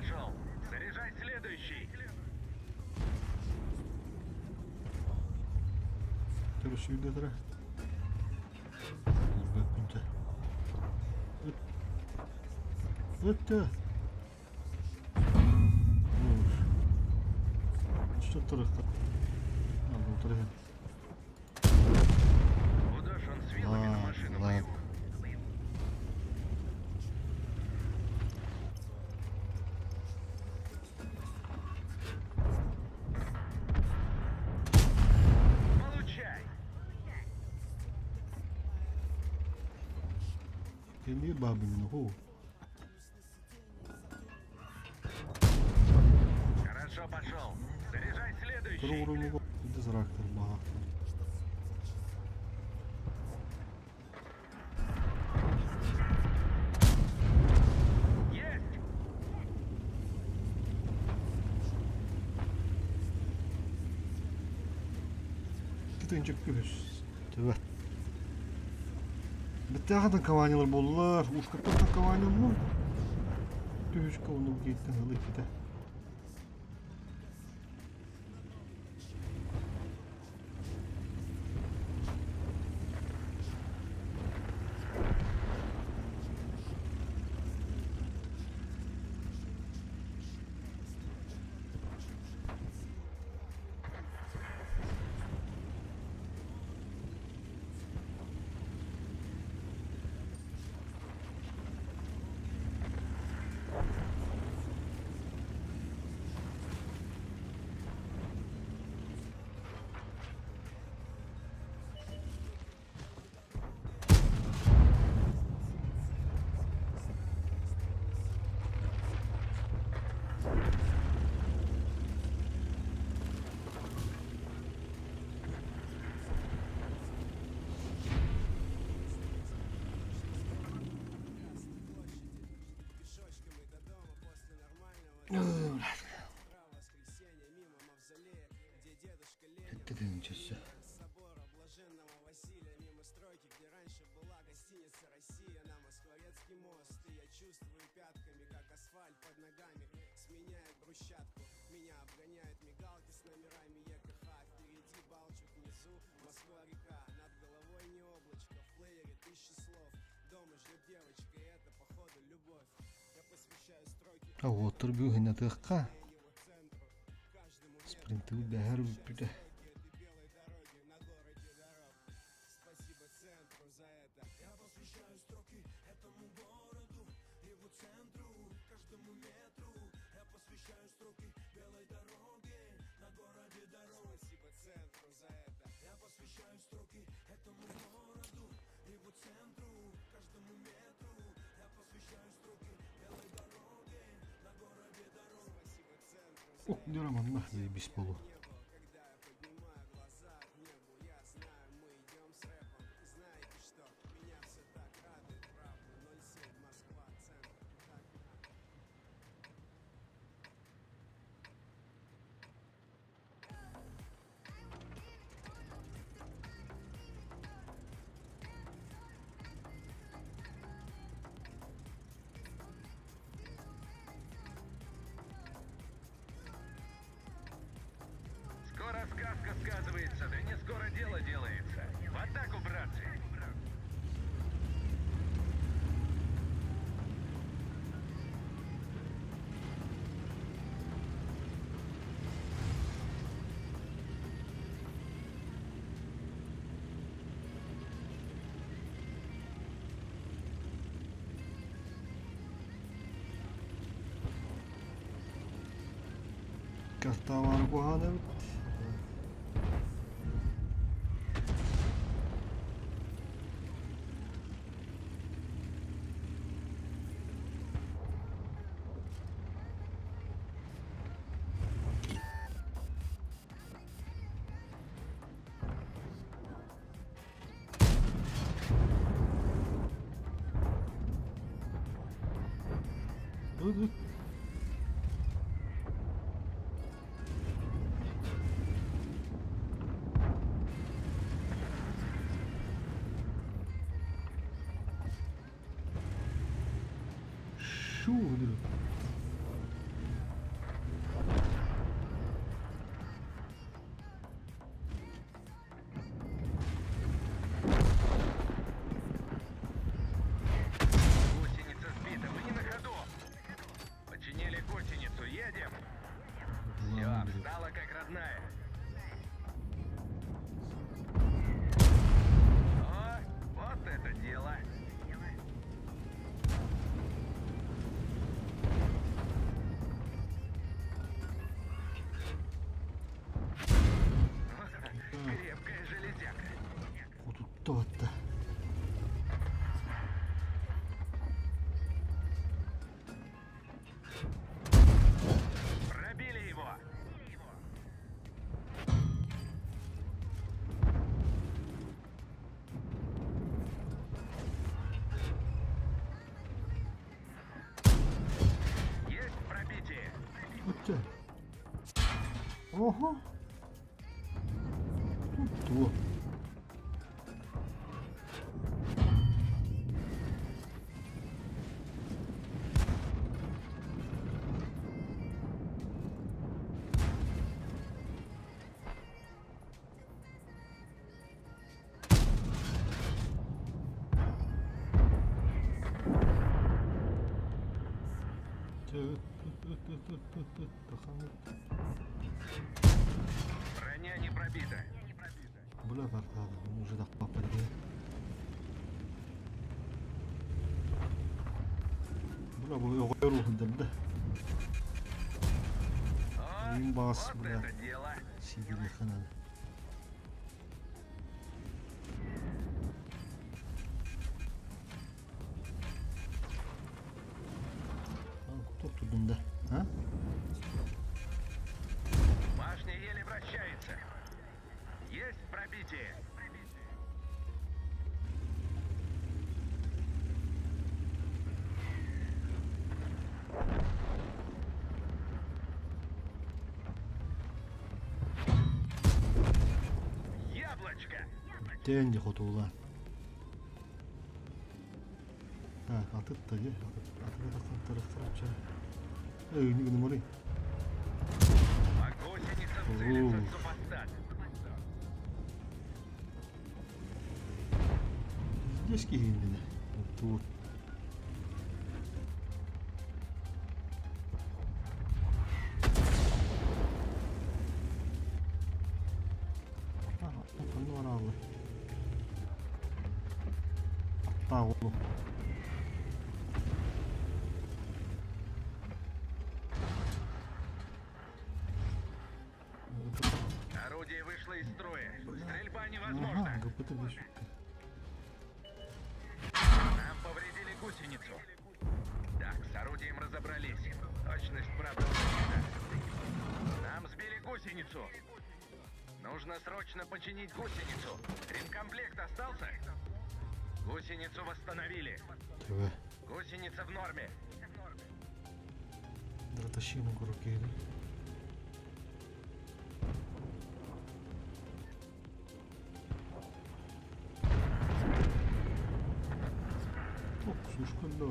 [SPEAKER 2] пошел. Заряжай следующий.
[SPEAKER 1] Көрүсүүгэ Өттө. Что тұрық?
[SPEAKER 2] Куда ж он с вилами на машину мою? Получай!
[SPEAKER 1] Кэннигэр баабын хоо.
[SPEAKER 2] Хорошо пошел. Заряжай следующий.
[SPEAKER 1] Кыра уровень дезрактор баха.
[SPEAKER 2] Есть!
[SPEAKER 1] Кытынчык күһүс. Төбө. Беттээхэтэн каванилар буоллулар. Ушкаттан каванилар. Түһүскэ оннук диэттэн ылы иккитэ. Сэттэ Оҕуоттар бүүһүнэтиэххэ спринтыбыт бэһэр бүппүтэ. Ох, манна заебись полу.
[SPEAKER 2] Скоро сказка сказывается, да не скоро дело делается. В атаку, братцы!
[SPEAKER 1] Картавары куһаҕан эбит. Ыт Шу диир.
[SPEAKER 2] Едем. Все, встала как родная. О, вот это дело. Крепкая железяка.
[SPEAKER 1] Кутуттубатта.
[SPEAKER 2] Пробили его. Есть пробитие.
[SPEAKER 1] Өттө. Ого. Туо.
[SPEAKER 2] Броня не пробита.
[SPEAKER 1] Бля, бартады, он уже так папа Бля, бу оҕо да. Им бас, бля. Сидели ханан. Туттудум да. А?
[SPEAKER 2] Башня еле вращается. Есть пробитие. Яблочко!
[SPEAKER 1] Тэнди хотула. Так, атыт та же. Атыт атыт Эй, не гномори.
[SPEAKER 2] По гусеницам целится супостат.
[SPEAKER 1] Здесь киһиннэ. Тут. Ага, Аттаа
[SPEAKER 2] Орудие вышло из строя. Стрельба невозможна.
[SPEAKER 1] Ага, ГПТ
[SPEAKER 2] Нам повредили гусеницу. Так, с орудием разобрались. Точность, правда, уже Нам сбили гусеницу. Нужно срочно починить гусеницу. Ремкомплект остался? Гусеницу восстановили. Гусеница в норме.
[SPEAKER 1] Дротащину руки. Ох, сушка да.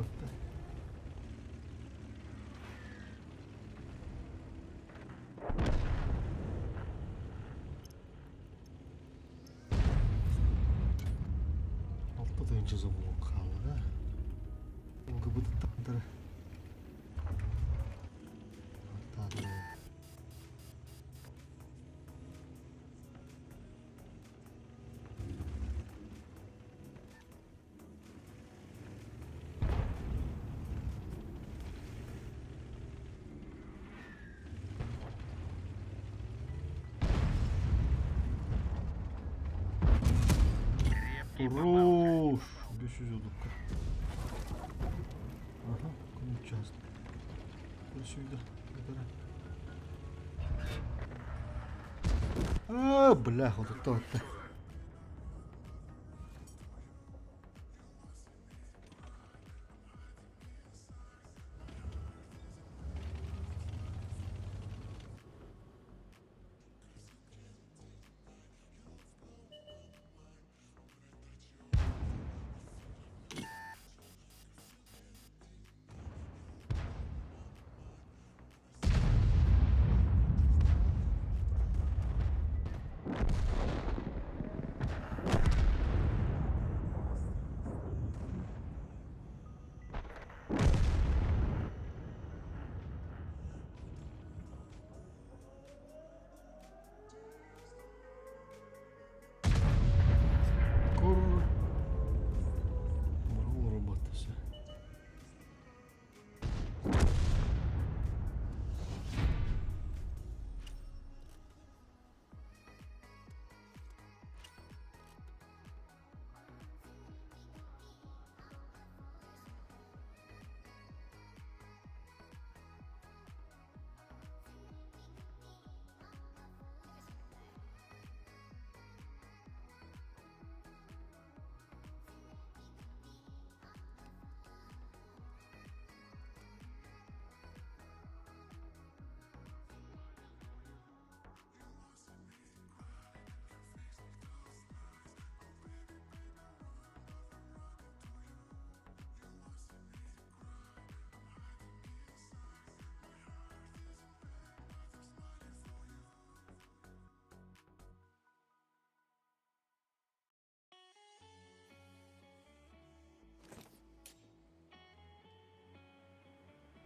[SPEAKER 1] Алты тыынчы забыл қалды. Ол гыбыты тандыры. Артады.
[SPEAKER 2] Крепкий
[SPEAKER 1] Хорош! 500 одукка. Ага, күн част. Сюда. А, бля, вот это вот.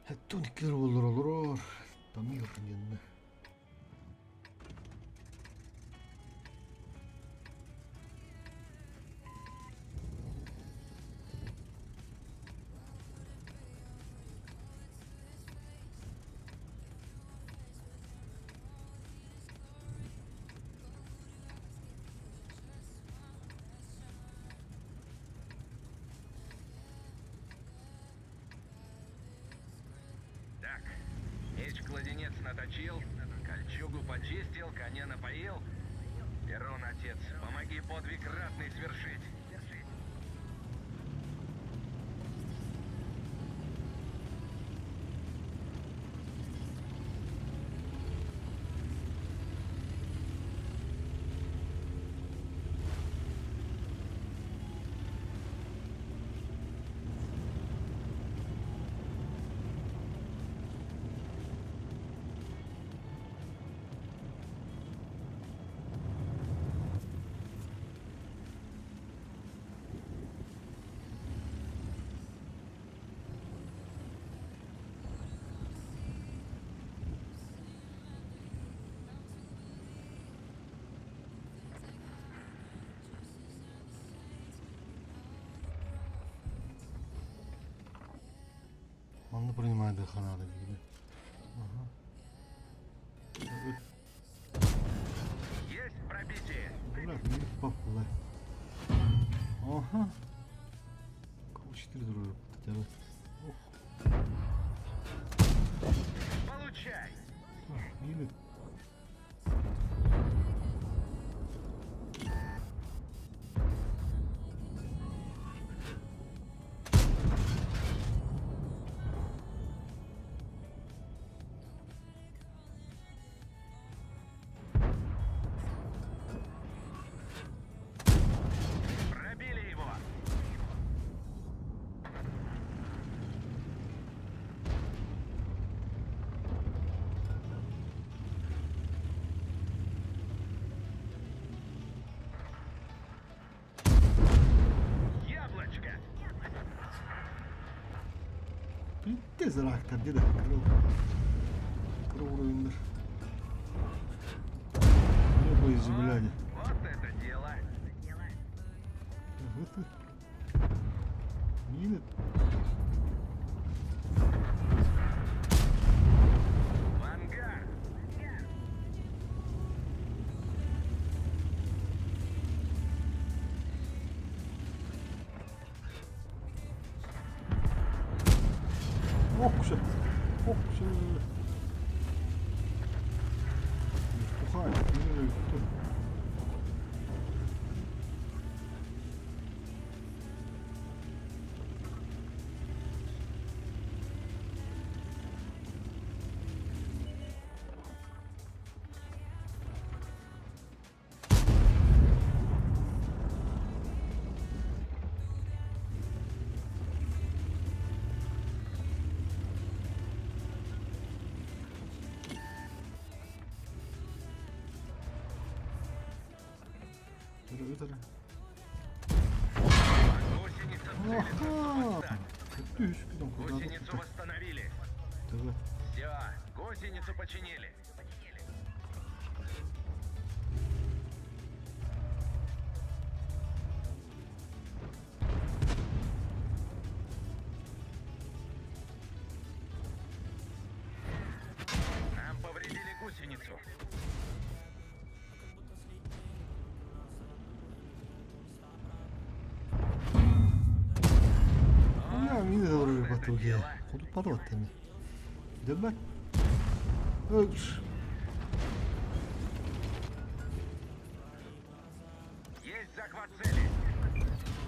[SPEAKER 1] Хэттон иккилэр буоллар олорор. Тамир диэннэ.
[SPEAKER 2] Так, меч-кладенец наточил, кольчугу почистил, коня напоил. Перун, отец, помоги подвиг ратный свершить.
[SPEAKER 1] Манна принимайды ханаада диги. Ага.
[SPEAKER 2] Есть пробитие.
[SPEAKER 1] Бля, не попала. Ага. Кого 4 дружок хотя бы. Ох.
[SPEAKER 2] Получай.
[SPEAKER 1] Или
[SPEAKER 2] Пробили его. Яблочко.
[SPEAKER 1] Пиздец рактар где да крыл. Крыл уровень. Небо и земля.
[SPEAKER 2] Вот это дело.
[SPEAKER 1] Мины.
[SPEAKER 2] В ангар.
[SPEAKER 1] Ох, все. Ох, все. Пухай,
[SPEAKER 2] Гусеница целится в супостата. Гусеницу восстановили. Все, гусеницу починили. Нам повредили гусеницу.
[SPEAKER 1] Я мини doğru батуге. Куду падал теми. Дебет. Өч.
[SPEAKER 2] Есть захват цели.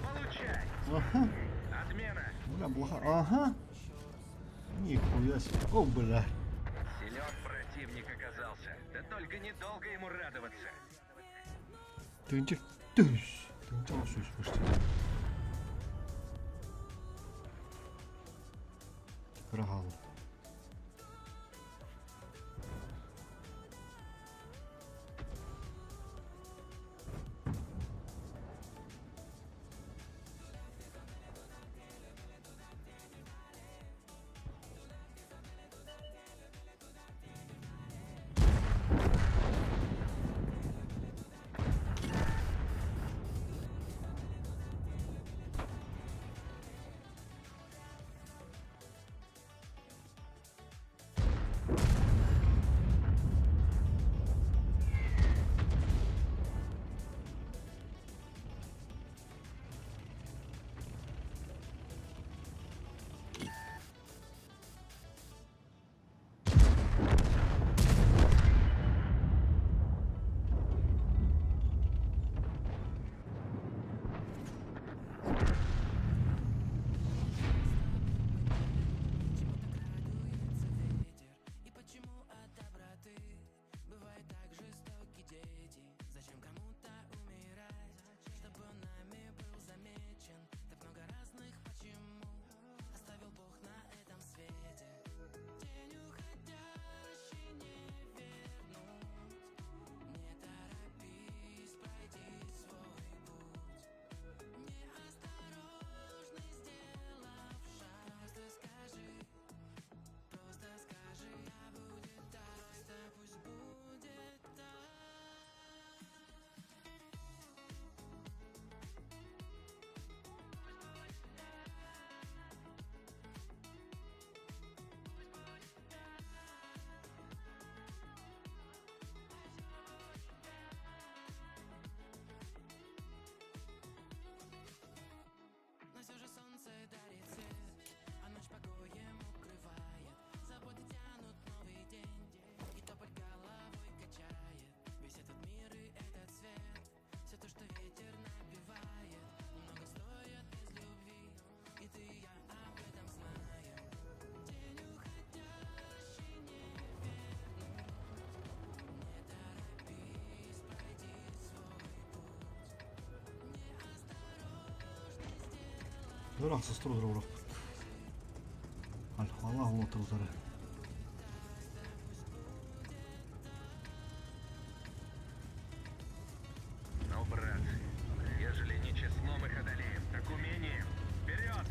[SPEAKER 2] Получай.
[SPEAKER 1] Ага.
[SPEAKER 2] Отмена.
[SPEAKER 1] Бля, плохо. Ага. Нихуя себе. О, бля.
[SPEAKER 2] Силен противник оказался. Да только недолго ему радоваться.
[SPEAKER 1] Тынчик. Тыш. Тынчал сүз почти. Рагал. Өр ахсыстыр удурурукпут. Альфалаах уотурутары.
[SPEAKER 2] Ну, братцы, ежели не числом их одолеем, так умением. Вперед!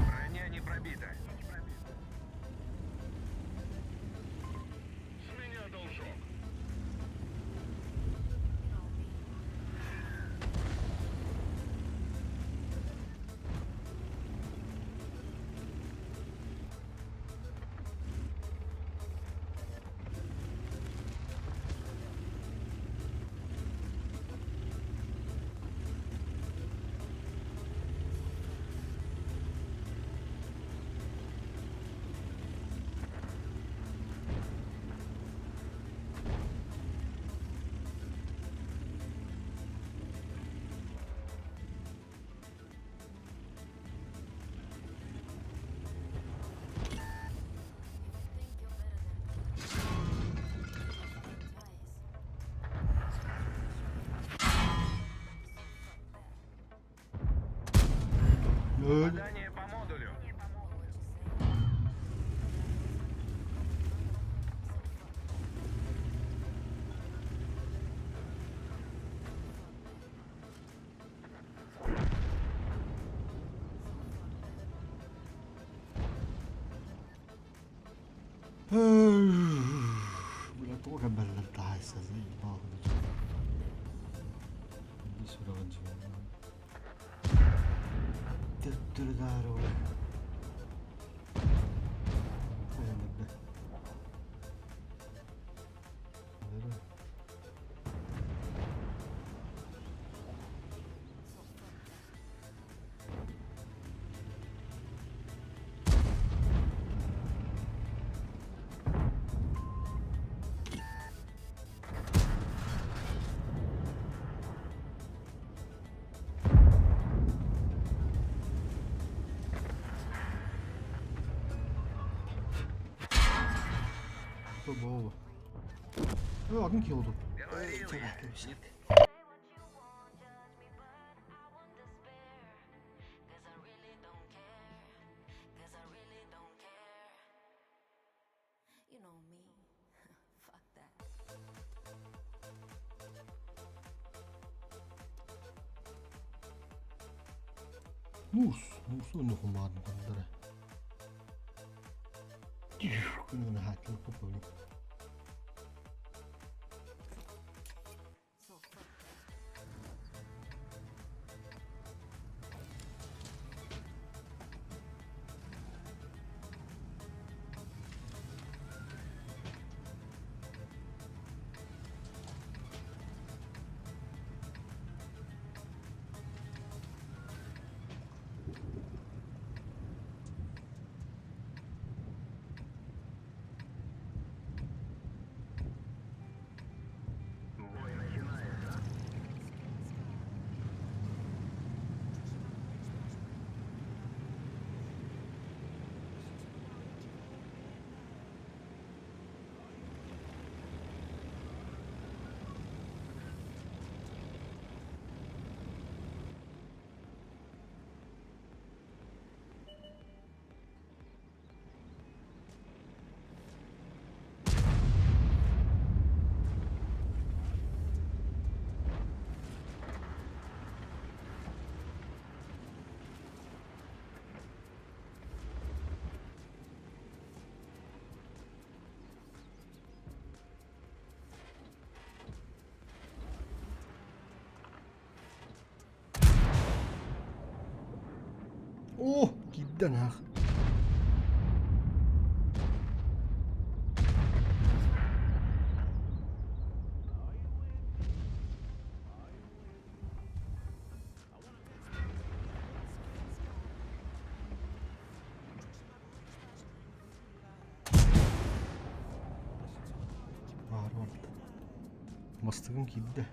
[SPEAKER 2] Броня не пробита.
[SPEAKER 3] С меня должок.
[SPEAKER 1] Öl.
[SPEAKER 2] Задание по модулю.
[SPEAKER 1] Бля, тоҕо кэлбэллэр таайса заебал. Сүрэҕин Төттөрү даары бля. Бу Атын кило тут.
[SPEAKER 2] Говорил я.
[SPEAKER 5] You know me. Fuck that.
[SPEAKER 1] Муус, муус оннухумаарын кандара. Күнүн хаатыл купули.
[SPEAKER 5] So fuck that.
[SPEAKER 1] О, киирдэ наах. Баар барда. Мастыгым киирдэ.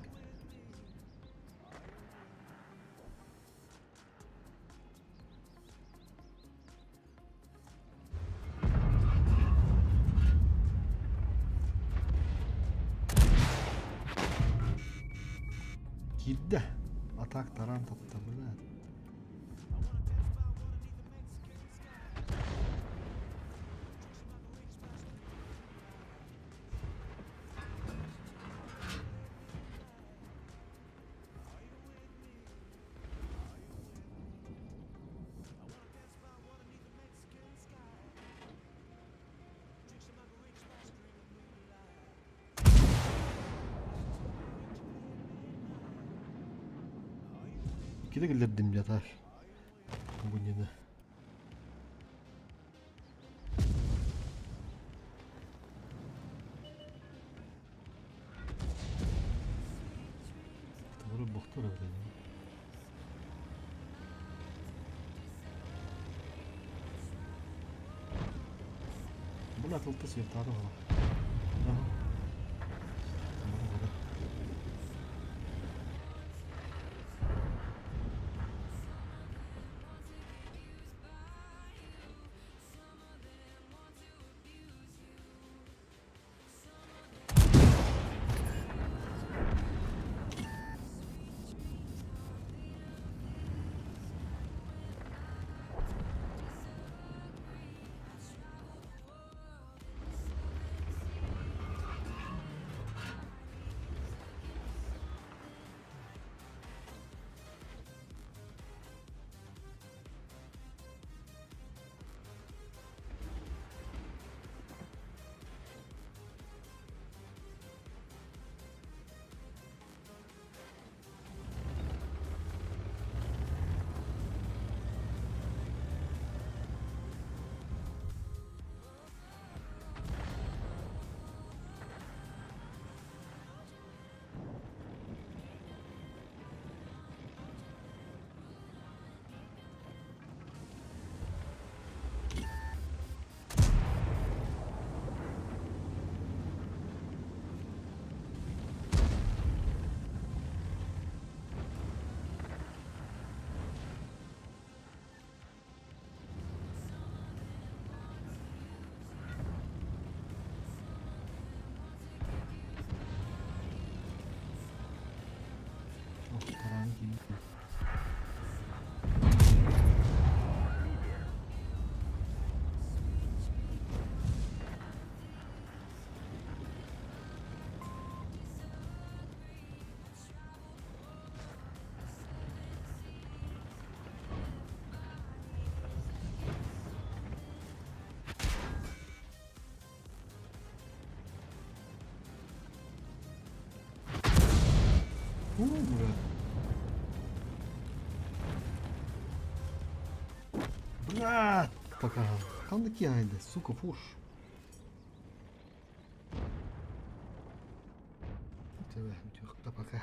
[SPEAKER 1] Киирдэ. Атак таран тапта, бля. Иккитэ киллэрдим дьэ так. Бу иннинэ. Doğru boktur öyle. Бу атылта сыйыртаары оҕо. Уу, бля. Бля, пока. Ханнык айда, сука, фуш. Пока.